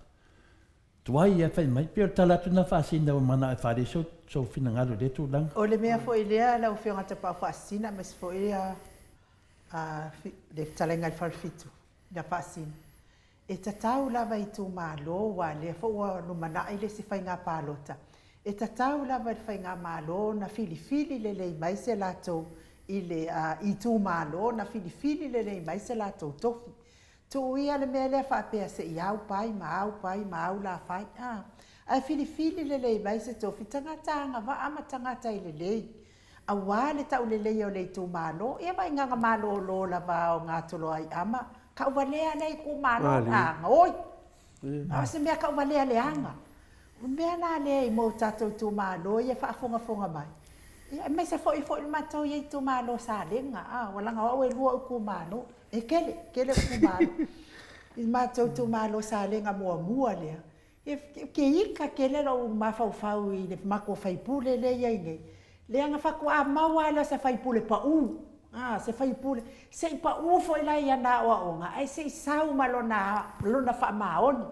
Tuai ia fai mai, pei o le tala atu lena Faasina ua manao e faaali ai sou, sou finagalo i lea tulaga. O le mea foi lea lau Afioga Tapaau Faasina aemaise foi a le fetalaiga i le Falefitu ia Faasina, e tatau lava i itumalo aua lea foi ua lumanai le isi faiga palota, e tatau lava i le faigamalo ona filifili lelei mai se latou i le itumalo ona filifili lelei mai se latou tofi. Tuu ia le mea lea faapea se i au pai ma au pai ma au la fai, a, ae filifili lelei mai se tofi tagata agavaa ma tagata e lelei. Aua le tauleleia o le itumalo, ia vaigaga malolo lava o Gatoloaiama, kauvalea lea itumalo, a, gaoi. A o se mea kauvalea leaga. O le mea la lea i mo tatou itumalo ia faafogafoga mai, ia aemaise foi foi le matou ia itumalo o Salega, a, ua leaga o au e lua ou itumalo, e tele, tele ou itumalo. I le matou itumalo o Salega muamua lea, Ke ika tele lou mafaufau i le matou faipule lea e i ai nei, leaga faatoa maua lava lea o se faipule pau, a, se faipule, se i pau foi la i ana aoaoga, ae se i sau ma lona, lona faamaoni.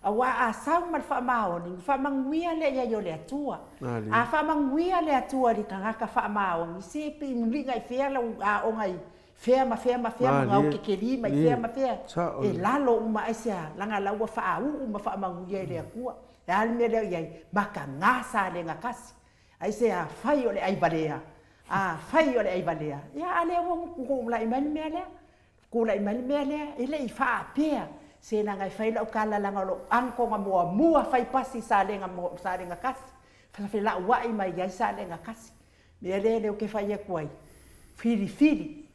Aua a sau ma le faamaoni, ona faamanuia lea i ai o le Atua. A faamanuia le Atua i le tagata faamaoni, se pe muliga i fea lau aoga i. Fea ma fea ma fea ma gaukekeli mai fea ma fea, e lalo uma aisea, laga la ua faauu ma faamanuia e le Atua. E a le mea lea o i ai? Mataga Salega tasi. Aisea? Fai o le ai valea, a fai o le ai valea, ia a lea ua tulai mai le mea lea. Tulai mai le mea lea, e le i faapea se leaga e fai lau tala leaga o lou uncle na muamua fai pasi i Salega, Salega tasi, sa felauai mai ai Salega tasi. Mea lea lea ou te fai atu ai, filifili,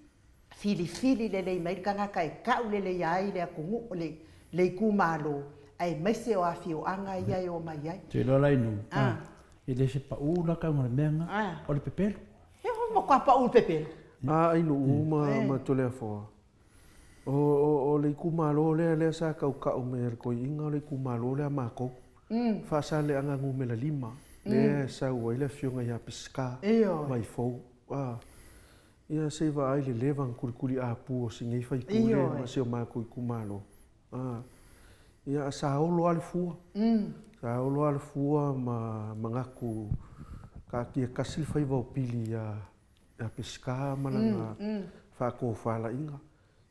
filifili lelei mai le tagata e tau lelei ai le atunuu, le, le itumalo, aemaise o afioaga ia e omai ai. Te iloa la i nuu, e le se pau la tauga o le mea lena, o le pepelo. E ho matua pau le pepelo. A i nuu ma, ma Toleafoa, o, o, o le itumalo lea lea sa tautau mai e le toeaina o le itumalo lea a matou. Faasaaleaga numera 5, lea e sau ai le afioga ia Peseta Vaifou. A, ia se i vaai le leva na kulikuli apu o si nei faipule ma si o matou itumalo. A, ia sa olo lava le fua. Sa olo lava le fua ma manatu taatia tasi le faiva o Pili ia Peseta ma lana faatofalaiga.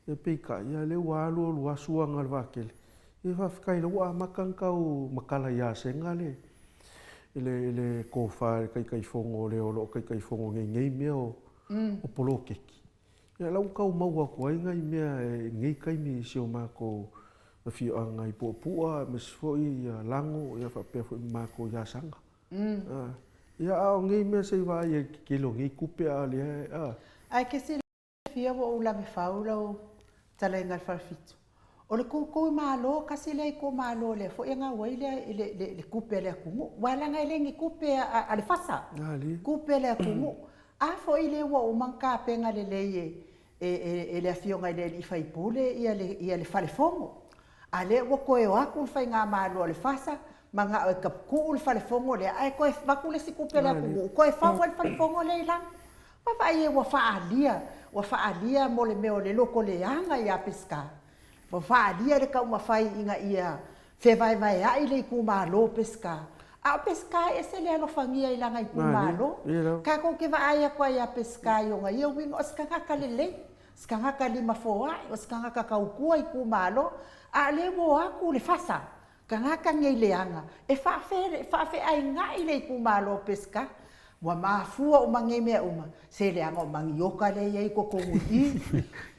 Ia peitai, ia lea ua alu alu lava suaga o le vaatele. Ia faafetai la ua amata ona tau matala ia Sega le le le tofa i le Taitaifono o le o lo o Taitaifono nei nei mea o o poloketi. Ia la ua tau maua atu ai nai mea i lenei taimi i si o matou afioaga i Puapua aemaise foi ia Lago ia faapea foi ma matou i Asaga. Ia a o nei mea se i vaai ai i le tetele o nei tupe a o lea e. Ae ke silafia ua ou lave fau lau talaiga i le falefitu. O le koukou malo, kasi lea itumalo lea foi e gau ai le, le, le, le tupe a le atunuu. Ua leaga e le ni tupe a, a le fasa, tupe a le atunuu. A foi lea ua uma ona tapena lelei e, e, e, e le afioga i le alii faipule ia le, ia le fale fono. A lea ua toe o atu le faigamalo a le fasa, manao e tuu le fale fono lea, ae toe avatu le isi tupe a le atunuu, toe fau ai le fale fono lea i lalo. Vaavaai e ua faaalia, ua faaalia mo le mea o le loto leaga ia Peseta. Ua faaalia le taumafai ina ia fevaevaea'i le itumalo o Peseta. A o Peseta e ese le alofagia i lana itumalo. Tatou te vaai atu ai ia Peseta i ona ia uiga, o se tagata lelei, o se tagata limafoa'i, o se tagata tautua itumalo, a o lea ua o atu le fasa Tagata nei leaga e faafeainga'i le itumalo o Peseta. Ua mafua uma nei mea uma, se leaga o manioka lea e i ai i totonu i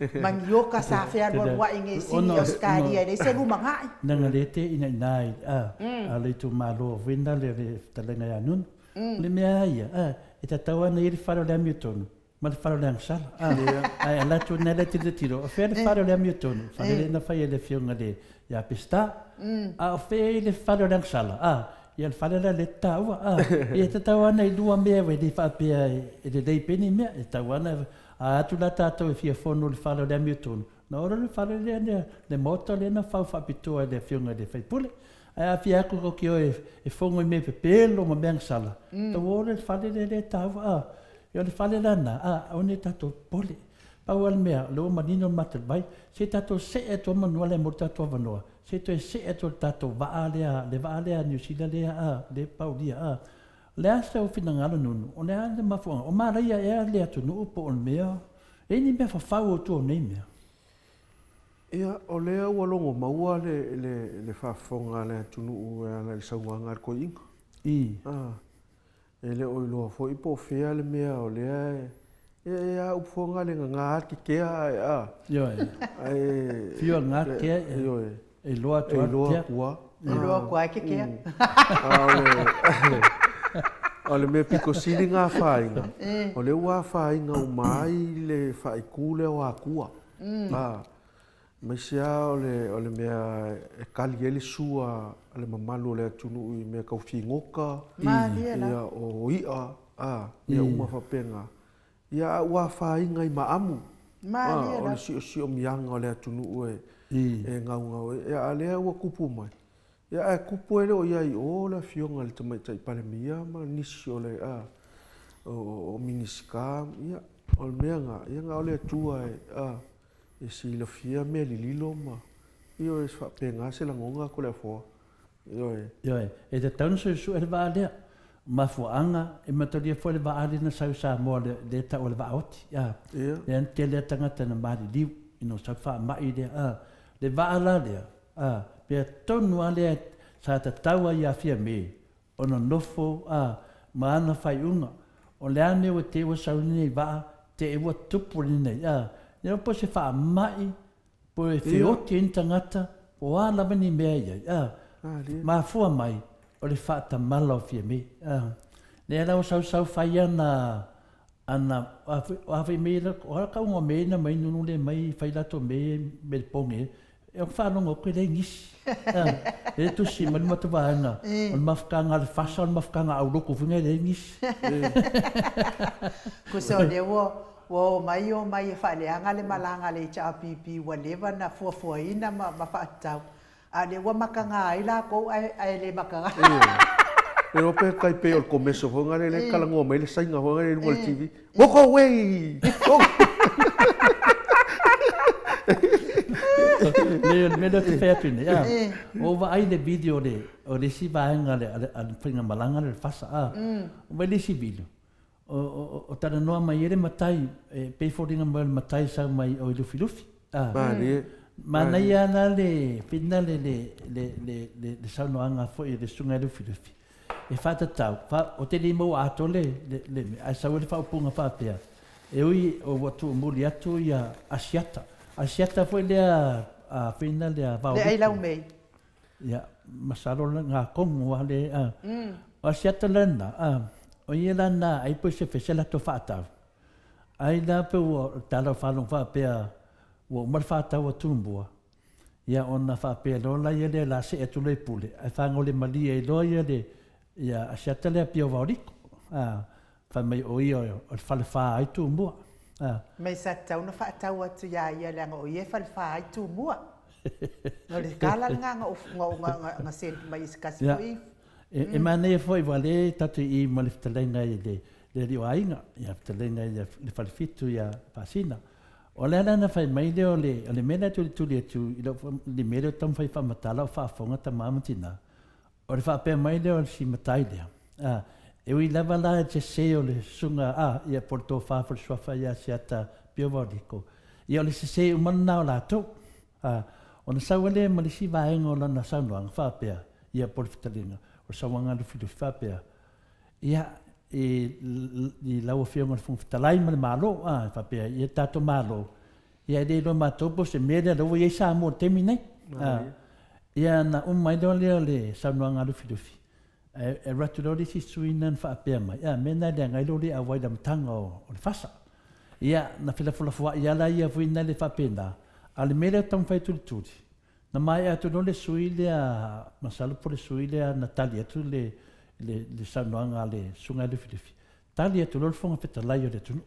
i. Manioka sa fealualua'i nei sini i Ausetalia e leai se lumaga'i. Leaga lea te ina ina ai a le itumalo foi lena le fetalaiga ia Nunu. O le mea lava ia, e tatau lava ona i ai le fale o le amiotonu Ma le fale o le agasala. Ae alu atu nei le tilotilo, o fea le fale o le amiotonu? Fale lea na fai e le afioga i le ia Peseta. A o fea e i le fale o le agasala? A, ia le fale lea lea e te taua. A, ia e tatau lava ona i lua mea e le faapea e lelei pea ni mea. E tatau lava ona, a atu la tatou e fia fono i le fale o le amiotonu, ona o lea o le fale lea, le maota lea na fau faapitoa e le afioga i le sui usufono. Ae a fia atu tou te o e fono i mea pepelo ma mea agasala, tou o lea i le fale lea lea e taua. A, ia o le fale la lena, a, aua ne i tatou popole. Pau lava le mea, o lea ua manino le matou vai, se i tatou see atu lava manu ale mo le tatou avanoa, se i toe see atu i le tatou vaa lea, le vaa lea a Niu Sila lea, a, lea e paulia, a. O le a sou finagalo Nunu? O le a le mafuaaga? O malaia ea le atunuu po o le mea? E i ai ni mea fafau o tua o nei mea? Ia, o lea ua logo maua le, le, le faafofoga a le atunuu e ala i le saunoaga a le toeaina. I. A, e le o iloa foi po o fea le mea o lea e, ia, e a upu foi le gaga a le kekea ae, a. Ioe. Ae. Fiu a gaga kekea, Ioe. e iloa atu a le kekea. E iloa atu a. E iloa atu a e kekea. A o le, o le mea pito sili ona afaina, o lea ua afaina uma ai le faaitu lea o Atua. A, aemaise lava o le, o le mea e kali ai le sua a le mamalu o le atunuu i mea tau figota, ia, o i'a, a, mea uma faapena. Ia, a ua afaina i maamu, a, o le siosiomiaga o le atunuu e, e gaugau ai. Ia, a o lea ua tupu mai, ia, ae tupu e le o i ai i o le Afioga i le Tamaitai Palemia ma nisi o le, a, o, o Minisita, ia, o le mea lena, ia na o le Atua e, a, e silafia mea lililo ma, ioe, e faapena se lagona Toleafoa. Ioe. Ioe, e tatau ona suesue le vaa lea. Mafuaaga, e matalia foi le vaa lea na sau i Samoa lea e tau o le Vaaoti, a. Lea na tele a tagata na maliliu ina ua sau le faamai lea, a. Le vaa la lea, a, pea tonu lava lea sa tatau ai ia Fiame ona nofo, a, ma ana faaiuga, o le a mea ua te i ua sau lenei vaa, te i ua tupu lenei, a. Ia po o se faamai, Po e feoti ai ni tagata, po o a lava ni mea e i ai, a, mafua mai o le faatamala o Fiame, a. Lea la ua sausau fai ana, ana, o a foi mea ia, o a tauga o mea ia na mai nunu lea mai fai latou mea ia me le poge, e ona faalogo atu e leai nisi, a. Lea e tusi mai le matou vaega, o le mafutaga a le FASA o le mafutaga aulotu foi lea e leai nisi. Tusa o lea ua Ua omai omai e faaleaga le malaga a le HRPP ua leva na fuafuaina ma faatatau, a o lea ua mataga ai latou ae le mataga. Ioe. Iloa pe tai pei o le commercial foi lea lea e talanoa mai ai le Saina foi lea i luga o le TV. Walk away! Leai, o le mea lea ou te fai atu nei, a, ua ou vaai i le video o le isi vaega a le faigamalaga lea o le FASA, a, ua vaai i le isi video, O talanoa mai ai le matai, e pei foliga mai o le matai sau mai o i Lufilufi. A. Malie. Manaia la le fina le le le le le saunoaga foi a le Susuga ia Lufilufi e faatatau, fa, ou te le maua atoa le le le mea, ae sau ai le faaupuga faapea, e ui ua tuumuli atu ia Asiata. Asiata foi lea a fina lea Le ai laumei. Ia, masalo le gakogu a le, a. O Asiata lena, a, o ia la na ai po se fese latou faatau. Ai la pe ua tala o faalogo faapea ua uma le faatau a Tumua, ia ona faapea loa la ia lea la see atu loa i Pule, ae fagole malie ai loa ia le, ia Asiata lea pia o Vaoliko, a. Fai mai o ia o le falefa ai Tumua. A. Mai sa tatau ona faatau atu ia ia leaga o ia e falefa ai Tumua. O le tala lena na ou na send mai e se tasi foi. E manaia foi aua lea tatou i i ma le fetalaiga i le alii o aiga, ia fetalaiga i le Falefitu ia Faasina. O le ala na fai mai lea o le mea lea e tulituli atu i le mea lea o taumafai e faamatala o faafofoga tama ma tina, O le faapea mai lea o le si matai lea, a, e ui lava la i le sese o le susuga a, ia po o le tofa po o le suafa ia Asiata Pio Vaoliko, ia o le sese uma lena o latou. A, ona sau ai lea ma le isi vaega o lana saunoaga faapea, ia po o le fetalaiga, o le sauaga lufilufi faapea, ia, i, i lau Afioga i le Fofoga Fetalai ma le Malo, a, faapea, ia tatou Malo, Ia e le iloa matou po o se mea lea lea ua i ai Samoa i le taimi nei. Ia na uma ai loa lea o le saunoaga a Lufilufi, ae alu atu loa le isi sui na na faapea mai, a mea na e leaga ai lou le auai i le amataga o le fasa. Ia na felafolafoai lava la ia foi na le faapena, a o le mea lea e taumafai e tulituli, na maea atu loa le sui lea, masalo po o le sui lea na tali atu le le saunoaga a le Susuga ia Lufilufi, tali atu loa le Fofoga Fetalai o le atunuu.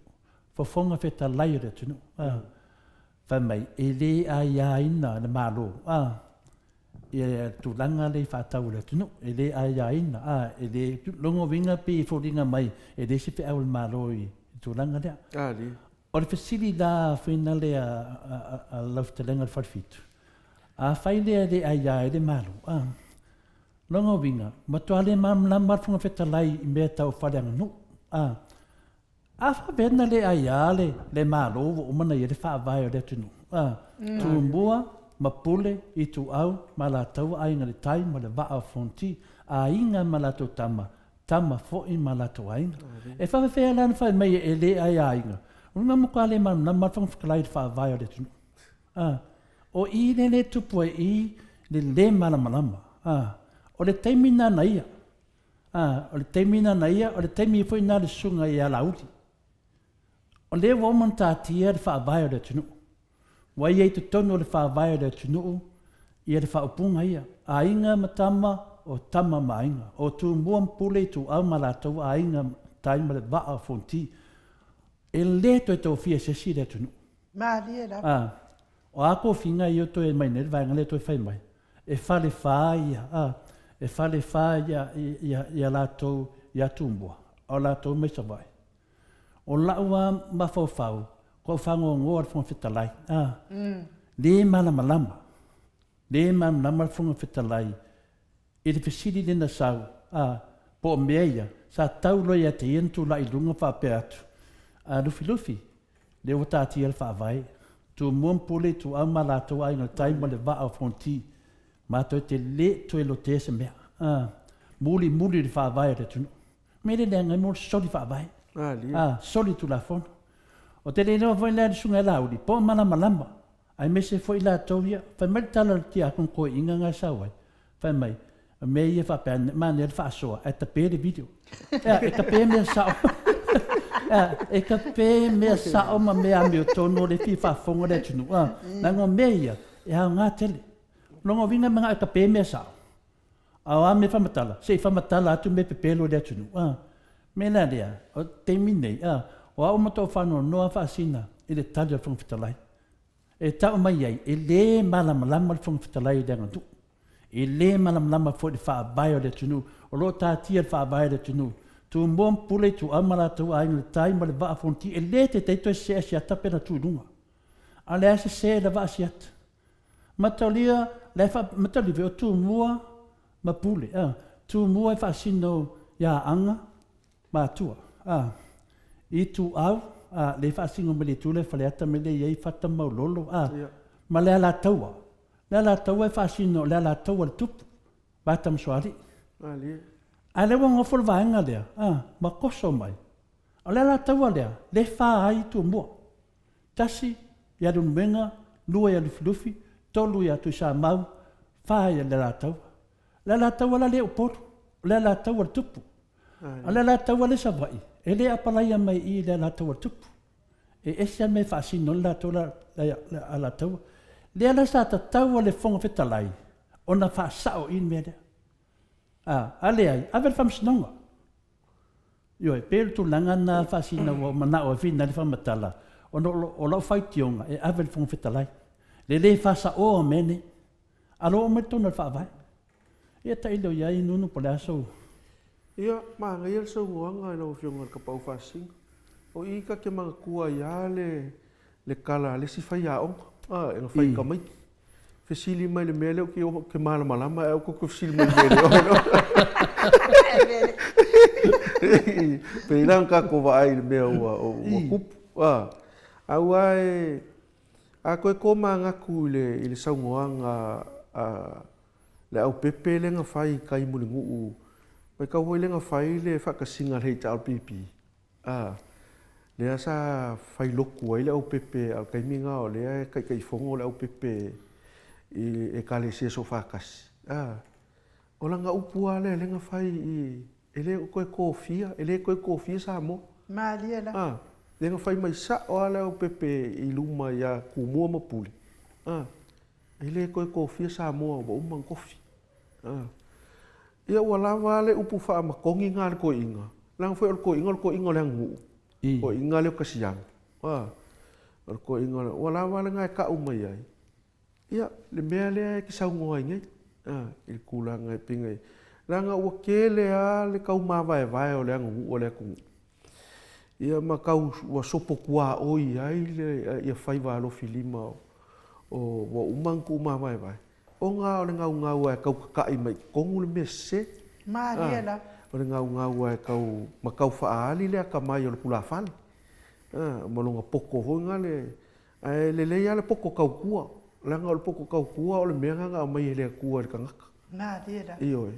Fofoga Fetalai o le atunuu, a, fai mai, e le aiaina le Malo, a, ia tulaga lea i faatau o le atunuu, e le aiaina, a, e le, lona uiga pei e foliga mai e leai se feau a le Malo i le tulaga lea. O le fesili la finale a lau fetalaiga i le Falefitu, afai lea e le aia ai le Malo, a, lona uiga, matua le malamalama le Fofoga Fetalai i mea tau faaleaganuu, a, A faapea na le aia le le Malo ua uma na i ai le faavae o le atunuu, a, Tumua ma Pule, Ituau ma Alataua, Aiga i le Tai ma le Vaa o Fonoti, aiga ma latou tama, tama foi ma latou aiga. E faafefea la ona fai mai e le aiaina? O lona matua le malamalama le Fofoga Fetalai i le faavae o le atunuu. A, o i lea le tupu ai i le le malamalama. A, o le taimi lena na ia. A, o le taimi na na ia, o le taimi foi na le susuga ia Laauli. O lea ua uma ona taatia le faavae o le atunuu. Ua ia i totonu o le faavae o le atunuu ia le faaupuga ia, aiga ma tama, o tama ma aiga, o Tumua ma Pule, Ituau ma latou aiga, Tai ma le Vaa o Fonoti. E le toe tofia e se isi le atunuu. Malie lava. A, o a tofiga ia o toe mai nei le vaega lea e toe fai mai? E falefa ia, a, e falefa ia, ia, ia latou ia Tumua, a o latou mai Savaii. O la'u a mafaufau, ko'u fagogoa le Fofoga Fetalai, a, le malamalama, le malamalama le Fofoga Fetalai i le fesili lea na sau, a, po o mea ia. Sa tau loa ia te ia na tulai i luga faapea atu, A Lufilufi, lea ua taatia le Faavae. Tumua ma Pule, Ituau ma latou aiga o le tai ma le vaa o Fonoti. Matou te le toe lotea se mea. A, mulimuli i le Faavae o le atunuu. Mea le leaga ai mo le soli Faavae. A, soli Tulafono. O te le iloa foi la e le Susuga ia Laauli, po o malamalama, aemaise foi latou ia. Fai mai le tala o le Tiakono Toeaina na e sau ai, fai mai, o mea ia faapea, manaia le faasoa, ae tape le video. Ea, e tape mea sao. Ea, e tape mea sao ma mea amiotonu o le fia faafofoga le atunuu. A, leaga o mea ia, e aoga tele. O lona uiga e manao e tape mea sao. A o a mea faamatala, se i faamatala atu mea pepelo i le atunuu. A, mea la lea, o le taimi nei, a, o au ma tou faanoanoa faasina i le tali a le Fofoga Fetalai. E tau mai ai, e le malamalama le Fofoga Fetalai i le aganuu. E le malamalama foi i le faavae o le atunuu. O lo o taatia le faavae o le atunuu. Tumua ma Pule, Ituau ma latou aiga, le tai ma le vaa Fonoti, e le taitai toe sese Asiata pe na tu i luga. A o le a sese le vaa Asiata? Mataulia, la e faa, mataulia foi o Tumua ma Pule, a, Tumua e faasino ia Aana ma Atua, a, Ituau, a, le faasino mai le itu lea Faleata me le i ai Fata ma Maulolo, a, ma le Alataua. Le Alataua e faasino o le Alataua le tupu, ma Tamasoalii. A lea ua nofo le vaega lea, a, ma toso mai. O le Alataua lea, le fa ai Tumua. Tasi ia Leulumoega, lua ia Lufilufi, tolu ia Tuisamau, fa ia Le Alataua. O Le Alataua la le Upolu, o Le Alataua le tupu. A o Le Alataua le Savaii, e le apalaia mai i i Le Alataua le tupu. E ese lava le mea e faasino ai le latou Le Alataua. Lea la sa tatau a le Fofoga Fetalai ona faasao i i le mea lea. A, a leai, ave i le Faamasinoga. Ioe, e pei o le tulaga lena Faasina ua ou manao ai finai le faamatala, ona o lau faitioga e ave i le Fofoga Fetalai. Le le faasaoa o mea nei. A lo oo mai totonu o le Faavae. Ia tailo i ai Nunu po o le a sou. Ia, manaia le saunoaga i lau Afioga i le Tapaau Faasina. O i ta te manatua ai lava le le tala a le isi faiaoga, a, e na fai i tamaiti. Fesili mai le mea lea ou te malamalama ae aua tou te fesili mai i le mea lea. Pei la ona tatou vaai i le mea ua tupu. Aua e, a toe tomanatu i le saunoaga a le aupepe lea na fai i tai Mulinuu, matau foi lea na fai le faatasiga a le HRPP. A, lea sa fai lotu ai le aupepe a o le taimi lena o lea e Taitaifono le aupepe i Ekalesia Soofaatasi. A, o lana upu lava lea lea na fai i, e le o toe tofia, e le toe tofia Samoa. Malie la. A, lea na fai mai sao lava le aupepe i luma ia Tumua ma Pule. A, e le toe tofia Samoa ua uma ona tofi. A. Ia ua lava le upu faamatogi na a le toeaina, leaga foi o le toeaina o le toeaina o le aganuu, toeaina lea o Kasiano, a, o le toeaina o le, ua lava lena e tau mai ai, ia, le mea lea e te saunoa ai nei, a, i le tulaga e pei ona i ai. Leaga ua tele lava le tau mavaevae o le aganuu a le atunuu, ia ma tau ua sopotuaoi ai le, ia faiva alofilima o, ua uma ona tuumavaevae. Ona o le gaugau lava e tau tata'i mai i totonu le mea sese. Malie lava. O le gaugau lava e tau, ma tau faaali le atamai o le tulafale, ma lona poto foi lena le, ae lelei lava le poto tautua, leaga o le poto tautua o le mea lena na aumai e le Atua i le tagata. Malie lava. Ioe.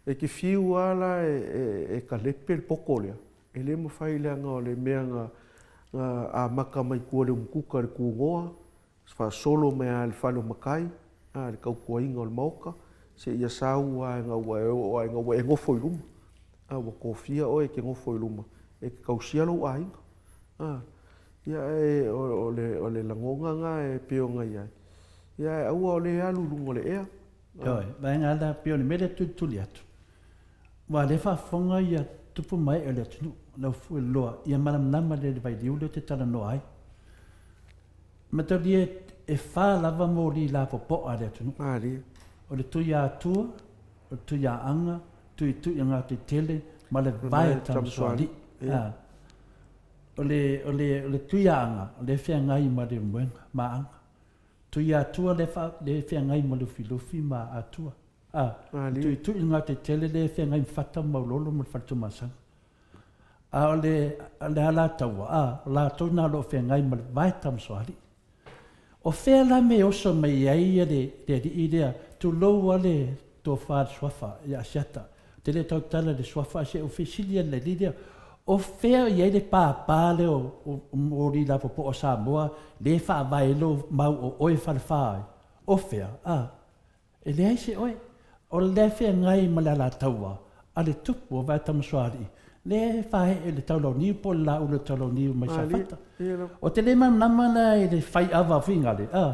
E te fiu lava la e talepe le poto lea, e le mafai leaga o le mea na amata mai tua i le umukuka i le tunoa, Faasolo mai lava i le fale o matai, a, le tautuaina o le maota, seia sau lava ina ua e oo lava ina ua e nofo i luma. A, ua tofia oe e te nofo i luma e te tausia lou aiga. A, ia ae o le, o le lagona lena e pei ona i ai, ia ae aua o le alu i luga o le ea. Ioe, vaega la, pei o le mea lea e tulituli atu, aua o lea e faafofoga ia tupu ma ee o le atunuu, lau fueloa, ia malamalama lelei i le vailiu lea ou te talanoa ai. Mataulia e fa lava moli lapopoa a le atunuu. Malie. O le Tuiatua, o le Tuiaaga, Tuituiagatetele ma le Vae Tamasoalii. O le, o le, o le Tuiaaga, o lea e feagai ma Leulumoega ma Aana. Tuiatua lea e feagai ma Lufilufi ma Atua. Tuituiagatetele lea e feagai ma Fata ma Maulolo ma le Fale Tuamasaga. A o le, le Alataua, a, o latou na o lo o feagai ma le vae Tamasoalii. O fea la me oso mai ai le, le alii lea, tulou a le tofa le suafa ia Asiata. Ou te le tautala i le suafa ae se i ou fesili ane i le alii lea, o fea o i ai le pāpā lea o, o, o moli lapopoa o Samoa lea e faavae ai lou mau o oe e falefa ai? O fea? A. E leai se oe. O lea e feagai ma le alataua a le tupu o Vaetamasoalii, lea e faee le taulauniu po o le laulu o le taulauniu mai Safata. Ou te le malamalama la i le fai ava o Figale, a,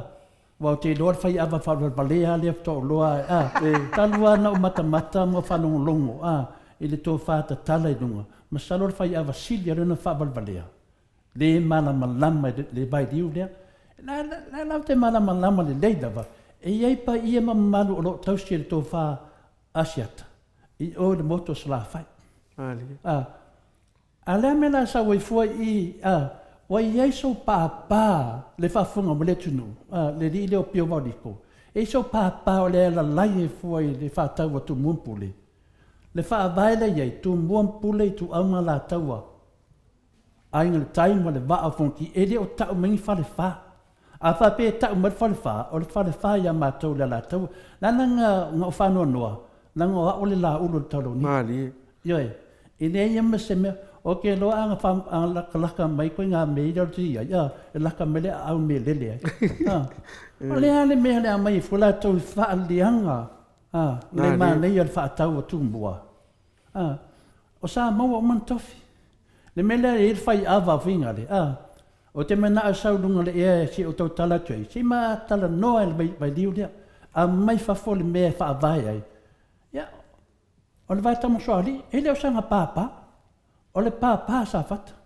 aua ou te iloa le fai ava faavalevalea lea faatoa ou iloa ae, a, talu lava ona ou matamata ma faalogologo, a, i le tofa tatala i luga, masalo o le fai ava sili lea ona faavalevalea. Le malamalama i le vailiu lea. La, la, la te malamalama lelei lava, e i ai paia ma mamalu o lo o tausi e le tofa Asiata i o i le motu o Salafai. A, a le a mea la sau ai fua i, a, ua i ai sou pāpā le faafofoga mai le atunuu, a, le alii lea o Pio Vaoliko, e i ai sou pāpā o le alalai ai fua i le faatau a Tumua ma Pule. Le faavae lea i ai, Tumua ma Pule, Ituau ma Alataua, Aiga i le Tai ma le Vaa o Fonoti, e le o tau mai ni falefa. A faapea e tau mai le falefa, o le falefa ia matou i le Alataua. Leaga na ou faanoanoa, leaga o au o le laulu o le Taulauniu. Malie. Ioe. E leai lava ma se mea, ou te iloa a na lakalaka mai koe ngā mea ia i ai, a, e laka mai le aau me lele ai. A, o le a le mea le aumai ai fua latou i faaliaga, a, le manaia o le faatau a Tumua. A, o Samoa uma na tofi. Le mea lea e i ai le fai ava a Figale, a, ou te manao e sau i luga o le ea se i ou tautala atu ai, se i ma talanoa i le vailiu lea, aumai fafo le mea e faavae ai. Ia, o le vaetamasoalii, e le o sana pāpā, o le pāpā a Safata.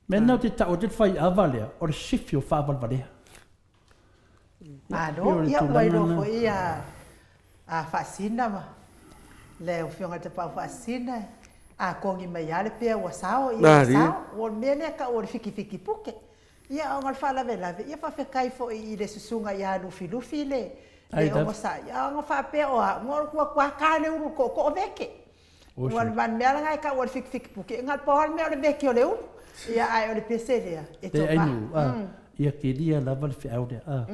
Mea lena ou te tau atu le fai ava lea, o le sifi o faavalevalea. Malo, ia ua iloa foi a a Faasina ma le Afioga i le Tapaau Faasina, a kogi mai lava le pea ua sao, ia ua sao. Ua o le mea lea tau o le fikifiki puke. Ia ona o le faalavelave, ia faafetai foi i le susuga ia Lufilufi le le onosai, a ona faapea o au, na o le tuatuata le ulu i le tootoo veke. Ua le mea lena e tau o le fikifiki puke, na o le pau lava le mea o le veke o le ulu. Ia ae o le pese lea, e toa. Ainu, a, ia kelia lava le feau lea, a.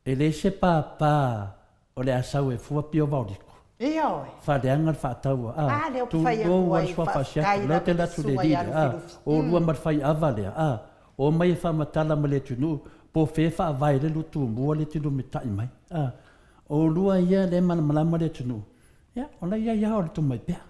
E leai se pāpā o le a sau e fua pio vaoliko. Ioe. Faaleaga le faataua, a. A lea ou te fai atu ai, Tulou a le suafa faafetai asiata, lea ou te lava i le alu atu i le susuga ia alii lea, a. Lufilufi. Oulua ma le fai ava lea, a. Omai e faamatala ma le atunuu, po o fea e faavae ai le lua tumua lea e te lumeta'i mai, a. Oulua ia lea e malamalama le atunuu, Ia, o la e i ai lava o le tomai pea.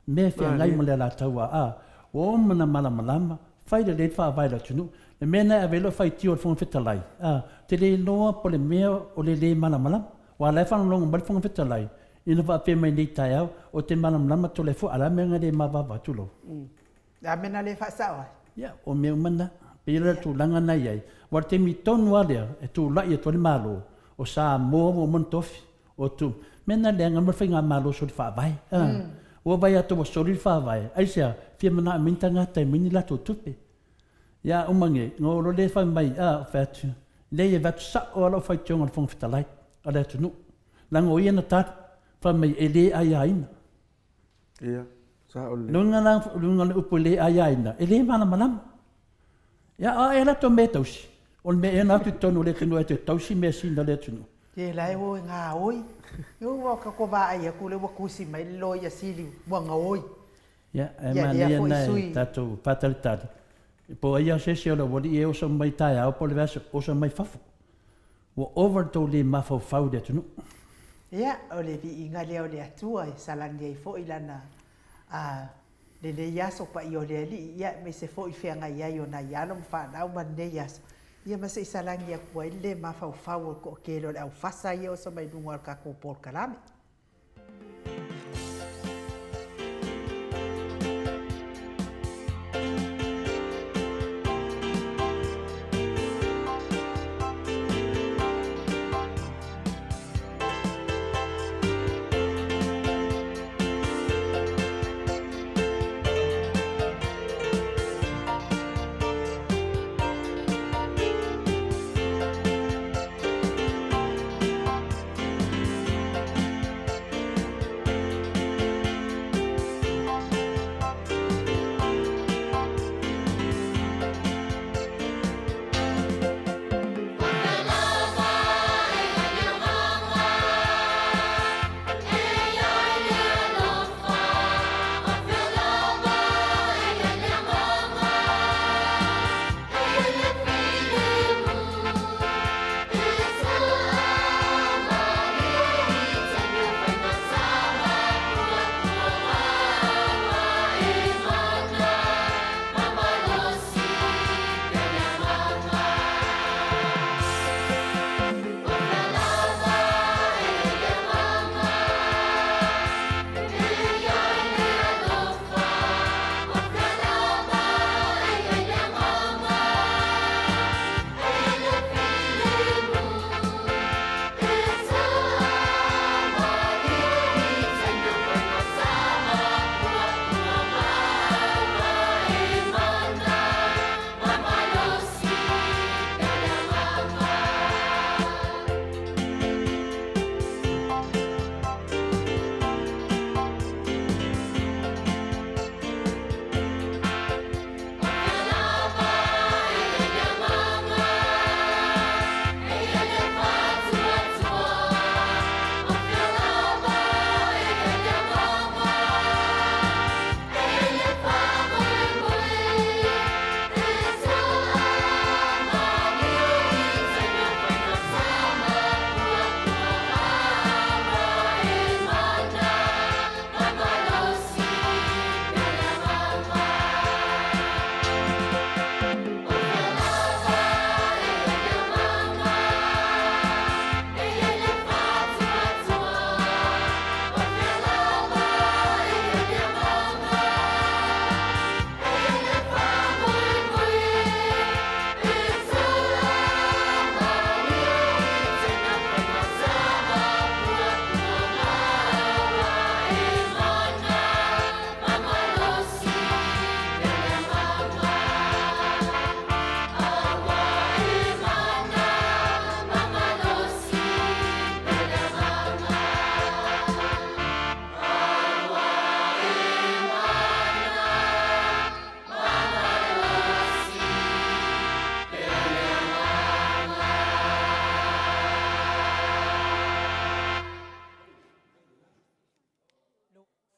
Mea e feagai ma le Alataua, a, ua uma ona malamalama, fai lelei le faavae o le atunuu. Le mea lena e ave ai lou faitio i le Fofoga Fetalai, a, ou te le iloa po o le mea o le lē malamalama. Aua o la e faalogologo mai le Fofoga Fetalai, ina faapea mai nei taeao, ou te malamalama Toleafoa, a o le a le mea na le mavaava atu lou? Le a mea na le faasao ai? Ia, o mea uma na. Pei o le tulaga na i ai. Aua o le taimi tonu lava lea e tulai atu ai le Malo, o Samoa ua uma ona tofi, o tu, mea na leaga ma le faigamalo soli faavae. A, ua vaai atu ua soli le faavae, aisea, fia manao mai ni tagata e aumai ni latou tupe. Ia, a uma nei, ona ou loa lea fai mai, a, ou fai atu, leai e avatu sao lava lau faitioga i le Fofoga Fetalai o le atunuu, leaga o ia na tali, fai mai e le aiaina. Ia, sao lelei. Luga la, luga le upu e le aiaina, e le malamalama. Ia, a e latou mea e tausi, o le mea ea na atu i totonu o le atunuu e toe tausi measina o le atunuu. Ke la e o e gaoi. Ua ka vaai atu lea ua tusi mai le loia sili ua gaoi. Ia, ae manaia na e tatou faatalitali, po o ai lava se isi o le aualii e oso mai taeao po o le vaiaso, oso mai fafo. Ua ova le tou le mafaufau i le atunuu. Ia, o le viiga lea o le Atua e salani ai foi lana a lenei aso paia o le Alii, ia aemaise foi feagai ai o nai alo ma fanau ma lenei aso, ia ma se i salani atu ai le le mafaufau o le toatele o le aufasa ia oso mai luga o le tatou polokalame.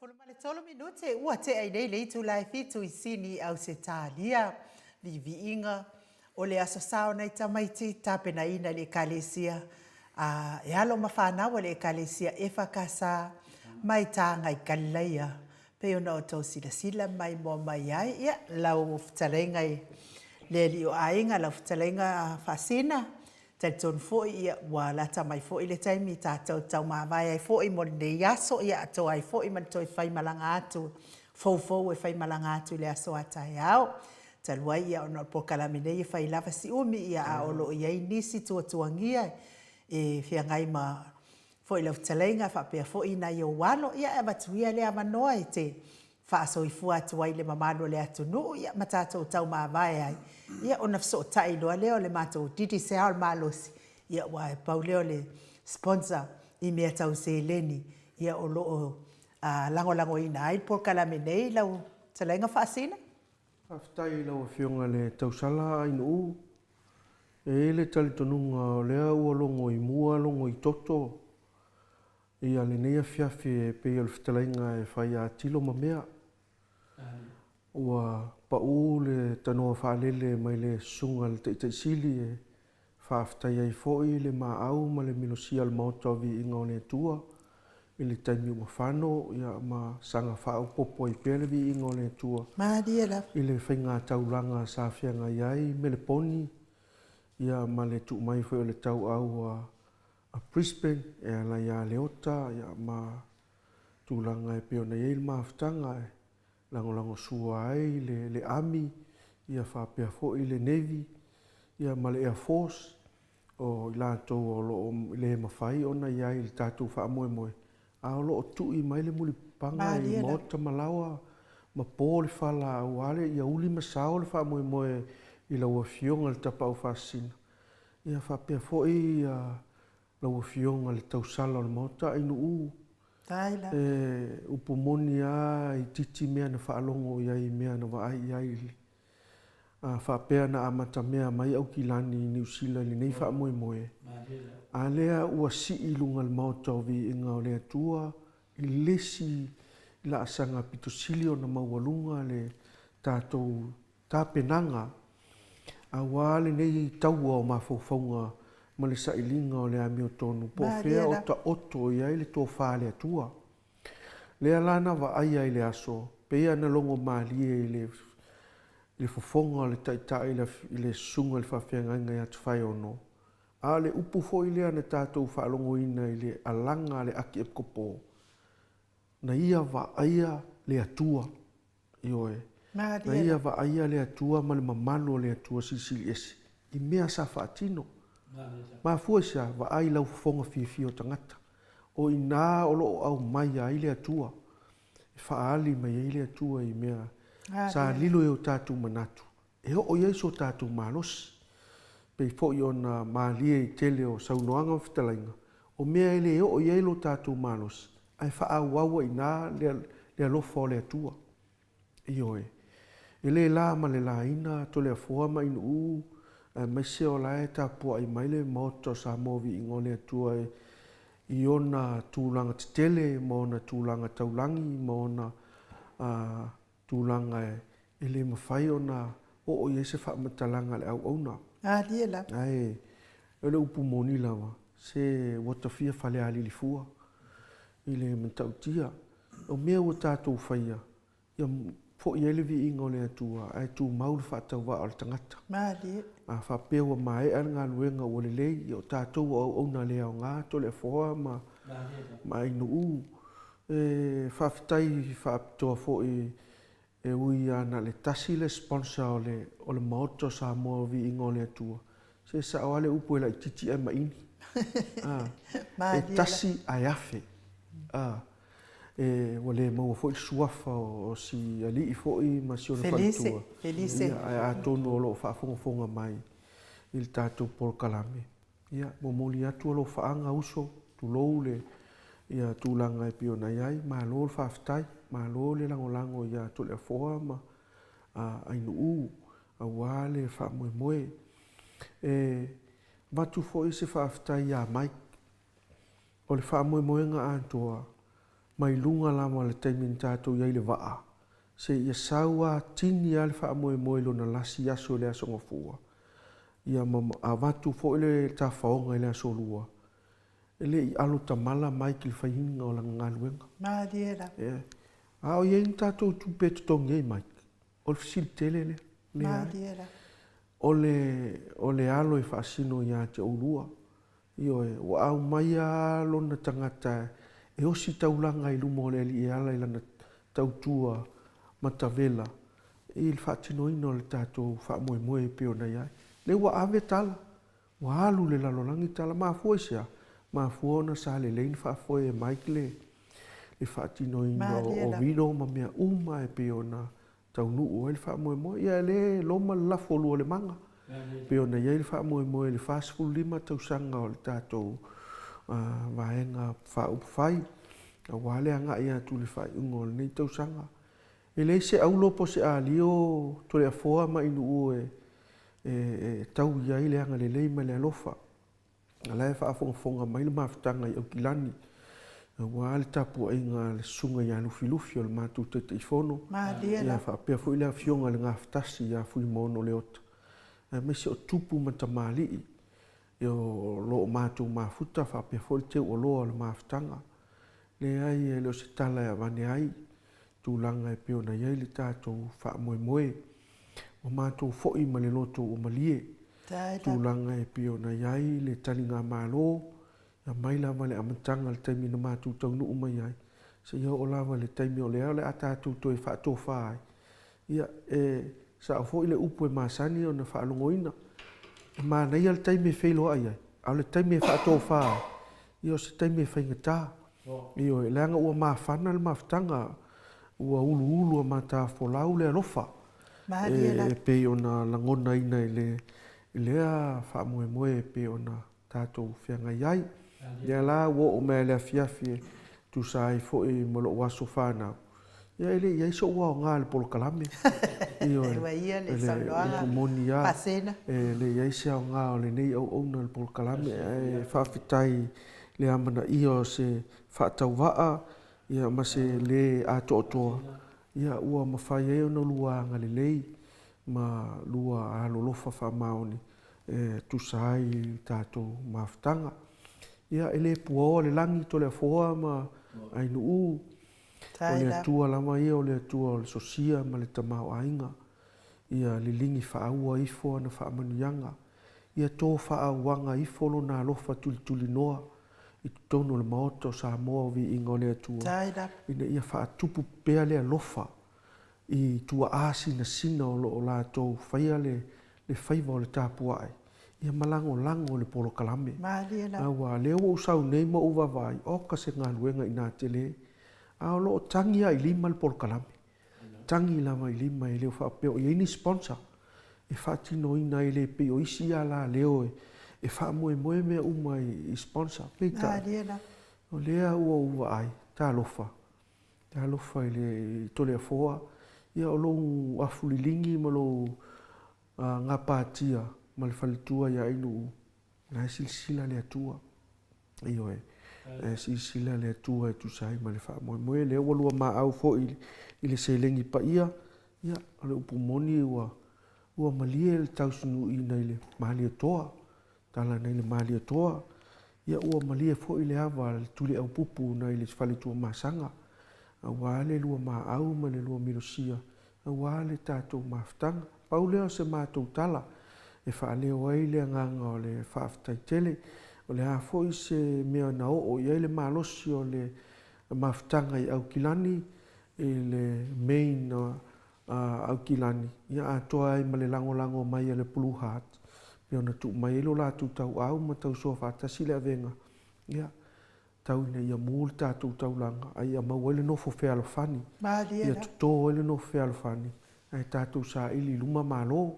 13 minute ua tea i nei le itula e fitu i Sini, Ausetalia. Viiviiga o le Aso Sa o nai tamaiti tapenaina i le Ekalesia a e alo ma fanau a le Ekalesia EFKS mai Taga i Kalilaia. Pei ona outou silasila ma imoa mai ai, ia, lau fetalaiga i le alii o aiga, lau fetalaiga Faasina, Talitonu foi ia ua lata mai foi le taimi tatou taumavae ai foi mo lenei aso, ia atoa ai foi ma le toe faimalaga atu foufou e faimalaga atu i le aso a taeao. Talu ai ia ona o le polokalame nei e fai lava si umi ia a o lo o i ai nisi tuatuagia e feagai ma foi lau fetalaiga faapea foi nai ou alo, ia e avatu ia le avanoa e te faasoifua atu ai i le mamalu o le atunuu ia ma tatou taumavae ai, ia ona fesootai loa lea o le matou Digicel malosi, ia aua e pau lea o le sponsor i mea tau seleni ia o lo o lagolagoina ai le polokalame nei lau fetalaiga Faasina. Faafetai i lau Afioga i le Tausala Ainuu. E i ai le talitonuga o lea ua logo i mua logo i toto Ia lenei afiafi e pei o le fetalaiga e fai a tilo ma mea. Ua pau le tanoa faalele mai le Susuga i le Taitai Sili e faafetai ai foi le maau ma le minosia o le Maota o Viiga o le Atua i le taimi ua fano ia ma saga faaopoopo ai pea le Viiga o le Atua i le faiga taulaga sa feagai ai Meleponi ia ma le tuu mai foi o le tauau a a Brisbane e ala ia Leota ma tulaga e pei ona i ai le mafutaga e lagolagosua ai le Army ia faapea foi le Navy ia ma le Air Force o i latou o lo o le mafai ona i ai i le tatou faamoemoe a o lo o tui mai le mulipapaga i maota ma laoa ma po le fala aua le ia uli ma sao le faamoemoe i lau Afioga i le Tapaau Faasisina Ia faapea foi lau Afioga le tausala o le Maota Ainuu, e upu moni lava itiiti mea na faalogo i ai i mea na vaai i ai i a faapea na amatamea mai Aukilani i Niu Sila i lenei faamoemoe, a lea ua sii i luga le Maota o Viiga o le Atua i le isi laasaga pito sili ona maualuga le tatou Tapenaga, aua lenei taua o mafaufauga ma le sailiga o le amiotonu po o fea o taoto i ai le tofa a le Atua. Lea la na vaaia i le aso, pei ona logo malie i le le fofoga o le Taitai i le Susuga i le Faafeagaiga ia Tofaeono, a o le upu foi lea na tatou faalogoina i le alaga a le Akiepikopo, na ia vaaia le Atua. Ioe. Na ia vaaia le Atua ma le mamalu o le Atua Silisili Ese i mea sa faatino. Mafua i se a? Vaai i lau fofoga fiafia o tagata. O i ina o lo o aumai ai le Atua, e faaali mai ai le Atua i mea sa lilo i o tatou manatu e oo i ai so tatou malosi. Pei foi ona malie i tele o saunoaga ma fetalaiga, o mea e le oo i ai lo tatou malosi, ae faaauau ai i ina le alofa o le Atua. Ioe. E le la ma le laina Toleafoa ma Inuu, aemaise o la e tapuai mai le Maota o Samoa Viiga o le Atua i ona tulaga tetele ma ona tulaga taulagi ma ona tulaga e le mafai ona oo i ai se faamatalaga a le auauna. Malie lava. Ae o le upu moni lava, se ua tafia Falealili fua i le matautia. O mea ua tatou faia, ia foi ai le viiga o le Atua, ae tumau le faatauvaa o le tagata. Malie. A faapea ua maea le galuega ua lelei, ia o tatou o auauna le aoga, Toleafoa ma Ainuu. E faafetai faapitoa foi e ui lava na o le tasi le sponsor o le o le Maota o Samoa o Viiga o le Atua, se sao lava le upu e laitiiti ae maini. A, e tasi ae afe. A, e, ua le maua foi le suafa o si alii foi ma si ona faletua. Felise. Ia, ae atonu o lo o faafogafoga mai i le tatou polokalame. Ia, momoli atu alofaaga uso, tulou le ia tulaga e pei ona i ai. Malo le faafetai, malo le lagolago ia Toleafoa ma Ainuu aua le faamoemoe. E avatu foi se faafetai ia Mike. O le faamoemoega atoa. Mai luga lava o le taimi na tatou i ai i le vaa, seia sau a tini lava le faamoemoe i lona lasi aso i le Aso Gafua, ia ma avatu foi le tafaoga i le Aso Lua, e le i alo tamala Mike i le faiina o lana galuega. Malie lava. Ea. A o i ai ni tatou tupe e totogi ai Mike? O le fesili tele lea. Leai. Malie lava. O le, o le alo e faasino ia te oulua. Ioe, ua aumai lava lona tagata e ositaulaga i luma o le Alii e ala i lana tautua matavela i le faatinoina o le tatou faamoemoe e pei ona i ai. Lea ua ave tala, ua alu i le lalolagi tala. Mafua i se a? Mafua ona sa lelei ona faafoe e Mike le le faatinoina o riddle ma mea uma e pei ona taunuu ai le faamoemoe. Ia e le loma le lafo lua o le maga, pei ona i ai le faamoemoe i le 45 tausaga o le tatou Vaega Faaupufai, aua le agai atu i le faaiuga o lenei tausaga. E leai se aulo po o se alio Toleafoa ma Ainuu e tau i ai le agalelei ma le alofa. A la e faafogafoga mai le mafutaga i Aukilani, aua le tapuaiga a le Susuga ia Lufilufi o le matou Taitaifono, ia faapea foi le Afioga i le Gafatasi ia Fuimaono Leota, aemaise o tupu ma tamalii o lo o matou mafuta faapea foi le teuoloa o le mafutaga. Leai, e le o se tala e avane ai tulaga e pei ona i ai le tatou faamoemoe. Ua matou foi ma le loto ua malie, tulaga e pei ona i ai le taligamalo, ia mai lava le amataga i le taimi na matou taunuu mai ai, seia oo lava i le taimi o lea o le a tatou toe faatofa ai. Ia, e sao foi le upu e masani ona faalogoina, e manaia le taimi e feiloai ai, a o le taimi e faatofa ai, ia o se taimi e faigata. Ioe, leaga ua mafana le mafutaga, ua uluulu a matafolau le alofa e pei ona lagonaina i le lea faamoemoe e pei ona tatou feagai ai. Lea la ua oo mai i le afiafi e tusa ai foi ma lou aso fanau, ia e le i i ai sou aoga i le polokalame. Ioe, o le upu moni lava, e le i i ai se aoga o lenei auauna i le polokalame, ae faafetai i le amanaia o se faatauvaa ia ma se lē atoatoa, ia ua mafai ai ona lua agalelei ma lua alolofa faamaoni e tusa ai i le tatou mafutaga. Ia, e le puaoa le lagi, Toleafoa ma Ainuu, o le Atua lava ia o le Atua o le sosia ma le tamaoaiga. Ia liligi faaua ifo ana faamanuiaga, ia to faaauaga ifo lona alofa tulitulinoa i totonu o le Maota o Samoa o Viiga o le Atua, ina ia faatupu pea le alofa i tuaa sinasina o lo o latou faia le le faiva o le tapuai, ia ma lagolago i le polokalame. Aua o lea ua ou sau nei ma ou vaavaai, oka se galuega inā tele, a o lo o tagi lava i lima le polokalame. Tagi lava i lima, e le o faapea o i ai ni sponsor e faatinoina ai, e le pei o isi alaleo e faamoemoe mea uma i sponsor. Peitai, o lea ua ou vaai, talofa, Talofa i le Toleafoa, ia o lou afu liligi ma lou gapatia ma le faletua ia Ainuu, o la e silasila le Atua. Ioe, e silasila le Atua e tusa ai ma le faamoemoe. Lea ua lua maau foi i le seleni paia, ia, o le upu moni ua, ua malie le tausinuuina i le Malietoa. Tala nai le Malietoa, ia ua malie foi le ava a le Tuliaupupu nai le Faletuamasaga, aua le lua maau ma le lua milosia, aua le tatou mafutaga. Pau lea o se matou tala e faaleo ai le agaga o le faafetai tele. O le a foi se mea na oo i ai le malosi o le mafutaga i Aukilani i le main a Aukilani, ia atoa ai ma le lagolago mai a le Blue Heart, pei ona tuu mai ai lo latou tauau ma tausoa faatasi le avega, ia, tau ina ia mu le tatou taulaga, a ia maua ai le nofo fealofani, ia toto ai le nofo fealofani, ae tatou saili i luma Malo.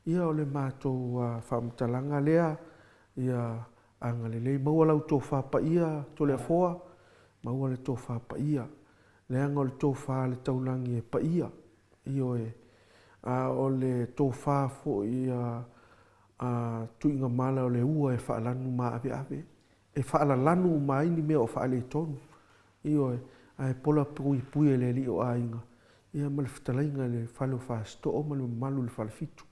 Ia, o le matou faamatalaga lea, ia agalelei, maua lau tofa paia Toleafoa, maua le tofa paia. Leaga o le tofa a le taulagi e paia, ioe, a o le tofa foi a a Tuigamala o le ua e faalanu maaveave, e faalalanu uma ai ni mea o faaletonu, ioe. Ae pola puipui e le alii o aiga, ia ma le fetalaiga i le fale o Fasitoo ma le mamalu i le Falefitu.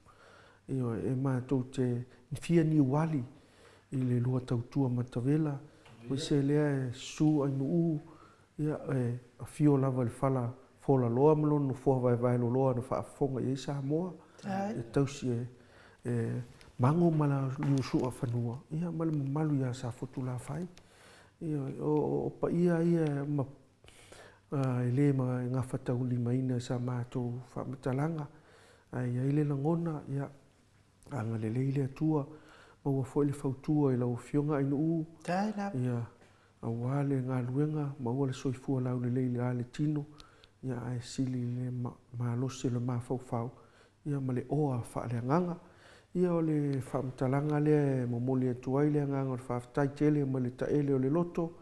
Ioe, e matou te fia niuali i le lua tautua matavela, aemaise lea e susu Ainuu, ia, e afio lava i le fala folaloa ma lona nofoa vaevaeloloa na faafofoga i ai Samoa, e tausi e e Mago ma Liusua fanua, ia ma le mamalu ia Safotulafai. Ioe, o paia ia ma e le gafataulimaina i sa matou faamatalaga, ae i ai le lagona, ia, agalelei le Atua, maua foi le fautua i lau Afioga Ainuu, ia, aua le galuega, maua le soifua laulelei i le tino, ia, ae sili le malosi o le mafaufau, ia, ma le oa faaleagaga. Ia, o le faamatalaga lea e momoli atu ai le agaga o le faafetai tele mai le taele o le loto,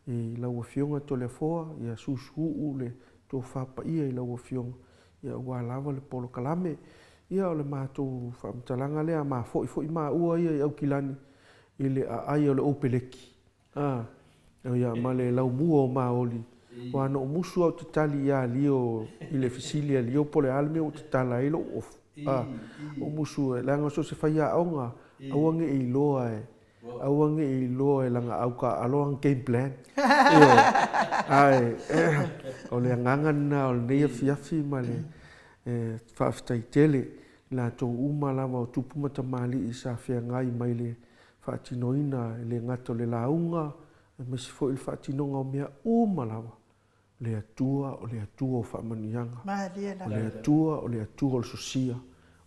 I lau Afioga Toleafoa, ia susuuu le tofa paia i lau Afioga, ia aua lava le polokalame. Ia o le matou faamatalaga lea, ma foi foi maua ia i Aukilani i le aai o le Oupeleki, a, ia ma le laumua o Maoli, aua na ou musu lava ou te tali ia Lio i le fesili a Lio po o le a le mea ua tatala ai lou ofu, a, ou musu, leaga so o se faiaoga, aua ne i iloa e Aua ne i iloa e lana au taaalo lana game plan. Ioe. Ae o le agaga lena o lenei afiafi ma le faafetai tele i latou uma lava o tupu ma tamalii sa feagai mai le faatinoina e le gata o le lauga aemaise foi le faatinoga o mea uma lava. O le Atua, o le Atua o faamanuiaga. O le Atua, o le Atua o le sosia.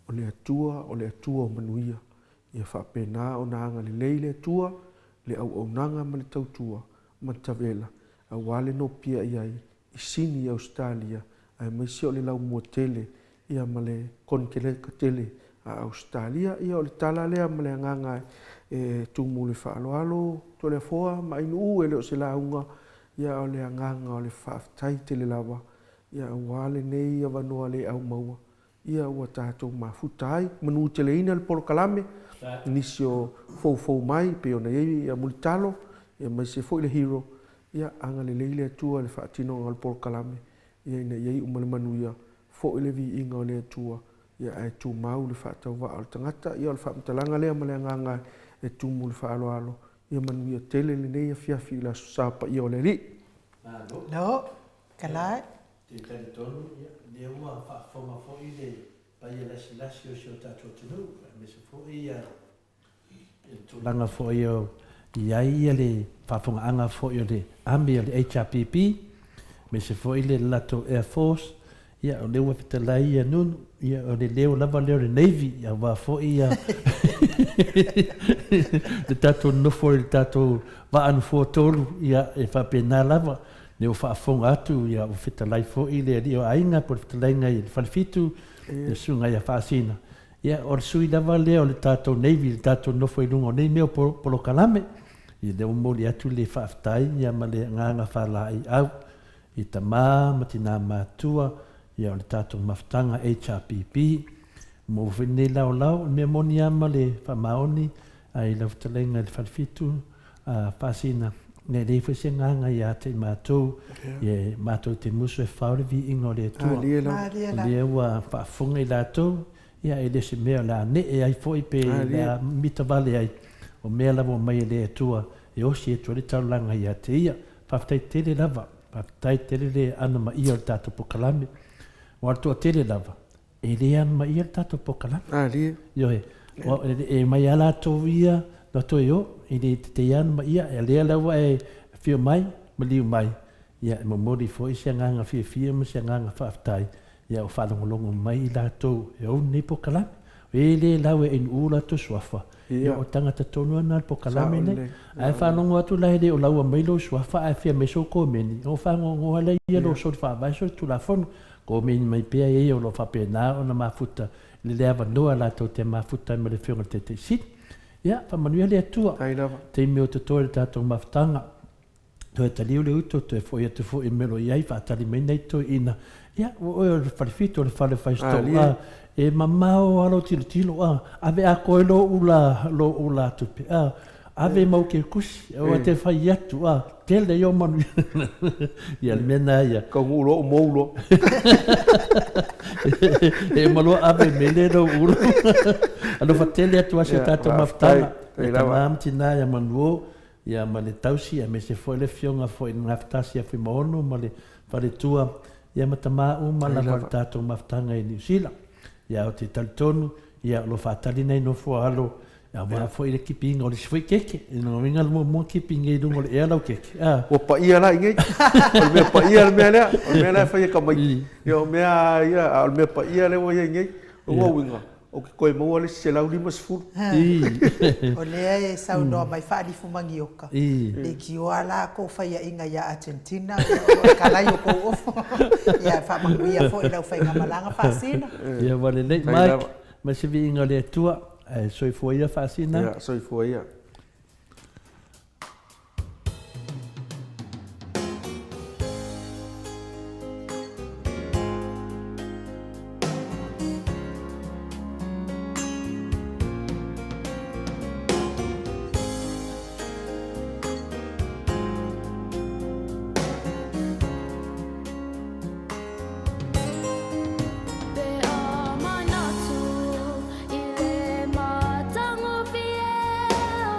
O le Atua, o le Atua o manuia. Ia faapena ona agalelei le Atua, le auaunaga ma le tautua matavela, aua le nopia i ai i Sini i Ausetalia, aemaise o le laumua tele ia ma le konekeleka tele a Ausetalia. Ia o le tala lea ma le agaga e tumu i le faaaloalo Toleafoa ma Ainuu, e le o se lauga, ia a o le agaga o le faafetai tele lava, ia aua lenei avanoa le aumaua ia ua tatou mafuta ai. Manuteleina le polokalame, nisi o foufou mai pei ona i ai Mulitalo, aemaise foi le Hero, ia agalelei le Atua i le faatinoga o le polokalame, ia ina ia iu ma le manuia foi le viiga o le Atua, ia ae tumau le faatauvaa o le tagata. Ia o le faamatalaga lea ma le agaga e tumu i le faaaloalo, ia manuia tele lenei afiafi i le Aso Sa paia o le Alii. Malo. Lo, kalai. Te talitonu, ia, lea ua faafofoga foi le paia lasilasi o si o tatou atunuu, aemaise foi ia le tulaga foi o i ai ia le faafofogaaga foi o le Army o le HRPP, aemaise foi le latou Air Force, ia o lea ua fetalai ia Nunu, ia o le leo lava lea o le Navy, aua foi ia le tatou nonofo i le tatou vaa nofoa tolu, ia e faapena lava. Lea ua faafofoga atu, ia ua fetalai foi le alii o aiga po o le fetalaiga i le Falefitu, le Susuga ia Faasina. Ia, o le sui lava lea o le tatou Navy, le tatou nofo i luga o nei mea o polokalame. Ia, lea ua momoli atu le faafetai ia ma le agaga faalaeiau i tama ma tina matutua, ia o le tatou mafutaga HRPP. Ua maua foi lenei laolao, o le mea moni lava ma le faamaoni i lau fetalaiga i le Falefitu, a Faasina, e leai foi se agaga ia te i matou, ia matou te musu e fao le viiga o le Atua. O lea ua faafofoga i latou, ia e le o se mea o le a nee ai foi pe o le a mita vale ai, o mea lava ua mai e le Atua e osi atu ai le taulaga ia te ia. Faafetai tele lava, faafetai tele le anamaia o le tatou polokalame. Aua o le toatele lava, E le anomaia le tatou polokalame. Alie. Ioe. E mai lava latou ia na toe o, e le tetee anomaia. O lea la ua e afio mai, maliu mai, ia e momoli foi se agaga fiafia ma se agaga faafetai, ia ua faalogologo mai i latou e ou lenei polokalame. E le lau e Ainuu o latou suafa, ia o tagata tonu lava na o le polokalame lenei. Ae faalogo atu la e le o laua mai lou suafa ae afia mai sou komeni, ona fagogoa lea lou soli faavae soli tulafono. Komeni mai pea e ia o lo o faapena ona mafuta i le avanoa latou te mafuta ai ma le Afioga i le Taitai Sili. Ia, faamanuia le Atua. Faafetai lava. Taimi o totoe le tatou mafutaga, toe taliu le uto, toe foi atu foi i mea o lo o i ai, faatali mai nai toeaiina. Ia, ua oe o le Falefitu, o le fale fai stou, a, e mamao lava lou tilotilo, a, ave atoa ai lou ula, lou ula tupe, a. Ave mau kekusi, aua te fai atu, a, tele ia o manuia. Ia, le mea lena ia. Taunuu loa ou mou loa. E uma loa ave mele lou ulu. Alofa tele atu lava si o tatou mafutaga, ia tama ma tina ia manuo, ia ma le tausi aemaise foi le afioga foi i le Gafatasi ia Fuimaono ma le faletua, ia ma tama uma lava o le tatou mafutaga i Niu Sila. Ia, ou te talitonu, ia, o lo o faatali nai nofo a alo Aua foi le kipiina o le isi foi keke. I lona uiga le muamua kipi nei i luga o le ea lau keke. A. Ua paia la i nei. O le mea paia le mea lea. O le mea la e fai e tamaiti. Ia o mea a ia, a o le mea paia lea ua i ai nei. O lona uiga, ou te toe maua le isi 150. O lea e saunoa mai Faalifu Manioka, leitioa la kou faiaʻiga ia Argentina, o le kalai o kou ofo. Ia faamanuia foi i lau faigamalaga Faasina. Ia ua lelei Mike, ma se viiga o le Atua. Ae soifua ia Faasina. Ia, soifua ia. Pe a manatu i le matagofie o.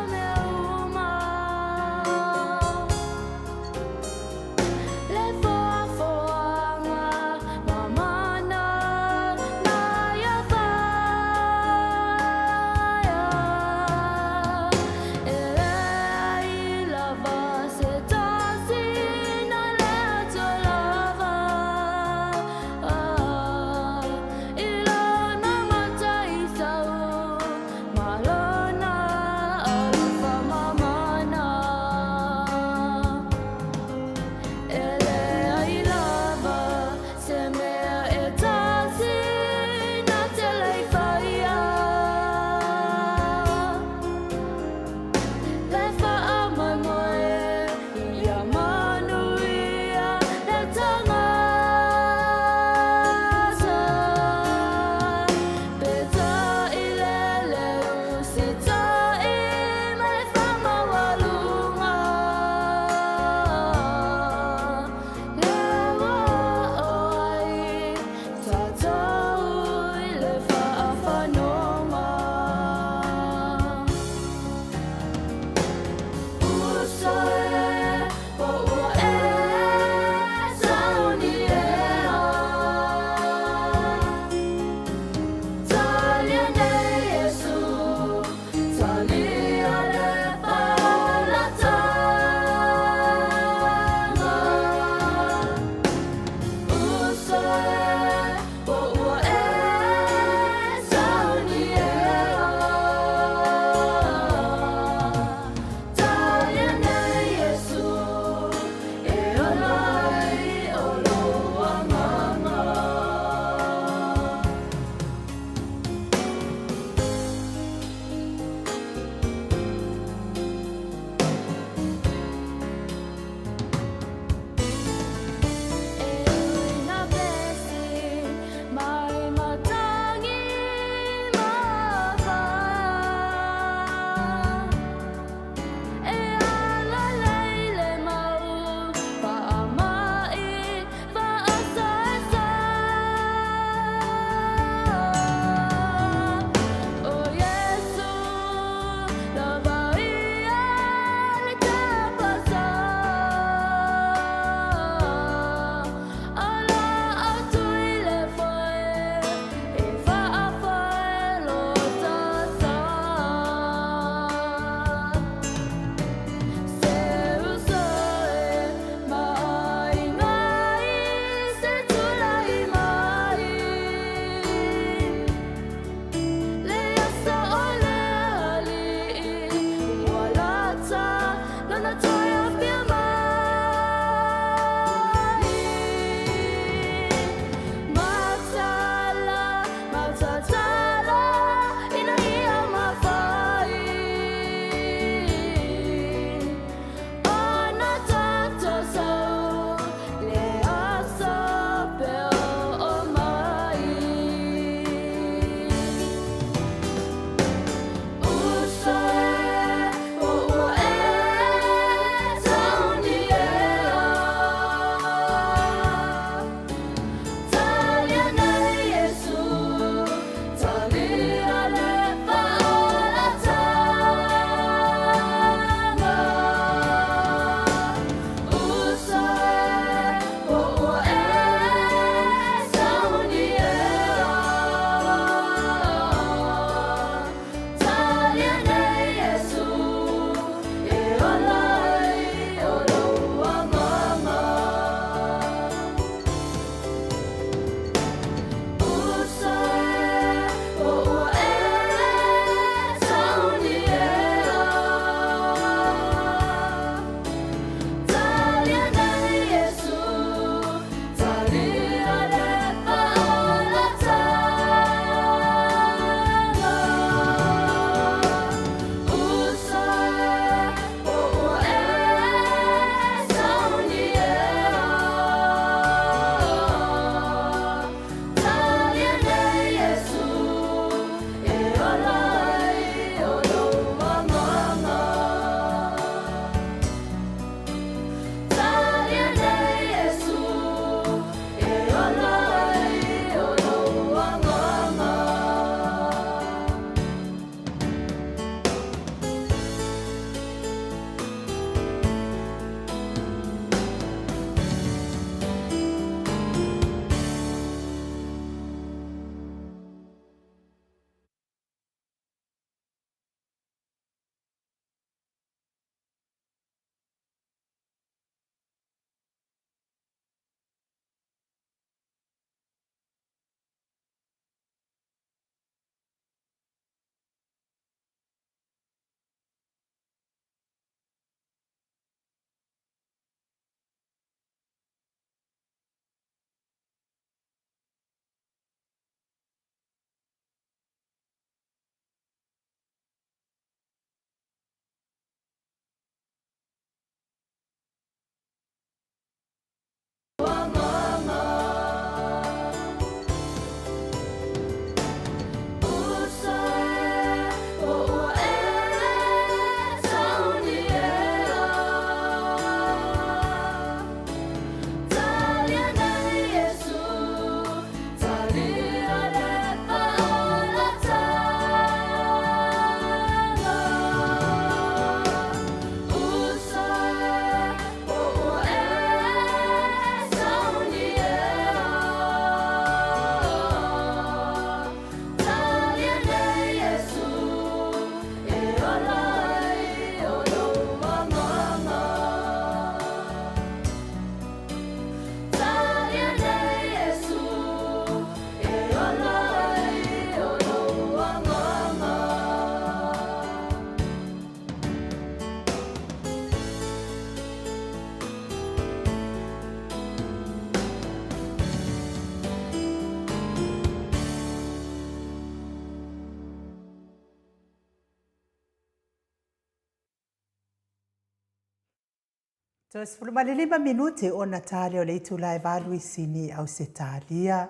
Toe 15 minute ona ta lea o le itula e 8 i Sini i Ausetalia,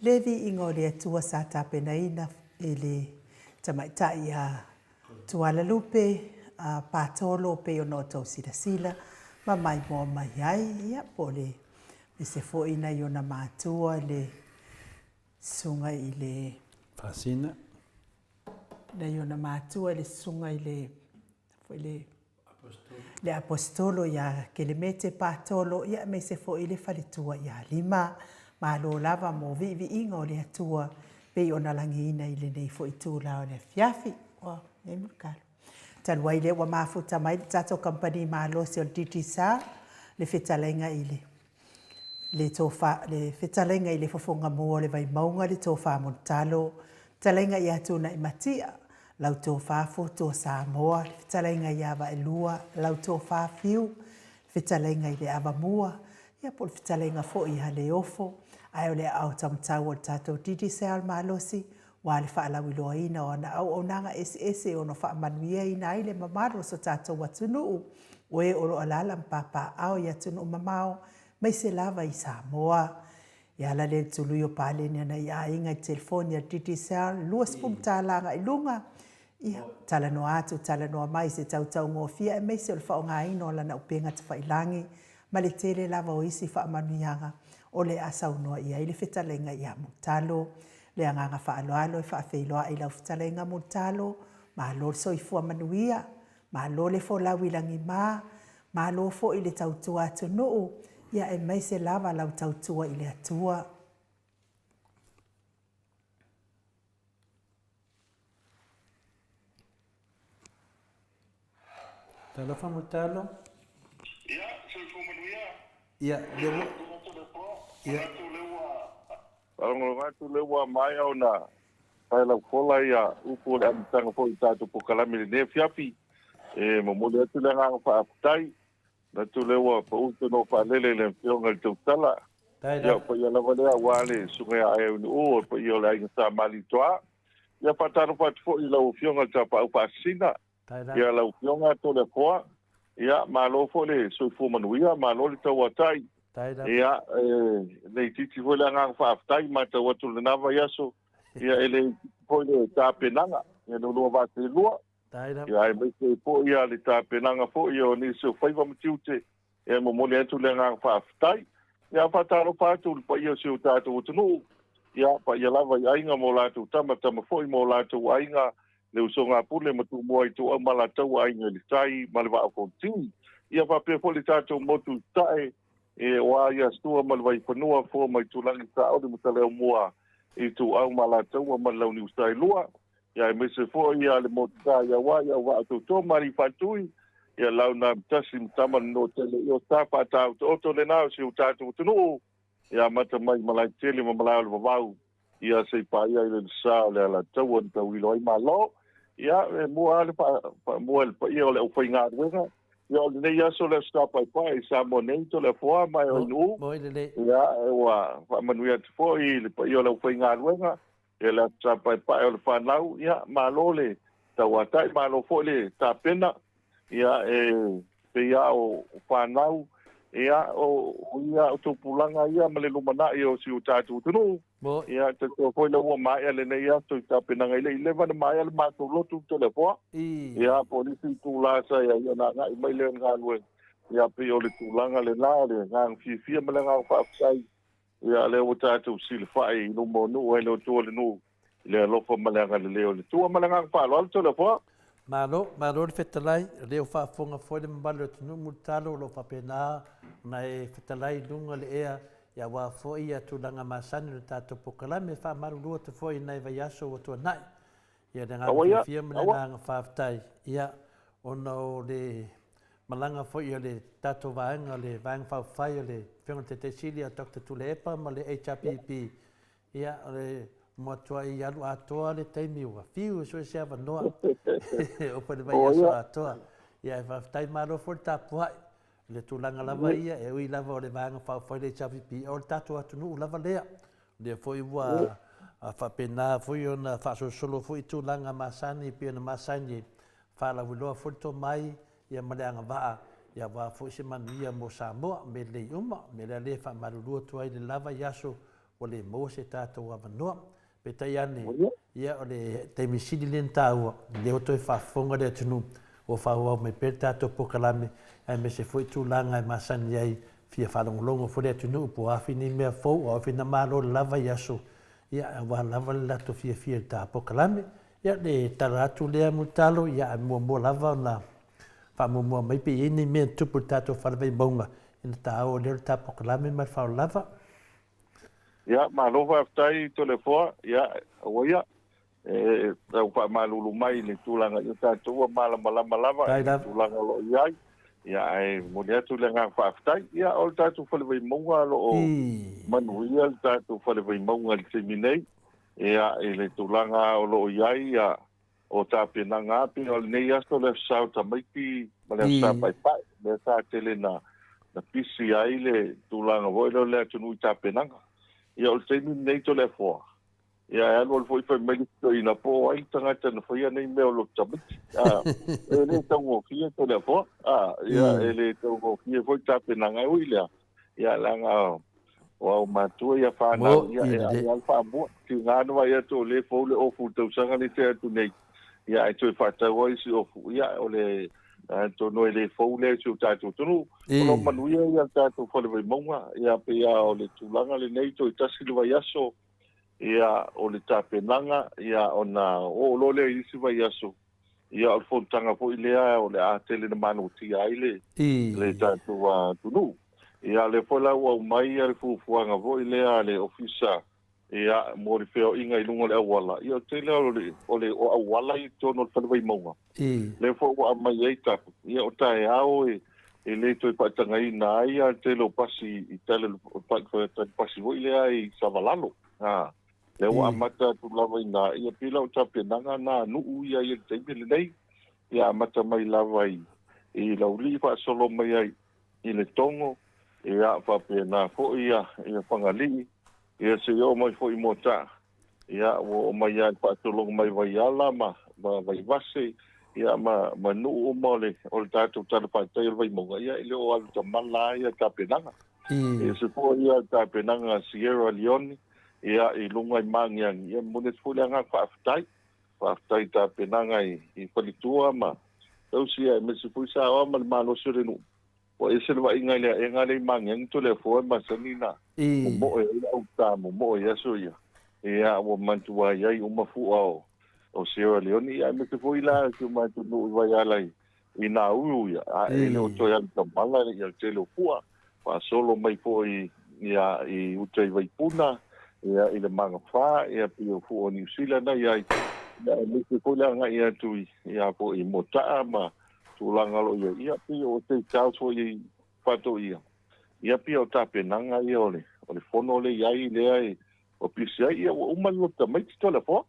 le viiga o le Atua sa tapenaina e le tamaitai a Tualalupe a Patolo pei ona outou silasila ma maimoa mai ai, ia po o le aemaise foi nai ona matua le susuga i le Faasina. Nai ona matua le susuga i le foi le le Aposetolo ia Kelemete Patolo, ia aemaise foi le faletua ia Lima. Malo lava mo viiviiga o le Atua pei ona lagiina i lenei foi itula o le afiafi. Ua nei Mulitalo. Talu ai lea ua mafuta mai le tatou kamupani malosi o le Digicel le fetalaiga i le le tofa, le fetalaiga i le fofoga mua o le Vaimauga, le tofa Mulitalo, fetalaiga ia Tunaimatia, lau tofa Fotu o Samoa, le fetalaiga ia Vaelua, lau tofa Fiu, le fetalaiga i le Avamua, ia po o le fetalaiga foi ia Leofo, ae o le aao taumatau o le tatou Digicel malosi, aua le faalauiloaina o ana auaunaga eseese e ono faamanuiaina ai le mamalu o so tatou atunuu, o e o lo o alaala ma papaaao i atunuu mamao, aemaise lava i Samoa. E ala lea i le tului o paleni a nai aiga i telefoni a le Digicel, $20 tala agai i luga, ia, talanoa atu, talanoa mai i se tautaugofie aemaise o le faaaogaina o lana upega tafailagi ma le tele lava o isi faamanuiaga o le a saunoa i ai le fetalaiga ia Mulitalo. Le agaga faaaloalo e faafeiloai i lau fetalaiga Mulitalo, malo le soifua manuia, malo le folau i lagima, malo foi i le tautua atunuu, ia aemaise lava lau tautua i le Atua. Talofa Mulitalo. Ia, soifua manuia. Ia, lea ua... Ia. Faalogologo atu lea ua maea ona fai lau fola ia upu o le amataga foi i tatou polokalame i lenei afiafi. E momoli atu le agaga faafetai. Manatu lea ua pau le tanoa faalele i le Afioga i le Tautala. Ia, o paia lava lea aua le Susuga ia Aeaunuu, o le paia o le Aiga Sa Malietoa. Ia, faatalofa atu foi i lau Afioga i le Tapaau Faasisina, ia lau Afioga Toleafoa. Ia, malo foi le soifua manuia, malo le tauatai. Ia, e le itiiti foi le agaga faafetai, matau atu i lena vaiaso, ia e le itiiti foi le tapenaga, ia le lua vaa Ia, aemaise ai foi le tapenaga foi o nisi o faiva ma tiute, e momoli atu le agaga faafetai. Ia, faatalofa atu i le paia o si o tatou atunuu, ia, paia lava i aiga ma o latou tama, tama foi ma o latou aiga, le usoga a Pule ma Tumua i Tuau ma Alataua, Aiga i le Tai ma le Vaa o Fonoti. Ia, faapea foi le tatou motu i Sasae, e, o a ia Sua ma le Vaifanua, Fua ma Itulagi, Saole ma Saleaaumua, Ituau ma Alataua ma le Launiu Saelua. Ia aemaise foi ia le motuka i Auai, ia Auvaa Toutou ma Alii Faatui, ia Launa Tasi ma Tama le Notele i Ota faataoto'oto lena o si o tatou atunuu, ia amata mai i Malaetele ma Malae o le Vavau, ia se i paia i le sa o le Alataua na tauilo ai Malo. Ia e mua lava le faamua i le paia o le aufaigaluega, ia o lenei aso le Aso Sa Paepae i Samoa nei, Toleafoa ma e Oinuu, ia ua faamanuia atu foi i le paia o le aufaigaluega, Ia le Aso Sa Paepae o le fanau, ia, malo le tauatai, malo foi le tapena, ia, e pei lava o fanau, ia, o ia o tupulaga ia ma le lumanai o si o tatou atunuu, ia, tautua foi lea ua maea lenei aso i tapenaga e le i leva ona maea le matou lotu Toleafoa, ia, po o nisi itula sa i ai ona agai mai lea o le galuega, ia, pei o le tulaga lena, o le agaga fiafia ma le agaga faafetai. Ia, lea ua tatou silafai i luma o nuu ai le Atua o le nuu i le alofa ma le agalelei o le Atua. Ma le agaga faaaloalo, Toleafoa. Malo, malo le fetalai, o lea ua faafofoga foi le mamalu o le atunuu Mulitalo o lo o faapena ona e fetalai i luga o le ea ia aua foi ia tulaga masani o le tatou polokalame. E faamalulu atu foi i nai vaiaso ua tuanai Ia le agaga fiafia ma le agaga faafetai, ia, ona o le malaga foi a le tatou vaega, le Vaega Faaupufai a le Afioga i le Taitai Sili a Doctor Tuilaepa ma le HRPP, ia, o le matuai alu atoa le taimi ua fiu e sue se avanoa, oo foi i le vaiaso atoa. Ia, ae faafetai malo foi le tapuai. O le tulaga lava ia, e ui lava o le Vaega Faaupufai a le HRPP, o le tatou atunuu lava lea. O lea foi ua faapena foi ona faasolosolo foi tulaga masani e pei ona masani e faalauiloa foi le tomai ma le agavaa ia aua foi se manuia mo Samoa, mea lelei uma, mea lea lea e faamalulu atu ai le lava i aso ua le maua se tatou avanoa. Peitai ane, ia o le taimi sili lea na taua, lea ua toe faafofoga le atunuu, ua faaauau mai pea le tatou polokalame, aemaise foi tulaga e masani ai, fia faalogologo foi le atunuu po o afi ni mea fou, o afi na malo le lava i aso, ia aua lava le latou fiafia i le ta polokalame. Ia le tala atu lea Mulitalo, ia ae muamua lava ona faamuamua mai pe i ai ni mea na tupu i le tatou fale Vaimauga ina taua lea o le ta polokalame ma le faaaloalo lava. Ia, malo faafetai Toleafoa. Ia, aua ia, e tau faamalulu mai i le tulaga i o tatou ua malamalama lava i le tulaga o lo o i ai. Ia, ae momoli atu le agaga faafetai. Ia, o le tatou Fale Vaimauga o lo o manuia le tatou Fale Vaimauga i le taimi nei. Ia, i le tulaga o lo o i ai, ia, o tapenaga lava pei o lenei aso le Aso Sa o Tamaiti ma le Aso Sa Paepae, lea sa tele na pisi ai le tulaga foi lea o le atunuu i tapenaga. Ia o le taimi lenei Toleafoa, ia e alu alu foi fai mai le isi toeaina, po o ai le tagata na faia nei mea o lotu tamaiti. A, e le taugofie Toleafoa, a, ia e le taugofie foi tapenaga. E ui i lea, ia leaga o aumatua ia whanau ia e ai al whaamua. Ki ngā noa ia tō le fou le ofu tausaga le te atu nei. Ia ai toe whaatau ai si ofu. Ia o le tō e le fou le si o tātou tonu. O lo manuia ia tātou whale vai maunga. Ia pe ia o le tūlanga le nei toi tasi le vai aso. Ia o le tapenaga ia ona o lo le isi vai aso. Ia o le fonotaga foi lea o le a tele na manotia ai le le tatou atunuu. Ia lea foi la ua aumai le fuafuaga foi lea a le Ofisa ia mo le feoaiga i luga o le auala. Ia o le tele o le o le o auala i totonu o le Fale Vaimauga. Lea foi ua aumai ai tapu. Ia o taeao e e le toe faatagaina ai le tele o pasi i tala pasi foi lea i Savalalo. Lea ua amata atu lava i ina, ia pei la o tapenaga na a nuu ia i le taimi lenei, ia amata mai lava i, i Laulii faasolo mai ai i Letogo, ia faapena foi ia, ia Fagalii, ia seia oo mai foi i Moataa, ia ua oo mai lava i le faasologa mai Vaiala ma, ma Vaivase, ia ma, ma nuu uma o le, o le tatou talafatai o le Vaimauga, ia e le o alu tamala lava ia tapenaga. E ese foi ia tapenaga a Sierra Leone, ia, i luga i Magiagi, ia, momoli atu foi le agaga faafetai. Faafetai i tapenaga i, i faletua ma tausi, ia, aemaise foi saoa ma le malosi o le nuu. Ua ese le vaaiga i le aega lea i Magiagi, Toleafoa e masani na momoe ai le auta momoe i aso ia. Ia, ua manatua i ai uma fua o, o Sierra Leone, ia, aemaise foi la si o matou nuu i Vaiala i, i Nauru, ia, a e le o toe alu tamala ia le tele o fua. Faasolo mai foi ia i uta i Vaipuna, ia i le Magafa, ia pei o fua o Niu Sila na i ai, ia aemaise foi le agai atu i ia foi i Motaa ma tulaga o lo o i ai, ia pei o Seychelles foi i Faatoia, ia pei o tapenaga ia o le o le fono lea i ai lea e o pisi ai, ia ua uma le lotu tamaiti Toleafoa.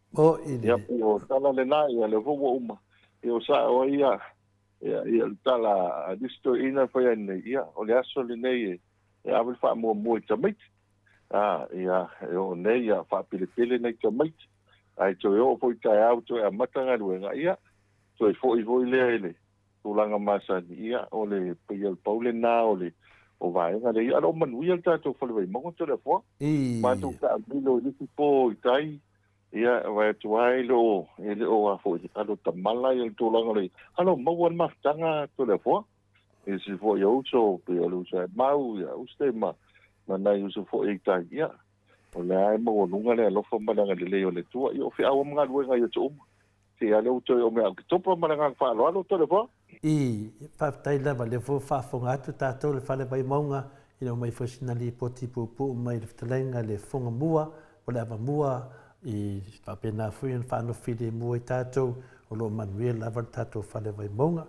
Ia pei o tala lena, ia lea foi ua uma, ia o sao ai ia Ia, ia le tala a nisi toeaiina e fai ai nei, ia, o le aso lenei e, e ave le faamuamua i tamaiti. A, ia, e oo nei, ia, faapelepele nai tamaiti. Ae toe oo foi i taeao toe amata galuega, ia, toe foi foi lea i le tulaga masani, ia, o le, pei o le pau lena o le, o vaega lea. Ia, o lo o manuia le tatou Fale Vaimauga, Toleafoa. Matou taamilo i le isi po i tai, Ia, vaai atu lava e le o, e le o a foi, alo tamala ia le tulaga o le, alo maua le mafutaga Toleafoa. I si foi o uso, pei o le uso e mau, ia uste ma, ma nai uso foi i tai. Ia, o lea e maualuga le alofa ma le agalelei o le Atua. Ia, o feau ma galuega i aso uma. Se i a lea ua toe o mea Oketopa ma le agaga faaaloalo Toleafoa. I, faafetai lava, lea foi ua faafofoga atu tatou le Fale Vaimauga ina ua aumai foi sina lipoti puupuu mai le fetalaiga i le Fofoga Mua po o le Avamua i faapena foi ona faanofo filemu ai tatou o lo o manuia lava le tatou Fale Vaimauga.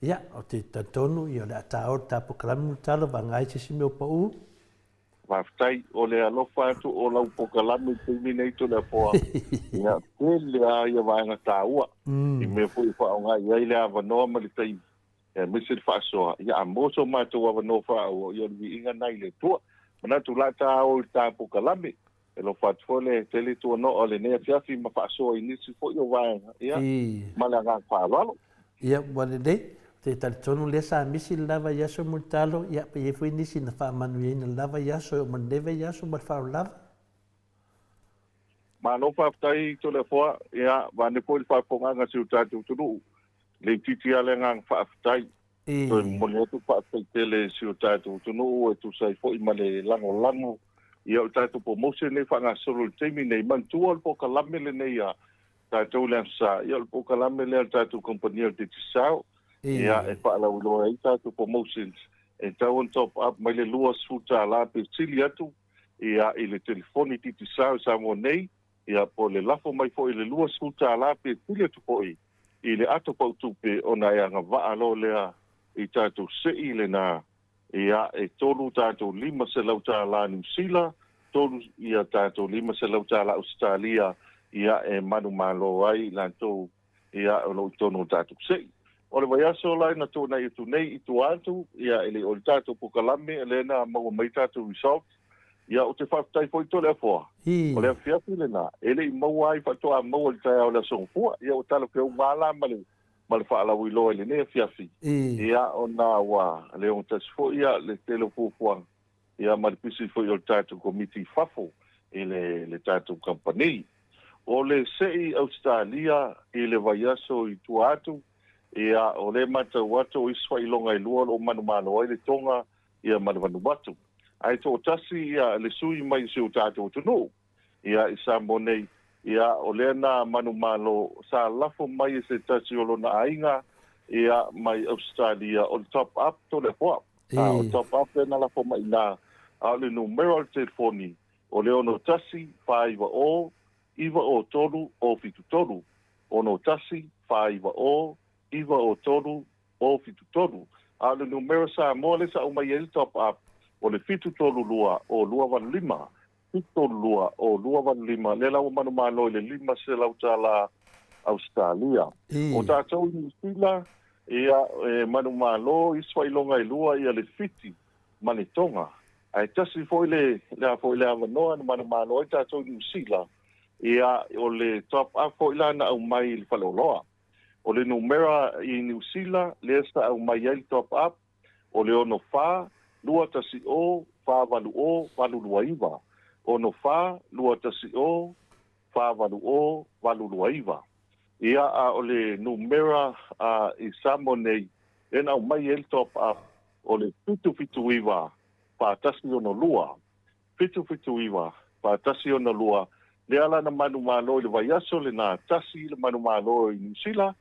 Ia, ou te talitonu ia o le a taoa le ta polokalame Mulitalo vagana ai se isi mea o pau. Faafetai, o le alofa atu o lau polokalame i le taimi nei Toleafoa, ia tele lava ia vaega taua i mea foi e faaaoga i ai le avanoa ma le taimi, aemaise le faasoa, ia a maua so matou avanoa faaauau, ia o le viiga lena i le Atua. Manatu o le a ta o i le ta polokalame, e alofa atu foi le tele tuanoa o lenei afiafi ma faasoa i nisi foi o vaega, ia, ma le agaga faaaloalo. Ia, ua lelei. te talitonu lea sa misi le la vaiaso Mulitalo, ia, pe i ai foi nisi na faamanuiaina le la vaiaso e oo mai lenei vaiaso ma le faaaloalo lava. Malo faafetai Toleafoa, ia vaeane foi le faafofogaaga a si o tatou atunuu, le itiiti lava le agaga faafetai. Toe momoli atu le faafetai tele i si o tatou atunuu e tusa ai foi ma le lagolago ia o le tatou promotion lenei faagasolo i le taimi lenei. Manatua o le polokalame lenei a tatou i le Aso Sa, ia o le polokalame lea a le tatou kamupani o le Digicel, ia e faalauiloa ai tatou promotions e tatau ona top up mai le $20 pe sili atu ia i le telefoni Digicel i Samoa nei, ia po o le lafo mai foi i le $20 pe sili atu foi i le ato pau tupe ona e agavaa loa lea i tatou sei lena, ia e $3 tatou $500 Niu Sila, 3 ia tatou $500 Ausetalia, ia e manumalo ai i latou ia o lo o i totonu o tatou sei. O le vaiaso la na tuanai atu nei i tua atu, ia e le o le tatou polokalame lea na maua mai tatou results, ia ou te faafetai foi Toleafoa, o le afiafi lena, e le i maua ai faatoa maua i le taeao o le Aso Gafua, ia ua talafeauga la ma le ma le faalauiloa i lenei afiafi, ia ona ua le ogatasi foi ia le tele o fuafuaga, ia ma le pisi foi o le tatou komiti i fafo i le le tatou kamupani. O le sei Ausetalia i le vaiaso i tua atu, ia o lea e matau atu o isi faailoga e lua o lo o manumalo ai le Tonga ia ma le Vanuatu. Ae toatasi ia le sui mai i si o tatou atunuu ia i Samoa nei, ia o lea na manumalo sa lafo mai e se tasi o lona aiga ia mai Ausetalia o le top up Toleafoa. A o le top up lea na lafo mai i ina, a o le numera o le telefoni o le 61 490 903 073, 61 490 903 073. A o le numera Samoa lea sa aumai ai le top up o le 732 0285, 732 0285, lea la ua manumalo i le $500 Ausetalia. O tatou i Niu Sila, ia, e manumalo isi faailoga e lua ia le Fiti ma le Tonga. Ae tasi foi le, le a foi le avanoa na manumalo ai tatou i Niu Sila, ia, o le top up foi la na aumai i le faleoloa. O le numera i Niu Sila lea sa aumai ai le top up, o le 64 210 480 829, 64 210 480 829. Ia, a o le numera i Samoa nei, lea na aumai ai le top up, o le 779 4162, 779 4162, lea la na manumalo i le vaiaso lena, tasi le manumalo i Niu Sila,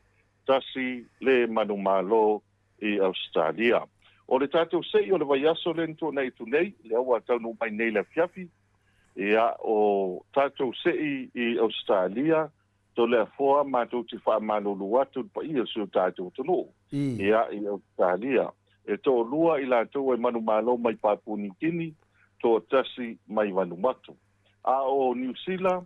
tasi le manumalo i Ausetalia. O le tatou se'i o le vaiaso lea na tuanai atu nei, lea ua taunuu mai nei i le afiafi, ia, o tatou se'i i Ausetalia, Toleafoa matou te faamalulu atu i le paia o si o tatou atunuu, ia, i Ausetalia. E toalua i latou e manumalo mai Papua Niu Kini, toatasi mai Vanuatu. A o Niu Sila,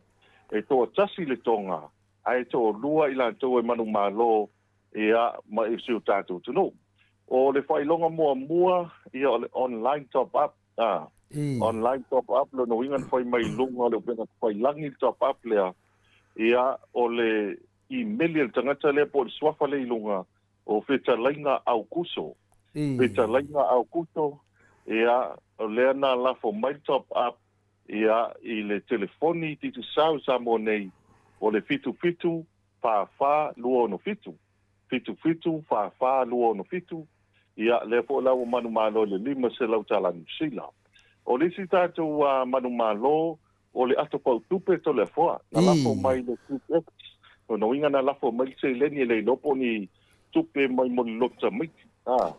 e toatasi le Tonga, ae toalua i latou e manumalo ia, ma i si o tatou atunuu. O le faailoga muamua, ia, o le online top up, a, online top up, lona uiga na fai mai i luga o le upega tafailagi le top up lea, ia, o le imeli a le tagata lea po o le suafa lea i luga, o Fetalaiga Aukuso. Fetalaiga Aukuso, ia, o lea na lafo mai le top up, ia, i le telefoni Digicel i Samoa nei, o le 77 44 267, 77 44 267, ia, lea foi la ua manumalo i le $500 Niu Sila. O le isi tatou manumalo, o le ato pau tupe Toleafoa, na lafo mai le Group X, lona uiga na lafo mai le seleni e le iloa po o ni tupe mai mo le lotu tamaiti. A,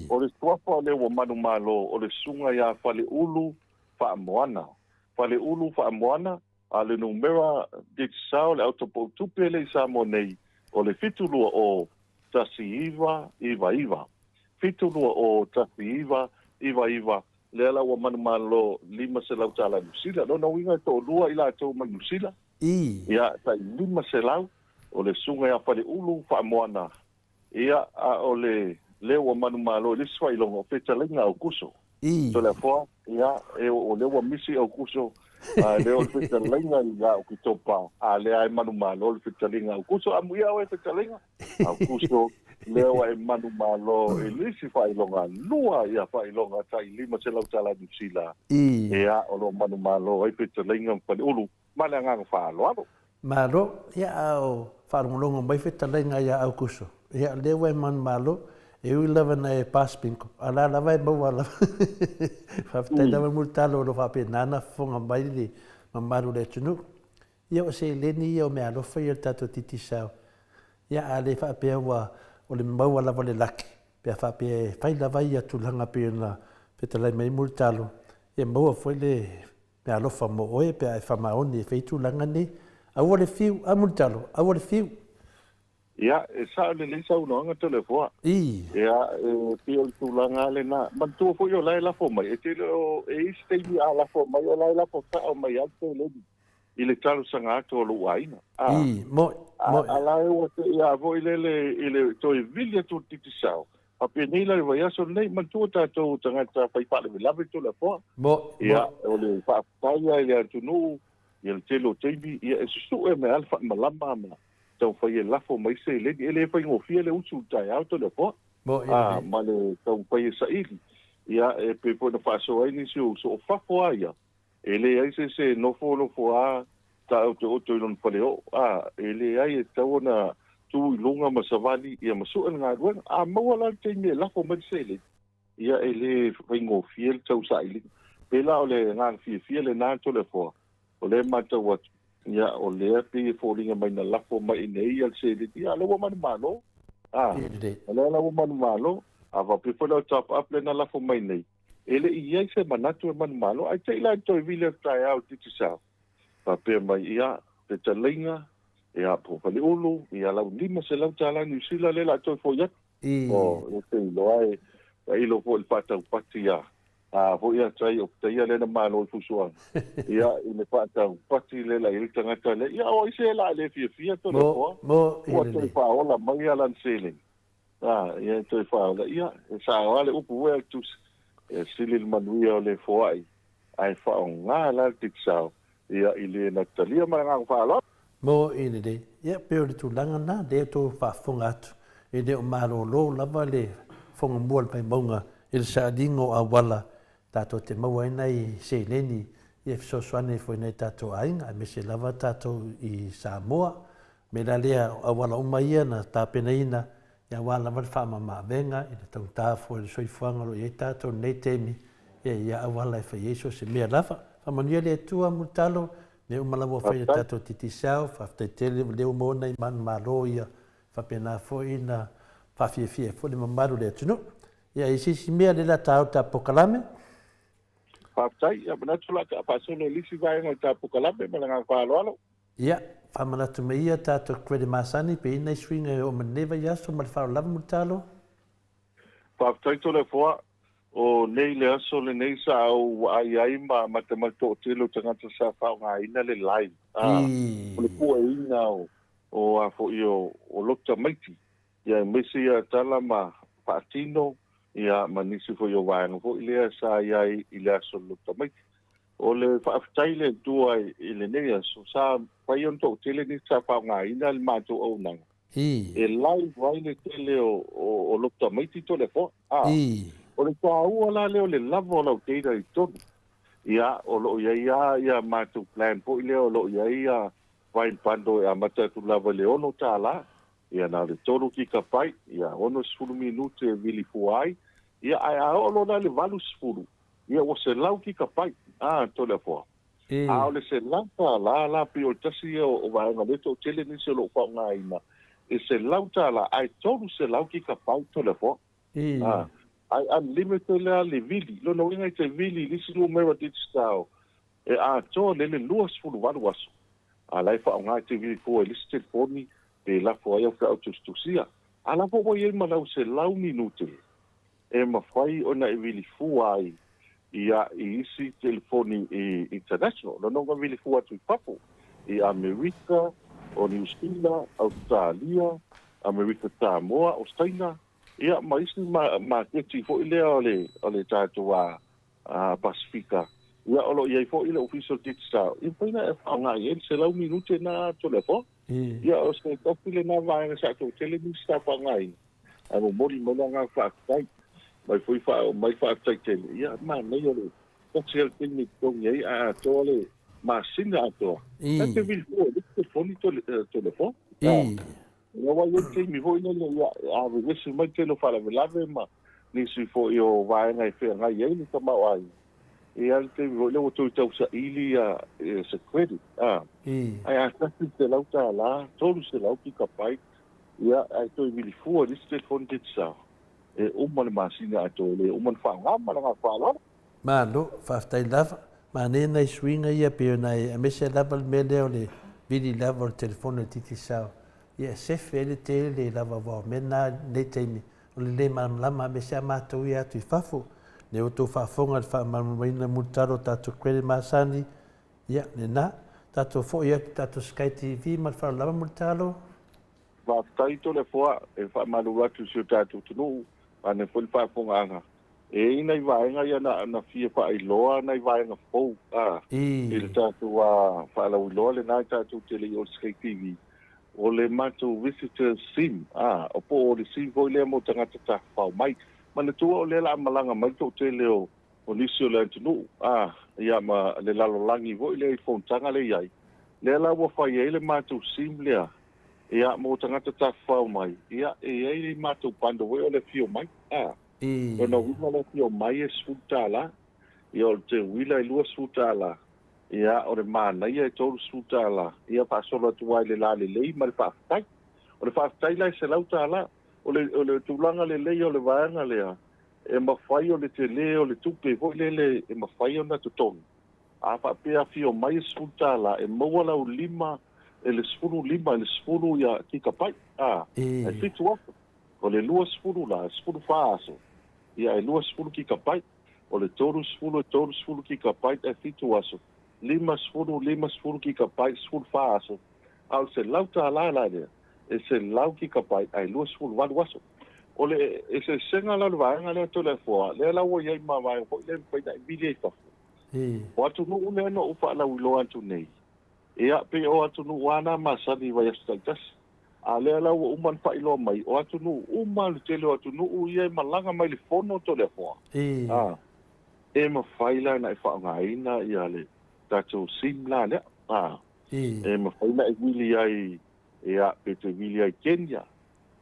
o le suafa lea ua manumalo o le susuga ia Faleulu Faamoana. Faleulu Faamoana, A le numera Digicel le autopoutupe lea i Samoa nei o le 720 1999. 720 1999 lea la ua manumalo $500 Niu Sila. Lona uiga e toalua i latou mai Niu Sila. Ia tai 500 o le susuga ia Faleulu Faamoana Ia, a o le lea ua manumalo i le isi faailoga o fetalaiga Aukuso. Toleafoa, ia, e o lea ua misi Aukuso, a lea o le fetalaiga ia Oketopa, a lea e manumalo le fetalaiga Aukuso. Amuia oe fetalaiga Aukuso. Lea ua e manumalo i le isi faailoga lua ia faailoga tai $500 Niu Sila ea o lo o manumalo ai fetalaiga ma Faleulu ma le agaga faaaloalo. Malo, ia a o faalogologo mai fetalaiga ia Aukuso, ia lea ua e manumalo, e ui lava ina e pass bingo, a la lava e maua lava. Faafetai lava Mulitalo o lo o faapena ona fofoga mai le mamalu o le atunuu. Ia o seleni ia o meaalofa ia o le tatou Digicel. Ia a le faapea ua o le maua lava o le laki, pe a faapea e fai lava ia tulaga pei ona fetalai mai Mulitalo, ia maua foi le meaalofa mo oe pe a e faamaoni e fai tulaga nei. Aua le fiu, a Mulitalo, aua le fiu. Ia, e sao lelei saunoaga Toleafoa. Ii. Ia, e pei o le tulaga lava lena. Manatua foi o la e lafo mai, e te le o, e i ai se taimi a lafo mai, o la e lafo sao mai lava le seleni i le talosaga atu a lou aiga. A, Ii, mo'i, a, mo'i. a la e ua te i a foi lele i le toe vili atu o le Digicel. Faapenei la i le vaiaso lenei, manatua tatou tagata fai faalavelave Toleafoa. Mo'i, Ia, mo'i. o le faafetai lava i le atunuu, ia le tele o taimi, ia e susue mai lava le faamalama ma taumafai e lafo mai seleni. E le faigofie le usu i le taeao Toleafoa, a, ma le taumafai e saili. Ia, e pei foi ona faasoa ai nisi o uso, o fafo lava ia, e leai se isi e nofo nofo lava taotooto i lona faleoo, a, e leai e tatau ona tu i luga ma savali ia ma sue le galuega. A maua la le taimi e lafo mai le seleni, ia e le faigofie le tau sailiga. Pei la o le agaga fiafia lena Toleafoa, o lea e matau atu, ia o lea pei e foliga mai na lafo mai i inei ia le seleni, ia o lea ua manumalo. A, o lea la ua manumalo, a faapea foi la o top up lea na lafo mai nei, e le i i ai se manatu e manumalo, ae te i la e toe vili atu taeao i Digicel, faapea mai, ia, fetalaiga, ia, po o Faleulu, ia lau $500 Niu Sila lea o le a toe foi atu. Oh, e te iloa e tailo foi i le faataupati a a foi a tai o taia lea na malo i fusuaga. Ia, i le faataupati lea la i ai le tagata lea. Ia, o ai se la le fiafia Toleafoa. Mo, Ua toe faaola mai a lana seleni. A, ia e toe faaola. Ia, e sao lava le upu ea le tusi. E sili le manuia o le foai, ae faaaoga la le Digicel, ia, i le na talia ma le agaga faaaloalo. Mo i lelei. Ia, pei o le tulaga lena, lea tou faafofoga atu, e le o malolo lava le fofoga mua o le Vaimauga i le sailiga o auala tatou te maua ai nai seleni e fesoasoani ai foi i nai tatou aiga, aemaise lava tatou i Samoa. O le mea la lea, o auala uma ia na tapenaina aua lava le faamamaavega i le taugata foi o le soifuaga o lo o i ai tatou i lenei taimi, ia, ia auala e fai ai so o se mea lava. Faamanuia le Atua, Mulitalo, mea uma lava ua fai e le tatou Digicel, faafetai tele o lea ua maua nai manumalo ia, faapena foi ona faafiafia ai foi le mamalu o le atunuu. Ia, i se isi mea lea o le a taua i le ta polokalame? Faafetai. Ia, manatu o le a ta faasolo i le isi vaega o le ta polokalame ma le agaga faaaloalo. Ia, faamanatu mai ia tatou credit masani pe i ai nai suiga e oo mai lenei vaiaso ma le faaaloalo lava Mulitalo. Faafetai Toleafoa, o nei le aso lenei sa ou vaai ai ma matamata toatele o tagata sa faaaogaina le live, a, o le pueina o, o a foi o, o lotu tamaiti, ia aemaise ia tala ma faatino, ia ma nisi foi o vaega foi lea sa i ai i le aso o le lotu tamaiti. O le faafetai i le Atua i lenei aso, sa mafai ona toatele nisi sa faaaogaina le matou auaunaga e live ai le tele o lotu tamaiti Toleafoa. A, o le taua la lea o le lava o lau data i totonu. Ia, o lo o i ai lava ia matou plan foi lea o lo o i ai ia Vine Bundle e amata atu lava i le $6, ia na o le 3 kikapai, ia 60 minute e vili fua ai, ia ae a oo loa la i le 80, Ia ua 100 kikapai, a Toleafoa. A o le $100 la, pei o le tasi ia o vaega lea toatele nisi o lo o faaaogaina, e $100 ae 300 kikapai Toleafoa. A, ae unlimited la le vili. Lona uiga e te vili i le isi numera digital e atoa lele 28 aso, a la e faaaoga e te vili fua i le isi telefoni pe lafo ai au feau tusitusia. A la foi ua i ai ma lau 100 minute e mafai ona e vili fua ai ia i isi telefoni i international. Lona uiga vili fua atu i fafo, i Amerika, o Niu Sila, Ausetalia, Amerika Samoa, o Saina, ia ma isi maketi foi lea o le o le tatou a Pasifika. Ia o lo o i ai foi le Ofisa o le Digicel, e mafai ona e faaaoga i ai le 100 minute lena Toleafoa. Ia o se tasi lena vaega sa toatele nisi sa faaaogaina. Ae momoli mai le agaga faafetai, mai foi faaoo mai le faafetai tele, ia manaia le tasi lava le taimi e totogi ai ae atoa le masina atoa. Ta te vili fua i le isi telefoni Toleafoa. Aua e i ai le taimi foi lele ia a vevesi mai le tele o faalavelave ma nisi foi o vaega e feagai ai le tamaoaiga, e i ai le taimi foi lea ua toe tausaili se credit, ae a tasi le $100, 300 gigabyte, ia, ae toe vili fua i le isi telefoni Digicel, e uma le masina atoa, e le uma ona faaaoga ma le agaga faaaloalo. Malo, faafetai lava. Manaia nai suiga ia pei ona e aemaise lava le mea lea o le vili lava o le telefoni o le Digicel. Ia e sefe ai le tele le lava aua o mea na i lenei taimi o le le malamalama aemaise a matou ia atu i fafo. Lea ua outou faafofoga i le faamalamalamaina mulitalo o tatou credit masani, ia lena. Tatou foi atu i tatou Sky TV ma le faaaloalo lava mulitalo. Faafetai Toleafoa, e faamalulu atu i si o tatou atunuu, vaeane foi le faafofogaaga. E i ai nai vaega ia na fia faailoa nai vaega fou i le tatou faalauiloa lena e tatou te le i o i le Sky TV, o le matou visitor sim, po o le sim foi lea mo tagata tafafao mai. Manatua o lea o le a malaga mai le toatele o o nisi o le atunuu, a, ia ma le lalolagi foi lea i fonotaga lea e i ai, lea la ua fai ai le matou sim lea, ia, mo tagata tafafao mai, ia, e i ai le matou bundle foi o le afio mai, a. Lona uiga o le afio mai e $10, ia, o le teuila e $20, ia, o le manaia e $30, ia, faasolo atu lava i le lalelei ma le faafetai. O le faafetai la e $100. O le, o le tulaga lelei o le vaega lea, E mafai o le tele o le tupe foi lele e mafai ona totogi. A faapea afio mai e $10 e maua lau lima e le 15 i le 10 ia kikapai, a, e 7 aso. O le 20 la e 14 aso, ia e 20 kikapai. O le 30 e 30 kikapai e 7 aso. 50, 50 kikapai 14 aso. A o le $100 la lea, e 100 kikapai ae 28 aso. O le eseesega la o le vaega lea Toleafoa, lea la ua i ai ma vaega foi lea e mafai ona e vili ai i fafo. O atunuu lea na ou faalauiloa atu nei, ia, pei o atunuu lava na masani i vaiaso taitasi. A o lea la ua uma ona faailoa mai, o atunuu uma, le tele o atunuu ia e malaga mai i le fono Toleafoa, a, e mafai la ona e faaaogaina ia le tatou sim la lea, a, e mafai ona e vili ai, ia, pe te vili ai Kenya,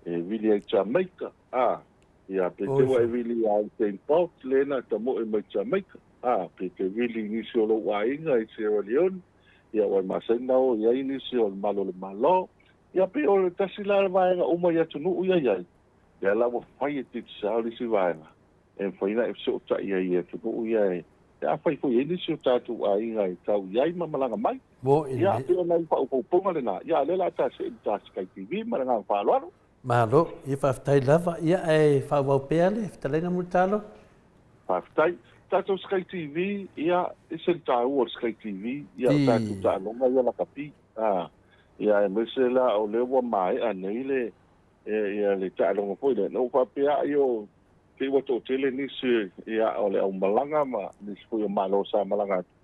e vili ai Jamaica, a, ia, pe te ua e vili ai Usain Bolt lea na tamoe mai Jamaica, a, pe te vili i nisi o lou aiga i Sierra Leone, ia, ua e masani na o i ai nisi o le Malo o le Malo, ia, pei o le tasi la vaega uma i atunuu ia i ai, lea la ua fai e Digicel le isi vaega, e mafai ona e fesootai ai i atunuu ia e, afai foi e i ai nisi o tatou aiga e tau i ai ma malaga mai. Ia, pei o nai faaopoopoga lena, ia, a o lea o le a ta see i le ta Sky TV ma le agaga faaaloalo. Malo, ia faafetai lava. Ia, ae faaauau pea le fetalaiga Mulitalo. Faafetai. Tatou Sky TV, ia, e ese le taua o le Sky TV, ia, o tatou taaloga ia lakapi, a, ia, aemaise la o lea ua maea nei le, ia, le taaloga foi lea. Na ou faapea ai o, pei ua toatele nisi, ia, o le aumalaga ma nisi foi o Malo sa malaga atu,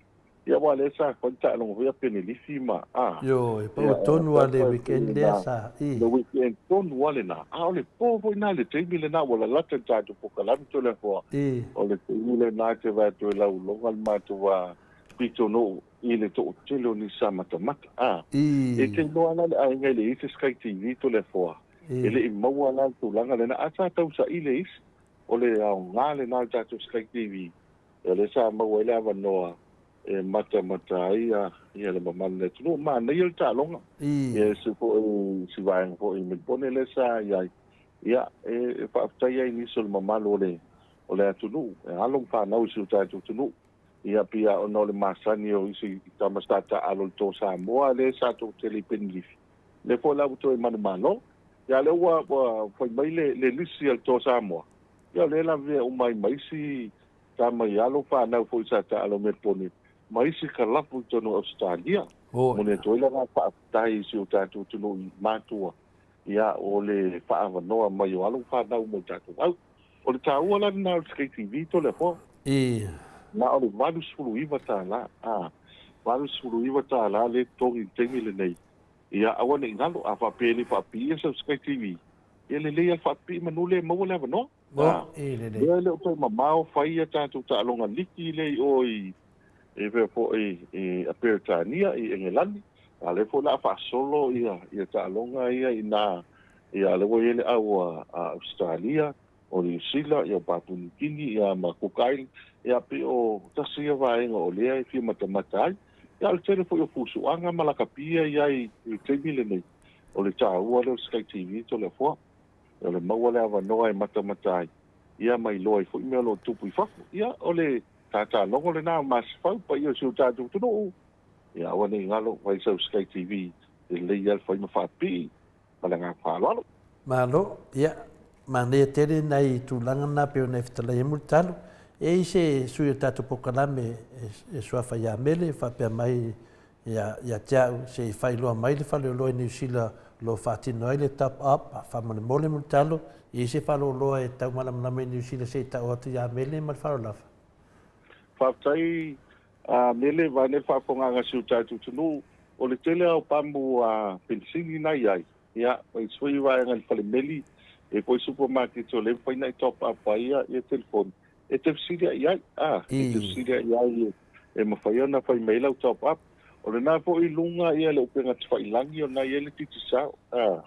Ia aua lea sa fai le taaloga foi a Penelifi ma a. Ioe, pau tonu lava le weekend lea sa i. Le weekend tonu lava lena, a o le po foi lena i le taimi lena ua lalata i le tatou pokalame Toleafoa. O le taimi lena e te vaai atu ai lauloga le matou pitonuu i le toatele o nisi sa matamata a. E te iloa la le aiga e leai se Sky TV Toleafoa, e le i maua la le tulaga lena, a sa tausaili e isi. O le aoga lena o le tatou Sky TV O lea sa maua ai le avanoa e matamata ai ia le mamalu o le atunuu. Manaia le taaloga. Ia se foi si vaega foi i Melbourne lea sa i ai. Ia e faafetai ai i nisi o le mamalu o le o le atunuu, e alo ma fanau i si o tatou atunuu. Ia pei lava ona o le masani o isi tama sa taaalo i le Toa Samoa lea sa toatele i Penilifi. Lea foi la ua toe manumalo. Ia lea ua fai mai le lisi a le Toa Samoa. Ia o lea e lavea uma ai ma isi tama i alo fanau foi sa taalo Melbourne ma isi kalapu i totonu o Ausetalia. Momoli atu ai le agaga faafetai i si o tatou atunuu i matua, ia o le faaavanoa mai o alo fanau mo le tatou au. O le taua la lena o le Sky TV Toleafoa. Na o le $89, a, $89 lea e totogi i le taimi lenei. Ia aua ne i galo, a faapea e le faapipii sau Sky TV, Ia lelei lava le faapipii manu lea e maua le avanoa. Mo, i lelei. Lea e le o toe mamao fai ia tatou taaloga liki lea i o i e pei foi i Peretania i Engelani, a o lea foi o le a faasolo ia ia taaloga ia i ina, ia o lea ua i ai le au a Ausetalia, o Niu Sila, ia o Papua Niu Kini, ia ma Cook Island, ia pei o tasi ia vaega o lea e fia matamata ai. Ia o le tele foi o fusuaga ma lakapi ia i ai i le taimi lenei, o le taua lea o le Sky TV Toleafoa. O le maua le avanoa e matamata ai, ia ma iloa ai foi mea o lo o tupu i fafo. Ia, o le tatalogo lena o Masefau, paia o si o tatou atunuu, ia aua ne i galo, fai sau Sky TV, lelei lava le fai ma faapipii, ma le agaga faaaloalo. Malo, ia, manaia tele nai tulaga na pei ona e fetalai ai Mulitalo. E i ai se sui o le tatou polokalame e suafa ia Mele faapea mai ia, ia te au se i faailoa mai le faleoloa i Niu Sila o lo o faatino ai le top up, faamolemole Mulitalo, e i ai se faleoloa e tau malamalama i Niu Sila se i tau atu ia Mele ma le faaaloalo lava. Faafetai a Mele, vaeane le faafofogaaga a si o tatou atunuu, o le tele lava o pamu a penisini na i ai, ia, ma isi foi vaega i le falemeli, e i ai foi supamaketi o lea e mafai ona e top up ai ia telefoni, e te fesilia'i i ai, a, e te fesilia'i i ai e mafai ona fai mai ai lau top up. O lena foi i luga ia le upega tafailagi o lena e i ai le Digicel, a,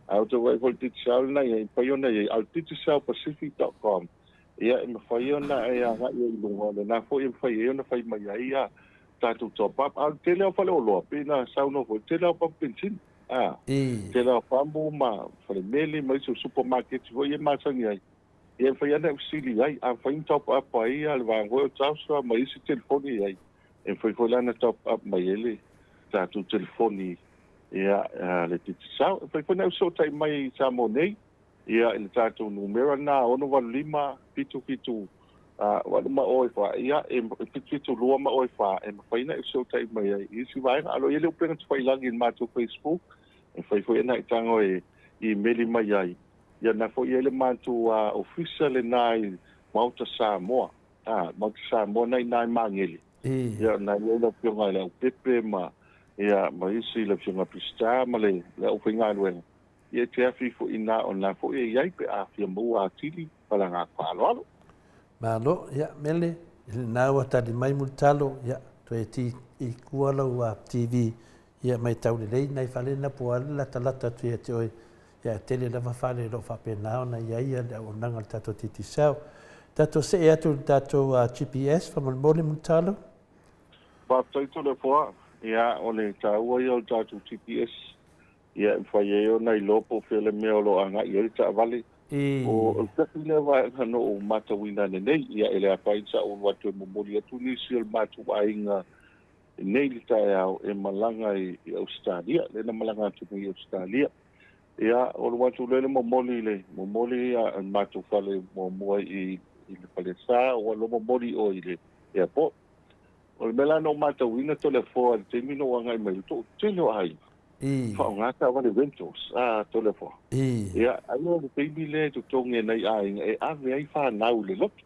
a ou te vaai foi i le Digicel lena e i ai, e mafai ona i ai, a o le digicelpacific dot com, ia e mafai ona e agai ai i luga, o lena foi e mafai ai ona fai mai ai ia tatou top up. A o le tele lava o faleoloa, pei ona saunoa foi, o le tele lava o pamu penisini, a, tele lava o pamu ma falemeli ma isi o supamaketi foi ia e masani ai, ia e mafai lava ona e fesili i ai, a mafai ona top up ai le vaega foi o Telstra ma isi telefoni e i ai, e mafai foi la ona top up mai ai le tatou telefoni ia le Digicel. E mafai foi ona e fesootai mai i Samoa nei, Ia, i le tatou numera lena, 685 77 8 ma 0 e 4, ia, e 772 ma 0 e 4, e mafai ona e fesootai mai ai i isi vaega. A o lo o i ai le upega tafailagi i le matou Facebook, e mafai foi ona e tago e imeli mai ai. Ia, na foi i ai le matou ofisa lena i Maota Samoa, a, Maota Samoa na i ina i Magele. Ia, na i ai le Afioga i le Aupepe ma, ia, ma isi, le Afioga Pisita ma le aufaigaluega. Ia te afi foi ina o na foi e iai pe a fia maua atili ma le agaga faaaloalo. Malo, ia Mele, i lena ua tali mai Mulitalo, ia toe ti i tua lau TV, ia maitau lelei nai fale na po o a le latalata atu ia te oe, ia e tele lava fale o lo o faapena ona i ai le auaunaga a le tatou Digicel. Tatou see atu i le tatou GPS faamolemole Mulitalo. Faafetai Toleafoa, ia o le taua ia o le tatou GPS Ia, e mafai ai ona iloa po o fea le mea o lo o agai i ai le taavale. O le tasi lea vaega na ou matauina ane nei, ia e le afaina sa ou alu atu e momoli atu nisi o le matou aiga nei i le taeao e malaga i Ausetalia, lea na malaga atu nei i Ausetalia. Ia, o alu atu lea le momoli i le momoli a le matou fale muamua i le falesa, ua alu momoli i o i le airport. O le mea la na ou matauina Toleafoa i le taimi na ou agai mai ai, o le toatele o aiga faaaoga taavale rentals a Toleafoa. Ia, ai o le taimi lea e totogi e nai aiga e ave ai fanau i le lotu.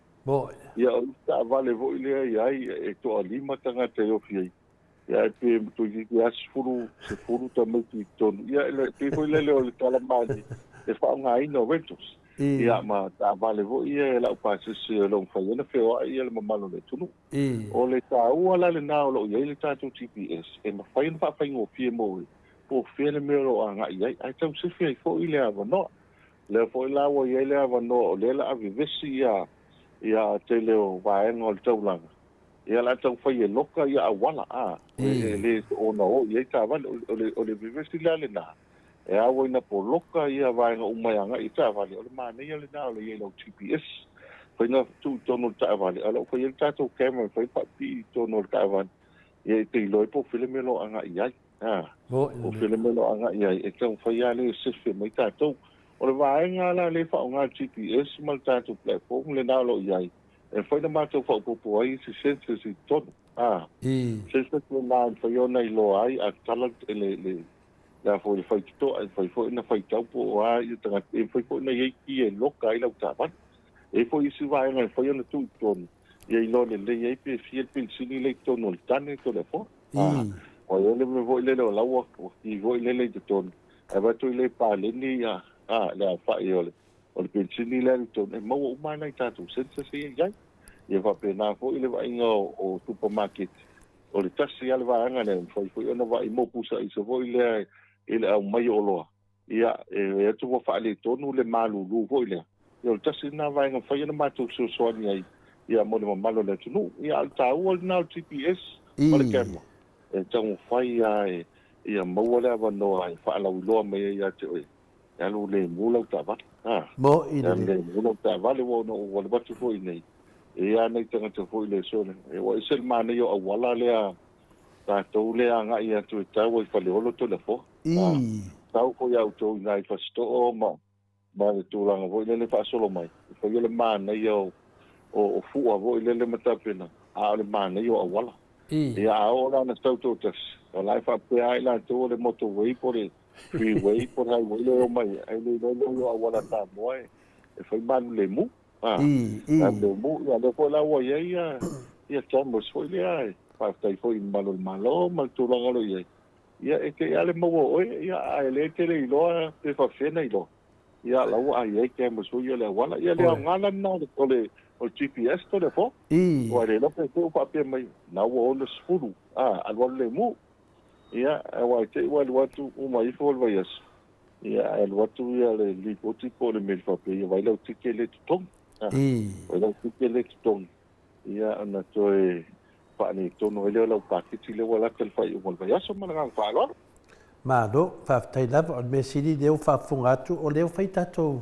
Ia, o isi taavale foi lea e i ai e toalima tagata e ofi ai. Ia, ae pe toeitiiti lava 10, 10 tamaiti i totonu. Ia, e pei foi lele o le tala malie, le faaaogaina o rentals. Ia, ma taavale foi ia e laupasese o lo o mafai ai ona feoai le mamalu o le atunuu. O le taua la lena o lo o i ai le tatou GPS e mafai ona faafaigofie mo oe po o fea le mea o lo o agai i ai, ae tau sefe ai foi le avanoa. O lea foi la ua i ai le avanoa o lea o le a vevesi ia ia tele o vaega o le taulaga, ia o le a taumafai e loka ia auala, a, e le soona o i ai taavale. O le vevesi la lena, E ao ina poloka ia vaega uma e agai i taavale, o le manaia lena o le i ai o lau GPS. Mafai ona tuu i totonu o le taavale, a o la ua fai ai le tatou camera e mafai ona faapipii i totonu o le taavale, ia e te iloa ai po o fea le mea o lo o agai i ai. A, po o fea le mea o lo o agai i ai, e taumafai lava lea e sefe mai tatou. O le vaega la lea e faaaoga le GPS ma le tatou platform lena o lo o i ai, e mafai ona matou faaopoopo ai isi sensors i totonu. A, sensors lena e mafai ona iloa ai a tatala le, le, le a foi le faitotoa, e mafai foi ona faitau po o a ia tagata, e mafai foi ona i ai ki e loka ai lau taavale. E i ai foi isi vaega e mafai ona tuu i totonu, ia iloa lelei ai pe fia le penisini lea i totonu o le tane Toleafoa. A, ua i ai le mea foi lele o la ua ki foi lele i totonu, ae vaai atu i le paleni ia, A, le aofai o le o le penisini lea i totonu, e maua uma lava nai tatou sensors ia i ai. Ia faapena foi le vaaiga o supamaketi, o le tasi lava le vaega lea e mafai foi ona vaai mo pusa aisa foi lea i le aumai o oloa, ia, e atu ua faaletonu le malulu foi lea. Ia o le tasi lena vaega e mafai ona matou fesoasoani ai ia mo le mamalu o le atunuu. Ia a o le taua lena o le GPS ma le camera e taumafai lava e ia maua le avanoa e faalauiloa mai ai ia te oe e alu lemu lau taavale. A, Mo'i e alu lelei. lemu lau taavale ua ona ou alu atu foi nei, e i ai lava nai tagata foi le sole, ua ese le manaia o auala lea tatou lea agai atu e tau ai Faleolo Toleafoa. A, tau foi a outou i ina i Fasitoo ma ma le tulaga foi lele faasolo mai, e faia le manaia o, o, o fua foi lele ma tapena, a o le manaia o auala. Ia, a oo la ina sau toatasi, o la e faapea lava i latou o le motorway po o le freeway po o le highway lea e omai ai, ae le iloa lea o auala a Samoa e, e fai malu lemu. A, malu lemu, ia lea foi la ua i ai ia, ia cameras foi lea, e faafetai foi i le mamalu o le Malo ma le tulaga o lo o i ai. Ia, e te i a le maua o oe, ia, ae le te le iloa pe faafefea ona iloa. Ia, la ua ai ai cameras foi ia o le auala. Ia, le aoga la lena o le, o le, o le GPS telefoni. Aua e le iloa pe te i ua faapea mai, na ua 60, a, alualu lemu. Ia, aua e te i ua alu atu uma ifo le vaiaso, ia, ae alu atu ia le lipoti po o le mea faapea, ia vaai lau tike le totogi. A, vaai lau tike le totogi. Ia, ona toe faaletonu ai lea o lau paketi lea ua lata le faaiuga o le vaiaso. Ma le agaga faaaloalo. Malo, faafetai lava. O le mea sili lea ua faafofoga atu, o lea ua fai tatou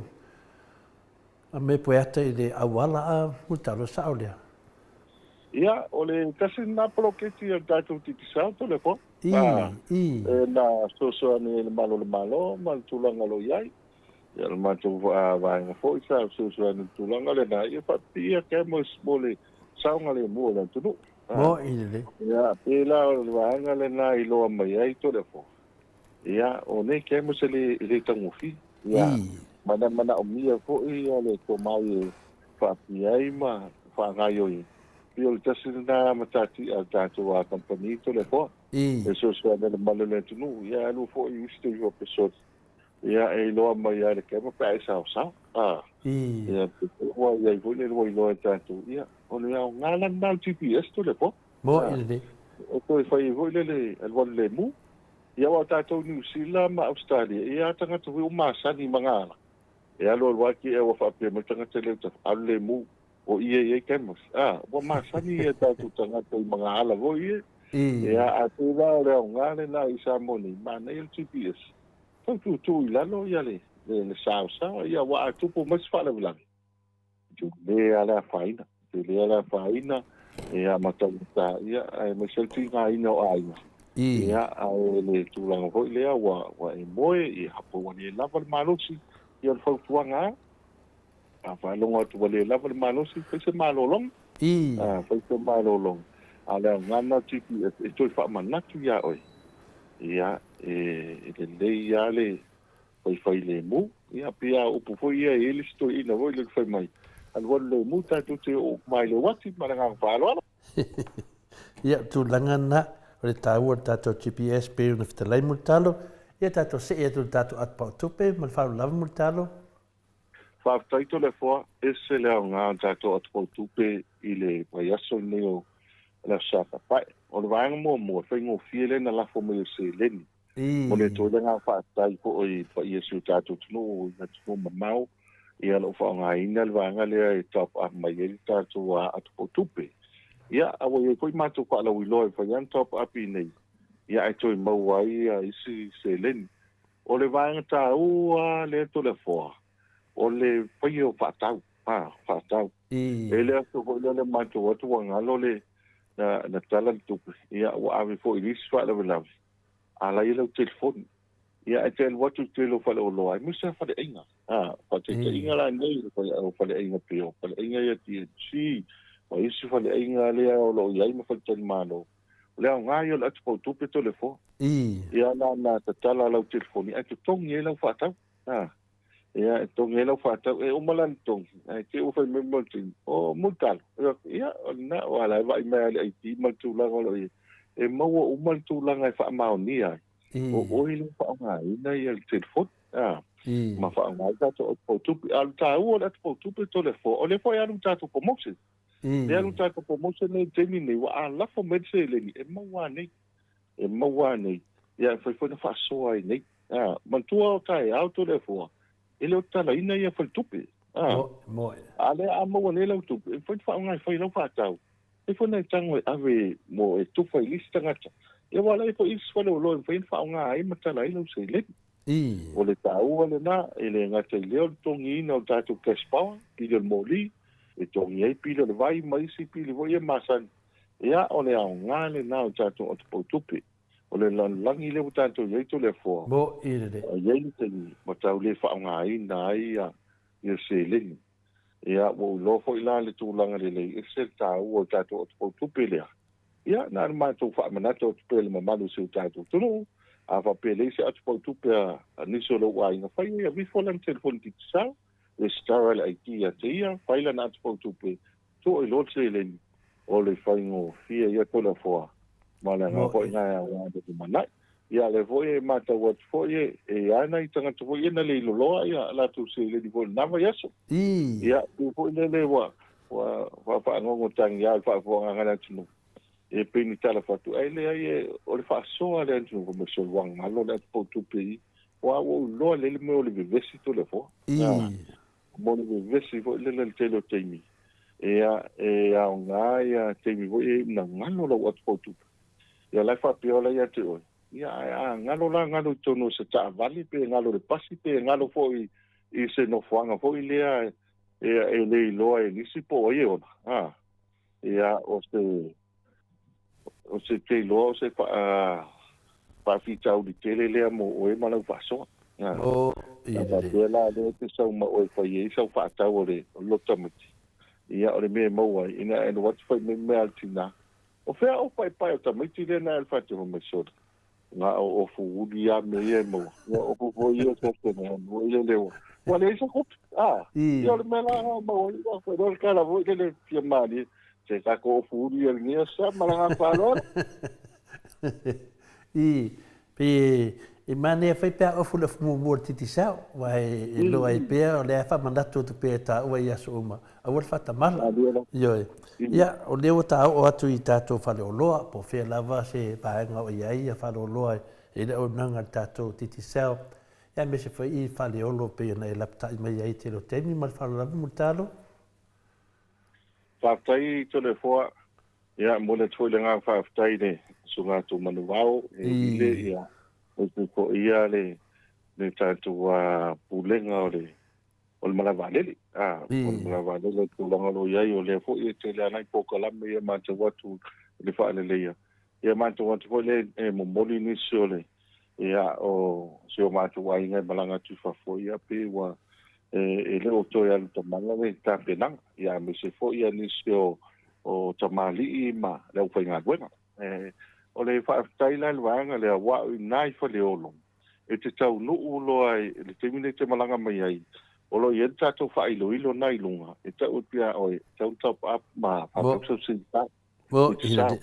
mea poeata i le auala a Mulitalo, sao lea? Ia, o le tasi lena poloketi a le tatou Digicel telefoni. E na fesoasoani ai i le malu o le Malo ma le tulaga o lo o i ai. Ia, o le matou vaega foi sa fesoasoani i le tulaga lena, ia faapipii ia cameras mo le saogalemu o le atunuu. Moni lelei. Ia, pei la o le vaega lena i iloa mai ai Toleafoa, ia, o nei cameras e le, e le taugofie. Ia, ma na manaomia foi ia le tomai e faapipii ai ma faagaoioi ai. Pei o le tasi lena matatia a le tatou kamupani Toleafoa, e fesoasoani ai i le mamalu o le atunuu. Ia, alu foi i isi taimi faapesoli, Ia, e iloa mai lava e le camera pe a e saosao. A. Ia, pe ua i ai foi le lua iloa e tatou, ia, o le aoga la lena o le GPS Toleafoa. Moni lelei. E toe fai ai foi lea le alualu lemu. Ia, aua o tatou Niu Sila ma Ausetalia, e i ai lava tagata foi ua masani i magaala, e alu alu lava kiea ua faapea mai le tagata lea ua alu lemu, o i e i ai cameras. A, ua masani ia tatou tagata i magaala foi ia. Ia, a pei la o le aoga lena i Samoa nei, manaia le GPS. Tau tuutuu i lalo ia le saosaoa, ia aua a tupu mai se faalavelave, tele lava le afaina, tele lava le afaina, ia ma taugata, ia aemaise le tigaina o aiga. Ia, ae le tulaga foi lea ua ua e moe, ia po ua le lava le malosi, ia o le fautuaga lava, a faalogo atu ua le lava le malosi, fai se malologa, fai se malologa. A o le aoga lena o le GPS e toe faamanatu iā oe, ia, e lelei lava le faifai lemu. Ia, pei lava o upu foi ia e i ai le isi toeaina foi lea na fai mai, alualu lemu tatou te oo uma ai i le uati ma le agaga faaaloalo. Ia, o tulaga na, o le taua o le tatou GPS pei ona fetalai Mulitalo. Ia tatou see atu i le tatou atupautupe ma le faaaloalo lava Mulitalo. Faafetai Toleafoa, ese le aoga o le tatou atupautupe i le vaiaso lenei o le Aso Sa Papae. O le vaega muamua, e faigofie lea na lafo mai o seleni. Momoli atu ai le agaga faafetai foi i le paia o si o tatou atunuu i atunuu mamao ia o lo o faaaogaina le vaega lea e top up mai ai le tatou atupautupe. Ia, a ua i ai foi matou faalauiloa e mafai lava ona top up i inei, ia ae toe maua ai isi seleni. O le vaega taua lea Toleafoa, o le faia o faatau, a, faatau. E le aso foi lea le matou atu ua galo le, na, na tala le tupe, ia ua ave foi i le isi faalavelave, a la i ai lau telefoni. Ia ae te alu atu i le tele o faleoloa, aemaise lava faleaiga. A, faataitaiga la nei, o faleaiga pei o faleaiga ia TNC, ma isi faleaiga lea o lo o i ai ma faletalimalo. O le aoga ia o le atupautupe Toleafoa. Ia na na tatala lau telefoni ae totogi ai lau faatau. A, ia e totogi ai lau faatau, e uma la le totogi, ae te i ua fai mai le tino, o Mulitalo. Ia, o lena, aua o la e vaai mai lava i le ID ma le tulaga o lo o i ai. E maua uma le tulaga e faamaonia ai, o oe lea e faaaogaina ia le telefoni. A. Ma faaaoga ai tatou atopautupe. A o le taua o le atopautupe Toleafoa, o lea foi e alu i tatou promotion. Lea e alu i tatou promotion nei i le taimi lenei, ua alafo mai le seleni e maua nei. E maua nei. Ia e mafai foi ona faasoa ai nei. A, manatua o taeao Toleafoa, e le o tatalaina ia faletupe. A, a lea a maua nei lau tupe, e mafai ona faaaoga e fai lau faatau. E foi nai tago e ave mo e tufa i lisi tagata. Ia aua la e foi isi faleoloa e mafai ona faaaoga ai ma tala ai lau seleni. O le taua lena, e le gata i lea o le totogiina o le tatou cash power, pili o le moli, e totogi ai pili o le vai ma isi pili foi ia masani. Ia, o le aoga lena o le tatou atopautupe. O le lalolagi lea ua tatou i ai Toleafoa, a i ai le taimi ua tau le faaaogaina ai ia seleni. Ia, ua ou iloa foi la le tulaga lelei, ese le taua o le tatou atopautupe lea. Ia, na ona matou faamanatu atu pea i le mamalu o si o tatou atunuu, a faapea e leai se atopautupe a nisi o lou aiga, fai ia aveifo lana telefoni digicel, resitala le ID ia te ia, fai lana atopautupe, tuu i loa le seleni, o le faigofie ia Toleafoa, ma le agaga foi lena e aoga i le lumanai. Ia, o lea foi e matau atu foi e i ai nai tagata foi ia na le iloloa a latou seleni foi i lena vaiaso. Ia, pei foi lele ua faafagogotagiā i le faafofogaaga a le atunuu, e pei ni tala fatu, ae leai o le faasoa a le atunuu, fai mai solo ua galo le atopautupe i i, aua ua ou iloa lelei le mea o le vevesi Toleafoa. Mo le vevesi foi lele i le tele o taimi, ia, e aoga ia taimi foi ia ina galo lau atopautupe. Ia la e faapea ola ia te oe, ia ae a galo la galo i totonu o se taavale pe galo i le pasi pe galo foi i se nofoaga foi lea e le iloa e nisi po o ai e ola, a, ia o se o se te iloa o se faafitauli tele lea mo oe ma lau faasoa. Oh, ia faapea la lea e te sau ma oe fai ai sau faatau o le lotamiti. Ia o le mea e maua ai, ina e alu atu fai mai mea a le tinā, O fea o paepae o tamaiti lea na e fate mai sole. Na o ofu uli a me ia e maua. Ia ofu foi ia sa te na mo ia le wa. Wa le sa kopi. Ah. Ia le mea la maua ia foi le kala foi le fia mali. Se ka ko ofu uli ia ngia sa malanga falo. I Pe e manaia fai pea ofu le ofu muamua o le Digicel, aua e iloa ai pea, o lea e faamanatu atu pea e taua i aso uma, aua le faatamala. Ioe. Ia, o lea ua taoo atu i tatou faleoloa, po o fea lava se vaega o i ai ia faleoloa i le auaunaga a le tatou Digicel, ia aemaise foi i faleolo e pei ona e lapatai mai ai i le tele o taimi. Ma le faaaloalo lava Mulitalo. Faafetai Toleafoa. Ia, e momoli atu foi le agaga faafetai i le Susuga a Tumanuvao e Vile, ia, aemaise foi ia le le tatou Pulega o le o le Malae Vaalele. A, o le Malae Vaalele i le tulaga o lo o i ai, o lea foi e tele lava nai polokalame ia e matau atu i le faaleleia. Ia, e matau atu foi lea e momoli nisi o le ia, o si o matou aiga e malaga atu i fafo, ia, pei ua e le o toe alu tamala le tapenaga, ia, aemaise foi ia nisi o o tamalii ma le aufaigaluega. E, o le faafetai la i le vaega lea, aua o i ina i Faleolo, e te taunuu loa i le taimi nei e te malaga mai ai, o lo o i ai le tatou faailoilo na i luga, e tau atu ia oe, tau top up ma faatau sau sim card. Mo, i te.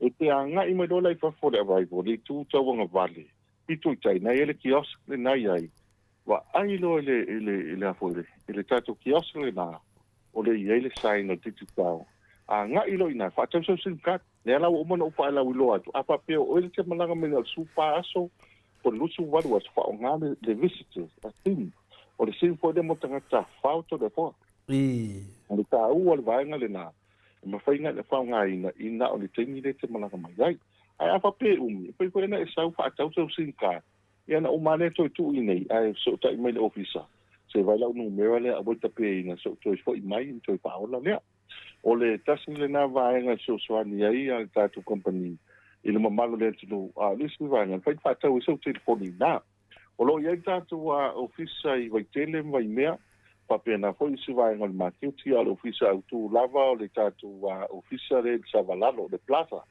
E te agai mai loa la i fafo o le arrival, le itu tauagavale, pito i tai, na i ai le kiosk lena i ai, vaai loa i le, i le, i le, a foi, i le tatou kiosk lena, o lea e i ai le sign o le Digicel, agai loa i ina, faatau sau sim card. Lea la ua uma ona ou faailoa atu, a faapea o oe e te malaga mai na o le 14 aso po o le 28 aso, faaaoga le, le visitors, a sim. O le sim foi lea mo tagata tafafao Toleafoa. O le taua o le vaega lena, e mafai ona faaaogaina i na o le taimi lea e te malaga mai ai. Ae a faapea e umi, e fai foi ona e sau faatau sau sim card, ia ona uma lava lea toe tuu i inei, ae fesootai mai le ofisa, se vaai lau numera lea aua le tapeina, se i ou toe foi mai ona toe faaola lea. O le tasi lena vaega e fesoasoani ai le tatou kamupani i le mamalu o le atunuu, a o le isi vaega, e mafai ona faatau ai sau telefoni i ina. O lo o i ai le tatou ofisa i Vaitele ma Vaimea, faapena foi isi vaega o le maketi, a o le ofisa autu lava o le tatou ofisa lea i le Savalalo, le Plaza,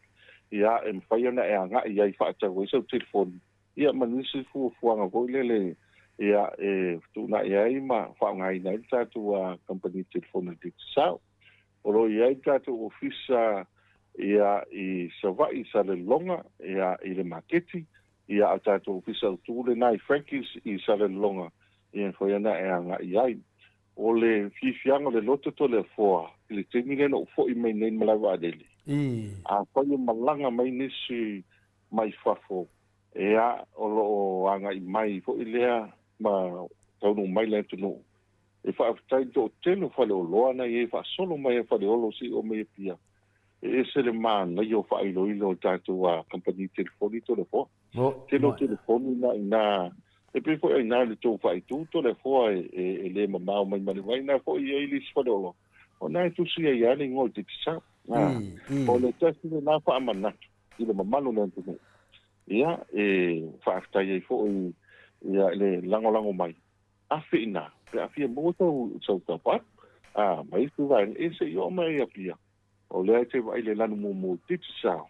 ia, e mafai ona e agai i ai e faatau ai sau telefoni, ia ma nisi fuafuaga foi lele, ia, e fetuunai ai ma faaaogaina ai le tatou kamupani telefoni o le Digicel. O lo o i ai le tatou ofisa ia i Savaii i Salelologa, ia, i le maketi, Ia, a o tatou ofisa autu lena i Frankie's i Salelologa. Ia e mafai ona e agai ai. O le fiafiaga o le loto Toleafoa i le taimi lea na ou foi mai nei i le malae vaalele, afai e malaga mai nisi mai fafo, ia, o lo o agai mai foi lea ma taunuu mai le atunuu, e faafetai i le toatele o faleoloa na i ai e faasolo mai a Faleolo seia oo mai Apia, e ese le manaia o faailoilo o tatou kamupani telefoni Toleafoa. Tele o telefoni na ina, e pei foi o ina le tou faaitu Toleafoa e le mamao mai ma le vai, na foi i ai le isi faleoloa, o na e tusi ai lava le igoa o le Digicel. O le tasi lena faamanatu i le mamalu o le atunuu, ia, e faafetai ai foi ia le lagolago mai, afe i ina, pe a fia maua sau top up, ma isi vaega, ia se i oo mai i Apia, o lea e te vaai i le lanu mumu Digicel,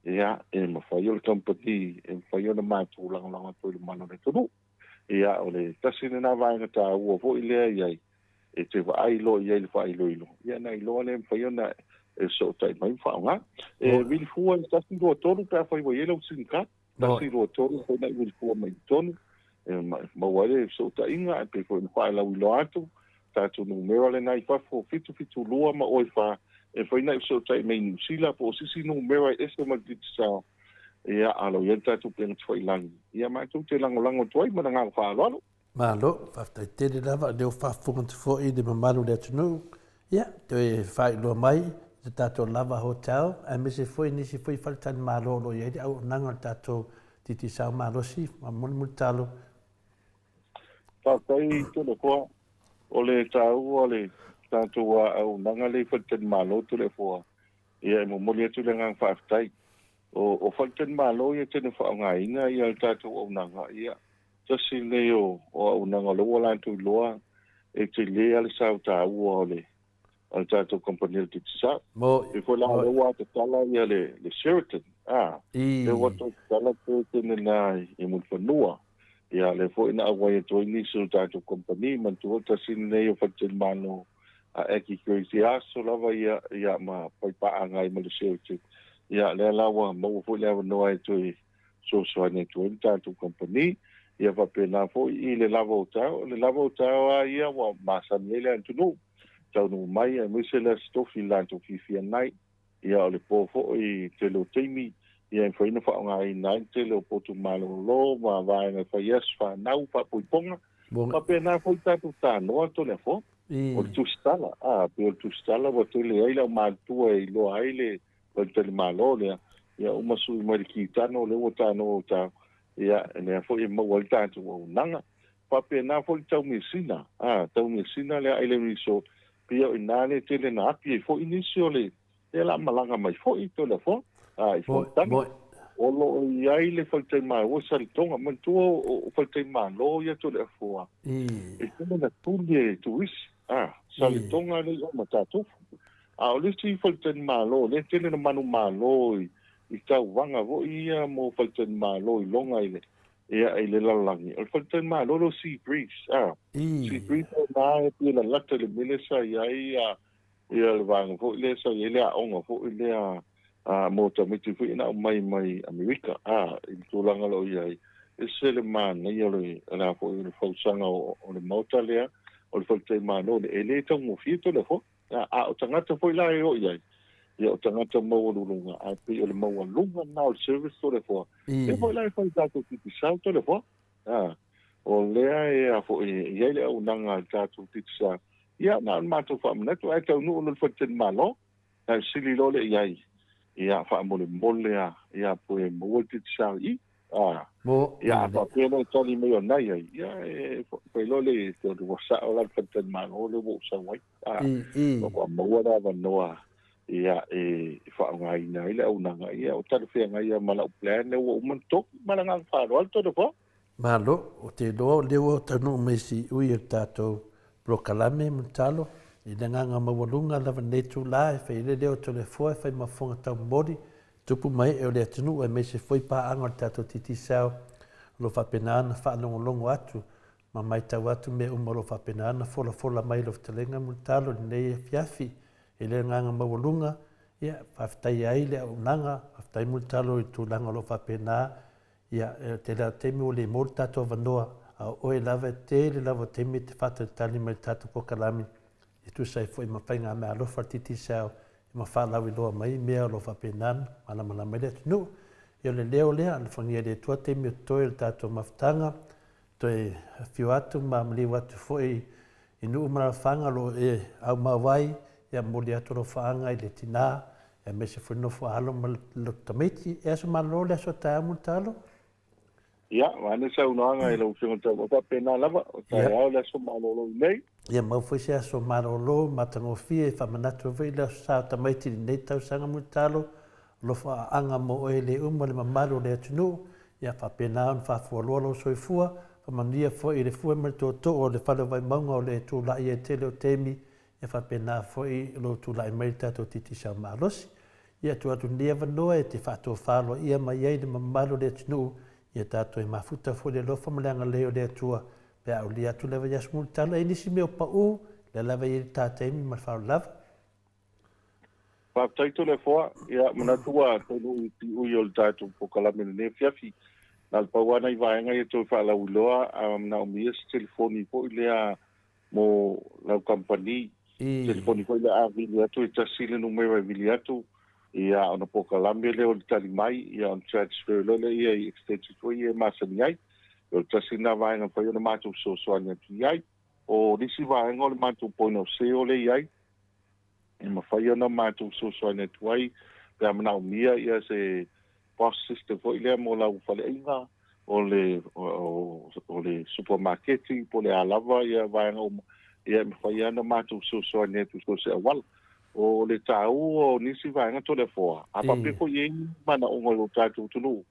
ia, e mafai o le kamupani e mafai ona matou lagolago atu ai i le mamalu o le atunuu. Ia, o le tasi lena vaega taua foi lea i ai, e te vaai loa i ai i le faailoilo, ia ona iloa lea e mafai ona e fesootai mai ma faaaoga. E vili fua i le 1, 2, 3 pe afai ua i ai lau sim card, 1, 2, 3 mafai ona e vili fua mai i totonu e maua ai le fesootaiga, ae pei foi ona faalauiloa atu, tatou numera lena i fafo, 7, 7, 2 ma oe 4, e mafai ona e fesootai mai i Niu Sila po o se isi numera e ese mai le Digicel, ia, a o lo o i ai le tatou upega tafailagi, ia matou te lagolago atu ai ma le agaga faaaloalo. Malo, faafetai tele lava, o lea ua faafofoga atu foi i le mamalu o le atunuu, ia, toe faailoa mai i le tatou Lava Hotel, aemaise foi nisi foi faletalimalo o lo o i ai le auaunaga o le tatou Digicel malosi, faamolemole tatalo. Faafetai Toleafoa, o le taua o le tatou auaunaga lea i faletalimalo Toleafoa, ia e momoli atu le agaga faafetai. O faletalimalo ia e tele faaaogaina ia le tatou auaunaga, ia tasi lenei o auaunaga o lea ua latou iloa e tele lava le sao taua o le tatou kamupani o le Digicel. E pei foi la o lea ua tatala ia le Sheraton, a, lea ua toe tatala Sheraton lena i Mulifanua. Ia, lea foi na auai atu ai nisi o le tatou kamupani, manatua tasi lenei o faletalimalo a Aggie Grace i aso lava ia, ia ma faipaaga ai ma le Sheraton. Ia, lea la ua maua foi le avanoa e toe fesoasoani atu ai le tatou kamupani. Ia faapena foi i le lava o taeao. O le lava o taeao lava ia ua masani ai le atunuu, taunuu mai aemaise le Aso Tofi i le latou fiafia nai. Ia o le po foi i le tele o taimi, ia e mafai ona faaaogaina ai le tele o potu malolo ma vaega e fai aso fanau, faapoipoga. Faapena foi tatou tanoa Toleafoa. O le tusitala, a, pei o le tusitala ua tele ai le aumatutua e iloa ai le faletalimalo lea, ia uma sui mai le kitano lea ua tanoa tau, ia lea foi e maua ai le tatou auaunaga. Faapena foi le taumeasina, a, taumeasina lea Island Resort, pei o i ina lea e tele na api ai foi nisi o le, lea la malaga mai foi Toleafoa, a, i fonotaga. O lo o i ai le faletalimalo i Saletoga, manatua o faletalimalo ia Toleafoa, e tele na tuli e turisi, a, Saletoga lea i o ma Tatofu. A o le isi faletalimalo, lea e tele na manumalo i tauvaga foi ia mo faletalimalo i loga i le, ia, i le lalolagi, o le faletalimalo lea o Sea Breeze, a. Sea Breeze o na e pei e lalata i le mea lea sa i ai ia, ia le vaega foi lea sa i ai le aoga foi lea a, mo tamaiti foi na aumai mai Amerika, a, i le tulaga o lo o i ai. Ese le manaia o le, o le a foi o le fausaga o, o le maota lea, o le faletalimalo lea, e le taugofie Toleafoa. A o tagata foi la e o i ai, ia o tagata maualuluga, ae pei o le maualuga lena o le service Toleafoa. Lea foi la e fai i tatou Digicel Toleafoa. A, o lea e a foi e i ai le auaunaga a le tatou Digicel. Ia, na o le matou faamanatu, ae taunuu loa le faletalimalo, na sili loa lea i ai, ia faamolemole a, ia pe maua le Digicel i i. A, ia a faapea loa e tali mai o na i ai, ia e fai loa le, ua sao la le faletalimalo lea ua ou sau ai. A, ua maua le avanoa ia e faaaogaina ai le auaunaga, ia o talafeagai lava ma lau plan lea ua uma ona togi ma le agaga faaaloalo Toleafoa. Malo, ou te iloa o lea ua taunuu mai siui o le tatou polokalame Mulitalo, i le agaga maualuga lava lenei itula e fai ai le leo o Toleafoa e fai ma fofoga taumoli, tupu ma ee o le atunuu aemaise foi paaga o le tatou Digicel o lo o faapena ona faalogologo atu ma maitau atu mea uma o lo o faapena ona folafola mai lau fetalaiga Mulitalo i lenei afiafi i le agaga maualuga, ia, faafetaia ai le auaunaga, faafetai Mulitalo i tulaga o lo o faapena, ia, e tele lava o taimi ua le maua le tatou avanoa, A o oe lava e tele lava o taimi e te faatalitali mai i le tatou polokalame e tusa ai foi ma faigameaalofa a le Digicel ma faalauiloa mai mea o lo o faapena ona malamalama ai le atunuu. Ia o le leo lea, alofagia e le Atua taimi o totoe o le tatou mafutaga, toe afio atu ma maliu atu foi i nuu ma alaalafaga o lo o e aumau ai, ia momoli atu alofaaga i le tina, aemaise foi le nofo a alo ma le loto tamaiti. E aso malolo le aso a taeao Mulitalo. Ia, vaeane saunoaga i lau Afioga i le Tauva, faapena lava, o taeao le aso malolo i nei. Ia mau foi se aso malolo matagofie e faamanatu ai foi le Aso Sa o Tamaiti i lenei tausaga Mulitalo, alofa aaga mo oe le uma le mamalu o le atunuu, ia faapena ona faafualoa lou soifua, faamanuia foi i le fue ma le tootoo o le fale o Vaimauga o le tulai ai tele o taimi, ia faapena foi lou tulai mai i le tatou Digicel malosi. Ia tuu atu lenei avanoa e te faatofa aloaia mai ai le mamalu o le atunuu, ia tatou e mafuta foi le alofa ma le agalelei o le Atua pe a aulia atu le vaiaso mulitalo. E i ai nisi mea o pau, lea lava e i ai le ta taimi ma le faaaloalo lava. Faafetai Toleafoa, ia manatu ua taunuu i piui o le tatou polokalame i lenei afiafi. Na o le pau lava nai vaega ia toe faalauiloa, a manaomia se telefoni foi lea mo lau kamupani, telefoni foi lea a vili atu e tasi le numera e vili atu, ia ona polokalame lea o le tali mai, ia ona transfer loa lea i extension foi ia e masani ai. O le tasi lena vaega e mafai ona matou fesoasoani atu i ai. O nisi vaega o le matou point of sale lea e i ai, e mafai ona matou fesoasoani atu ai pe a manaomia ia se POS system foi lea mo lau faleaiga, o le, o, o le supamaketi po o le a lava ia vaega uma, ia e mafai lava ona matou fesoasoani atu i so o se auala. O le taua o nisi vaega Toleafoa, a faapea foi e i ai ni manaoga o lo tatou atunuu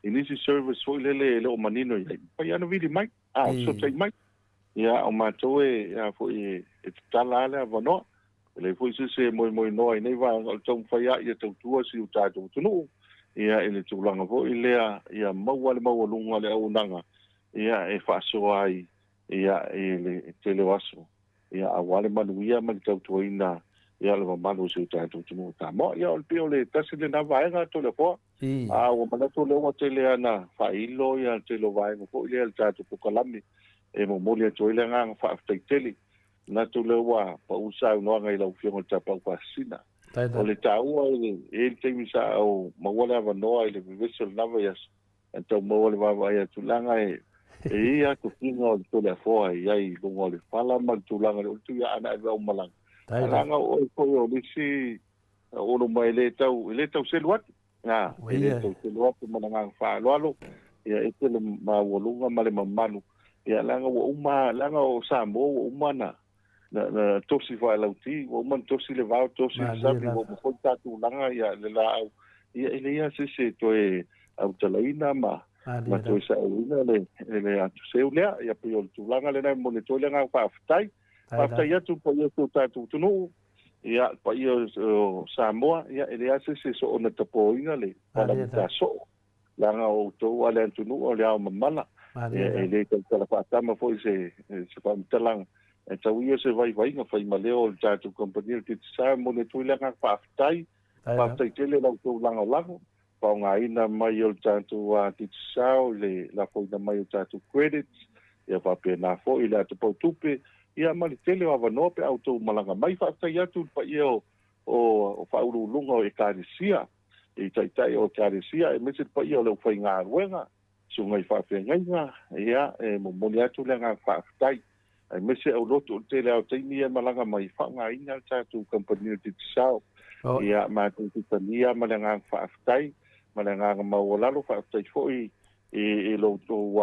i nisi service foi lele e le o manino i ai, mafai lava ona vili mai, a fesootai mai. Ia, o matou e, a foi, e tatala lava le avanoa. E leai foi se isi e moemoenoa i nei vaega, o le taumafai lava ia tautua si o tatou atunuu, ia, i le tulaga foi lea ia maua le maualuga o le auaunaga, ia, e faasoa ai, ia, i le tele o aso, ia, aua le manuia ma le tautuaina, ia, o le mamalu o si o tatou atunuu o Samoa. Ia, o le pei o le tasi lena vaega, Toleafoa. A ua manatu o lea ua tele lava ina faailo ia le tele o vaega foi lea i le tatou polokalame e momoli atu ai le agaga faafetai tele. Manatu o lea ua pau le saunoaga i lau Afioga i le Tapaau Faasisina. O le taua e i ai le taimi sa ou maua le avanoa i le vevesi o lena vaiaso, e tau maua le vaavaai atu leaga e i ai lava tofiga o le Toleafoa e i ai i luga o le fala ma le tulaga o le Tuiaana e ave aumalaga. Leaga o oe foi o le isi Olo mai e le tau, e le tau selu atu. Nā, e le tau selu atu ma le agaga faaaloalo, ia ese le maualuga ma le mamalu. Ia leaga ua uma, leaga o Samoa ua uma na, na, na tosi faalauti, ua uma na tosi le vao, tosi le sami, ua uma foi ta tulaga, ia le laau. Ia e leai lava se isi e toe autalaina ma, ma toe saeuina le, le atuseu lea. Ia pei o le tulaga lena e momoli atu ai le agaga faafetai. Faafetai atu i le paia o si o tatou atunuu. Ia, le paia o Samoa, ia, e leai lava se isi e soona tapoina le Palamita soo, leaga o outou lava le atunuu o le ao mamala. Ia, e le tautala faatama foi se faamatalaga, ae tau ia se vaivaiga fai ma leo o le tatou kamupani o le Digicel. E momoli atu ai le agaga faafetai, faafetai tele i la outou lagolago, faaaogaina mai o le tatou Digicel i le lafoina mai o tatou credits, ia faapena foi le atopau tupe, ia ma le tele o avanoa pe a outou malaga mai. Faafetai atu i le paia o o faauluuluga o Ekalesia, i taitai o Ekalesia, aemaise le paia o le aufaigaluega, susuga i faafeagaiga, ia, e momoli atu le agaga faafetai. Aemaise aulotu o le tele lava o taimi ia e malaga mai, faaaogaina le tatou kamupani o le Digicel. Ia, matou te talia ma le agaga faafetai, ma le agaga maualalo, faafetai foi i lo outou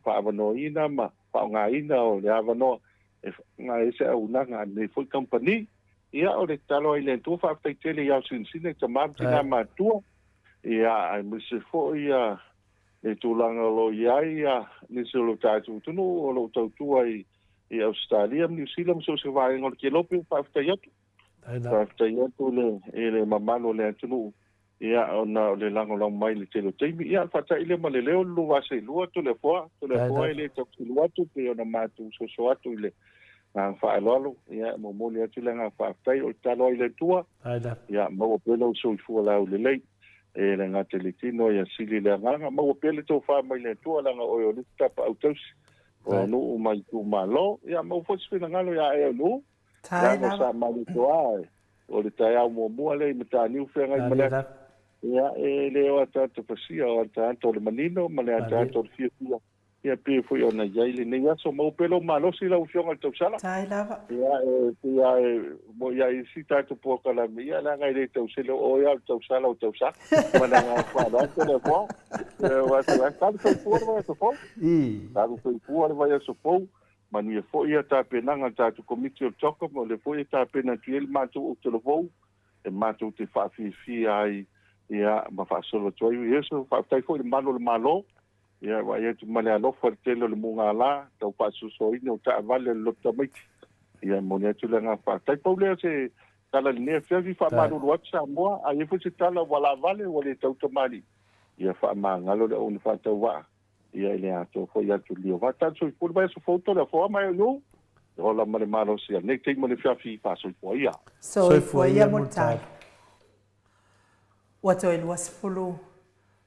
faaavanoaina ma faaaogaina o le avanoa e faaaoga ai se auaunaga a lenei foi kamupani. Ia, o le tatalo ai le Atua, faafetai tele i ao sinosino i tama ma tina matua, ia, aemaise foi ia le tulaga o lo o i ai nisi o lo tatou atunuu o lo o tautua i Ausetalia ma Niu Sila ma so o se vaega o le kelope, faafetai atu. Faafetai atu i le mamalu o le atunuu, ia, ona o le lagolago mai i le tele o taimi. Ia, faata'i lea ma le leo le lua Toleafoa, Toleafoa e le tau selu atu pei ona matou soso atu i le agaga faaaloalo, ia, e momoli atu le agaga faafetai, o le tatalo ai i le Atua, ia maua pea lou soifua laulelei. E le gata i le tino, ia sili le agaga. Maua pea le tofa mai le Atua, leaga o oe o le isi tapaau tausi. o nuu ma itumalo. Ia maua foi se finagalo ia e Nuu, Tai leaga lava. sa malietoa e o le taeao muamua lea i Mataniu feagai ma le Malie ata. Ia e le o ataata pasia o ataata o le manino ma le ataata o le fiafia. Ia pei foi ona i ai lenei aso. Maua pea lou malosi lau Afioga i le tausala. Tai lava. Ia e pei lava e moi ai isi tatou polokalame, ia leaga e le tausele o oe lava o le tausala o tausaga. Ma le agaga faaaloalo le Afoa. Ia aua se ai talu soifua le vaiaso fou. Talu soifua le vaiaso fou. Manuia foi ia tapenaga a le tatou Komiti o le CHOGM, o lea foi e tapena atu i ai le matou Otelofou e matou te faafiafia ai ia ma faasolo atu ai. Iesu, faafetai foi i le malu o le Malo, ia e vaai atu ma le alofa i le tele o le mugala, tau faasoasoaina o taavale a le loto tamaiti. Ia e momoli atu le agaga faafetai. Pau lea o se tala i lenei afiafi, faamalulu atu Samoa, a i ai foi se tala ua laavale ua le tautamalii, ia faamagalo le auauna faatauvaa, ia e le atoa foi atu i le vaa. Tala soifua le vaiaso fou tole afoa mai o nuu, e ola ma le malosi a lenei taimi o le afiafi faasoifua ia. Soifua ia Mulitalo. Ua toe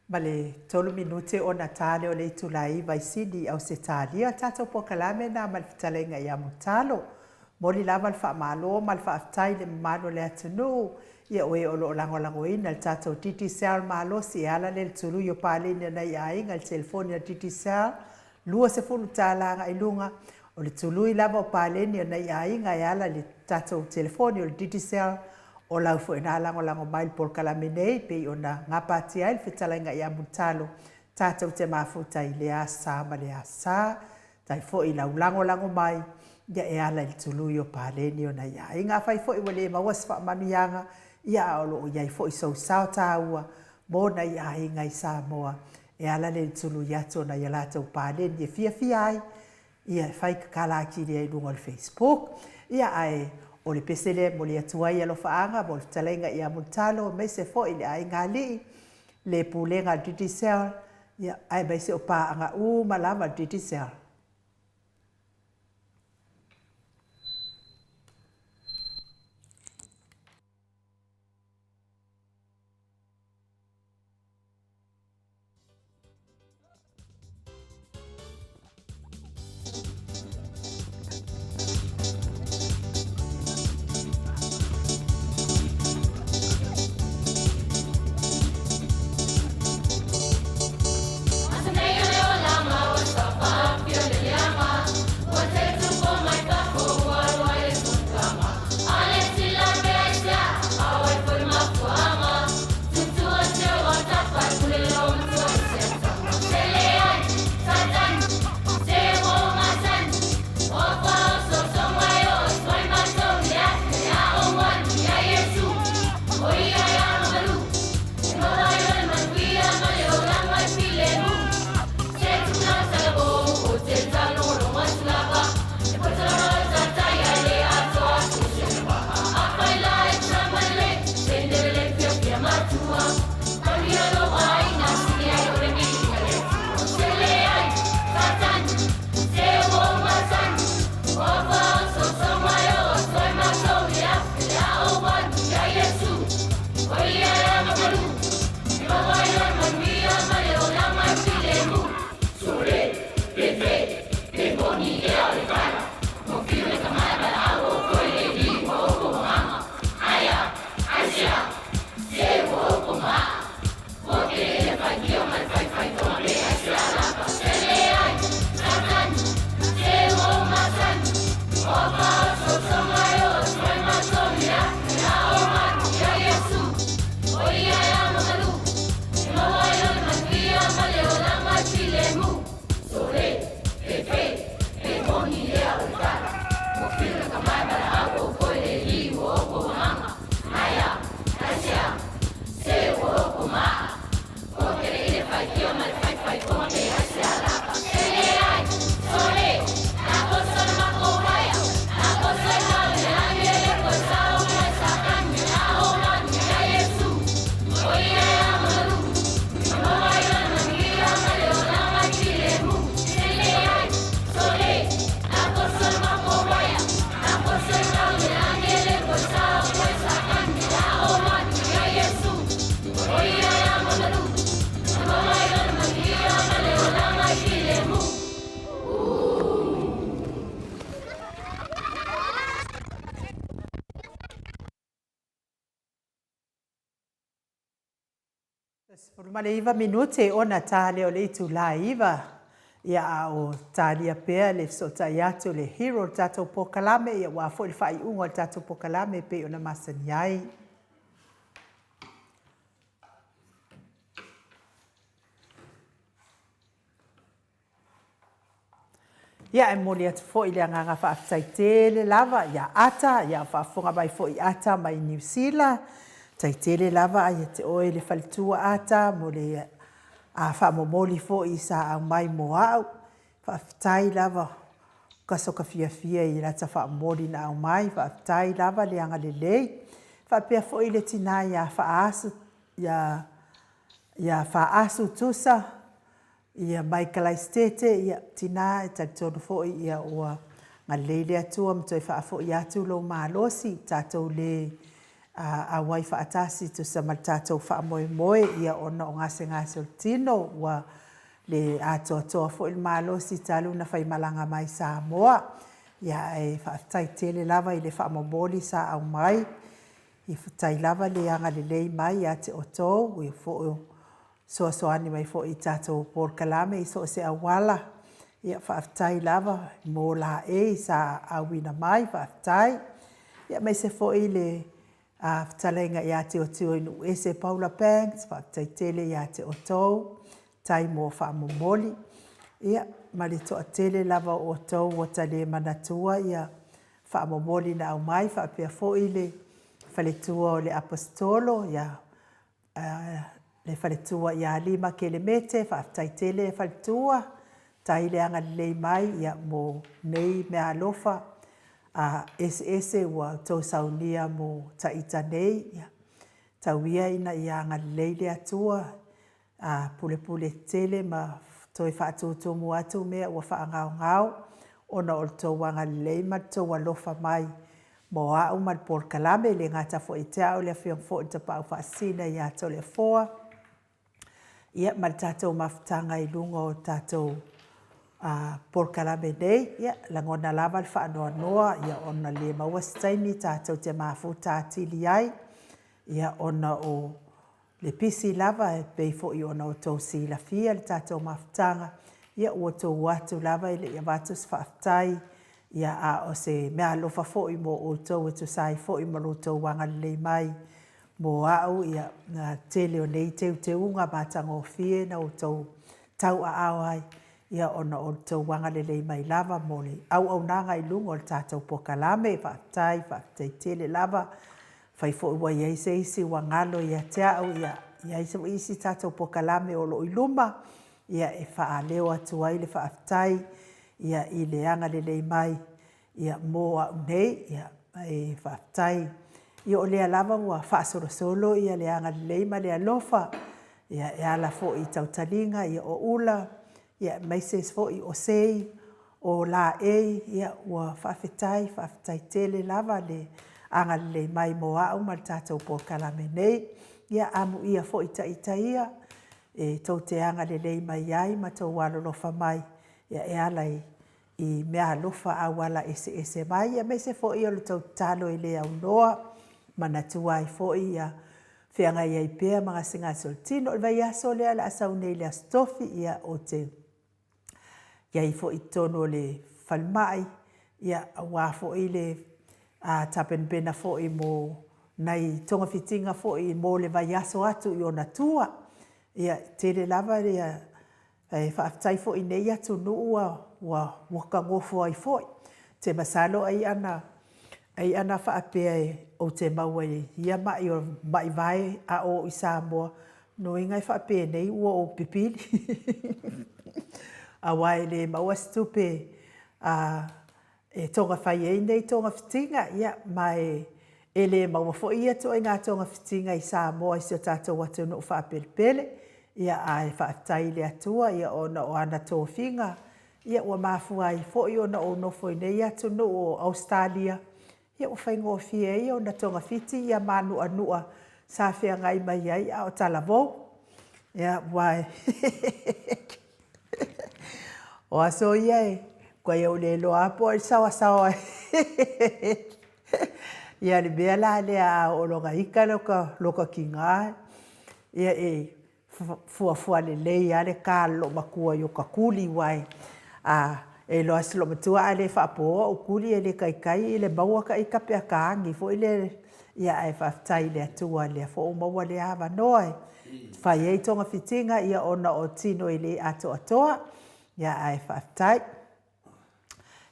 23 minute ona ta lea o le itula 9 i Sini i Ausetalia. Tatou polokalame na ma le fetalaiga ia Mulitalo. Momoli lava le faamalo ma le faafetai i le mamalu o le atunuu ia o e o lo o lagolagoina le tatou Digicel malosi e ala lea i le tului o paleni a nai aiga i le telefoni a le Digicel $20 agai i luga. O le tului lava o paleni a nai aiga e ala i le tatou telefoni o le Digicel o lau foi na lagolago mai i le polokalame nei pei ona gapatia ai le fetalaiga ia Mulitalo tatou te mafuta i lea sa ma lea sa. Tai foi i lau lagolago mai ia e ala i le tului o paleni o nai aiga. Afai foi ua le maua se faamanuiaga, ia a o lo o i ai foi sou sao taua mo nai aiga i Samoa e ala lea i le tului atu o nai a latou paleni e fiafia ai, ia e fai kakala atili ai i luga o le Facebook. Ia ae o le pese lea e momoli atu ai alofaaga mo le fetalaiga ia Mulitalo aemaise foi le aiga alii, le pulega a le Digicel, ia, aemaise o paaga uma lava a le Digicel. 59 minute ona ta lea o le itulā e 9, ia a o talia pea le fesootai atu le hero o le tatou polokalame, ia aua foi le faaiuga o le tatou polokalame e pei ona masani ai. Ia, e momoli atu foi le agaga faafetai tele lava ia Ata, ia faafofoga mai foi Ata mai Niu Sila. Tai tele lava ia te oe le faletua Ata mo le a faamomoli foi sa aumai mo au. Faafetai lava ka soka fiafia i lata faamomoli na aumai. Faafetai lava le agalelei. Faapea foi le tina ia Faasu ia ia Faasu Tusa Ia mai Kalaisitete, ia, tina, e talitonu foi ia ua galelei le Atua ma toe faafoi atu lou malosi, tatou le auai faatasi tusa ma le tatou faamoemoe, ia ona o gasegase o le tino, ua le atoatoa foi le malosi talu ona faimalaga mai Samoa. Ia ae faafetai tele lava i le faamomoli sa aumai, ia faafetai lava le agalelei mai ia te outou, ia foi fesoasoani mai foi i tatou polokalame i so o se auala. Ia faafetai lava mo laei sa auina mai, faafetai. Ia aemaise foi le fetalaiga ia Tiotioinuuese Paula Banks, faafetai tele ia te outou, tai mo faamomoli. Ia ma le toatele lava o outou ua ta le manatua ia faamomoli na aumai, faapea foi le faletua o le Aposetolo ia le faletua ia Lima Kelemete, faafetai tele faletua, tai le agalelei mai ia mo nei meaalofa a eseese ua outou saunia mo Taita nei. Ia, tau ia ina ia agalelei le Atua a pulepule tetele ma toe faatutumu atu mea ua faagaogao ona o le tou agalelei ma le tou alofa mai mo au ma le polokalame, e le gata foi ia te au, le Afioga foi i le Tapaau Faasisina ia Toleafoa, ia ma le tatou mafutaga i luga o tatou polokalame nei. Ia, lagona lava le faanoanoa ia ona le maua se taimi tatou te mafuta atili ai, ia ona o Le pisi lava e pei foi ona outou silafia le tatou mafutaga, ia ua outou o atu lava e le i avatu se faafetai, ia a o se meaalofa foi mo outou e tusa ai foi ma lo outou agalelei mai mo au, ia le tele o nei teuteuga matagofie na outou tauaao ai, ia ona o le tou agalelei mai lava mo le auaunaga i luga o le tatou polokalame. Faafetai, faafetai tele lava. Afai foi ua i ai se isi ua galo ia te au, ia i ai foi isi tatou polokalame o lo o i luma, ia e faaleo atu ai le faafetai ia i le agalelei mai ia mo au nei. Ia e faafetai. Ia o lea lava ua faasolosolo ia le agalelei ma le alofa ia e ala foi i tautaliga ia o ula, ia aemaise foi o sei, o laei, ia ua faafetai, faafetai tele lava le agalelei mai mo au ma le tatou polokalame nei. Ia amuia foi ita ia e tou te agalelei mai ai ma tou alolofa mai ia e ala i meaalofa auala eseese mai, aemaise foi o le tou tatalo e le aunoa, manatua ai foi ia feagai ai pea ma gasegase o le tino. O le vaiaso lea o le a sau nei i le Aso Tofi, ia ou te i ai foi i totonu o le falemai, ia aua foi le tapenapena foi mo nai togafitiga foi mo le vaiaso atu i ona tua. Ia, e tele lava ia, e faafetai foi i nei atunuu ua ua kagofo ai foi. Ou te masalo ai ana ai ana faapea ou te maua i ia ma'i o ma'i vae a o i Samoa, lona uiga e faapenei ua ou pipili. Aua e le maua se tupe e togafai ai nei togafitiga, ia, ma e le maua foi ia ituaiga togafitiga i Samoa i si o tatou atunuu faapelepele. Ia, ae faafetai i le Atua ia ona o ana tofiga, ia ua mafua ai foi ona ou nofo i nei atunuu o Ausetalia, Ia ua faigofie ai ona togafiti ia mānuanu'a sa feagai mai ai a o talavou. Ia, aua o aso ia e matuai ou le iloa lava po o ai le saoasaoa ia le mea la lea a oo loa ina ika loka tiga, ia e. Fuafua lelei a le ka le loomatua i o ka kuli uae a e iloa se loomatua a le faapoa o kuli e le kaikai i le maua ka ika pea ka agi foi le ia ae faafetai i le Atua lea foi ua maua lea avanoa e fai ai togafitiga ia ona o tino e le atoatoa ia ae faafetai.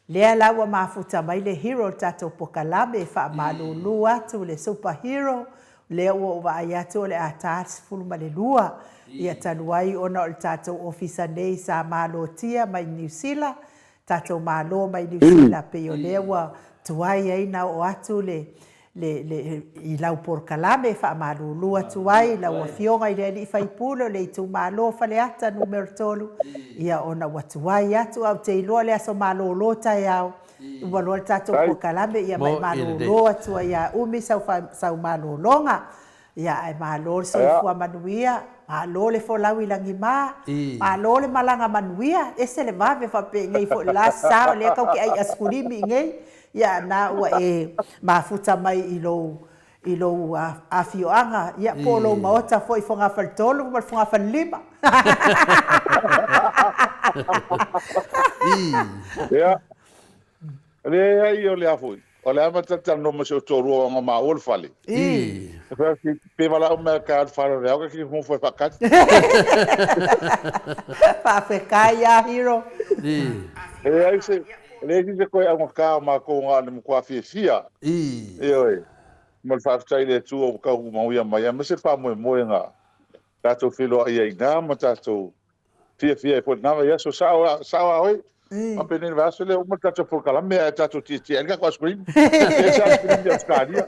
Lea la ua mafuta mai le hero o le tatou pokalame e faamalulu atu le super hero, lea ua ou vaai atu o le a ta le 12, ia talu ai ona o le tatou ofisa nei sa malotia mai Niu Sila, tatou malo mai Niu Sila, pei o lea ua tuai ai na oo atu le le, le, i lau polokalame e faamalulu atu ai i lau Afioga i le Alii Faipule o le itumalo o Faleata Numera 3, ia ona ua tuai atu, ae ou te iloa le aso malolo taeao, ua loa le tatou polokalame, ia ma e malolo atu ai ia umi sau, sau malologa. Ia ae malo le soifua manuia, malo le folau i lagima, malo le malaga manuia, ese le vave faapenei foi le la sa o lea tau te ai asikulimi i nei, ia na ua e mafuta mai i lou i lou afioaga, ia po o lou maota foi i Fogafale-tolu ma le Fogafale-lima. Ia, leai o le a foi. O le a ma talatalanoa ma si ou toalua ona maua le fale. I. Pe valaau mai ka le fale o le ao ka ki mo foi faakati. Faafetai a Hiro. I. E leai se e leai se koe augata o matou na o le matua fiafia. I. Ioe. Ma le faafetai i le Atua ua tau mauia mai aemaise le faamoemoega tatou feiloai ai i ina ma tatou fiafia ai foi i lena vaiaso. Sao, sao a oe? Faapea nei le vaiaso lea, uma le tatou polokalame ae tatou tietie ai le tatou ice cream. E ese ice cream i Ausetalia.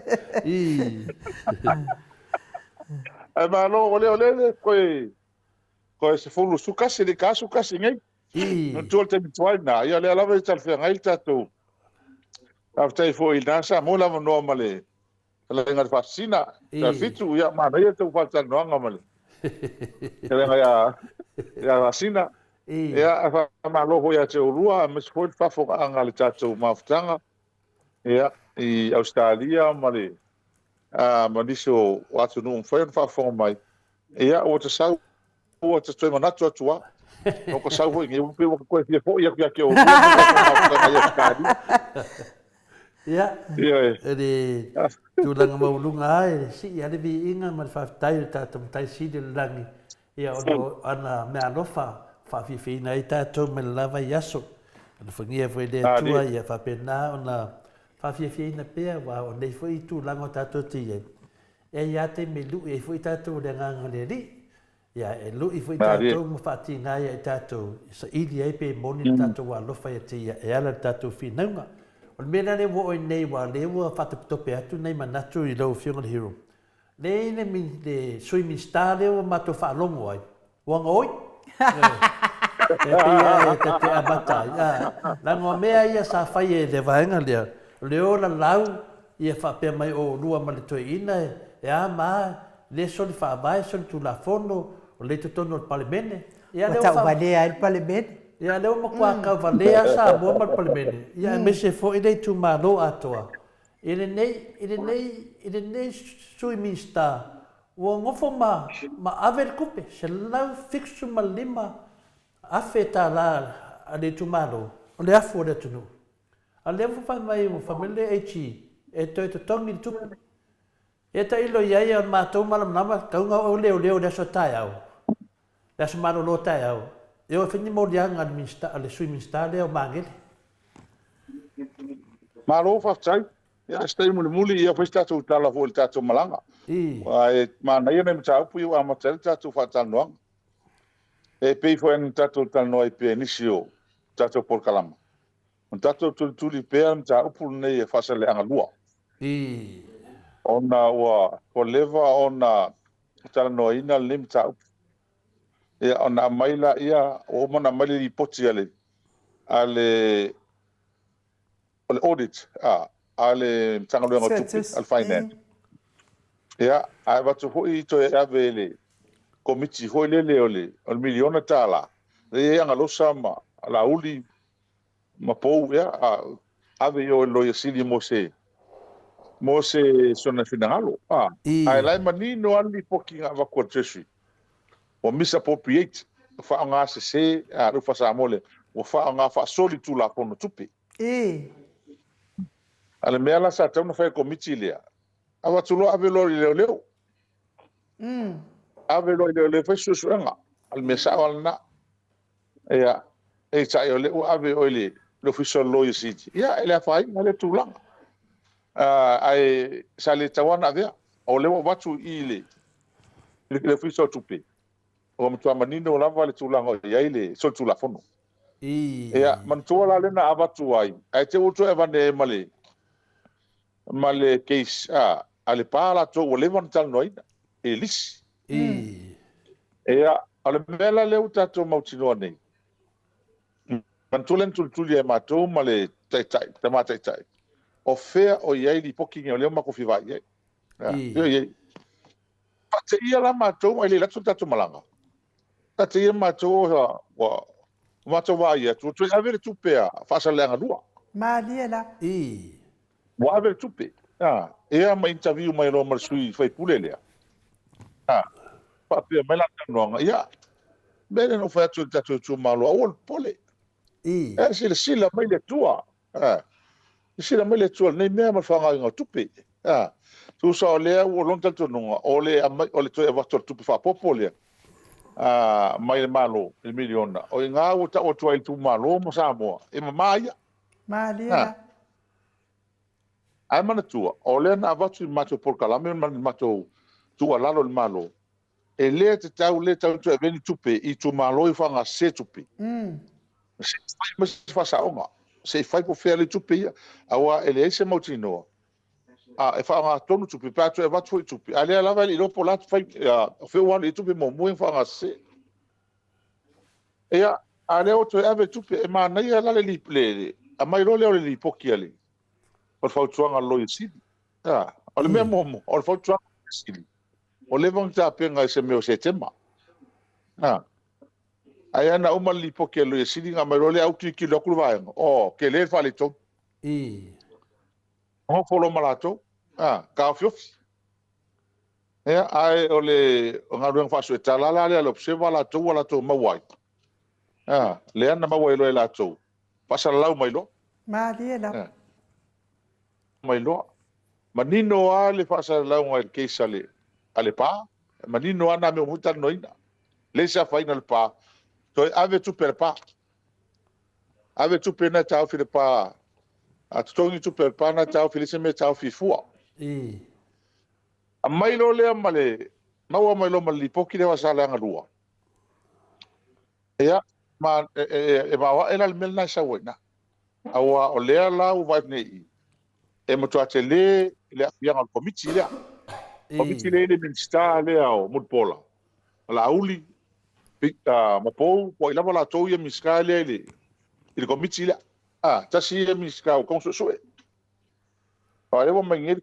Ae malo, o lea, o lea le koe, koe sefulu sukasi, le ka sukasi nei. Manatua le taimi tuai lena, ia o lea lava e talafeagai le tatou. Faafetai foi i lena sa maua le avanoa ma le Fetalaiga i le Faasisina, Taufitu, ia manaia le tou faatalanoaga ma le fetalaiga ia ia Faasisina. Ia ae faamalo foi ia te oulua aemaise foi le faafofogaaga a le tatou mafutaga ia i Ausetalia ma le ma nisi o atunuu mafai ona faafofoga mai. Ia ua ta sau ua ta toe manatu atu lava. Ua ta sau foi nei, ua pei ua ta toe fia foi atu ia te oulua ma le tatou mafutaga i Ausetalia. Ia, e le tulaga maualuga lava e sii lava le viiga ma le faafetai i le tatou Matai Sili o le Lagi, ia ona o ana meaalofa ua faafiafiaina ai tatou mai le la vaiaso. Alofagia foi e le Atua ia faapena ona faafiafiaina pea, aua o nei foi tulaga o tatou te i ai, e i ai lava taimi e lui ai foi tatou i le agaga o le Alii. Ia, e lui foi tatou ma faatiga ia i tatou e saili ai pe moni le tatou alofa ia te ia e ala i le tatou finauga. O le mea la lea ua oo ai nei aua o lea ua faatopetope atu nai manatu i lau Afioga i le Hero, lea e i ai le Sui Minisita lea ua matou faalogo ai, ua gaoi. E pei lava e ta te amata ai, a, leaga o mea ia sa fai e le vaega lea, o le o lalau ia faapea mai o oulua ma le toeaina e a ma a, le soli faavae, soli tulafono, o lea i totonu o le Palemene. Ia, Ua tauvalea ai le Palemene. Ia, lea ua matua tauvalea Samoa ma le Palemene, ia aemaise foi le itumalo atoa. I lenei, i lenei, i lenei Sui Minisita, ua nofo ma, ma ave le tupe, $175,000 a le itumalo, o le afu o le atunuu. A o lea ua fai mai, ua fai mai le AG e toe totogi le tupe. Ia tailo i ai o le matou malamalama, tatau ona oo leoleo i le aso a taeao, le aso malolo taeao, e o e fai ni moliaga a le Minisita, a le Sui Minisita lea o Magele. Malo faafetai. Ia a se taimi mulimuli ia fai se tatou tala foi i le tatou malaga. Aua e manaia nai mataupu ia ua amata ai le tatou faatalanoaga. E pei foi ona tatou talanoa ai pea i nisi o tatou polokalama. Ona tatou tulituli pea le mataupu lenei e Faasaleleaga 2. Ona ua leva ona talanoaina lenei mataupu. Ia, ona aumai laia, ua uma ona aumai le lipoti a le, a le, o le audit a, a le Matagaluega o Tupe, a le Finance. Ia, ae avatu foi toe ave e le Komiti foi lele o le, o le miliona tala, lea e i ai Agalosa ma Laauli ma Pou, ia, a ave i o i le Loia Sili mo se, mo se sona finagalo. A, ae la e manino lava le lipoti na avatu a le Treasury. Ua misappropriate, ua faaaoga sese, a, le upu faa-Samoa lea, ua faaaoga faasoli Tulafono Tupe. Ii. A o le mea la sa tatau ona fai e le Komiti lea, avatu loa ave loa i leoleo. Ave loa i leoleo e fai suesuega. O le mea sao lava lena. Ia, peitai o lea ua ave i o i le Ofisa o le Loia Sili, ia e le afaina lea tulaga. Ae sa le tatau lava ona avea. O lea ua avatu i i le Ofisa o Tupe, ua matua manino lava le tulaga o i ai le solitulafono. Ia, manatua la lea na avatu ai, ae te i ua toe avane ai ma le ma le case a Lepa latou ua leva ona talanoaina i le lisi. Ia, o le mea la lea ua tatou mautinoa nei, manatua lea na tulituli e matou ma le taitai, tama taitai, o fea o i ai lipoti nei o lea ua matou fia vaai i ai. Fea o i ai. Faateia la matou ae le alu atu le tatou malaga. Faateia matou ua matou vaai atu, ua toe ave le tupe a Faasaleleaga 2. Malie la. Ua ave le tupe. Ia ma interview mai loa ma le sui usufono lea. Faapea mai lana talanoaga, ia, mea lea na ou fai atu i le tatou itumalo, aua le popole. E silasila mai le Atua. Silasila mai le Atua i lenei mea ma le faaaogaina o tupe. Tusa o lea ua lona talitonuga, o le aumai, o le toe avatu o le tupe faaopoopo lea mai le Malo i le miliona, o i ina ua tau atu ai i le itumalo ma Samoa, e mama ia. Malie la. Ae manatua, o lea na avatu i le matou polokalame ma le matou tuualalo i le Malo, e le tatau le tatau ona toe avea ni tupe i itumalo ia faaaogasese tupe. Se i fai mai se faasaoga, se i fai po o fea le tupe ia, aua e leai se mautinoa e faaaoga tonu tupe pe a toe avatu foi tupe, a o lea lava e le i iloa po o le a fai, o fea ua alu i ai tupe muamua ia na faaaogasese. Ia, a o lea ua toe ave tupe, e manaia la le aumai loa lea o le lipoti a le o le fautuaga a le Loia Sili. O le mea muamua, o le fautuaga a le Loia Sili, ua leva ona tapena i se mea o Setema. Ae ana uma le lipoti a le Loia Sili ona aumai loa lea au tilotilo atu le vaega, oh, tele le faaletonu. Nofo loa ma latou, taofiofi. Ia, ae o le galuega faasuetala la lea a le Observer latou ua latou maua ai, lea na maua ai loa e latou, faasalalau mai loa. Malie lava. Mai loa. Manino lava le faasalalauga i le case a Lepa, manino lava na mea uma foi talanoaina. Leai se afaina o Lepa, toe ave tupe a Lepa. Ave tupe na e taofi Lepa, a totogi tupe a Lepa na e taofi, leai se mea e taofi fua. Aumai loa lea ma le, maua mai loa ma le lipoti lea o Saleaga 2. Ia, ma e maoae la le mea lena e sau ai i ina. Aua o lea la ua vaai atu nei i i, e matua tele le aafiaga o le Komiti lea. Komiti lea e i le Minisita lea o Mulipola, o Laauli, ma Pou, po o ai lava latou ia Minisita lea i le Komiti lea. Tasi ia Minisita ua tatau ona suesue. Aua o lea ua aumai nei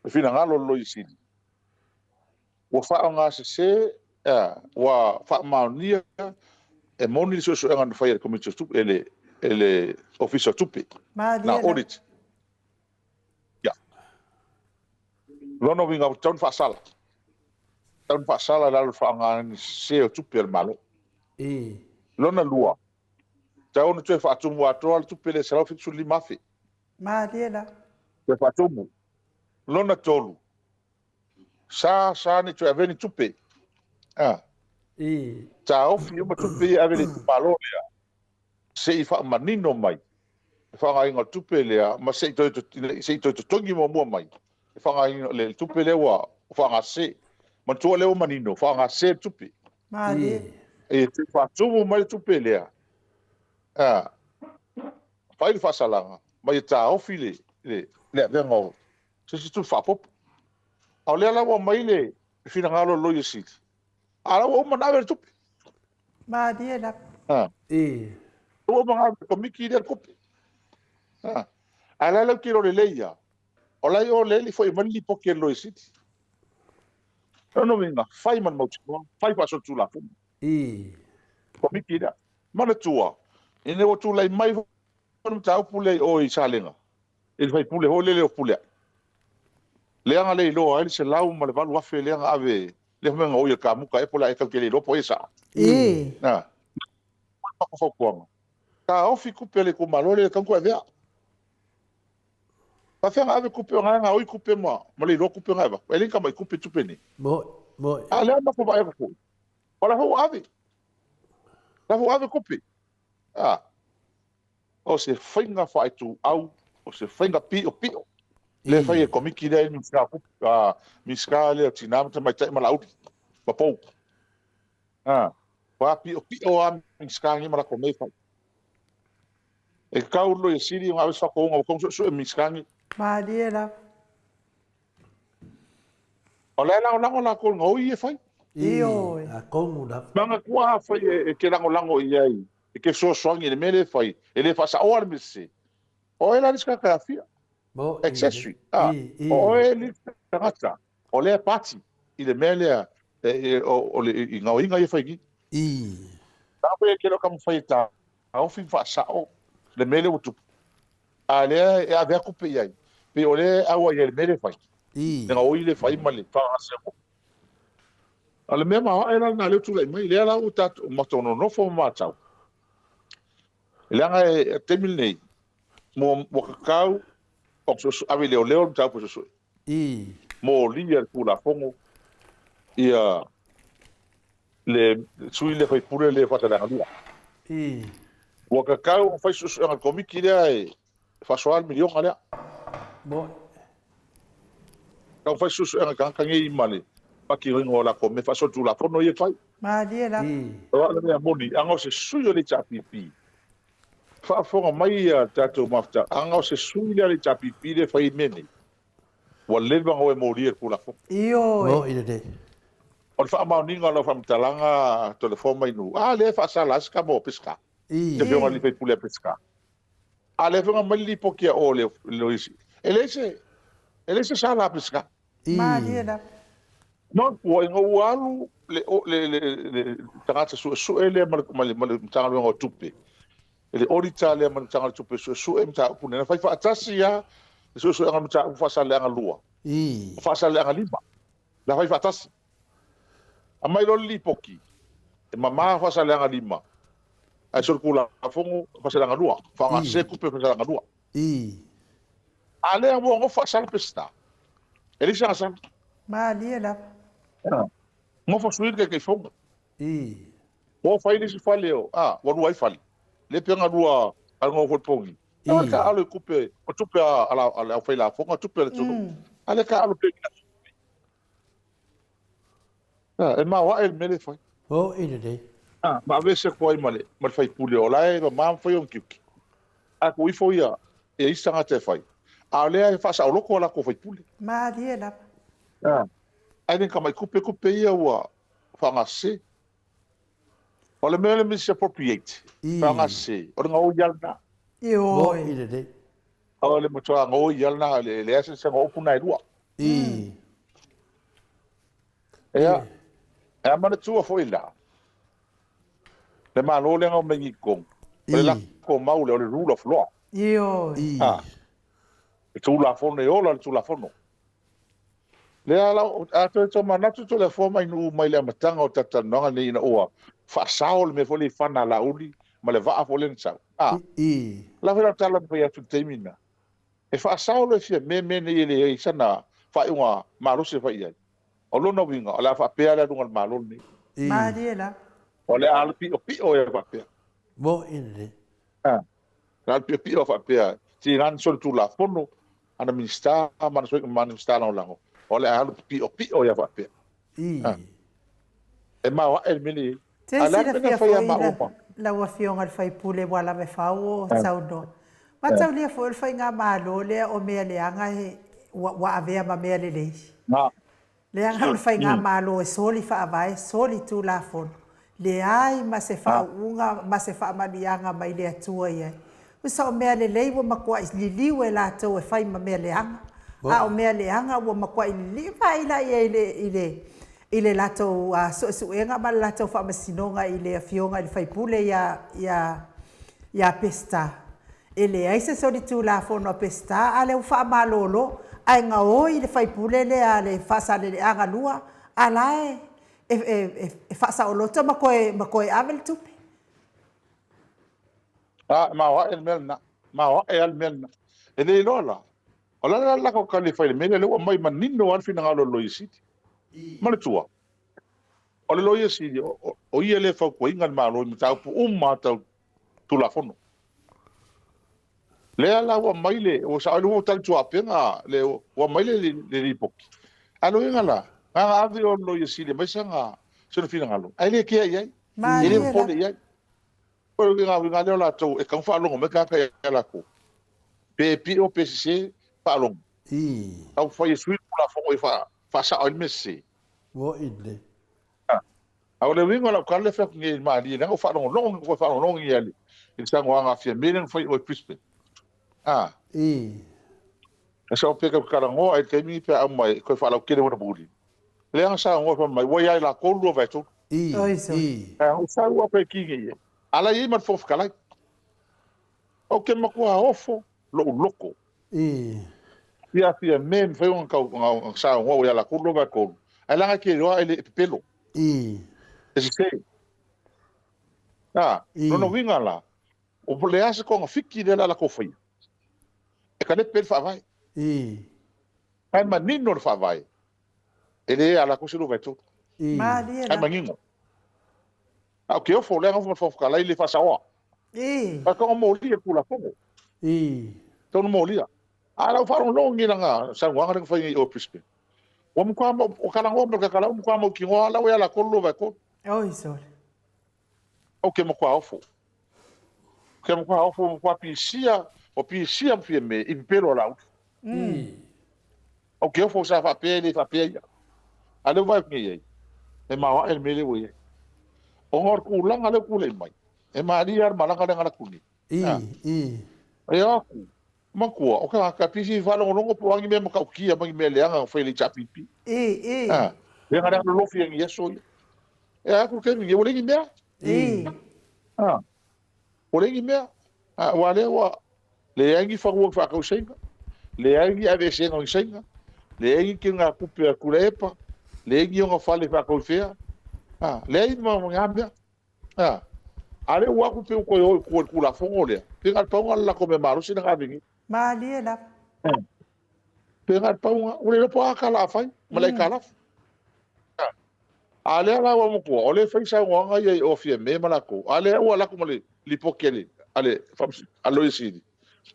le finagalo o le Loia Sili, ua faaaogasese, ua faamaonia e moni le suesuega na faia e le Komiti o Tupe, e le Ofisa o Tupe, na audit. Ia. Lona uiga ua tatau ona faasala. Tatau ona faasala i lalo o le faaaogasese o tupe a le Malo. Lona lua, tatau ona toe faatumu atoa le tupe lea e $175,000. Malie la. Toe faatumu. Lona tolu, sa sa ne i toe avea ni tupe. A. Taofi uma tupe ia e ave i le itumalo lea, se i faamanino mai le faaaogaina o le tupe lea ma se i toe, se i toe totogi muamua mai le faaaogaina o le tupe lea ua faaaogasese. Manatua o lea ua manino, faaaogasese le tupe. Malie. E toe faatumu mai le tupe lea, a, fai le faasalaga ma ia taofi le avega o se isi tupe faaopoopo. A o lea la ua aumai le finagalo o le Loia Sili, a o la ua uma ona ave le tupe. Malie lava. Ua uma ona ave e le Komiti lea le tupe. Ae la e lautilo lelei lava, o la e o lea e le i foi mai le lipoti a le Loia Sili. O lona uiga, fai ma le mautinoa, fai faasolitulafono. Komiti lea. Manatua, ina ua tulai mai foi le mataupu lea i o i Salega, i le faipule foi lele o Fepuleai, lea na le iloa ai le 108,000 lea na ave Lea fai mai gaoi e le kamuka ea po o le a ea tatou te le iloa po o ai e sao. Ii. A. Matou fautuaga, taofi tupe a le itumalo lea e tatau ona toe avea. Faafefea ona ave tupe o na e gaoi tupe ma ma le iloa tupe na e avatu. E le ni tamai tupe tupe nei. Moni, moni. A o lea matou vaai atu foi, o la foi ua ave. O la foi ua ave tupe. A. O se faiga faaituau, o se faiga piopio lea e fai e le Komiti lea e Minisita o Tupe, Minisita lea o Tina ma Tamaitai ma Laauli ma Pou. A, ua piopio lava Minisita nei ma latou mea e fai. E tatau i le Loia Sili ona ave se faatonuga ua tatau ona suesue Minisita nei. Malie lava. O la e lagolago latou i le gaoi ia e fai. Ioe. Atonu lava. Manatua afai e te lagolago i ai e te fesoasoani i le mea lea e fai, e le faasaoa le mea sese. O oe la le isi tagata e aafia. Accessory. A, o oe le isi tagata o lea e pati i le mea lea o le i gaoiga ia e fai nei. Leaga foi e te le o taumafai e taofi ma faasao le mea lea ua tupu, a o lea e ave atu pea i ai, pei o lea e auai ai i le mea lea e fai, le gaoi lea e fai ma le faagasolo. A o le mea maoae la lena lea ua tulai mai, lea la ua tatou matou nonofo ma matau, leaga e le taimi lenei, ua tatau ona suesue, ave i leoleo le mataupu e suesue. Molia le Tulafono ia le sui lea faipule lea o Faasaleleaga 2. Ua tatau ona fai suesuega a le Komiti lea e faasoa le miliona lea. Tau fai suesuega i tagata nei ma le faatinoina o latou mea faasolitulafono ia e fai. Malie lava. O le mea moni, ana o se sui o le HRPP, faafofoga mai ia tatou mafuta, ana o se sui lea o le HRPP lea e fai ai mea nei, ua leva ona o e molia i le Tulafono. Ioe. Moni lelei. O le faamaoniga o lau faamatalaga Toleafoa Mainuu, a lea e faasala ai se tama o Peseta, se afioga i le sui usufono a Peseta. A o lea foi na aumai le lipoti a o le Loia Sili, e leai se, e leai se sala a Peseta. Malie lava. Manatua ina ua alu le, le, le, le tagata suesue lea ma le, ma le, ma le Matagaluega o Tupe, le auditor lea ma le Matagaluega o Tupe e suesue mataupu nei, na fai faatasi lava le suesuega o le mataupu Faasaleleaga 2, o Faasaleleaga 5, na fai faatasi. Aumai loa le lipoti, e mama Faasaleleaga 5, ae solitulafono Faasaleleaga 2, faaaogasese tupe Faasaleleaga 2. A lea ua nofo faasala Peseta, e leai se agasala. Malie lava. Nofo sui le Taitaifono. Ua fai le isi fale o, a, ua lua ai fale. Lea pe na lua a nofo i le pogi. E o le taaalo i tupe, o tupe a le aufailafoga, tupe a le atunuu. A lea taaalo pea i tupe. E maoae le mea lea e fai. Oi lelei. Ma aveese atu ai ma le faipule o la e mama ma fai ona tiute. A tuu ifo ia isi tagata e fai, a o lea e faasaoloto a latou faipule. Malie lava. Ae le tamai tupe tupe ia ua faaaogasese. O le mea le misappropriate, faaaogasese, o le gaoi lava lena. Ioe. Oi lelei. O le matua gaoi lava lena, e leai se upu na e lua. Ia, e manatua foi la, le Malo lea na omai nei i totonu, o le lako mau lea, o le rule of law. Ioe. A, le Tulafono, e ola le Tulafono. Lea la, a toe tomanatu Toleafoa Mainuu mai le amataga o talatalanoaga lenei ina ua faasao le mea foi lea i fana a Laauli ma le vaa foi lea na sau. A, la foi lau tala na fai atu i le taimi lena, E faasao loa e fia mea mea nei e leai sana faaiuga malosi e fai i ai. O lona uiga, o le a faapea le aluga o le Malo lenei. Malie lava. O le a alu piopio ia faapea. Moni lelei. A, o le a alu piopio faapea, tiga na solitulafono ana Minisita ma ana Minisita Lagolago, o le a alu piopio ia faapea. A, e maoae le mea lea e i ai. Te A o le a le mea na silafia fai ia foi maua ma. lau Afioga i le sui usufono ua lava e fau o saunoa. Mataulia foi o le faigamalo lea o mea leaga e ua avea ma mea lelei. Leaga o le faigamalo e soli faavae, soli tulafono, leai ma se faauuga ma se faamanuiaga mai le Atua i ai. Usa o mea lelei ua matuai liliu e latou e fai ma mea leaga, a o mea leaga ua matuai liliu. Vaai la i ai i le, i le, i le latou suesuega ma le latou faamasinoga i le afioga i le faipule ia, ia, ia Peseta. E leai se solitulafono a Peseta, a lea ua faamalolo, ae gaoi le faipule lea a le Faasaleleaga 2, a la e. E, e, e, e faasaoloto ma toe, ma toe ave le tupe. A, e maoae le mea lena. Maoae lava le mea lena. E le iloa la, o le a le latou tali e fai i le mea lea, lea ua aumai manino lava le finagalo o le Loia Sili. Ma le tua, o le Loia Sili, o ia lea e fautuaina le Malo i mataupu uma lava tau Tulafono. Lea la ua aumai le, ua sao ai le ua tali tuapega, le, ua aumai le, le lipoti. A o le uiga la, na ona ave o le Loia Sili e aumai sana, sona finagalo, ae le kea i ai, e le popole i ai. O le uiga uiga lea o latou e tatau ona faalogo mai tagata ia latou. Pe pio pe sese, faalogo. Tau fai e sui le Tulafono e faasao ai le mea sese. Ua ile. A o le uiga o lau tala lea e fai atu nei i le malie, leaga ua faalogologo, ua faalogologo nei i le saunoaga a Fiame lea na fai i o i Brisbane. A. E sao pe tau talanoa ai i le taimi lenei pe a uma e toe faalautele ona muli. Lea na saunoa fai mai, ua ia i latou le 2/3. Ae ua sau lava pe ki nei ai. A la e i ai ma le Fofoga Fetalai. Ou te matua ofo lou loto. Ia Fiame e mafai ona tau ona saunoa ua ia latou le 2/3. Ae leaga e te iloa e le pepelo. E sese. A, lona uiga la, o le a se togafiti lea o le a latou faia? E talepe le Faavae. Ae manino le Faavae, e le a latou se 2/3. Malie Ae manino. A o ke ofo, lea na ofo ma le Fofoga Fetalai le faasaoa. Ae tau molia le Tulafono. Tau molia. A lau faalogologo nei i lana saunoaga lea na fai nei i o i Brisbane. Ua matua ua talanoa ma le Kakala, ua matua mautinoa lava la ua ia latou le 2/3. Oi sole. Ou te matua ofo. Ou te matua ofo, ua matua pisia, ua pisia ma Fiame i pepelo a Laauli. Ou te ofo sa faapea e le faapea ia. A lea ua vaai atu nei i ai, e maoae le mea lea ua i ai. Ona o le tulaga lea ua tulai mai, e malie lava le malaga lea na alu atu nei. E o atu, matua, o tagata pisi faalogologo po o a ni mea matautia ma ni mea leaga na fai e le HRPP. Lea na lolofi ai i aso ia. E a atu le taimi nei, ua leai ni mea. Ua leai ni mea. Aua lea ua leai ni fanua na faatau i Saina, leai ni aveeseina o ni Saina, leai ni kegatupe a Tuilaepa, leai ni ona fale faatau i fea, leai ma ni mea. A lea ua atu pe ua toe o i tua i le Tulafono lea, pe na o le pau lena o le latou mea malosi lea na ave nei. Malie lava. Pe na o le pau lena, ua le iloa po o a tala a fai ma le aitalafu. A lea la ua matua, o lea e fai saunoaga ia i o Fiame ma latou, a lea ua alu atu ma le lipoti a le, a le, a le Loia Sili,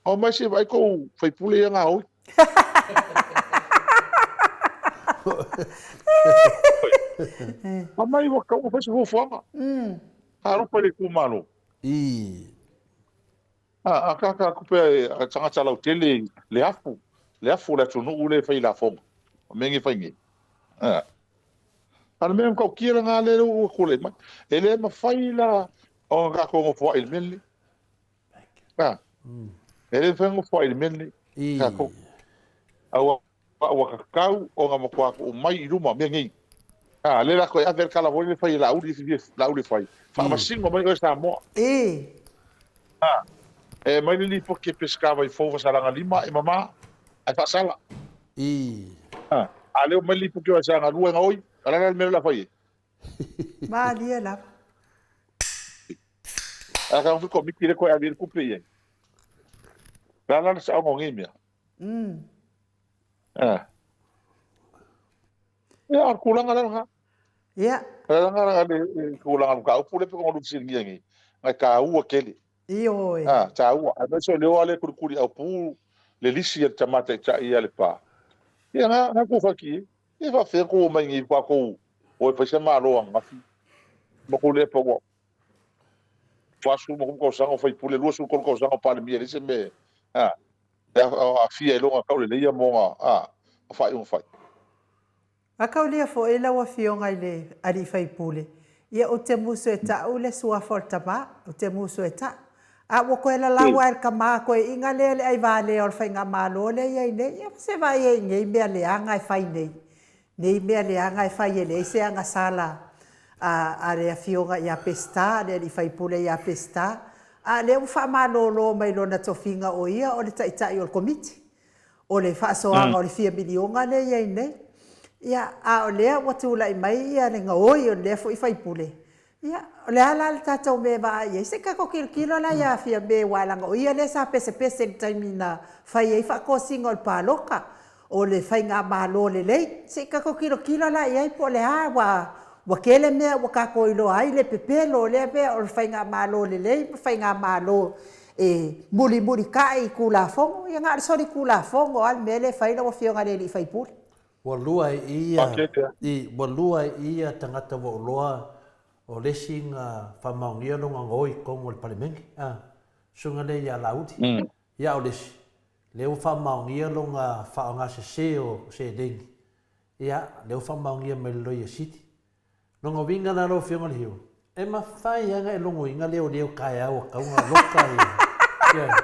omai se i vaai tou faipule ia gaoi. Omai ua tatau ona fai se fuafuaga. Talofa i le itumalo. A kaka atu pea e tagata lautele le afu, le afu o le atunuu lea e fai lafoga, o mea nei e fai nei. A o le mea matautia lena lea ua tulai mai. E le mafai la ona tatou nofoai i le mea lenei. A, e le mafai ona nofoai i le mea lenei tatou. Aua ua tatau ona matua tuu mai i luma mea nei. A, lea la toe ave le tala foi lea fai e Laauli, Laauli e fai. Faamasino mai oe Samoa. A, e aumai le lipoti e Peseta Vaifou Fasalaga 5 e mama, ae faasala. A, a lea ua aumai le lipoti o Aisa Galua e gaoi, o le a la le mea lea o le a fai ai? Malie lava. A ka le komiti lea toe ave i ai le tupe i ai. O le a la le saoga o nei mea? A. Ia, o le tulaga lea lena. O le lena le tulaga o le mataupu lea pei ona fesiligia nei, e taua tele. Ioe. A, taua. Aemaise o lea ua le tulituliaupu le lisi a le tama taitai ia Lepa. Ia, na, na tou faki ai. Ia faapefea tou omai nei ua tou o e fai se Malo ananafi ma tou le pa ua 43 tausaga o faipule, 23 tausaga o Palemia, e leai se mea e aafia ai lona tauleleia ma ona faaiuga fai. A kaulia foi lau Afioga i le Alii Faipule, ia ou te musu e ta'u le suafa o le tama, ou te musu e ta'u. A ua toe lalau lava e le tama toeaiina lea le aivalea o le faigamalo lea e i ai nei, ia se vaai ai i nei mea leaga e fai nei, nei mea leaga e fai e leai se agasala a le Afioga ia Peseta, le Alii Faipule ia Peseta, a o lea ua faamalolo mai lona tofiga o ia o le Taitai o le Komiti. o le faasoaga o le fia miliona lea e i ai nei. Ia, a o lea ua tulai mai ia le gaoi o lea foi faipule, ia, o le a la le tatou mea e vaai i ai? Se i tatou tilotilo la ia Fiame aua leaga o ia lea sa pesepese i le taimi na fai ai faatosina o le palota, o le faigamalo lelei. Se i tatou tilotilo la i ai po o le a, aua ua tele mea ua tatou iloa ai le pepelo o lea mea o le faigamalo lelei ma faigamalo e mulimulitai i Tulafono. Ia na o le solitulafono lava le mea lea e fai lau Afioga i le sui usufono. Ua lua ai i ia, i, ua lua ai i ia tagata ua ou loa o le isi na faamaonia lona gaoi i totonu o le Palemene, a, susuga lea ia Laauli. Ia a o le isi, lea ua faamaonia lona faaaogasese o seleni, ia, lea ua faamaonia mai e le Loia Sili. Lona uiga la lau Afioga i le Hero, e mafai lava ona e logoina le oleo taeao ua tatau ona loka ia, ia,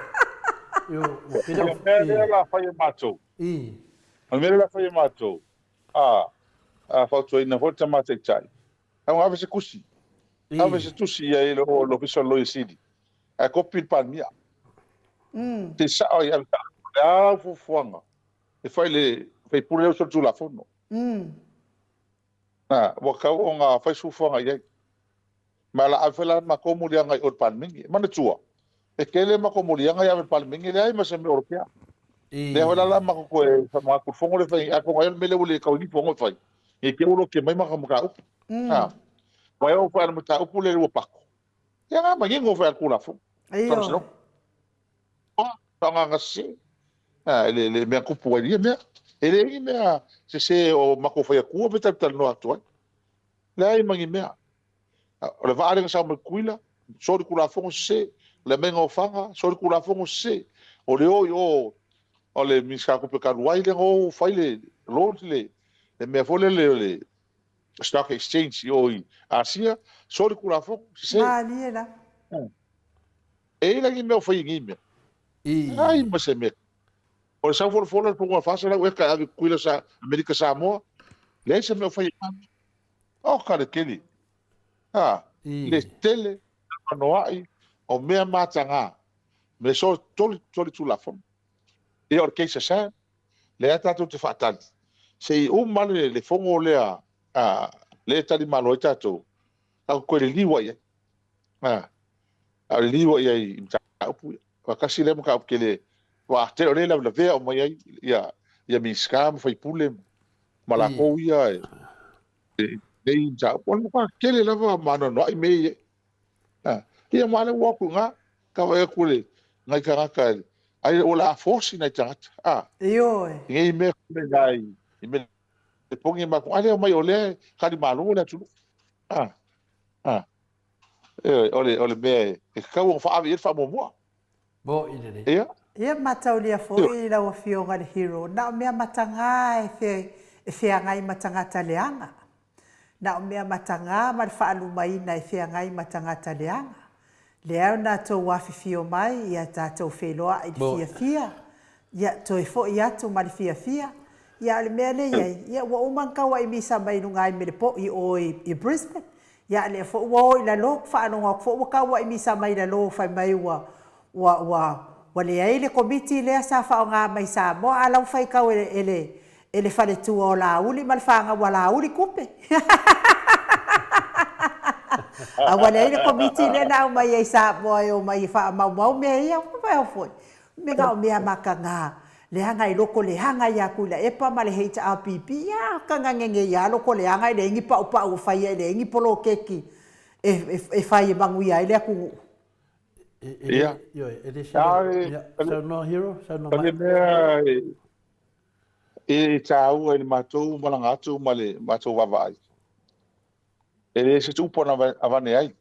io, ua tele O le mea lea la fai e matou. I. O le mea lea la fai e matou, a, a fautuaina foi le Tama Taitai, au ave se tusi, ave se tusi i ai i le Ofisa o le Loia Sili, ae kopi le Palemia. Se i sao ai, ave sao, o le a lau fuafuaga e fai i le faipule lea ua solitulafono. A, ua tatau ona fai se fuafuaga i ai. Ma o le a ave foi la le matou moliaga i o i le Palemene. Manatua, e tele matou moliaga e ave i le Palemene, leai ma se mea o lotea. Lea foi la o le a matou toe faamanatu i le fono lea e fai nei, atonu ai o le mea lea ua le tau ai ni fono e fai, ne i te i ua lotea mai matou mataupu. A, aua e oo foi lava i le mataupu lea i le ua pato, ia na manino foi lava i le Tulafono, Faamasinoga. Faaaogaga sese le le mea tupu ai i ia mea. E leai ni mea sese o matou fai atua pe talatalanoa atu ai. Leai ma ni mea. O le vaa lea na sao mai Tutuila, soli Tulafono sese. O le aumaiga o fana, soli Tulafono sese. O le o i o o le Minisita o Tupe talu ai lea na o fai le launch le le mea foi lele o le Stock Exchange i o i Asia, soli Tulafono sese. Malie lava. E i ai la ni mea o fai i nei mea? Leai ma se mea. O le sau folafola o le fono 400 eka e ave i Tutuila sa Amerika Samoa, leai se mea o fai i na mea. Oka le tele. A, le tele anoanoai o mea mataga, me so toli toli tulafono. Ia o le case a Sam, lea tatou te faatali se i uma le le fono lea a lea e tali malo ai tatou, tatou toe liliu ai i ai. A, a o le liliu ai i ai i mataupu ia. Aua tasi lea mataupu tele, aua tele o lea e lavelavea uma i ai ia, ia Minisita ma faipule ma latou ia e, e nei mataupu. O le matua tele lava ma anoanoai mea ia. A, ia ma lea ua o atu i ina, ta vaai atu i nai tagata, ai o le a force nai tagata. A, Ioe. I nei mea i, i mea e pogi ma a lea mai o lea e talimalo le atunuu. A, a. Ioe, o le, o le mea e tatau ona faaave i ai le faamuamua. Mo'i lelei. Ia. Ia mataulia foi lau Afioga i le Hero, na o mea mataga e fe, e feagai ma tagata leaga. Na o mea mataga ma le faalumaina e feagai ma tagata leaga. Lea na tou afifio mai, ia tatou feiloai i le fiafia, ia toe foi atu ma le fiafia. Ia a o le mea lea e i ai, ia ua uma ona tauaimisa mai i luga i Melepoi i o i Brisbane. Ia a lea foi ua o i lalo, faalogo atu foi ua tauaimisa mai i lalo fai mai ua ua ua ua leai le Komiti lea sa faaaoga mai Samoa, a la ua faitau e le e le faletua o Laauli ma le fanau a Laauli tupe. A ua leai le Komiti lea na aumai ai Samoa e omai e faamaumau mea ia. Ua foi, me na o mea mataga, leaga i loko leaga ia Tuilaepa ma le HRPP, ia taga ngenge ia loko leaga e leai ni paupau o faia e leai ni poloketi e, e, e fai e manuia ai le atunuu. Ia. E le saunoa Hero, saunoa mai. O le mea e taua i le matou malaga atu ma le matou vaavaai, e le se upu na avane ai.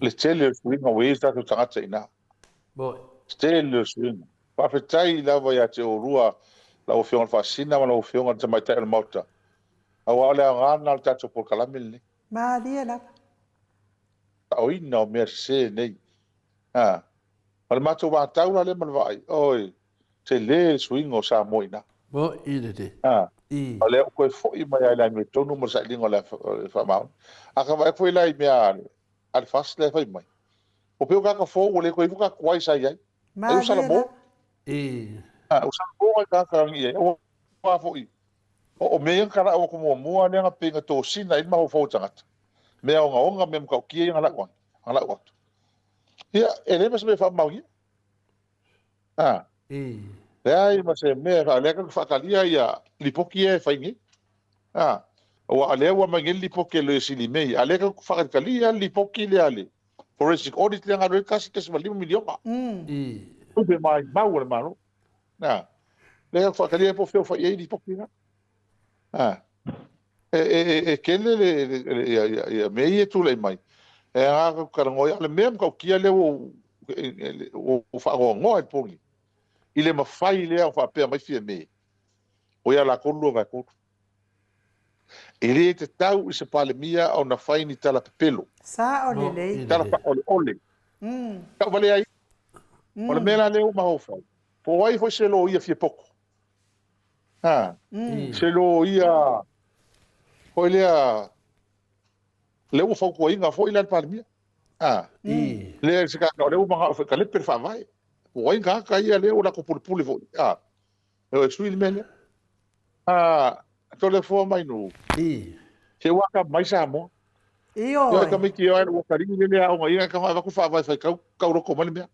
Le tele o suiga ua i ai o tatou tagata i ina. Tele o suiga. Faafetai lava ia te oulua, lau Afioga i le Faasisina ma lau Afioga i le Tamaitai o le Maota, aua o le aoga lena o le tatou polokalame lenei. Malie lava. Saoina o mea sese nei. A, o le matou vatau la lea ma le vaai, oi, tele le suiga o Samoa i ina. Mo'i lelei. A, I. o lea ua toe foi mai lava i le amiotonu ma le sailiga o le faamaoni. A ka vaai atu foi la i mea a le FAST lea e fai mai, ua pei o tagata fou ua le toe ifo tagata tuai sa i ai. Ai ua Malie salamo. lava. I. A, ua salamo nai tagata i ai, aua foi. O mea ia na tala'u atu muamua lea na pei na tosina ai le mafaufau o tagata, mea ogaoga, mea matautia ia na la'u ane, na la'u atu. Ia, e leai ma se mea e faamaonia. A. Leai ma se mea e faa, lea tatou te faatalia ia lipoti ia e fai nei. A. Aua o lea ua aumai nei le lipoti a le Loia Sili i mea ia, a o lea tatou te faatalia le lipoti lea a le Forensic Audit lea na alu ai le $1.5 miliona. Tupe maimau a le Malo. A. Lea tatou te faatalia po o fea o fai i ai lipoti na. A. E, e, e, e tele le, le, ia, ia, ia mea ia e tulai mai. E aga tatou talanoa ai, o le mea matautia lea ua ou faanoanoa i le po nei, i le mafai lea ona faapea mai Fiame, o ia latou le 2/3. E le tatau i se Palemia ona fai ni tala pepelo. Sao lelei. Tala faaoleole. Tauvalea ai. O le mea la lea ua mafaufau, po o ai foi se loia fia poto. Ha. Se loia foi lea, lea ua fautuaina foi la le Palemia. A. Lea se tagata o lea ua manao e talepe le faavae. Po o ai tagata ia lea ua latou pulepule foi. A. E sui le mea lea. A, Toleafoa mai nuu. Se ua ka mai Samoa. Ioe. Ioe tamaiti e ua kalii le lea aoga ia ka avatu faavae fai kau kau loko mai le mea.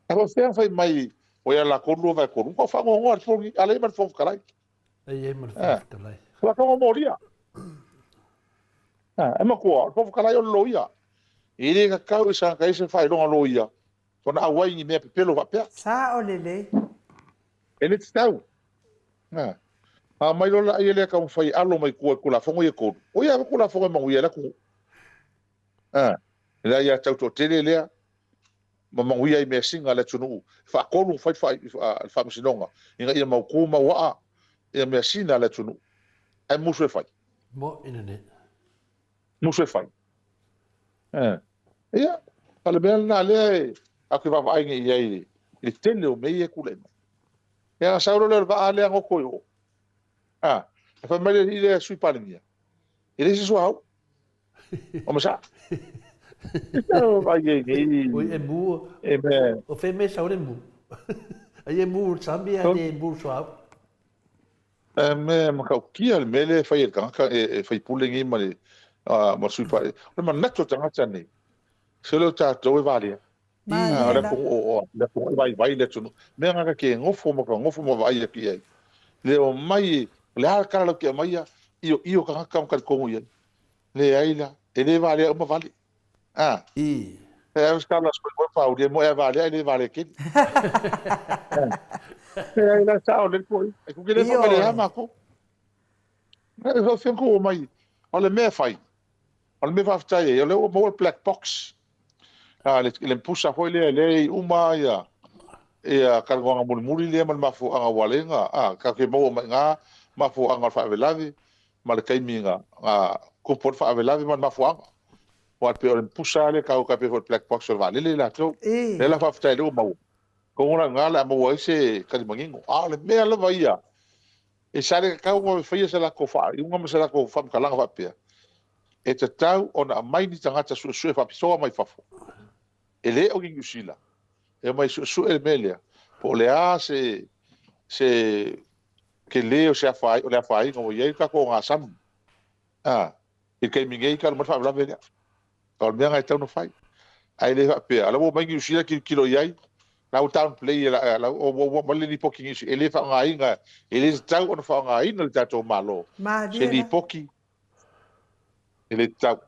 A faapefea fai mai o ia latou 2/3. Ua faanoanoa le fogi, a leai ma le Fofoga Fetalai. Leai ma le Fofoga Fetalai. Ua togo molia. E matua, o le Fofoga Fetalai o le loia. E le tatau i se tagata e i ai se faailoga loia ona auai i ni mea pepelo faapea. Sao lelei. E le tatau. A aumai loa lea lea taumafai e alo mai tua i Tulafono ia e 3, o ia lava Tulafono e manuia ai le atunuu. Le aia tau toatele lea ma manuia ai measina a le atunuu, e faatolu ona fai le faamasinoga ina ia mautu mauaa ia measina a le atunuu. Ae musu e fai. Mo ina nei. Musu e fai. Ia, o le mea lena lea e tatou te vaavaai nei i ai i le tele o mea ia e tulai mai. Ia, ona sau loa lea o le vaa lea goto i o. E fai mai le alii lea Sui Palemia, e leai se suauu. O ma sa. Ai ai nei. Oi e mu. E me. O fe me sau le mu. Ai e mu sami a le mu suauu. E me matautia le mea lea e fai e le tagata e faipule nei ma le ma le sui palemia. O le manatu o tagata nei, se le o tatou e valea. O le atunuu o le atunuu e vaivai le atunuu. Mea na ke nofo ma ka nofo ma vaai atu i ai. Le o mai, o le a le tala lau te aumaia, ioio tagata ma talitonu i ai. Leai la, e le valea uma vale. A. E au se tala soifua whauri, e moe a valea e le valea keli. Leai la, sao le poi. E kuke le whakalea ha mākou. E whawhiang ko o mai, o le mea whai, o le mea whawhitai e, o le ua maua le black box. A, le, le pusa foi lea, le i uma ia, ia kalanoaga mulimuli lea ma le mafuaaga ua lenga, a, ka ke maua mai ngā mafuaaga o le faalavelave, ma le taimi na tupu ai le faalavelave ma le mafuaaga. Aua e pei o le pusa lea taua tai pei foi o le black box o le vaalele latou. Lea la faafetai lea ua maua. Atonu la i ina o le a maua ai se tali manino. A o le mea lava ia, e sa le tatau ona faia se latou faaiuga ma se latou faamatalaga faapea, e tatau ona aumai ni tagata suesue faapitoa mai fafo, e le o ni Niu Sila, e omai e suesue le mea lea, po o le a se se tele o se afaina, o le afaina ua i ai le tatou ogasami. A, i le taimi nei talu mai le faalavelave lea. O le mea lena e tatau ona fai. Ae le faapea, o la ua omai Niu Sila tilotilo i ai, la ua downplay e la, la ua ua aumai le lipoti Niu Sila, e le faaaogaina, e le tatau ona faaaogaina le tatou Malo se lipoti e le tatau.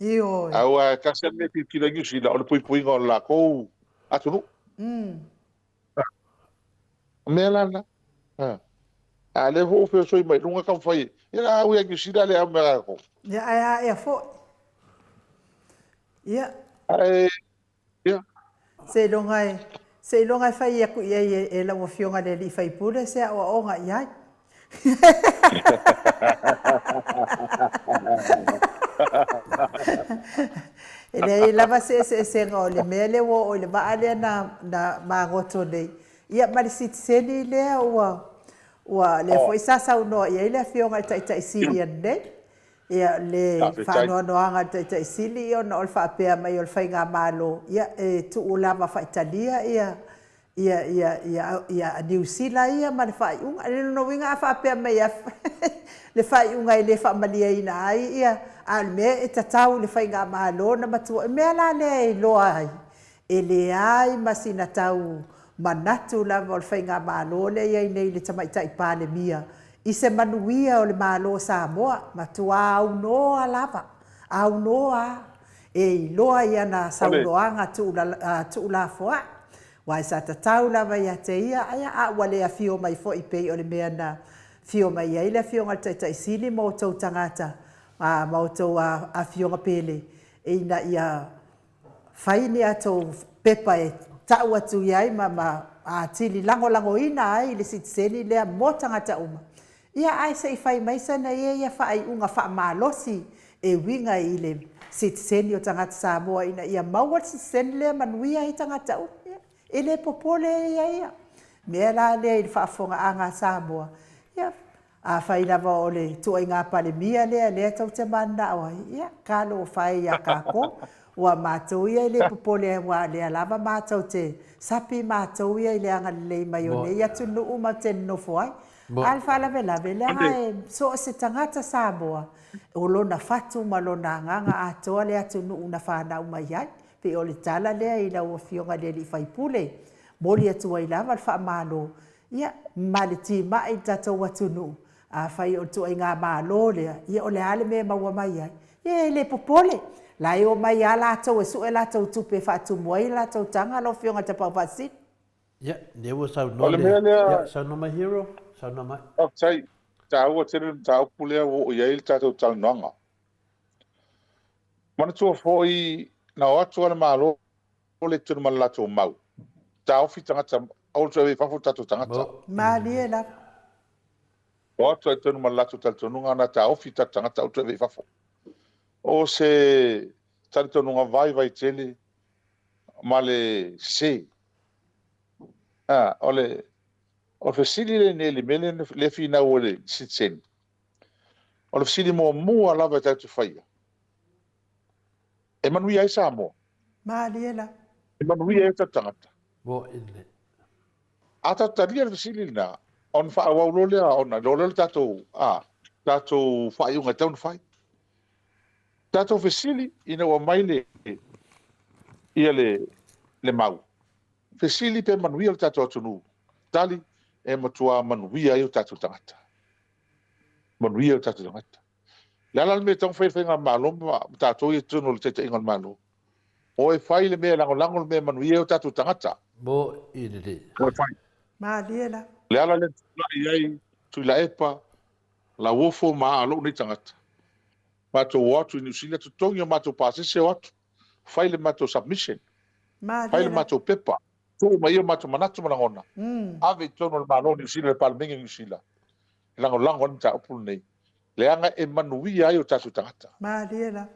Ioe. Aua e tasi lava le mea e tilotilo ai Niu Sila, o le puipuiga o le latou atunuu. O mea la na. A lea foi ua feosoi mai luga taumafai, ia la au ia Niu Sila le au mea latou. Ia ae a ea foi. Ia. Ae, ia. Seiloga e, seiloga e fai aku i ai e lau Afioga i le alii faipule se aoaoga i ai. E leai lava se eseesega o le mea lea ua oo i le vaa lea na, na magoto nei, ia ma le sitiseni lea ua, ua, lea foi sa saunoa i ai le Afioga i le Taitai Sili ananei. Ia, le faanoanoaga i le Taitai Sili ona o le faapea mai o le Faigamalo, ia, e tuu lava faitalia ia, Ia, ia, ia, ia Niu Sila ia ma le faaiuga. O lona uiga a faapea mai e le faaiuga e le faamalieina ai ia, a o le mea e tatau i le faigamalo ona matua. O le mea la lea e iloa ai, e leai ma sina tau manatu lava o le faigamalo lea e i ai nei i le Tamaitai Palemia i se manuia o le Malo o Samoa, matua aunoa lava, aunoa lava e iloa i ana saunoaga tuulafoai, aua sa tatau lava ia te ia, a ua le afio mai foi pei o le mea na afio mai ai le Afioga i le Taitai Sili ma outou tagata ma outou afioga pele ina ia fai ni a outou pepa e tau atu i ai ma atili lagolagoina ai le sitiseni lea mo tagata uma. Ia ae se i fai mai sana ia ia faaiuga faamalosi e uiga i le sitiseni o tagata Samoa ina ia maua le sitiseni lea e manuia ai tagata uma. Ia, e le popole ia ia mea la lea i le faafofogaaga a Samoa. Ia, afai lava o le ituaiga Palemia lea lea tou te mananao ai, ia, talofa e ia tatou. Ua matou ia e le popole aua o lea lava matou te sapi matou ia i le agalelei mai o nei atunuu matou te nonofo ai. A o le faalavelave, leaga e so o se tagata Samoa, o lona fatu ma lona agaga atoa le atunuu na fanau mai ai. Pei o le tala lea i lau Afioga i le alii faipule, momoli atu ai lava le faamalo, ia, ma le timai i le tatou atunuu. Afai o le ituaiga Malo lea, ia o le a le mea e maua mai ai? Ia e le popole, la e omai lava latou e sue latou tupe e faatumu ai latou taga lau Afioga i le Tapaau Faasisina. Ia, lea ua O saunoa le le, mea lea, ia, saunoa mai Hero, saunoa mai. Faafetai, e taua tele le mataupu lea ua oo i ai le tatou talanoaga. Manatua foi, na o atu lava le Malo le tonu ma le latou mau, taofi tagata, aua le toe ave i fafo o tatou tagata. Malie lava. O atu lava i totonu ma le latou talitonuga na taofi tatou tagata aua le toe ave i fafo. O se talitonuga vaivai tele ma le sese. A, o le o le fesili lenei i le mea lea e finau ai i le sitiseni, o le fesili muamua lava e tatou te faia, e manuia ai Samoa? Malie la. E manuia ai o tatou tagata? Moe le. A tatou talia le fesili lena, ona faaauau loa lea ona iloa lea o le tatou, a, tatou faaiuga e tatau ona fai. Tatou fesili ina ua aumai le, ia le, le mau. Fesili pe manuia le tatou atunuu. Tali, e matua manuia ai o tatou tagata. Manuia o tatou tagata. O le a la le mea e tatau ona fai e le Faigamalo ma tatou ia i totonu o le taitaiga o le Malo? O e fai le mea e lagolago le mea e manuia ai o tatou tagata. Mo i lelei. O e fai. Malie la. O le ala lea na tulai ai Tuilaepa, Lauofo ma a lou nei tagata. Matou o atu i Niu Sila, totogi o matou pasese o atu, fai le matou submission, fai Malie le la. matou pepa, tuu mai ai o matou manatu ma lagona, ave i totonu o le Malo o Niu Sila, le Palemene o Niu Sila, e lagolago ai le mataupu lenei, leaga e manuia ai o tatou tagata. Malie la.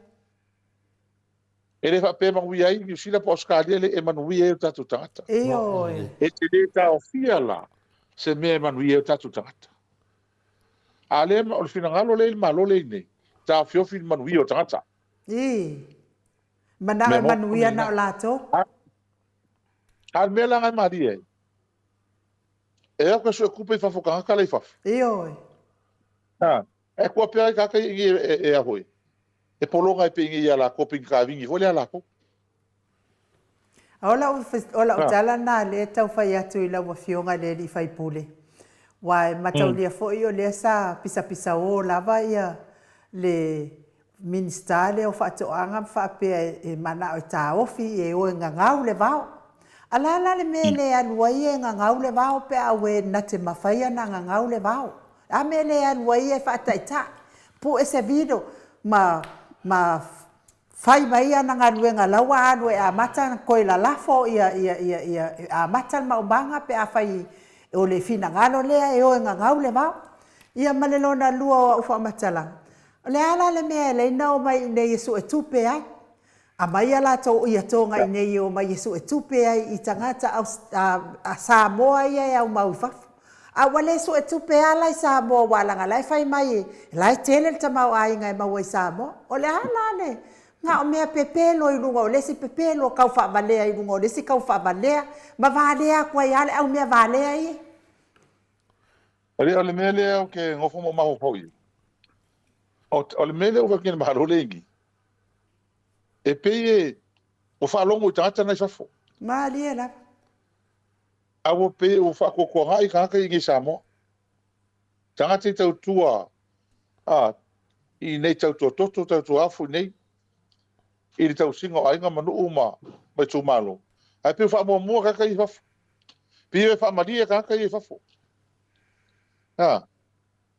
E le faapea e manuia ai Niu Sila po o Ausetalia, e manuia ai o tatou tagata. Ioe. E te le taofia la se mea e manuia ai o tatou tagata. A lea, o le finagalo lea i le Malo lea i nei, taofiofi le manuia o tagata. Ii. Manao e manuia na o latou. A o le mea la e malie ai, e o atu e sue tupe i fafo tagata la i fafo. Ioe. A, e tua pea ai tagata ia i inei e a foi, e pologa ai pea i inei ia latou, pe ni kavini foi lea a latou. O lau, o lau tala lena lea e tau fai atu i lau Afioga i le alii faipule, aua e mataulia foi o lea sa pisapisaō lava ia le Minisita lea o Faatoaga ma faapea e manao e taofi e o e gagau le vao. A le a la le mea e le alu ai e gagau le vao pe a ue na te mafai ana gagau le vao? A mea e le alu ai e faataitai, pue se vino ma ma fai mai ana galuega la ua alu e amata ona toe lalafo ia ia ia ia e amata le maumaga pe afai o le finagalo lea e o e gagau le vao. Ia ma le lona lua o au faamatalaga, O le a la le mea e alai na omai iinei e suetupe ai? Amai a latou iatoga iinei e omai e suetupe ai i tagata a Samoa ia e aumau i fafo. A ua le suetupe a la i Samoa ua laga la e fai mai la e tele le tamaoaiga e maua i Samoa. O le a la le Na o mea pepelo i luga o le isi pepelo, tau faavalea i luga o le isi tau faavalea, ma valea atu ai lava le au mea valea ia. O le mea lea ou te nofo ma ou mafaufau i ai, o le mea lea ua fai atu nei e le Malo lenei, e pei e ua faalogo i tagata na i fafo. Malie lava. A ua pei ua faatuatuanai tagata ia i inei i Samoa. Tagata e tautua i inei tautua toto, tautua afu i inei, i le tausiga o aiga ma nuu ma itumalo, ae pei ua faamuamua tagata ia i fafo. Pei e faamalie tagata ia i fafo. A,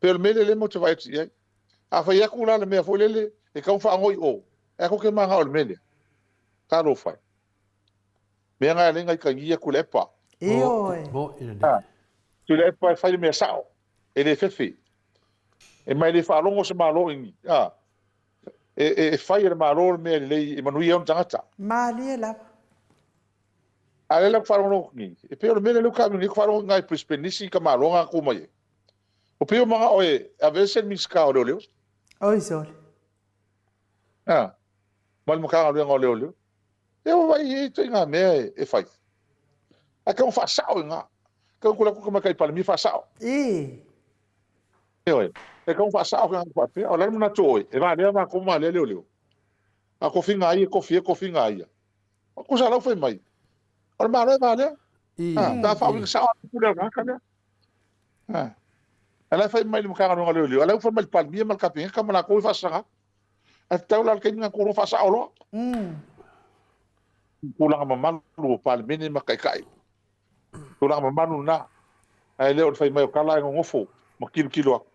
pei o le mea lea lea matou te vaai atu i ai. A fai atu la le mea foi lele e tatau ona faanoi i o, e a tou te manao i le mea lea? Talofa e. Mea na e ala ai ona aitagia Tuilaepa. Ioe. A, Tuilaepa e fai le mea sao, e le fefe. E ma e le faalogo se Malo i ni, a, e fai e le Malo le mea lelei e manuia ai ona tagata. Malie lava. A o lea la ou te faalogologo atu nei, e pei o le mea lea ua taamilo nei, ou te faalogo i ina i Brisbane nisi tamaloa na tu mai ai. Ua pei ua manao e aveese le Minisita o Leoleo. Oi sole. A, ma le Matagaluega o Leoleo. Ia ua vaai i ai ituaiga mea e fai. Ae tatau ona faasao i ina. Tatau ona tulai atu le Tamaitai Palemia faasao. Ii. Ioe. E tatau ona faasao ke faapea. O le a le manatu o oe? E valea matou ma valea leoleo. A o tofiga a ai e tofi ai tofiga a ia. O tusa la ua fai mai. O le Malo e valea. A, pe a faauiga sao lava le pule a le tagata lea. A. A la e fai mai le Matagaluega o Leoleo, a la ua fai mai le Palemia ma le Kapeneta ma latou e faasaga atu. Ae tatau la i le taimi lena tou faasao loa. Tulaga mamalu o Palemene ma Taitai. Tulaga mamalu lena. Ae le o le fai mai o tala ae nonofo ma tilotilo atu.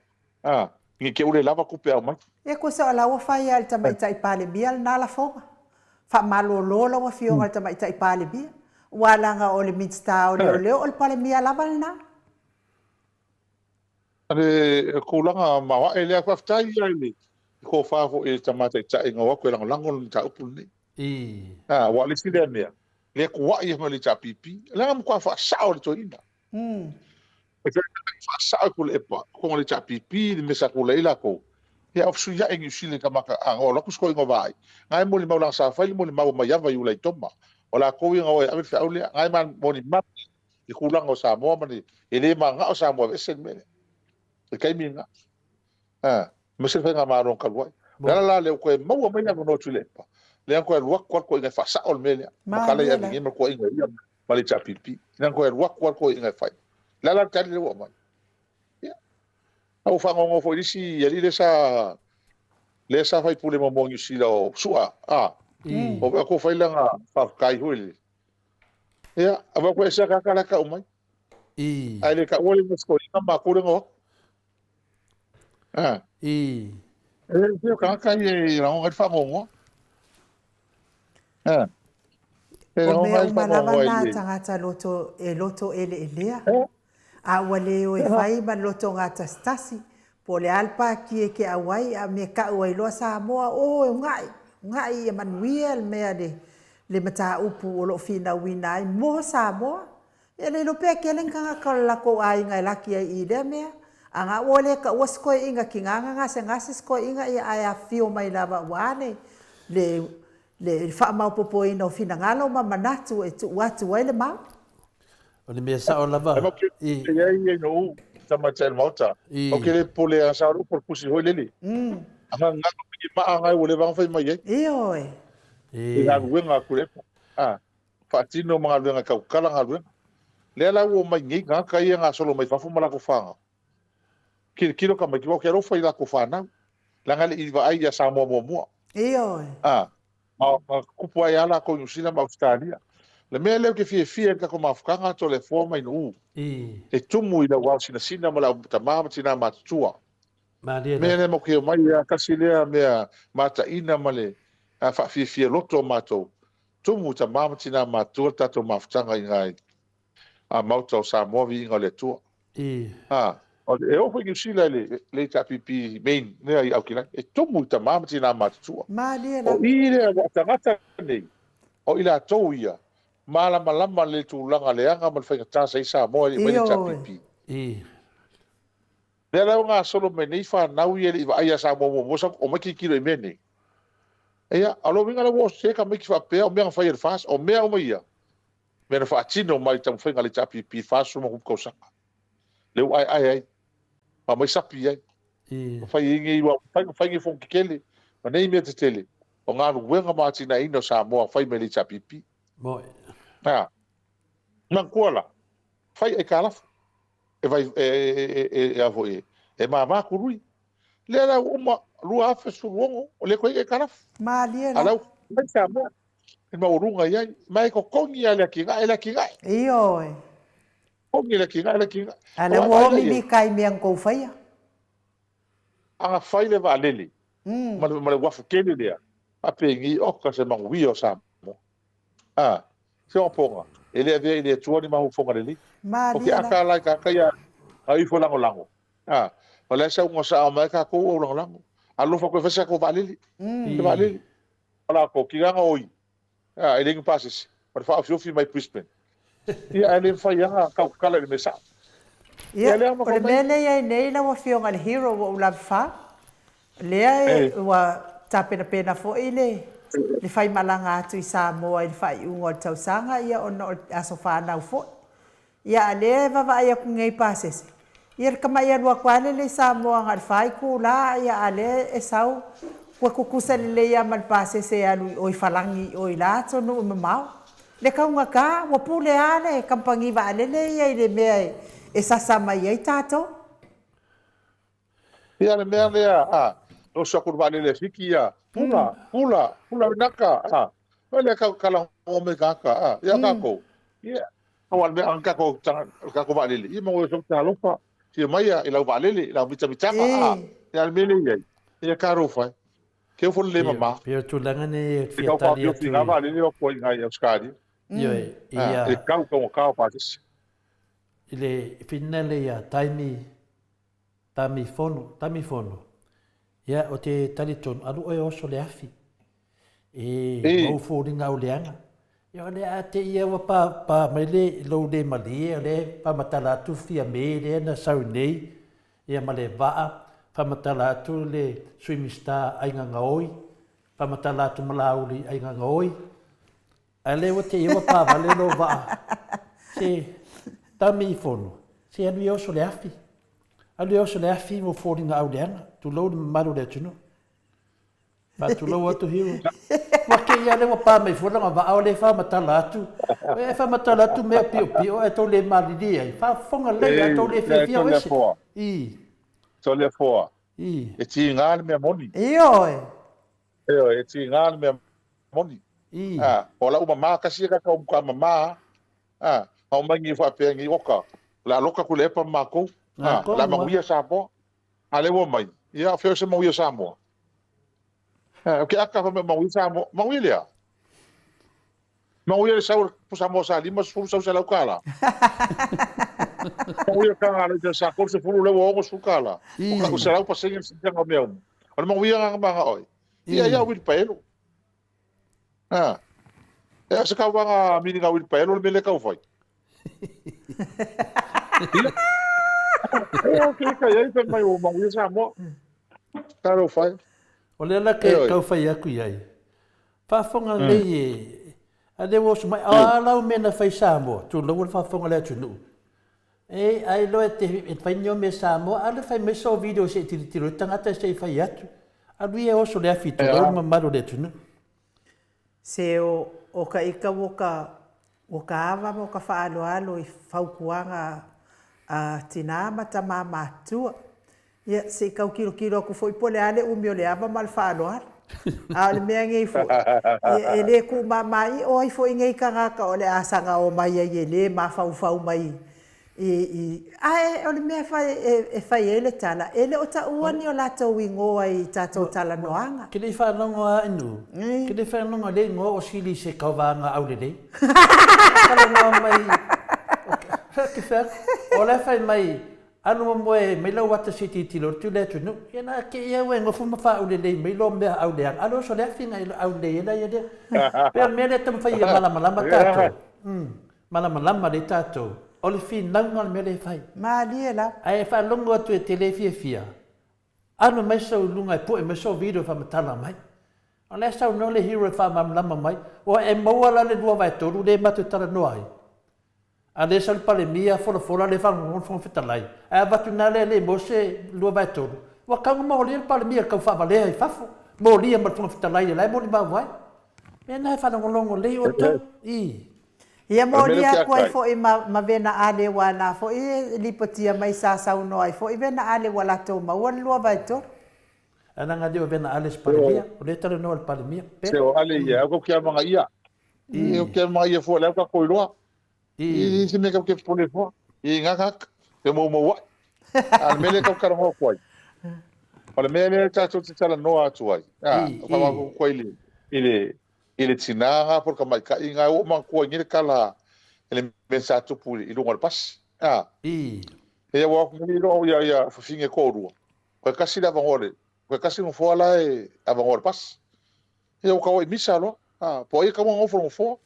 A, ne i te i ua le lava tupe e aumai. Ia tusa o la ua fai lava e le Tamaitai Palemia lena lafoga. Faamalolo lau Afioga i le Tamaitai Palemia, aua leaga o le Minisita o Leoleo o le Palemia lava lena. O le tulaga maoae lea. Faafetai lava i le tofa foi i le Tama Taitai na o atu e lagolago le mataupu lenei. Aua o le isi lea mea, lea tuuai ai foi le HRPP, leaga e matua faasao e le toeaina. E faasao e Tuilaepa, totonu o le HRPP le mea sa tulai ai latou, ia a fesuiai e Niu Sila i tama a na o alu atu si toeaina o Vaai, na e molimau leaga sa fai le molimau a Maiava i Ulaitoma, o latou ia na o e ave le feau lea, na e molimau i tulaga o Samoa ma le, e le manao Samoa e aveese le mea lea i le taimi lena. Aemaise le faigamalo talu ai. O le ala la lea ua toe maua mai le avanoa o Tuilaepa, lea na toe alu atu lava le toeaina e faasao le mea lea, ma tala i ave nei ma le toeaina ia ma le HRPP. Lea na toe alu atu lava le toeaina e fai. O le a la le tali lea ua aumai? Ia. A ua faanoanoa foi i le isi alii lea sa lea sa faipule muamua i Niu Sila o Su'a, a, o atu fai lana faafetai foi lele. Ia, a ua ese tagata la e tau mai. Ae le taua le Sikoina ma matou lea na o atu. E pei o tagata ia e lagona ai le faanoanoa. E O mea uma lava na a tagata loto, e loto eleelea, a ua le o e fai ma le lotogatasitasi, po o le a le pāti e te auai, a mea tau ai loa Samoa, o e ugaʻi, ugaʻi ia manuia le mea le, le mataupu o lo o finauina ai mo Samoa. Ia le iloa pea tele ni tagata o le latou aiga e laki ai i lea mea. A na ua le taua se toeaina tiga na gasegase se toeaina ia ae afifio mai lava aua le le le faamaopopoina o finagalo ma manatu e tuu atu ai le mau. O le mea sao lava i. E i ai no tamaitai o le Maota. Ou te le popole lava sa o le upu o le pusi foi lele. Aga galo i maa ngai ua leva ona fai mai ai. Ioe. I galuega a Tuilaepa. Faatino ma galuega e tautala galuega. Lea la ua omai nei tagata ia gasolo mai fafo ma latou fanau. Tilotilo tamaiti aua ou te alofa i latou fanau, leaga e le i vaai ia Samoa muamua. Ioe. A, ma tupu ai lava latou i Niu Sila ma Ausetalia. O le mea lea ou te fiafia ai i le tatou mafutaga Toleafoa ma Inu'u, e tumu i lau ao sinasina ma le au tama ma tina matutua. Malie Mea lea matou te omai lea, tasi lea mea mataina ma le faafiafia loto o matou. Tumu i tama ma tina matutua le tatou mafutaga i ina i Maota o Samoa viiga o le Atua. A, e oo foi i Niu Sila i le HRPP main lea i Aukilani, e tumu i tama ma tina matutua. Malie O lava. i lea ua tagata nei, o i latou ia, malamalama le tulaga leaga ma le faigata sa i ai Samoa e le i mai le Ioe. HRPP. Lea la ua gasolo mai nei fanau ia e le i vaai ia Samoa muamua sa omai tilotilo i mea nei. Ia, o lona uiga la ua oso tamaiti faapea o mea na fai e le FAST, o mea uma ia, mea na faatino mai i le taumafaiga a le HRPP i le 40 ma ona tupu tausaga, lea ua aeae ai, ma aumai sapi ai, ma fai ai nei, ua mafai ona fai nei fono tetele ma nei mea tetele, o galuega ma atinaeina o Samoa fai mai le HRPP. Moi. A, manatua la, fai aitalafu, e vai, e, e, e, e, a foi, e mama tului. Lea la ua uma 2016, o lea toe i ai aitalafu. Malie A la. la ua fai Samoa, e maualuga i ai. Ma e totogi lava le atinae, le atinae. Ioe. Totogi le atinae, le atinae. A lea ua o mimita i mea na tou faia. A na fai le vaalele ma le, ma le uafu tele lea, faapeni, oka se manuia o Samoa. A, se ogapoga, e le avea i le Atua ni mafaufauga lelei. O ke Malie la. aka la i kāka ia a ifo lagolago. A, o la e saunoa sao mai kākou au lagolago. Alofa koe fai se tatou vaalele. Se vaalele. O latou, kinaga oi. A, e leai ni pasese. O le faaofiofi mai Brisbane. Ia, ae le mafai lava ona tautatala i le mea sao. Ia, Ia, lea o le mea lea e i ai nei lau Afioga i le Hero ua ou lava lea e, ua tapenapena foi le le faimalaga atu i Samoa i le faaiuga o le tausaga, ia ona o le aso fanau foi. Ia a lea e vavaai atu nei pasese, ia le tamai alu atu lava lele i Samoa na o le fa itula, ia a lea e sau ua tutusa lelei lava ma le pasese e alu i o i Falani i o i la atunuu e mamao. Le taugata, ua pule lava le kamupani vaalele ia i le mea e sasa mai ai tatou. Ia le mea lea, a, oso atu le vaalele a Fiti, ia, pula, pula, pula vinaka, a, o lea kau kala o me kaka, a, ia kākou, ia, aua le mea, a kākou, kākou vaalele, ia ma oe sau talofa, fia mai ia i lau vaalele, i lau mitamitaga, a, ia le mea lea i ai, ia talofa e, keu fo le le mamā. Pei o tulaga nei e E fia kau tali faaofiofi atu i ngā i. vaalele o koe i ngā i Australia, Ioe, a, ia. e kau taugata o pasese. I le finale ia taimi Tami fono, tami fono. Ia, o te talitonu, alu oe oso le afi. E mau foliga au leaga. Ia, o le a te ia ua pa, pa mai le lou le malie, o le whamatala atu fia me lea na sau nei, ia ma le vaa, whamatala atu le Sui Minisita Aiga Gaoi, whamatala atu ma Laauli Aiga Gaoi. A lea ua te ia ua pavale lou vaa, se tami fono, se alu ia oso le afi. Alu ia oso le afi mo foliga auleaga, tulou le mamalu o le atunuu. Faatulou atu Hero. Ua kei lea ua pa mai fua lana vaa o lea e faamatala atu. E faamatala atu mea piopio ae tou le malilie ai. Faafofoga lelei a tou le fiafia o ese. I. Toleafoa. I. E tiga le mea moni. Ioe. Ioe, e tiga le mea moni. I. A, o lau mama kasi e kaka o ka mama a, a o mai ngi faapea ngi oka. O le a loka ku le epa ma makou. A, o le a manuia Samoa. A le ua mai, ia, fea o se manuia Samoa. A, o ke aka fa me manuia Samoa. Manuia lea. Manuia le sau o le pusamoa sa 50 sau $100. Manuia ka ngā leita sa 30 lea ua 60 tala. O ka 100% le siitaga o mea uma. O le manuia ngā manga oi. Ia ia uilipaelo. A. E a se kauvaga mini ngā uilipaelo le mea lea kau fai. Ia. Ia, ke kai ai fai mai o manuia Samoa. Talofa e. O lea la ke tau fai atu i ai. Faafofoga lelei e, a lea ua oso mai, a lau mea na fai Samoa, tulou le faafofoga a le atunuu. E, ai loa e te e fai ni o mea Samoa, a le fai mai so video se i tilotilo ai tagata se i fai atu. Alu ia e oso le afi, tulou le mamalu o le atunuu. Se o, o ka ika ua ka, ua ka ava ma o ka faaaloalo i fautuaga a tinā ma tamā matutua. Ia, se i tau tilotilo atu foi po o le a le umi o le ava ma le faaaloalo. A o le mea nei foi, ia, e le tuumāmā ʻiʻo ai foi nei tagata o le a saga omai ai e le mafaufau mai i, i, ae o le mea e, e, e fai ai le tala, e le o taua ni o latou igoa i tatou talanoaga. Ke le i faalogo a inu, ke le i faalogo le igoa o Sili se kauvaga aulelei. Talanoa mai, ke fea, o la e fai mai, Alu ma moe mai lau ata se i tilotilo atu le atunuu. Ia na te i au e nofo ma faaulelei mai lo mea auleaga. Alu oso le afi na aulelei ai la ia lea. Pei o le mea lea e taumafai ia malamalama tatou. Malamalama lelei tatou. O le finauga o le mea lea e fai. Malie lava. Ae faalogo atu e te le fiafia, alu mai sou luga e poe mai sou video e faamatala mai. O lea e saunoa le hero e faamalamalama mai, ua e maua la le 2/3 lea matou talanoa ai. A lea sau le Palemia folafola lea faalogologo le Fofoga Fetalai, ae avatu ina lea le maua se 2/3, ua tatau ona molia le Palemia e tau faavalea i fafo, molia ma le Fofoga Fetalai o la e molimau ai. Mea na e faalogologo lelei outou, i. Ia molia atu ai foi ma, ma Vena Ale aua na foi e lipotia mai sa saunoa ai foi Vena Ale ua latou maua le 2/3. Ae leaga le o Vena Ale se Palemia, o lea e talanoa i le Palemia. Se o Ale ia, au kau ke amanga ia. I o ke amanga ia fua le au ka koiloa. I se mea kau ke pole fua. I ngā ngā ke mau mau ai. A le mea lea kau talanoa atu ai. O le mea lea tatou te talanoa atu ai. A, whamaku i le, i le, i le tinā ngā po le tamaitai ngā ua manatua i le kala i le mea sa tupu i luga o le pasi. A, ia ua meli loa ia ia fafine toalua. Koe kasi le avanoa le, koe kasi nofoa la e avanoa le pasi. Ia ua tau ai misa loa. A, po o ai e tatau ona nofo i le nofoa.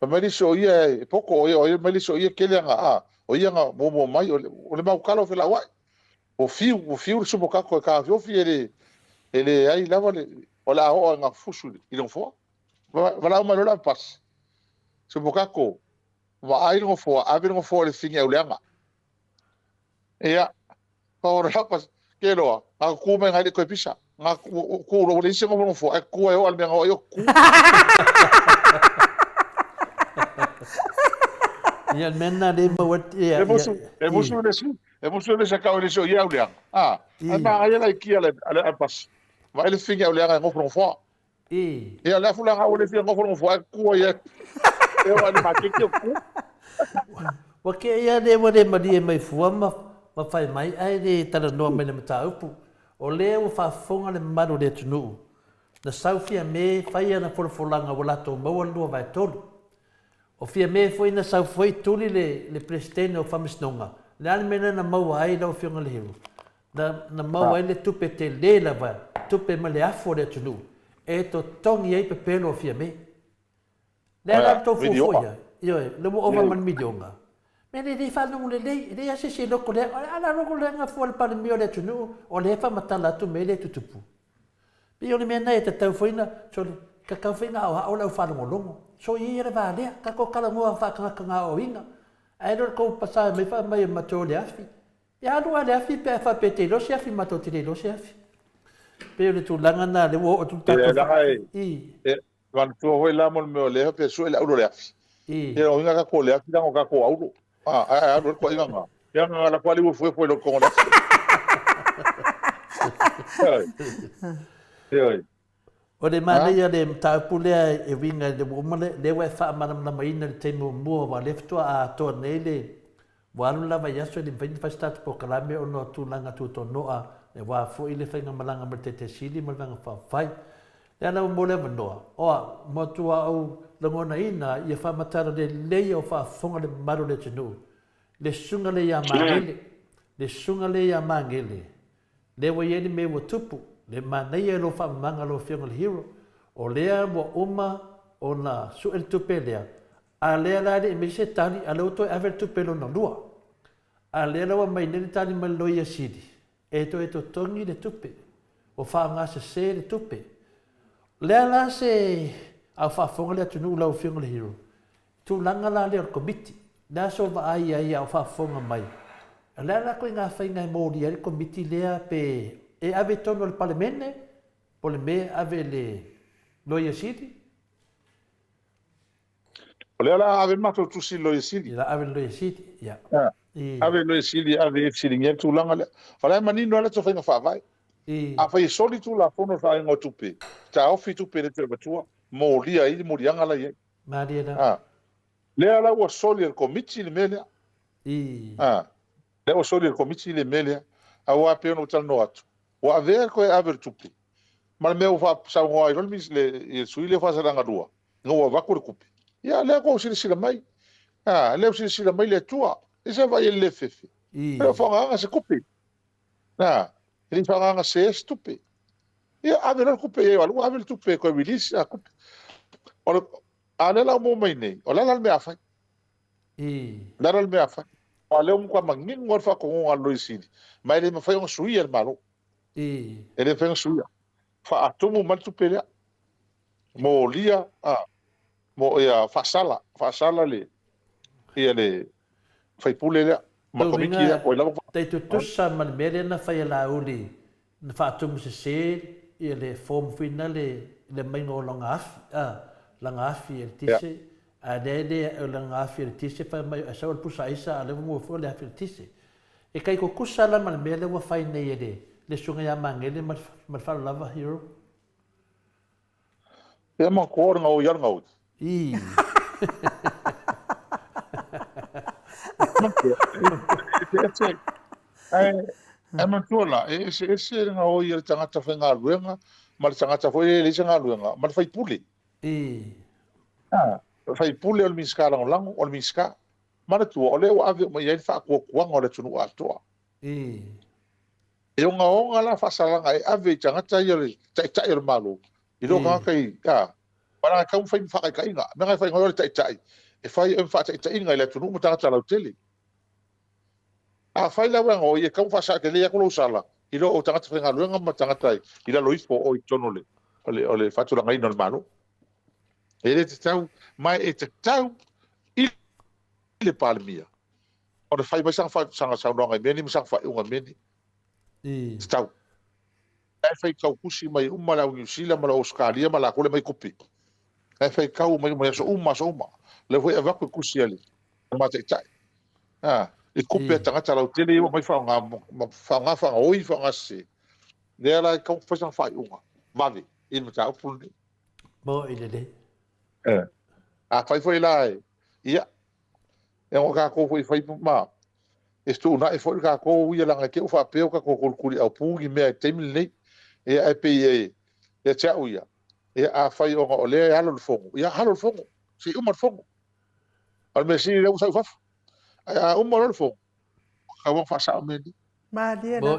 Fai mai le isi o ia e poto, o ia, o ia mai le isi o ia kele ana, a, o ia na muamua mai, o le, o le mau tala o felauai. Ua fiu, ua fiu le supo kako e taofiofi e le, e leai lava le, o le a oo ina fusu i le nofoa. Valaau mai loa le avepasi, supo kako, vaai le nofoa, ave le nofoa i le fini auleaga. Ia, o le lapa, ke loa, na ku mai ngai le koe pisa. Na ku lo le isi ngo ngo ai ku ai o al me ngo ai ku. Ia le mea lena le maua ia. E musu, e musu le si, e musu le sa kau le so ia uleanga. Ah, ai ma ai la kia le ale pas. Vai le finga uleanga ngo ngo fo. Ia le afu la ngau le fia ngo ngo fo ai ku ai. E o ale ma ke ke ku. Ua kēia le ua le malie mai fua ma, ma fai mai ae le talanoa mai le mataupu. O lea ua faafofoga le mamalu o le atunuu. Na sau Fiame fai ana folafolaga ua latou maua le 2/3. O Fiame foi na sau foi tuli le, le Peresetene o Faamasinoga. Le a le mea lea na maua ai lau Afioga i le Hero? Na, na maua ai le tupe tele lava, tupe ma le afu o le atunuu, e totogi ai pepelo o Fiame. Lea la tou fuafua i ai. Ioe, lea ua ova ma le miliona. Mea lea e le faalogo lelei, e leai lava se isi e loto lea. O le a la logo lea na fua le Palemia o le atunuu, o lea e faamatala atu mea lea e tutupu. Pei o le mea lena e tatau foi ona, sole, tatau foi ona aoao le au faalogologo. Soia ia le va lea, tatou talanoa faatagata gaoioiga. Ae le o le tou pasa mai fai mai e matou o le afi. Ia alu lava i le afi pe a faapea e te iloa se afi matou te le iloa se afi. Pei o le tulaga lena lea ua oo atu le tatou fa... I. Manatua foi la mo le mea o lea pe sue le aulo o le afi. Ia lona uiga tatou o le afi leaga o tatou aulo. A, ae alu ai le toaiga na. Ia na lako ali ua fuefue i lou toga o le afi. Ioe. O le manaia o le mataupu lea e uiga i le ua uma lea ua e faamalamalamaina i le taimi muamua aua o lea faatoa atoa nei le Ua alu lava i aso e le mafai ona fai se tatou polokalame ona o tulaga tuatonoa aua foi le faigamalaga ma le Taitai Sili ma le Vaega Faaupufai. Lea la ua maua le avanoa, o au, matua ou lagonaina ia faamatala lelei o faafofoga le mamalu o le atunuu, le susuga lea ia Magele, le susuga lea ia Magele, Lea ua i ai le mea ua tupu, le manaia i lou faamamaga lau Afioga i le Hero, o lea ua uma ona sue le tupe lea, a lea la e le i aumai se tali, a lea ua toe ave le tupe lona lua. A lea la ua aumai nei le tali mai le Loia Sili, e toe totogi le tupe, ua faaaoga sese le tupe. O le a la se au faafofoga le atunuu lau Afioga i le Hero, Tulaga la lea o le Komiti, le a so vaai ai a o faafofoga mai, o le a la koe ngā faiga e molia ai le Komiti lea pe e ave i tonu a le Palemene po o le mea e ave i le Loia Sili? O lea o le a ave le matou tusi i le Loia Sili. Ia, ave i le Loia Sili, ia. Ave i le Loia Sili, ave e fesiligia le tulaga lea. O la e manino lava le latou faiga faavae. Afai e soli Tulafono o le faaiuga o tupe, taofi tupe e le toe avatua, molia ai le moliaga la e i ai. Malie lava. A. Lea la ua soli e le Komiti le mea lea. A. Lea ua soli e le Komiti le mea lea. Aua e pei ona ou talanoa atu, ua avea le toe ave o le tupe ma le mea ua faasaunoa ai loa le le sui lea o Faasaleleaga 2, ina ua avatu le tupe. Ia, lea ua silasila mai. A, lea ua silasila mai le Atua. E se vaai e le le fefe. E le o faaaogaina se tupe. A, e le i faaaogaina se tupe. Ia, ave loa le tupe i ai, o ua ave le tupe e toe release a tupe. O le, a lea la ua maua mai nei, o le a la le mea a fai? O le a la le mea a fai? Aua o lea ua matua manino lava le faatonuga a le Loia Sili, ma e le mafai ona suia e le Malo. E le mafai ona suia. Faatumu mai le tupe lea. Molia, a, mo, ia, faasala, faasala le, ia le faipule lea, ma komiti lea, po o ai lava. Tai tutusa ma le mea lea na fai e Laauli na faatumu sese ia le form foi na le le aumaiga o lana afi, a, lana afi eletise, a lea e le o lana afi eletise fai mai e sau o le pusa aisa a o lea ua maua foi o le afi eletise. E tai tutusa la ma le mea lea ua fai nei e le le Susuga ia Magele ma le ma le Faalolava Hero. Ia ma ko le ngau ia ngau. Ii. Ae ae manatua la, e eseese le gaoi a le tagata faigaluega ma le tagata foi lea e leai se galuega ma le faipule. Ii. A, o le faipule o le Minisita Lagolago, o le Minisita. Manatua, o lea ua ave uma i ai le faatuatuaga o le atunuu atoa. Ii. E ogaoga la faasalaga e ave i tagata ia le taitai o le Malo, i lo tagata i, a, ma e tatau ona fai ma faataitaiga. O le mea lena e fai ai o le taitai, e fai ma faataitaiga i le atunuu ma tagata lautele. Afai la ua e gaoi, e tatau ona faasaatele atu lou sala i lo o tagata faigaluega ma tagata i lalo ifo o i totonu o le, o le faatulagaina o le Malo. E le tatau, ma e tatau i le Palemia ona fai mai sana saunoaga i mea nei ma sana faaiuga i mea nei. Tatau. La e faitau tusi mai uma le au Niu Sila ma le au Ausetalia ma latou le aumai tupe. La e faitau mai uma i aso uma aso uma. Lea foi e avatu i tusi a le Tama Taitai. A, i tupe a tagata lautele ia ua aumai faaaoga ma faaaoga faagaoi faaaoga sese. Lea la e tatau ona fai sana faaiuga vave i le mataupu lenei. Moi lelei. Eh. Afai foi la e, ia, E ona tatou foi fai ma e fetuunai foi le tatou ia leaga e te i ua faapea ua tatou kulikuli aupu ni mea i le taimi lenei. Ia ae pei e ia te au ia, ia afai ona o lea e alo le fono, ia alo le fono, se i uma le fono. A o le mea sili lea ua sau i fafo. Ae a uma loa le fono, ua tatau ona faasao mea nei. Malie la.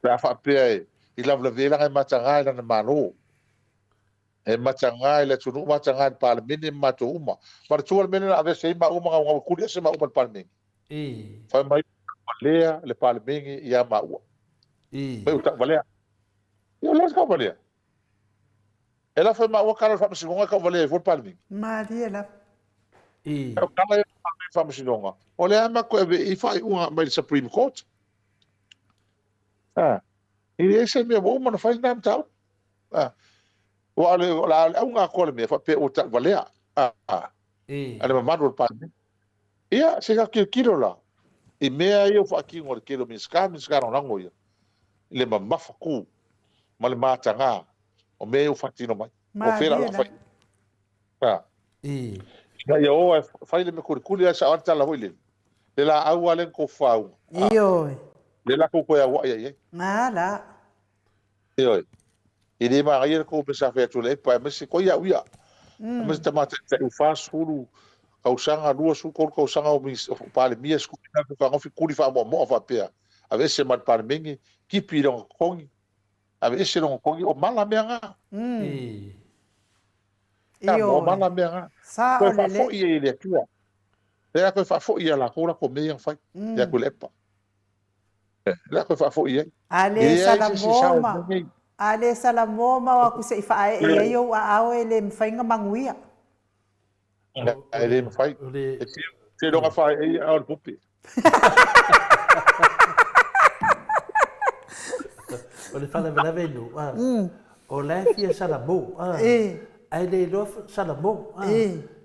Pe a faapea e lavelave ai leaga e mataga i lana Malo. E mataga i le atunuu, mataga i le Palemene ma matou uma. Manatua le mea lea na aveese ai maua ma gaugau e kuli ese maua ma le Palemene. Fai mai ua tauvalea le Palemene ia maua. Fai mai ua tauvalea. Ia o le a se tauvalea? E lafo e maua tala o le Faamasinoga e tauvalea ai fua le Palemene. Malie lava. O tala ia o le Faamasinoga, o lea lava matou e ave i faaiuga mai le Supreme Court. E leai se mea ua uma ona fai lena mataupu. A, ua le, o le auga atoa o le mea, faapea ua tauvalea, a, a le mamalu o le Palemene. Ia, se i tilotilo la, i mea ia ua faatino e le tele o Minisita, Minisita Lagolago ia, i le mamafa tu ma le mataga o mea ia ua faatino mai. O fea la o le a fai? A, ina ia o ae fai le mea kulikuli ae sao lava le tala foi lele, le laau lava lea na tou fafauna, a, Ioe. lea la tou toe auai ai i ai. A la. Ioe. E le manaia le tou mea sa fai atu i le epa, aemaise koe au ia. Aemaise tama taitai ua 40 tausaga, 23 tausaga o Palemia, sukuni na fetagofi kuli faamoamoa faapea, aveese ma le Palemene, tipi i lona totogi, aveese lona totogi, o mala mea na. O mala mea na. Toe faafoi ai e le Atua. Lea toe faafoi ia latou latou mea ia na fai, ia Tuilaepa. Le a toe faafoi ai. A le salamo ma, a le salamo ma o atu se i faaee ai ou aao e le mafai ona manuia. E le mafai. E seiloga faaee ai aao o le pupe. O le faalavelave i nuu, o la e fia salamo, ae le iloa salamo.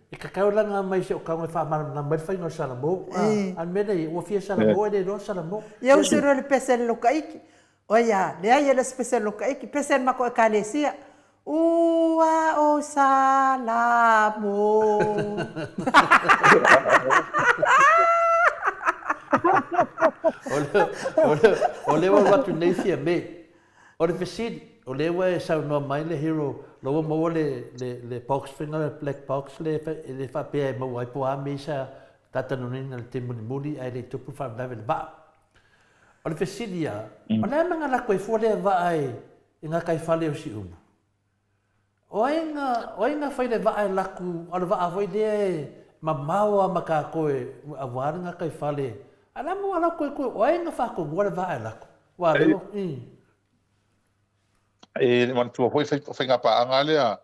E tatau la ona aumai i si ou tago e faamalamalama ai le faiga o le salamo. A o le mea lea e i ai, ua fia salamo ae le iloa salamo. Ia usu loa le pese le lokaiki. Oia, leai e le o se pese le lokaiki, pese le matou ekalesia. Ua o Salamo. O lea ua alu atu nei Fiame. O le fesili, o lea ua e saunoa mai le hero, la ua maua le, le, le box foi lena, le black box le, le faapea e maua ai po o a mea ia sa talanoaina i le taimi mulimuli ae le i tupu le faalavelave i le vaa. O le fesili lava, o le a le mea na lako ai fua lea vaa i, i gataifale o Siumu? O ai na, o ai na fai le vaa e laku, a o le vaa foi lea e mamao lava ma tatou e, aua le gataifale. A o le a mo a kou o ai na faatonuina le vaa e laku? Aua o lea ua, E manatua foi faiga paaga lea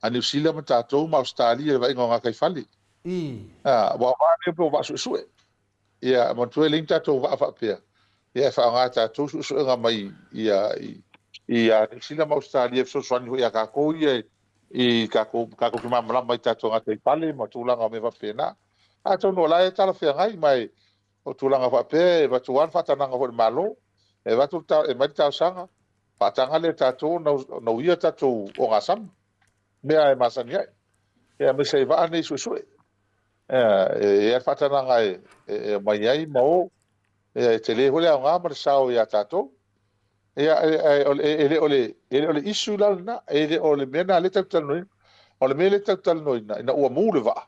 a Niu Sila ma tatou ma Ausetalia i le vaaiga o gataifale. Aua o vaa nei pei o vaa suesue. Ia, manatua e leai ni tatou vaa faapea, ia e faaaoga e tatou suesuega mai ia i Niu Sila ma Ausetalia e fesoasoani foi ia tatou ia i tatou tatou te malamalama i tatou gataifale ma tulaga o mea faapena. Atonu o la e talafeagai ma e o tulaga faapea e avatu lava le faatanaga foi i le Malo, e avatu e aumai le talosaga, faataga lea e tatou ona uia tatou ogasami, mea e masani ai, aemaise ai vaa nei suesue. E i ai le faatanaga e aumai ai ma o, e tele foi le aoga ma le sao ia tatou. Ia, e le o le, e le o le issue la lena, e le o le mea lena o lea tatou te talanoaina. O le mea lea tatou te talanoaina, ina ua mu le vaa,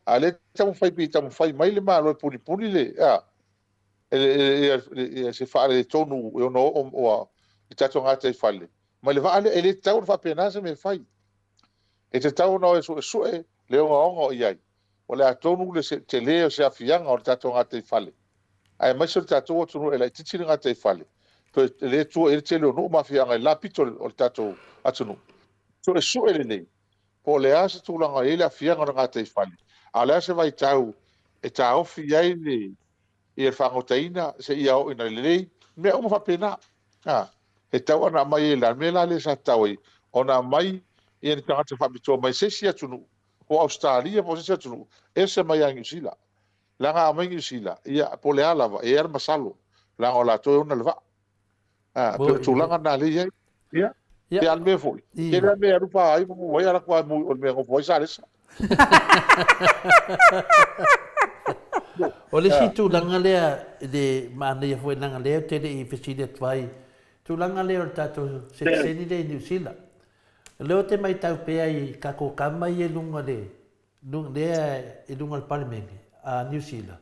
a o lea e taumafai pei e taumafai mai le Malo e punipuni le, a, se faaletonu e ono oo i tatou gataifale mai le vaa lea. E le tatau ona faapena se mea e fai. E tatau ona o e suesue le ogaoga o i ai, o le a tonu le tele o se aafiaga o le tatou gataifale, aemaise o le tatou atunuu e laitiiti le gataifale, toe le tua i ai le tele o nuu ma afioaga i le la pito o le tatou atunuu. Suesue lelei po o le a se tulaga o i ai le aafiaga o le gataifale, a o le a se vaitau e taofi ai le ia fagotaina seia oo ina lelei, mea uma faapena. A, e tatau ona aumai ai la le mea la lea sa tatau ai ona aumai ia ni tagata faapitoa mai se isi atunuu, po o Ausetalia po o se isi atunuu, ese mai ia Niu Sila. Leaga a aumai Niu Sila, ia po o le a lava, e i ai lava le masalo, leaga o latou e ona le vaa. A, pei o le tulaga lena lea e i ai. Ia, ia a le mea foi, tele lava mea e alu pa ai ma mu ai, alu atu lava e mu o le mea e nofo ai Salesa. O le isi tulaga lea i le manaia foi leaga lea ou te le i fesili atu ai, tulaga lea o le tatou setiseni lea i Niu Sila. O lea ou te matau pea i tatou tama ia i luga o le, lea i luga o le Palemene a Niu Sila,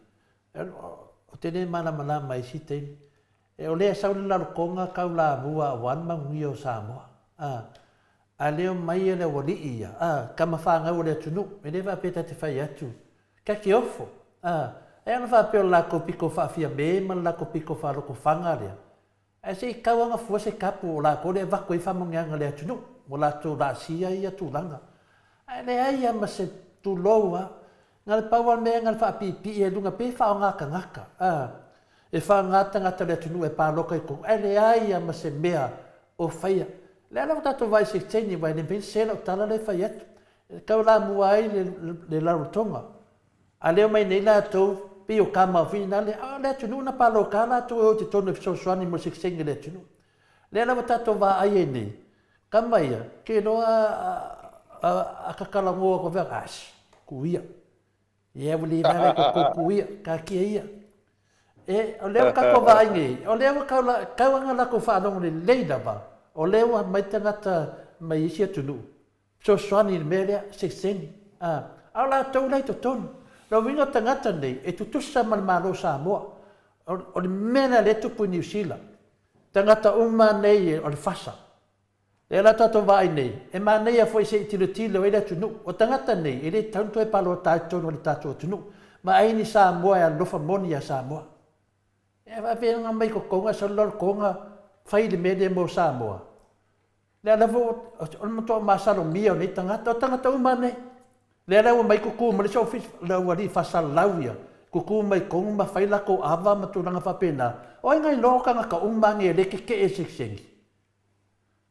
ou te le malamalama i isi taimi. E o lea sau le lalotoga tau lamua aua le manuia o Samoa. A, a leo mai e le aualii ia, a, tama fanau a le atunuu, e le faapea ta te fai atu, ta te ofo, a, ai ona faapea o le latou pito faafiame ma le latou pito faalotofaga lea, ae se i tau ana fua se tapu o latou lea e avatu ai faamanuiaga i le atunuu, ua latou laasia ia tulaga. Ae leai a ma se tulou a, Na o le pau lava le mea na o le faapiipii ai i luga pei e faaaoga tagata, a, e faaaoga tagata o le atunuu e paloka i totonu, ae leai lava ma se mea o faia. O lea la ua tatou vaai i se taimi aua e le mafai ona sese lau tala lea e fai atu, e taulamua ai le Rarotonga. A lea omai nei latou pei o tama foi na le, a o le atunuu na paloka latou e o i totonu e fesoasoani mo le sekesegi a le atunuu. Lea la ua tatou vaai ai nei, tama ia, ke iloa a tatalagoa atu avea, ah, shi, ku ia. Ia ua le vae ko ko ku ia, taatia ia. E, o lea ua tatou vaai nei, o lea ua tau, tau ana latou faalogo lelei lava, o lea ua mai tagata mai isi atunuu, fesoasoani i le mea lea, sekeseni. A, a o latou la i totonu. Lona uiga o tagata nei, e tutusa ma le Malo o Samoa. O, o le mea lea lea e tupu i Niu Sila. Tagata uma nei o le fasa. Lea la tatou vaai nei, e manaia foi se i tilotilo ai le atunuu. O tagata nei, e le tatau ona toe palota ai totonu o le tatou atunuu. Vaai ni Samoa e alofa moni ia Samoa. E faafeaga mai kokoga sau le lalotoga fai le mea lea mo Samoa. Lea lava o le matua masalomia o nei tagata, o tagata uma nei. Lea la ua mai tutu mai le isi ofisa, le aualii faasalalau ia, tutu mai totonu ma fai latou ava ma tulaga faapena. O ai na iloa o tagata uma nei e le tetee i le sekeseni?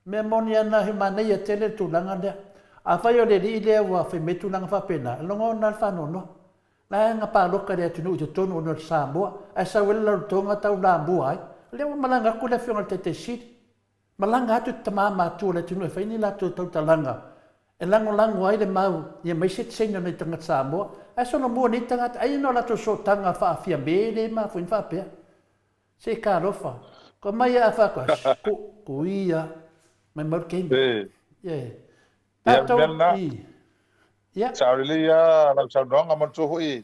Mea moni a na he manaia tele le tulaga lea. Afai o le alii lea ua fai mai tulaga faapena, e logona le faanoanoa. La e na paloka i le atunuu i totonu ona o le Samoa, ae sau ai le Rarotonga tau lamua ai. O lea ua malaga atu le afioga i le Taitai Sili. Malaga atu tama matua o le atunuu e fai ni latou tautalaga e lagolago ai le mau ia mai setiseni o nai tagata Samoa, ae solomua nei tagata, ai ona o latou sootaga faafiame le mafua ai ona faapea. Se talofa, kua mai a fa kua, ku, ku ia, mai mau le keimi. Yeah. Tatou, i. Ia. Sao lelei lava lau saunoaga, manatua foi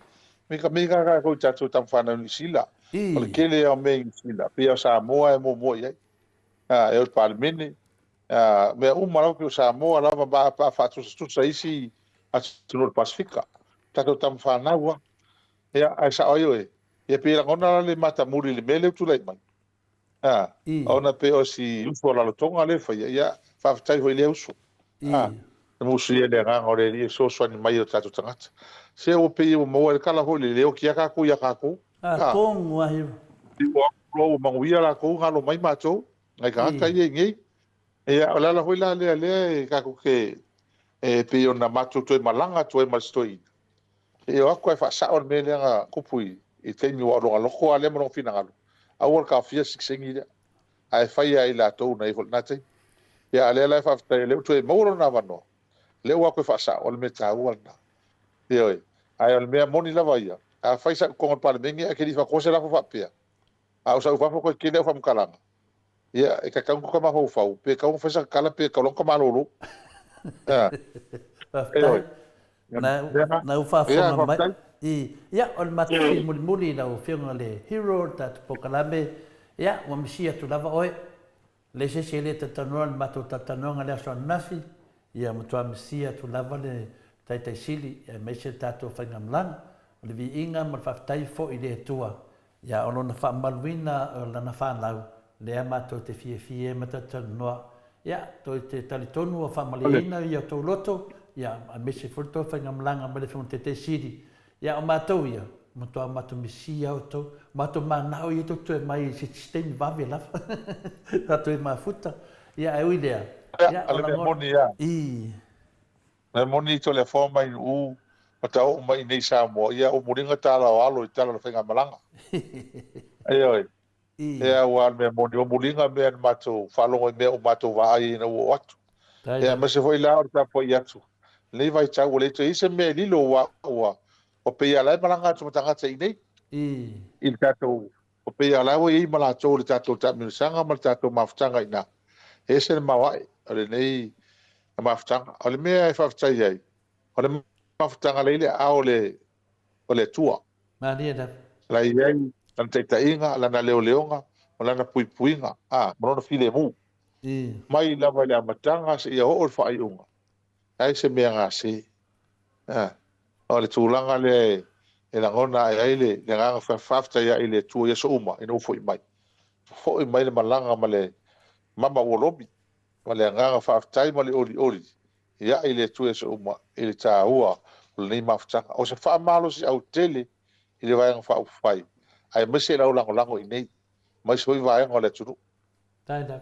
me ka tatou i tatou tama fanau i Niu Sila. O le tele lava o mea i Niu Sila, pei o Samoa e muamua i ai. E o i le Palemene, mea uma lava pei o Samoa lava ma pe a faatusatusa i isi atunuu o le Pasefika. Tatou tama fanau lava. Ia, ae sao ai oe, ia pei e lagona la le matamuli i le mea lea ua tulai mai. Ona pei o si uso a Lalotoga lea e faia, ia, faafetai foi i lea uso. E musuia le agaga o le Alii e fesoasoani mai i o tatou tagata. Se ua pei ua maua ai le tala foi le le oti a tatou ia tatou. A tonu a hiva. Ua atu loa ua manuia latou galo mai matou, nai tagata ia inei. Ia o le ala foi la lea lea e tatou te e pei ona matou toe malaga atu ai ma le si toeaina, se i o atu ae faasao le mea lea na tupu i le taimi aua o lona loto lava lea ma lona finagalo, aua le taofia le sitiseni lea, ae fai lava e i latou na i ai foi i lena taimi. Ia a o lea la e faafetai o lea ua toe maua lona avanoa, lea ua o atu e faasao, o le mea taua lena. Ioe. Ae o le mea moni lava ia, a fai sau i totonu o le Palemene ae te le i avatua se lafo faapea, a o sau i fafo toe tele au faamatalaga, ia e tatau ona tota mafaufau pe tatau ona fai sau tala pe tatau ona malolo. Faafetai. Na ua faafofoga mai. Ia, o le matou fesili mulimuli i lau Afioga i le Hero o le tatou polokalame, ia, ua misi atu lava oe. Leai se isi e le talatalanoa i le matou talatalanoaga i le aso ananafi, ia matua misi atu lava le Taitai Sili aemaise le tatou faigamalaga. O le viiga ma le faafetai foi i le Atua Ia, o lona faamamaluina o lana fanau, lea matou te fiafia ai ma talatalanoa. Ia, toi te talitonu ua faamalieina ia outou loto, ia, aemaise foi le tou faigamalaga mai le Afioga i le Taitai Sili. Ia, o matou ia, matua matou misia outou, matou manao ia tou toe mai i se isi taimi vave lava, tatou i mafuta. Ia, ae ui lea, ia, o le mea moni ia. I. Mea moni to le afoa mai Nu'u ma ta oo mai inei i Samoa, ia ua muliga tala o alo i tala o le faigamalaga. Ioe. Ia aua o le mea moni, ua muliga mea na matou faalogo i mea ua matou vaai ai ina ua oo atu. Ia aemaise foi la o le tapuai atu i lenei vaitau ua le toe i ai se mea e lilo aua ua ua pei lava o la e malaga atu ma tagata i inei i le tatou ua pei lava o la ua i ai ma latou i le tatou taamilosaga ma le tatou mafutaga i ina. E ese le maoae o lenei mafutaga. O le mea e faafetai ai, o le mafutaga la e i le aao o le Atua. Malie lava. La e i ai Lana taitaiga, Lana leoleoga, ma Lana puipuiga, a, ma Lona filemu. Mai lava i le amataga seia oo i le faaiuga, leai se mea gase. A, o le tulaga lea e lagona ae ai le agaga faafetai ae i le Atua i aso uma ina ua foi mai. Foi mai le malaga ma le mama ua lomi, ma le agaga faafetai ma le olioli i ae i le Atua i aso uma i le taua o lenei mafutaga. O se faamalosiau tele i le Vaega Faaupufai, aemaise i lau lagolago i inei, aemaise foi vaega o le atunuu,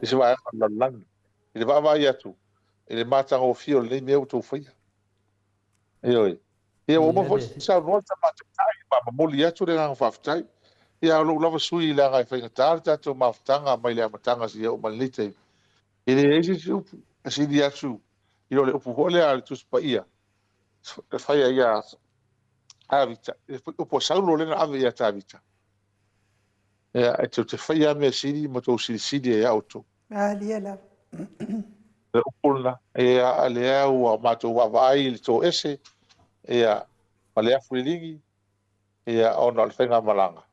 i se vaega o le lalolagi, i le vaavaai atu i le matagofie o lenei mea ua outou faia. Ioe. Ia ua uma foi saunoa le Tama Taitai ma momoli atu le agaga faafetai. Ia o lou lava sui leaga e faigata le tatou mafutaga mai le amataga seia oo mai lenei taimi. E leai se isi upu e sili atu i lo le upu foi lea a le Tusi Paia e faia ia Tavita, le upu a Saulo lea na ave ia Tavita. Ia, e tou te faia mea sili ma tou silisili ai ia outou. Malie lava. Le upu lena, ia, lea ua matou vaavaai i le toese, ia, ma le afu liligi, ia, ona o le faigamalaga.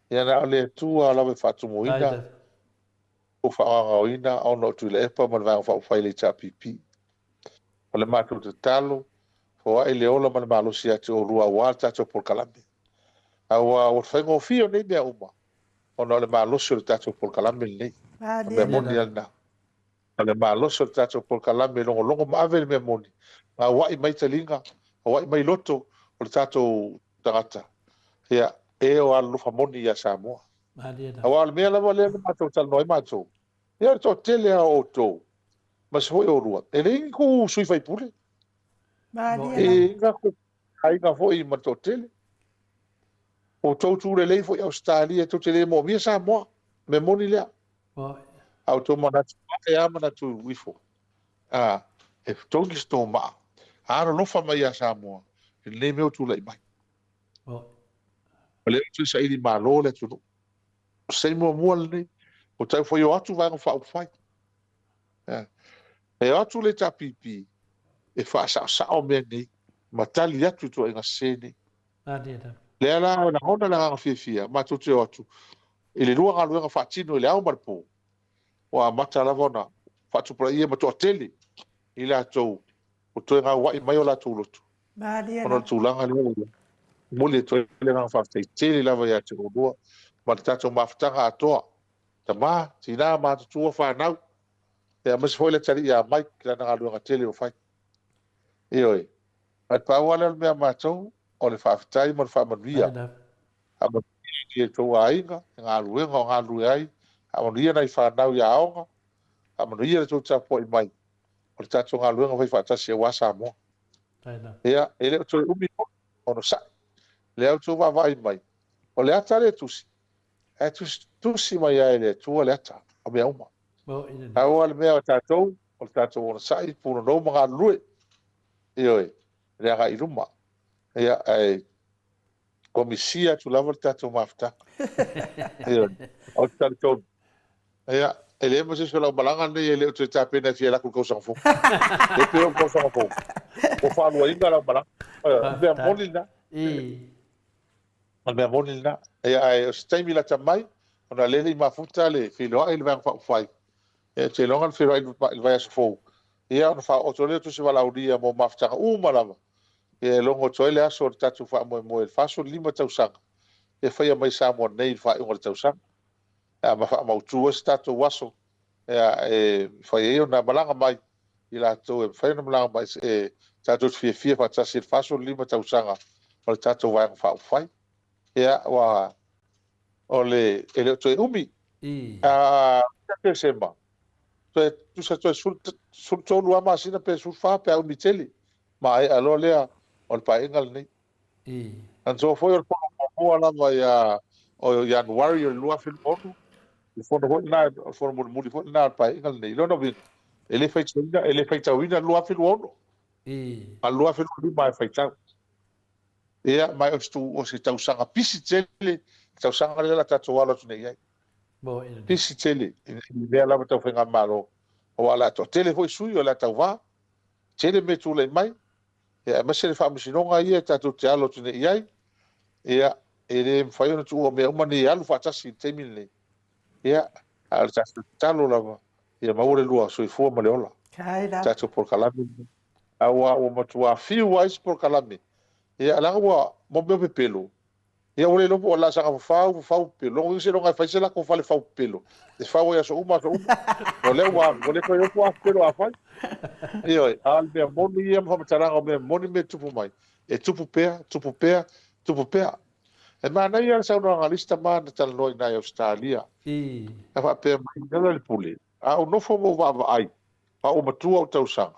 Ia, na o le Atua lava e faatumuina, ua faagaogaoina ona o Tuilaepa ma le Vaega Faaupufai a le HRPP. O le matou tatalo, foai le ola ma le malosi ia te oulua aua le tatou polokalame. Aua ua faigofie nei mea uma ona o le malosi o le tatou polokalame lenei. O le mea moni lava lena. O le malosi o le tatou polokalame e logologo ma ave le mea moni, gauai mai taliga, gauai mai loto o le tatou tagata, ia, e o alolofa moni ia Samoa. Aua o le mea lava lea na matou talanoa ai matou, ia o le toatele lava o outou, aemaise foi oulua, e leai ni tou sui usufono. E i ai ni aiga foi ma le toatele. O outou tu lelei foi i Ausetalia, tou te le moomia Samoa, mea moni lea. A outou manatu ae a manatu ifo, a, e togi se tou maa, alolofa mai ia Samoa i lenei mea ua tulai mai. O lea ua toe saili malo le atunuu. O se taimi muamua lenei, ua tau fai o atu Vaega Faaupufai. E o atu le HRPP e faasaosao mea nei ma tali atu i tuuaiga sese nei. Lea la e lagona le agaga fiafia, matou te o atu i le lua galuega faatino i le ao ma le po, ua amata lava ona faatupulaia ma toatele i latou ua toe gauai mai o latou loto. Ona o le tulaga lea ua momoli atu ai le agaga faafetai tele lava ia te oulua ma le tatou mafutaga atoa, tama, tina, matutua, fanau, aemaise foi le atalii ia Mike i lana galuega tele ua fai. Ioe. Ae pau lava lea o le mea a matou, o le faafetai ma le faamanuia. Faamanuia i outou aiga, i galuega o galulue ai, faamanuia nai fanau i aoga, faamanuia le tou tapuai mai o le tatou galuega fai faatasi aua Samoa. Ia, e le o toe umi foi, onosai. Lea ua outou vaavaai mai, o le ata lea e tusi, ae tusitusi mai lava e le Atua le ata o mea uma. Pau lava le mea o tatou, o le tatou onosai, punonou ma galulue. Ioe, le agai i luma. Ia, ae ua misia atu lava le tatou mafutaga. Ioe, ou te talitonu. Ia, e leai ma se isi o lau malaga lenei e le o toe tapena e fia alu atu i le tausaga fou. E pei o le tausaga fou, ua faaluaina lau malaga. O le mea moni lena. O le mea moni lena. Ia, ae o se taimi lata mai, ona lea e le i mafuta le feiloai i le Vaega Faaupufai, ia, ou te iloa na feiloai i le vaiaso fou, ia ona faaoo atu lea o tusi valaaulia mo mafutaga uma lava, ia e logo atu ai le aso o le tatou faamoemoe i le 45 tausaga e faia mai Samoa nei i le faaiuga o le tausaga. Ia, ma faamautu ai se tatou aso ia, e mafai ai ona malaga mai i latou e mafai ona malaga mai e tatou te fiafia faatasi i le 45 tausaga o le tatou Vaega Faaupufai. Ia, ua, o le, e le o toe umi. A, Tesema, toe, tusa toe 13 lava masina pe 14 pe a umi tele, maea loa lea o le paeaiga lenei. Manatua foi o le fono muamua lava ia o Ianuari o le 2026, le fono foi lena, o le fono mulimuli foi lena o le paeaiga lenei. Lona uiga, e le faitauina, e le faitauina le 2026, a o le 2025 e faitau. Ia, ma o se, o se tausaga pisi tele, le tausaga lea o le a tatou alo atu nei i ai. Pisi tele i mea lava tau faigamalo, aua o le a toatele foi sui o le a tauva, tele mea e tulai mai, ia, aemaise le faamasinoga ia tatou te alo atu nei i ai, ia, e le mafai ona tuua mea uma nei e alu faatasi i le taimi lenei. Ia, a o le tatou tatalo lava, ia maua le lua soifua ma le ola. Tatou polokalame lenei. Aua ua matua fiu ai se polokalame. Ia, leaga ua mo mea o pepelo, ia ua le iloa po o le a saga fafau, fafau pepelo. Lona uiga seiloga e fai se latou fale fau pepelo, e fau ai aso uma, aso uma. O lea ua ua le toe iloa po o a pepelo a fai. Ioe, a o le mea moni ia ma faamatalaga o mea moni mea e tupu mai, e tupu pea, tupu pea, tupu pea. E manaia le saunoaga a le isi tama na talanoa i ina i Ausetalia. Na faapea mai, Lealailepule, a ou nofo ma ou vaavaai, a ua matua ou tausaga,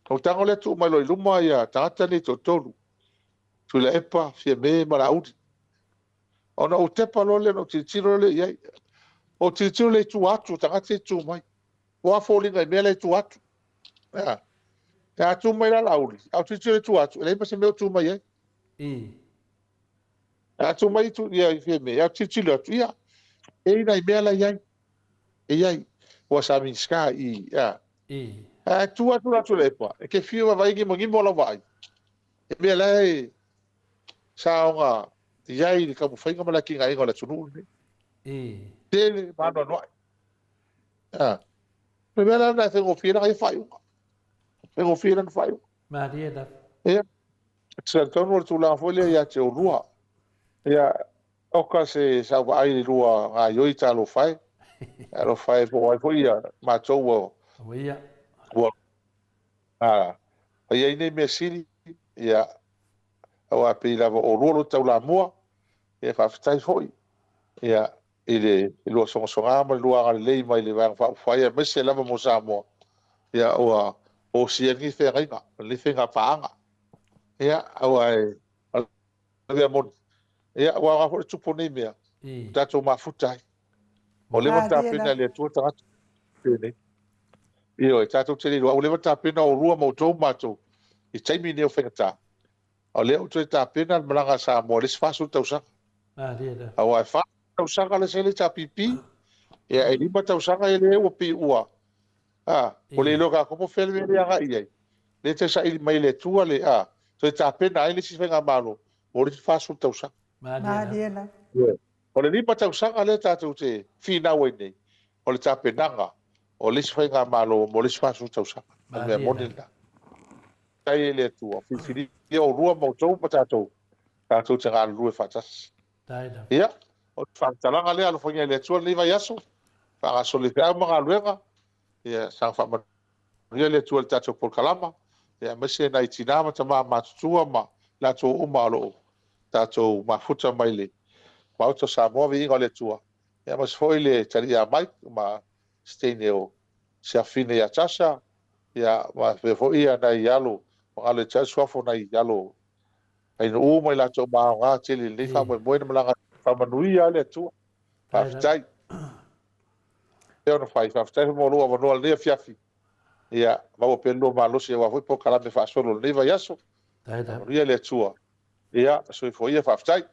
na ou tago lea tuu mai loa i luma ia tagata nei e toatolu, Tuilaepa, Fiame ma Laauli. Ona ou tepa loa lea, ona ou tilotilo lea i ai. Ou tilotilo lea i tua atu o tagata ia e tu mai. Ua foliga i mea la e tua atu. Ia. A tu mai la Laauli, a ou tilotilo i tua atu, e leai ma se mea o tu mai ai. A tu mai tu, ia, Fiame, a ou tilotilo atu, ia, e i ai nai mea la e i ai. E i ai. Ua sa Minisita i, ia. Ae tu atu la Tuilaepa, e te fiu e vaavaai gimogimo lau vaai. E mea la e saoga i ai le taumafaiga ma le atinaeina o le atunuu lenei. Tele ma anoanoai. A. O le mea la lena e faigofie lana ia faaiuga. Faigofie lana faaiuga. Malie lava. Ia. Talitonu o le tulaga foi lea ia te oulua. Ia, oka se sau vaai i le lua gaioi talofa e. Alofa e po o ai foi ia matou ua Ia. Ua a fai ai nei mea sili, ia, aua pei lava o oulua lo taulamua, ia faafetai foi, ia, i le lua sogasoga ma le lua agalelei mai le Vaega Faaupufai, aemaise lava mo Samoa, ia, ua osia ai lenei feagaiga, lenei faigapaaga. Ia, aua e, o le mea moni, ia, ua aoga foi le tupu o nei mea, ua tatou mafuta ai. Ua leva ona tapena e le Atua tagata penei. Ioe, tatou te le iloa, ua leva ona tapena oulua ma outou ma matou i taimi nei o faigata. A o lea ua toe tapena le malaga a Samoa i le isi 40 tausaga. Aua e 4 tausaga lea sa i le HRPP, ia e 5 tausaga e lea ua pei ua, a, ua le iloa e tatou po o fea le mea lea e agai i ai. Lea e toe saili mai e le Atua le, a, toe tapena ai le isi faigamalo mo le isi 40 tausaga. Malie lava. O le 5 tausaga lea tatou te finau ai nei, o le tapenaga o le isi faigamalo mo le isi 40 tausaga. O le mea moni lena. Faafetai e le Atua, filifilia oulua ma outou ma tatou, tatou te galulue faatasi. Ia, o le faamatalaga lea, alofagia e le Atua lenei vaiaso, faagasolo i feau ma galuega, ia saga faamanuia le Atua i le tatou polokalama. ia aemaise nai tina ma tama matutua ma latou uma o lo o tatou mafuta mai le Maota o Samoa, viiga o le Atua, ia aemaise foi le talii ia Mike ma se teine o se afafine ia Tasha, ia ma faapea foi ia nai alo ma alo e te suafo nai alo nai nuu ma i latou uma aoga tele i lenei faamoemoe na malaga faamanuia le Atua. Faafetai. E ona fai, faafetai foi mo lou avanoa i lenei afiafi. Ia, maua pea le lua malosi aua foi polokalame faasolo o lenei vaiaso. Faamanuia le Atua. Ia, soifua ia, faafetai.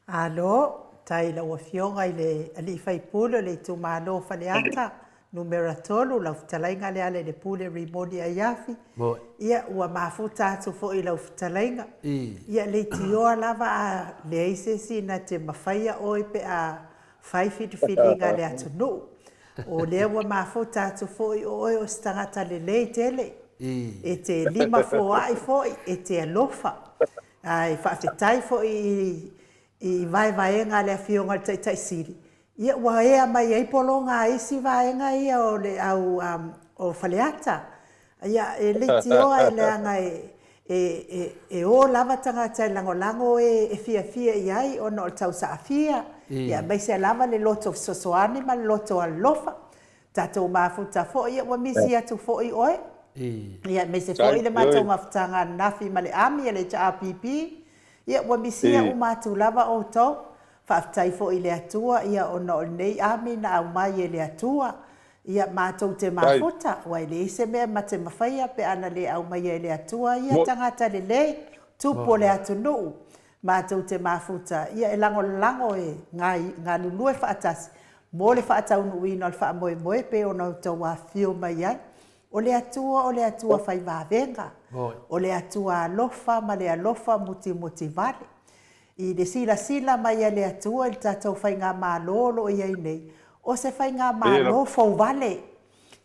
Alo, tai i lau Afioga i le Alii Faipule o le Itumalo o Faleata Numera 3, lau fetalaiga Lealailepule Rimoni Aiafi. Ia, ua mafuta atu foi i lau fetalaiga. Ia, leitioa lava a leai se isi na te mafaia oe pe a fai filifiliga a le atunuu. O lea ua mafuta atu foi o oe o se tagata lelei tele, e te limafoa'i foi, e te alofa. Ae faafetai foi i vaevaega a le Afioga i le Taitai Sili, ia ua ea mai ai pologa a isi vaega ia o le au o Faleata. Ia, e leitioa leaga e o lava tagata e lagolago e e fiafia i ai ona o le tausaafia, ia aemaise lava le loto fesoasoani ma le loto alolofa. Tatou mafuta foi, ia ua misi atu foi oe. Ia aemaise foi le matou mafutaga ananafi ma le ami a le HRPP, ia ua misia uma atu lava outou. Faafetai foi i le Atua ia ona o lenei ami na aumai e le Atua. Ia matou te mafuta, aua e leai se mea ma te mafaia pe ana le aumaia e le Atua ia tagata lelei, tupu o le atunuu. Matou te mafuta, ia e lagolago e galulue faatasi mo le faataunuuina o le faamoemoe pei ona outou afifio mai ai. O le Atua o le Atua fai vavega, o le Atua alofa ma le alofa mutimutivale. I le silasila mai a le Atua i le tatou Faigamalo o lo o i ai nei, o se Faigamalo fouvale,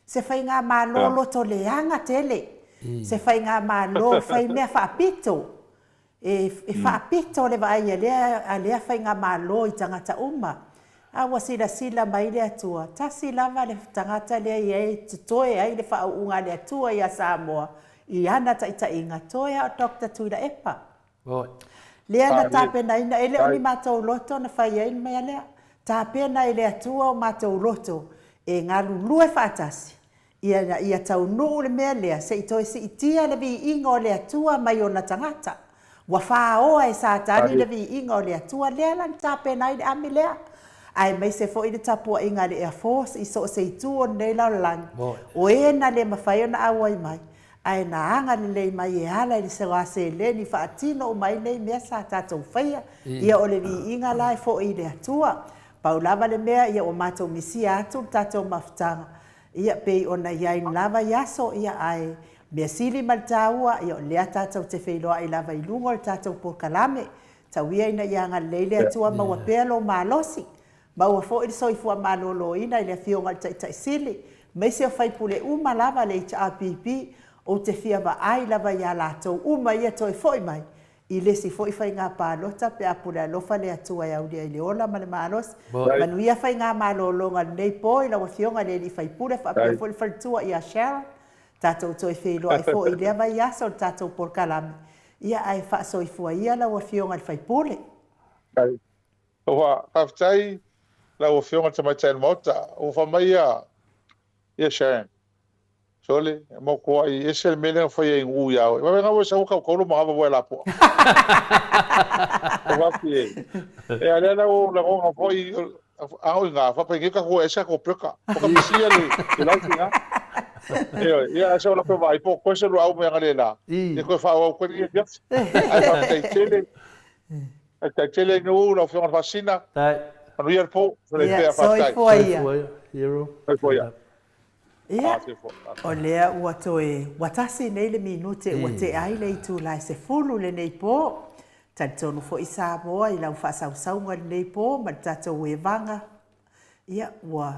se Faigamalo loto leaga tele, se Faigamalo fai mea faapito, e faapito le vaai a lea, a lea Faigamalo i tagata uma. A ua silasila mai le Atua, tasi lava le tagata lea ia e totoe ai le faauuga a le Atua ia Samoa i ana taitaiga, toe lava o Doctor Tuilaepa. Lea na tapenaina, e le o ni matou loto na fai ai le mea lea. Tapena e le Atua o matou loto e galulue faatasi ina ia taunuu le mea lea se i toe siitia le viiga o le Atua mai ona tagata. Ua faoa e Satani le viiga o le Atua, lea la na tapena ai le ami lea, aemaise foi le tapuaiga a le Air Force i so o se itu o lenei lalolagi, o e na le mafai ona auai mai, ae na agalelei mai e ala i le soa seleni faatino uma ai nei mea sa tatou faia. Ia o le viiga la e foi i le Atua. Pau lava le mea, ia ua matou misia atu le tatou mafutaga, ia pei ona i ai lava i aso, ia ae mea sili ma le taua, ia o lea tatou te feiloai lava i luga o le tatou polokalame. Tau ia ina ia agalelei le Atua maua pea lou malosi. Maua foi le soifua maloloina i le Afioga i le Taitai Sili, aemaise o faipule uma lava a le HRPP, ou te fia vaai lava ia latou uma ia toe foi mai i le isi foi faiga palota pe a pule alofa le Atua e aulia i le ola ma le malosi. Manuia faiga malologa i lenei po i lau Afioga i le Alii Faipule faapea foi le faletua ia Sharon. Tatou toe feiloai foi i lea vaiaso i le tatou polokalame. Ia ae faasoifua ia lau Afioga i le Faipule. Ua faafetai lau Afioga i le Tamaitai o le Maota. Ua fai mai ia ia Sharon, Sole, e matuai ese le mea lea na faia i Nu'u ia oe. Vaai na sau tau tolu manava ua e lapoa. Ua fai e, e a lea la ua lagona foi ano i ngā, whapai nei ka ese ko peka. O ka misia le le lau ki ngā. Ioe, ia ese o la pe vai po koe se lu au mea ngale la. Ia koe whaau au koe ni ia. Ai whafetai tele. Faafetai tele i nuu lau Afioga i le Faasina. Manuia le po. Ia, soifua ia. Hero. Soifua ia. Ia, o lea ua toe, ua tasi nei le minute ua tea ai le itula e 10 lenei po. Talitonu foi Samoa i lau faasausauga i lenei po ma le tatou evaga. Ia, ua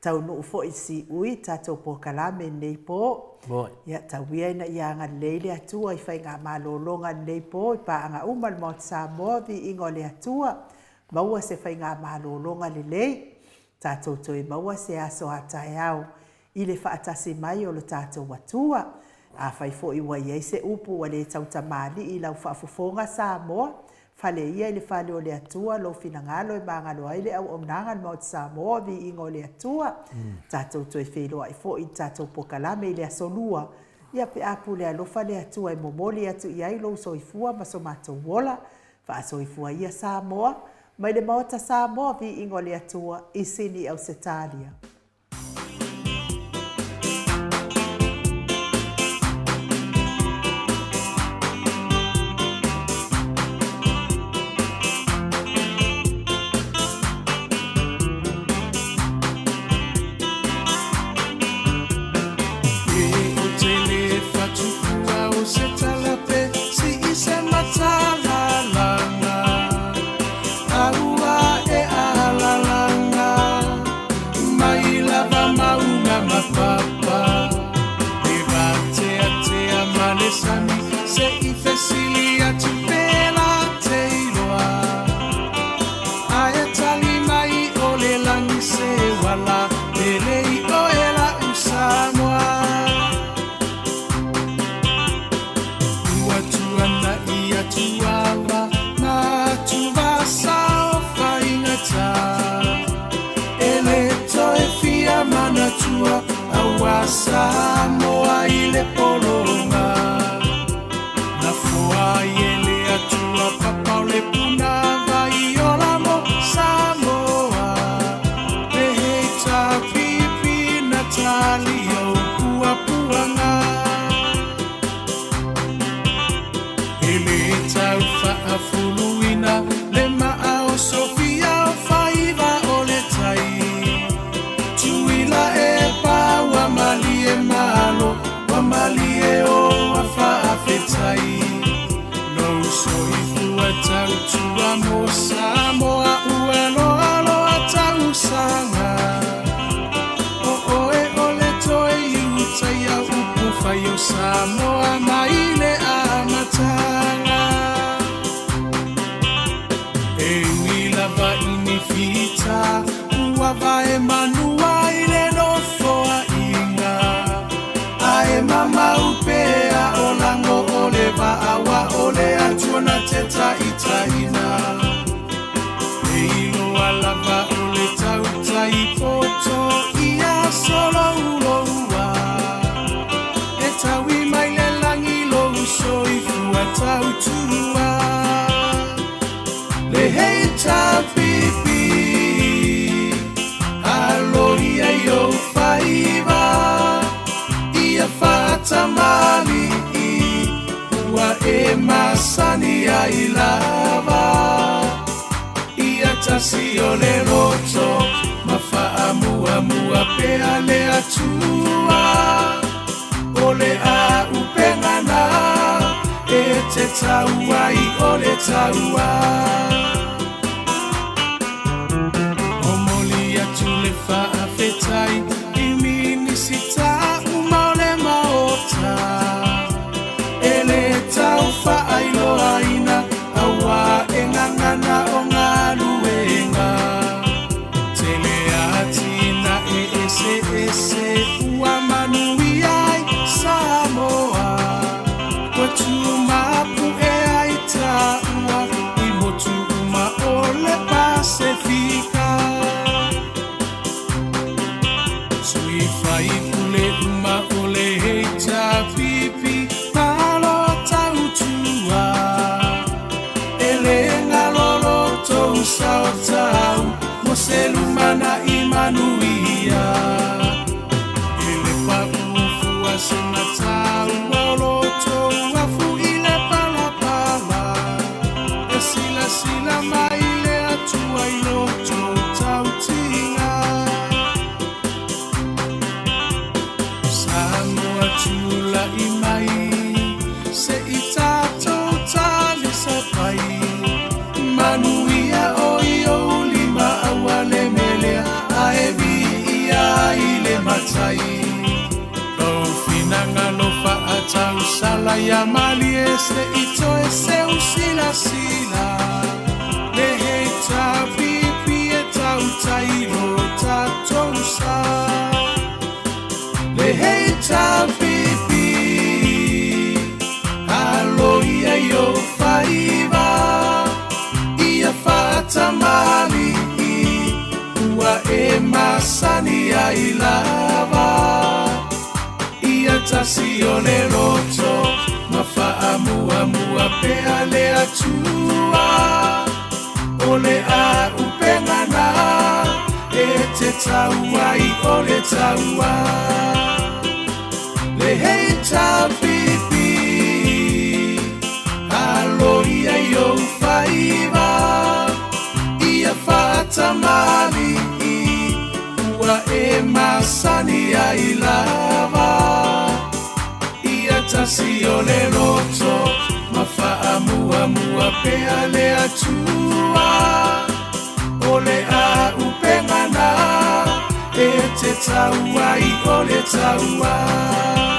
Taunuu foi i siui tatou polokalame i lenei po. Ia, tau ia ina ia agalelei le Atua i faigamalologa i lenei po i paaga uma i le Maota Samoa, viiga o le Atua, maua se faigamalologa lelei, tatou toe maua se aso a taeao i le faatasi mai o lo tatou Atua. Afai foi ua i ai se upu ua le tautamalii i lau faafofoga Samoa, fale ia i le fale o le Atua lou finagalo e magalo ai le auaunaga a le Maota Samoa, viiga o le Atua. Tatou toe feiloai foi i le tatou pokalame i le Aso Lua, ia pe a pule alofa le Atua e momoli atu i ai lou soifua ma so matou ola. Faasoifua ia Samoa, mai le Maota Samoa, viiga o le Atua i Sini Ausetalia. Ae tali mai o le lagi se uala pele i oe la'u Samoa. Ua tuana'i atu ava ma atuvasa o faigata e le toe fia manatua aua Samoa i le pologa. Na foa ai e le Atua papa o le punavai ola mo Samoa. Le heita pipi na tali o puapuaga. E le tau faafuluina le maa o Sofia o faiva o le tai. Tuila e pa ua malie malo, ua malie o a faafetai. Lou soifua tautua mo Samoa ua loa loa tausaga. O oe o le toe iutaia upu fai o Samoa mai le amataga. E ui lava i ni fita ua vae manua i le nofoaiga. Ae mamau pea o lago o le vaa wa o le Atua na te taitaiina. E iloa lava o le tautai poto ia solouloua. E taui mai le lagi lou soifua tautua. Le HPP alo ia i ou faiva ia faatamalii ua e masani ai lava ia tasi o le loto ma faamuamua pea le Atua o le auupega na e te tau ai o le taua. Momoli atu le faafetai i Minisita uma o le Maota e le tau faailoaina aua e gagana o galuega. Tele atinae eseese ua manuia ai Samoa. Ua tumapu'e ai taua i motu uma o le Pasefika. Sui faipule uma o le HPP malo tautua. E le galolo tou sao tau mo se lumana'i manuia. E le paʻu fua se mataua o lo tou afu i le palapala. E silasila mai le Atua i lo tou tautiga. Samoa tula'i mai se i tatou talisapai. Manuia o i ou lima aua le melea ae viia ai le matai. Lou finagalo faatausala ia malie se i toe seu silasila. Le HPP e tautai lo tatou sa. Le HPP. pea le Atua o le a'upega na e te tau ai o le taua le HRPP alo ia i ou faiva ia faatamali'i ua e masani ai lava ia tasi o le loto ma faamuamua pea le Atua o le a'upega na e te tau ai o le taua.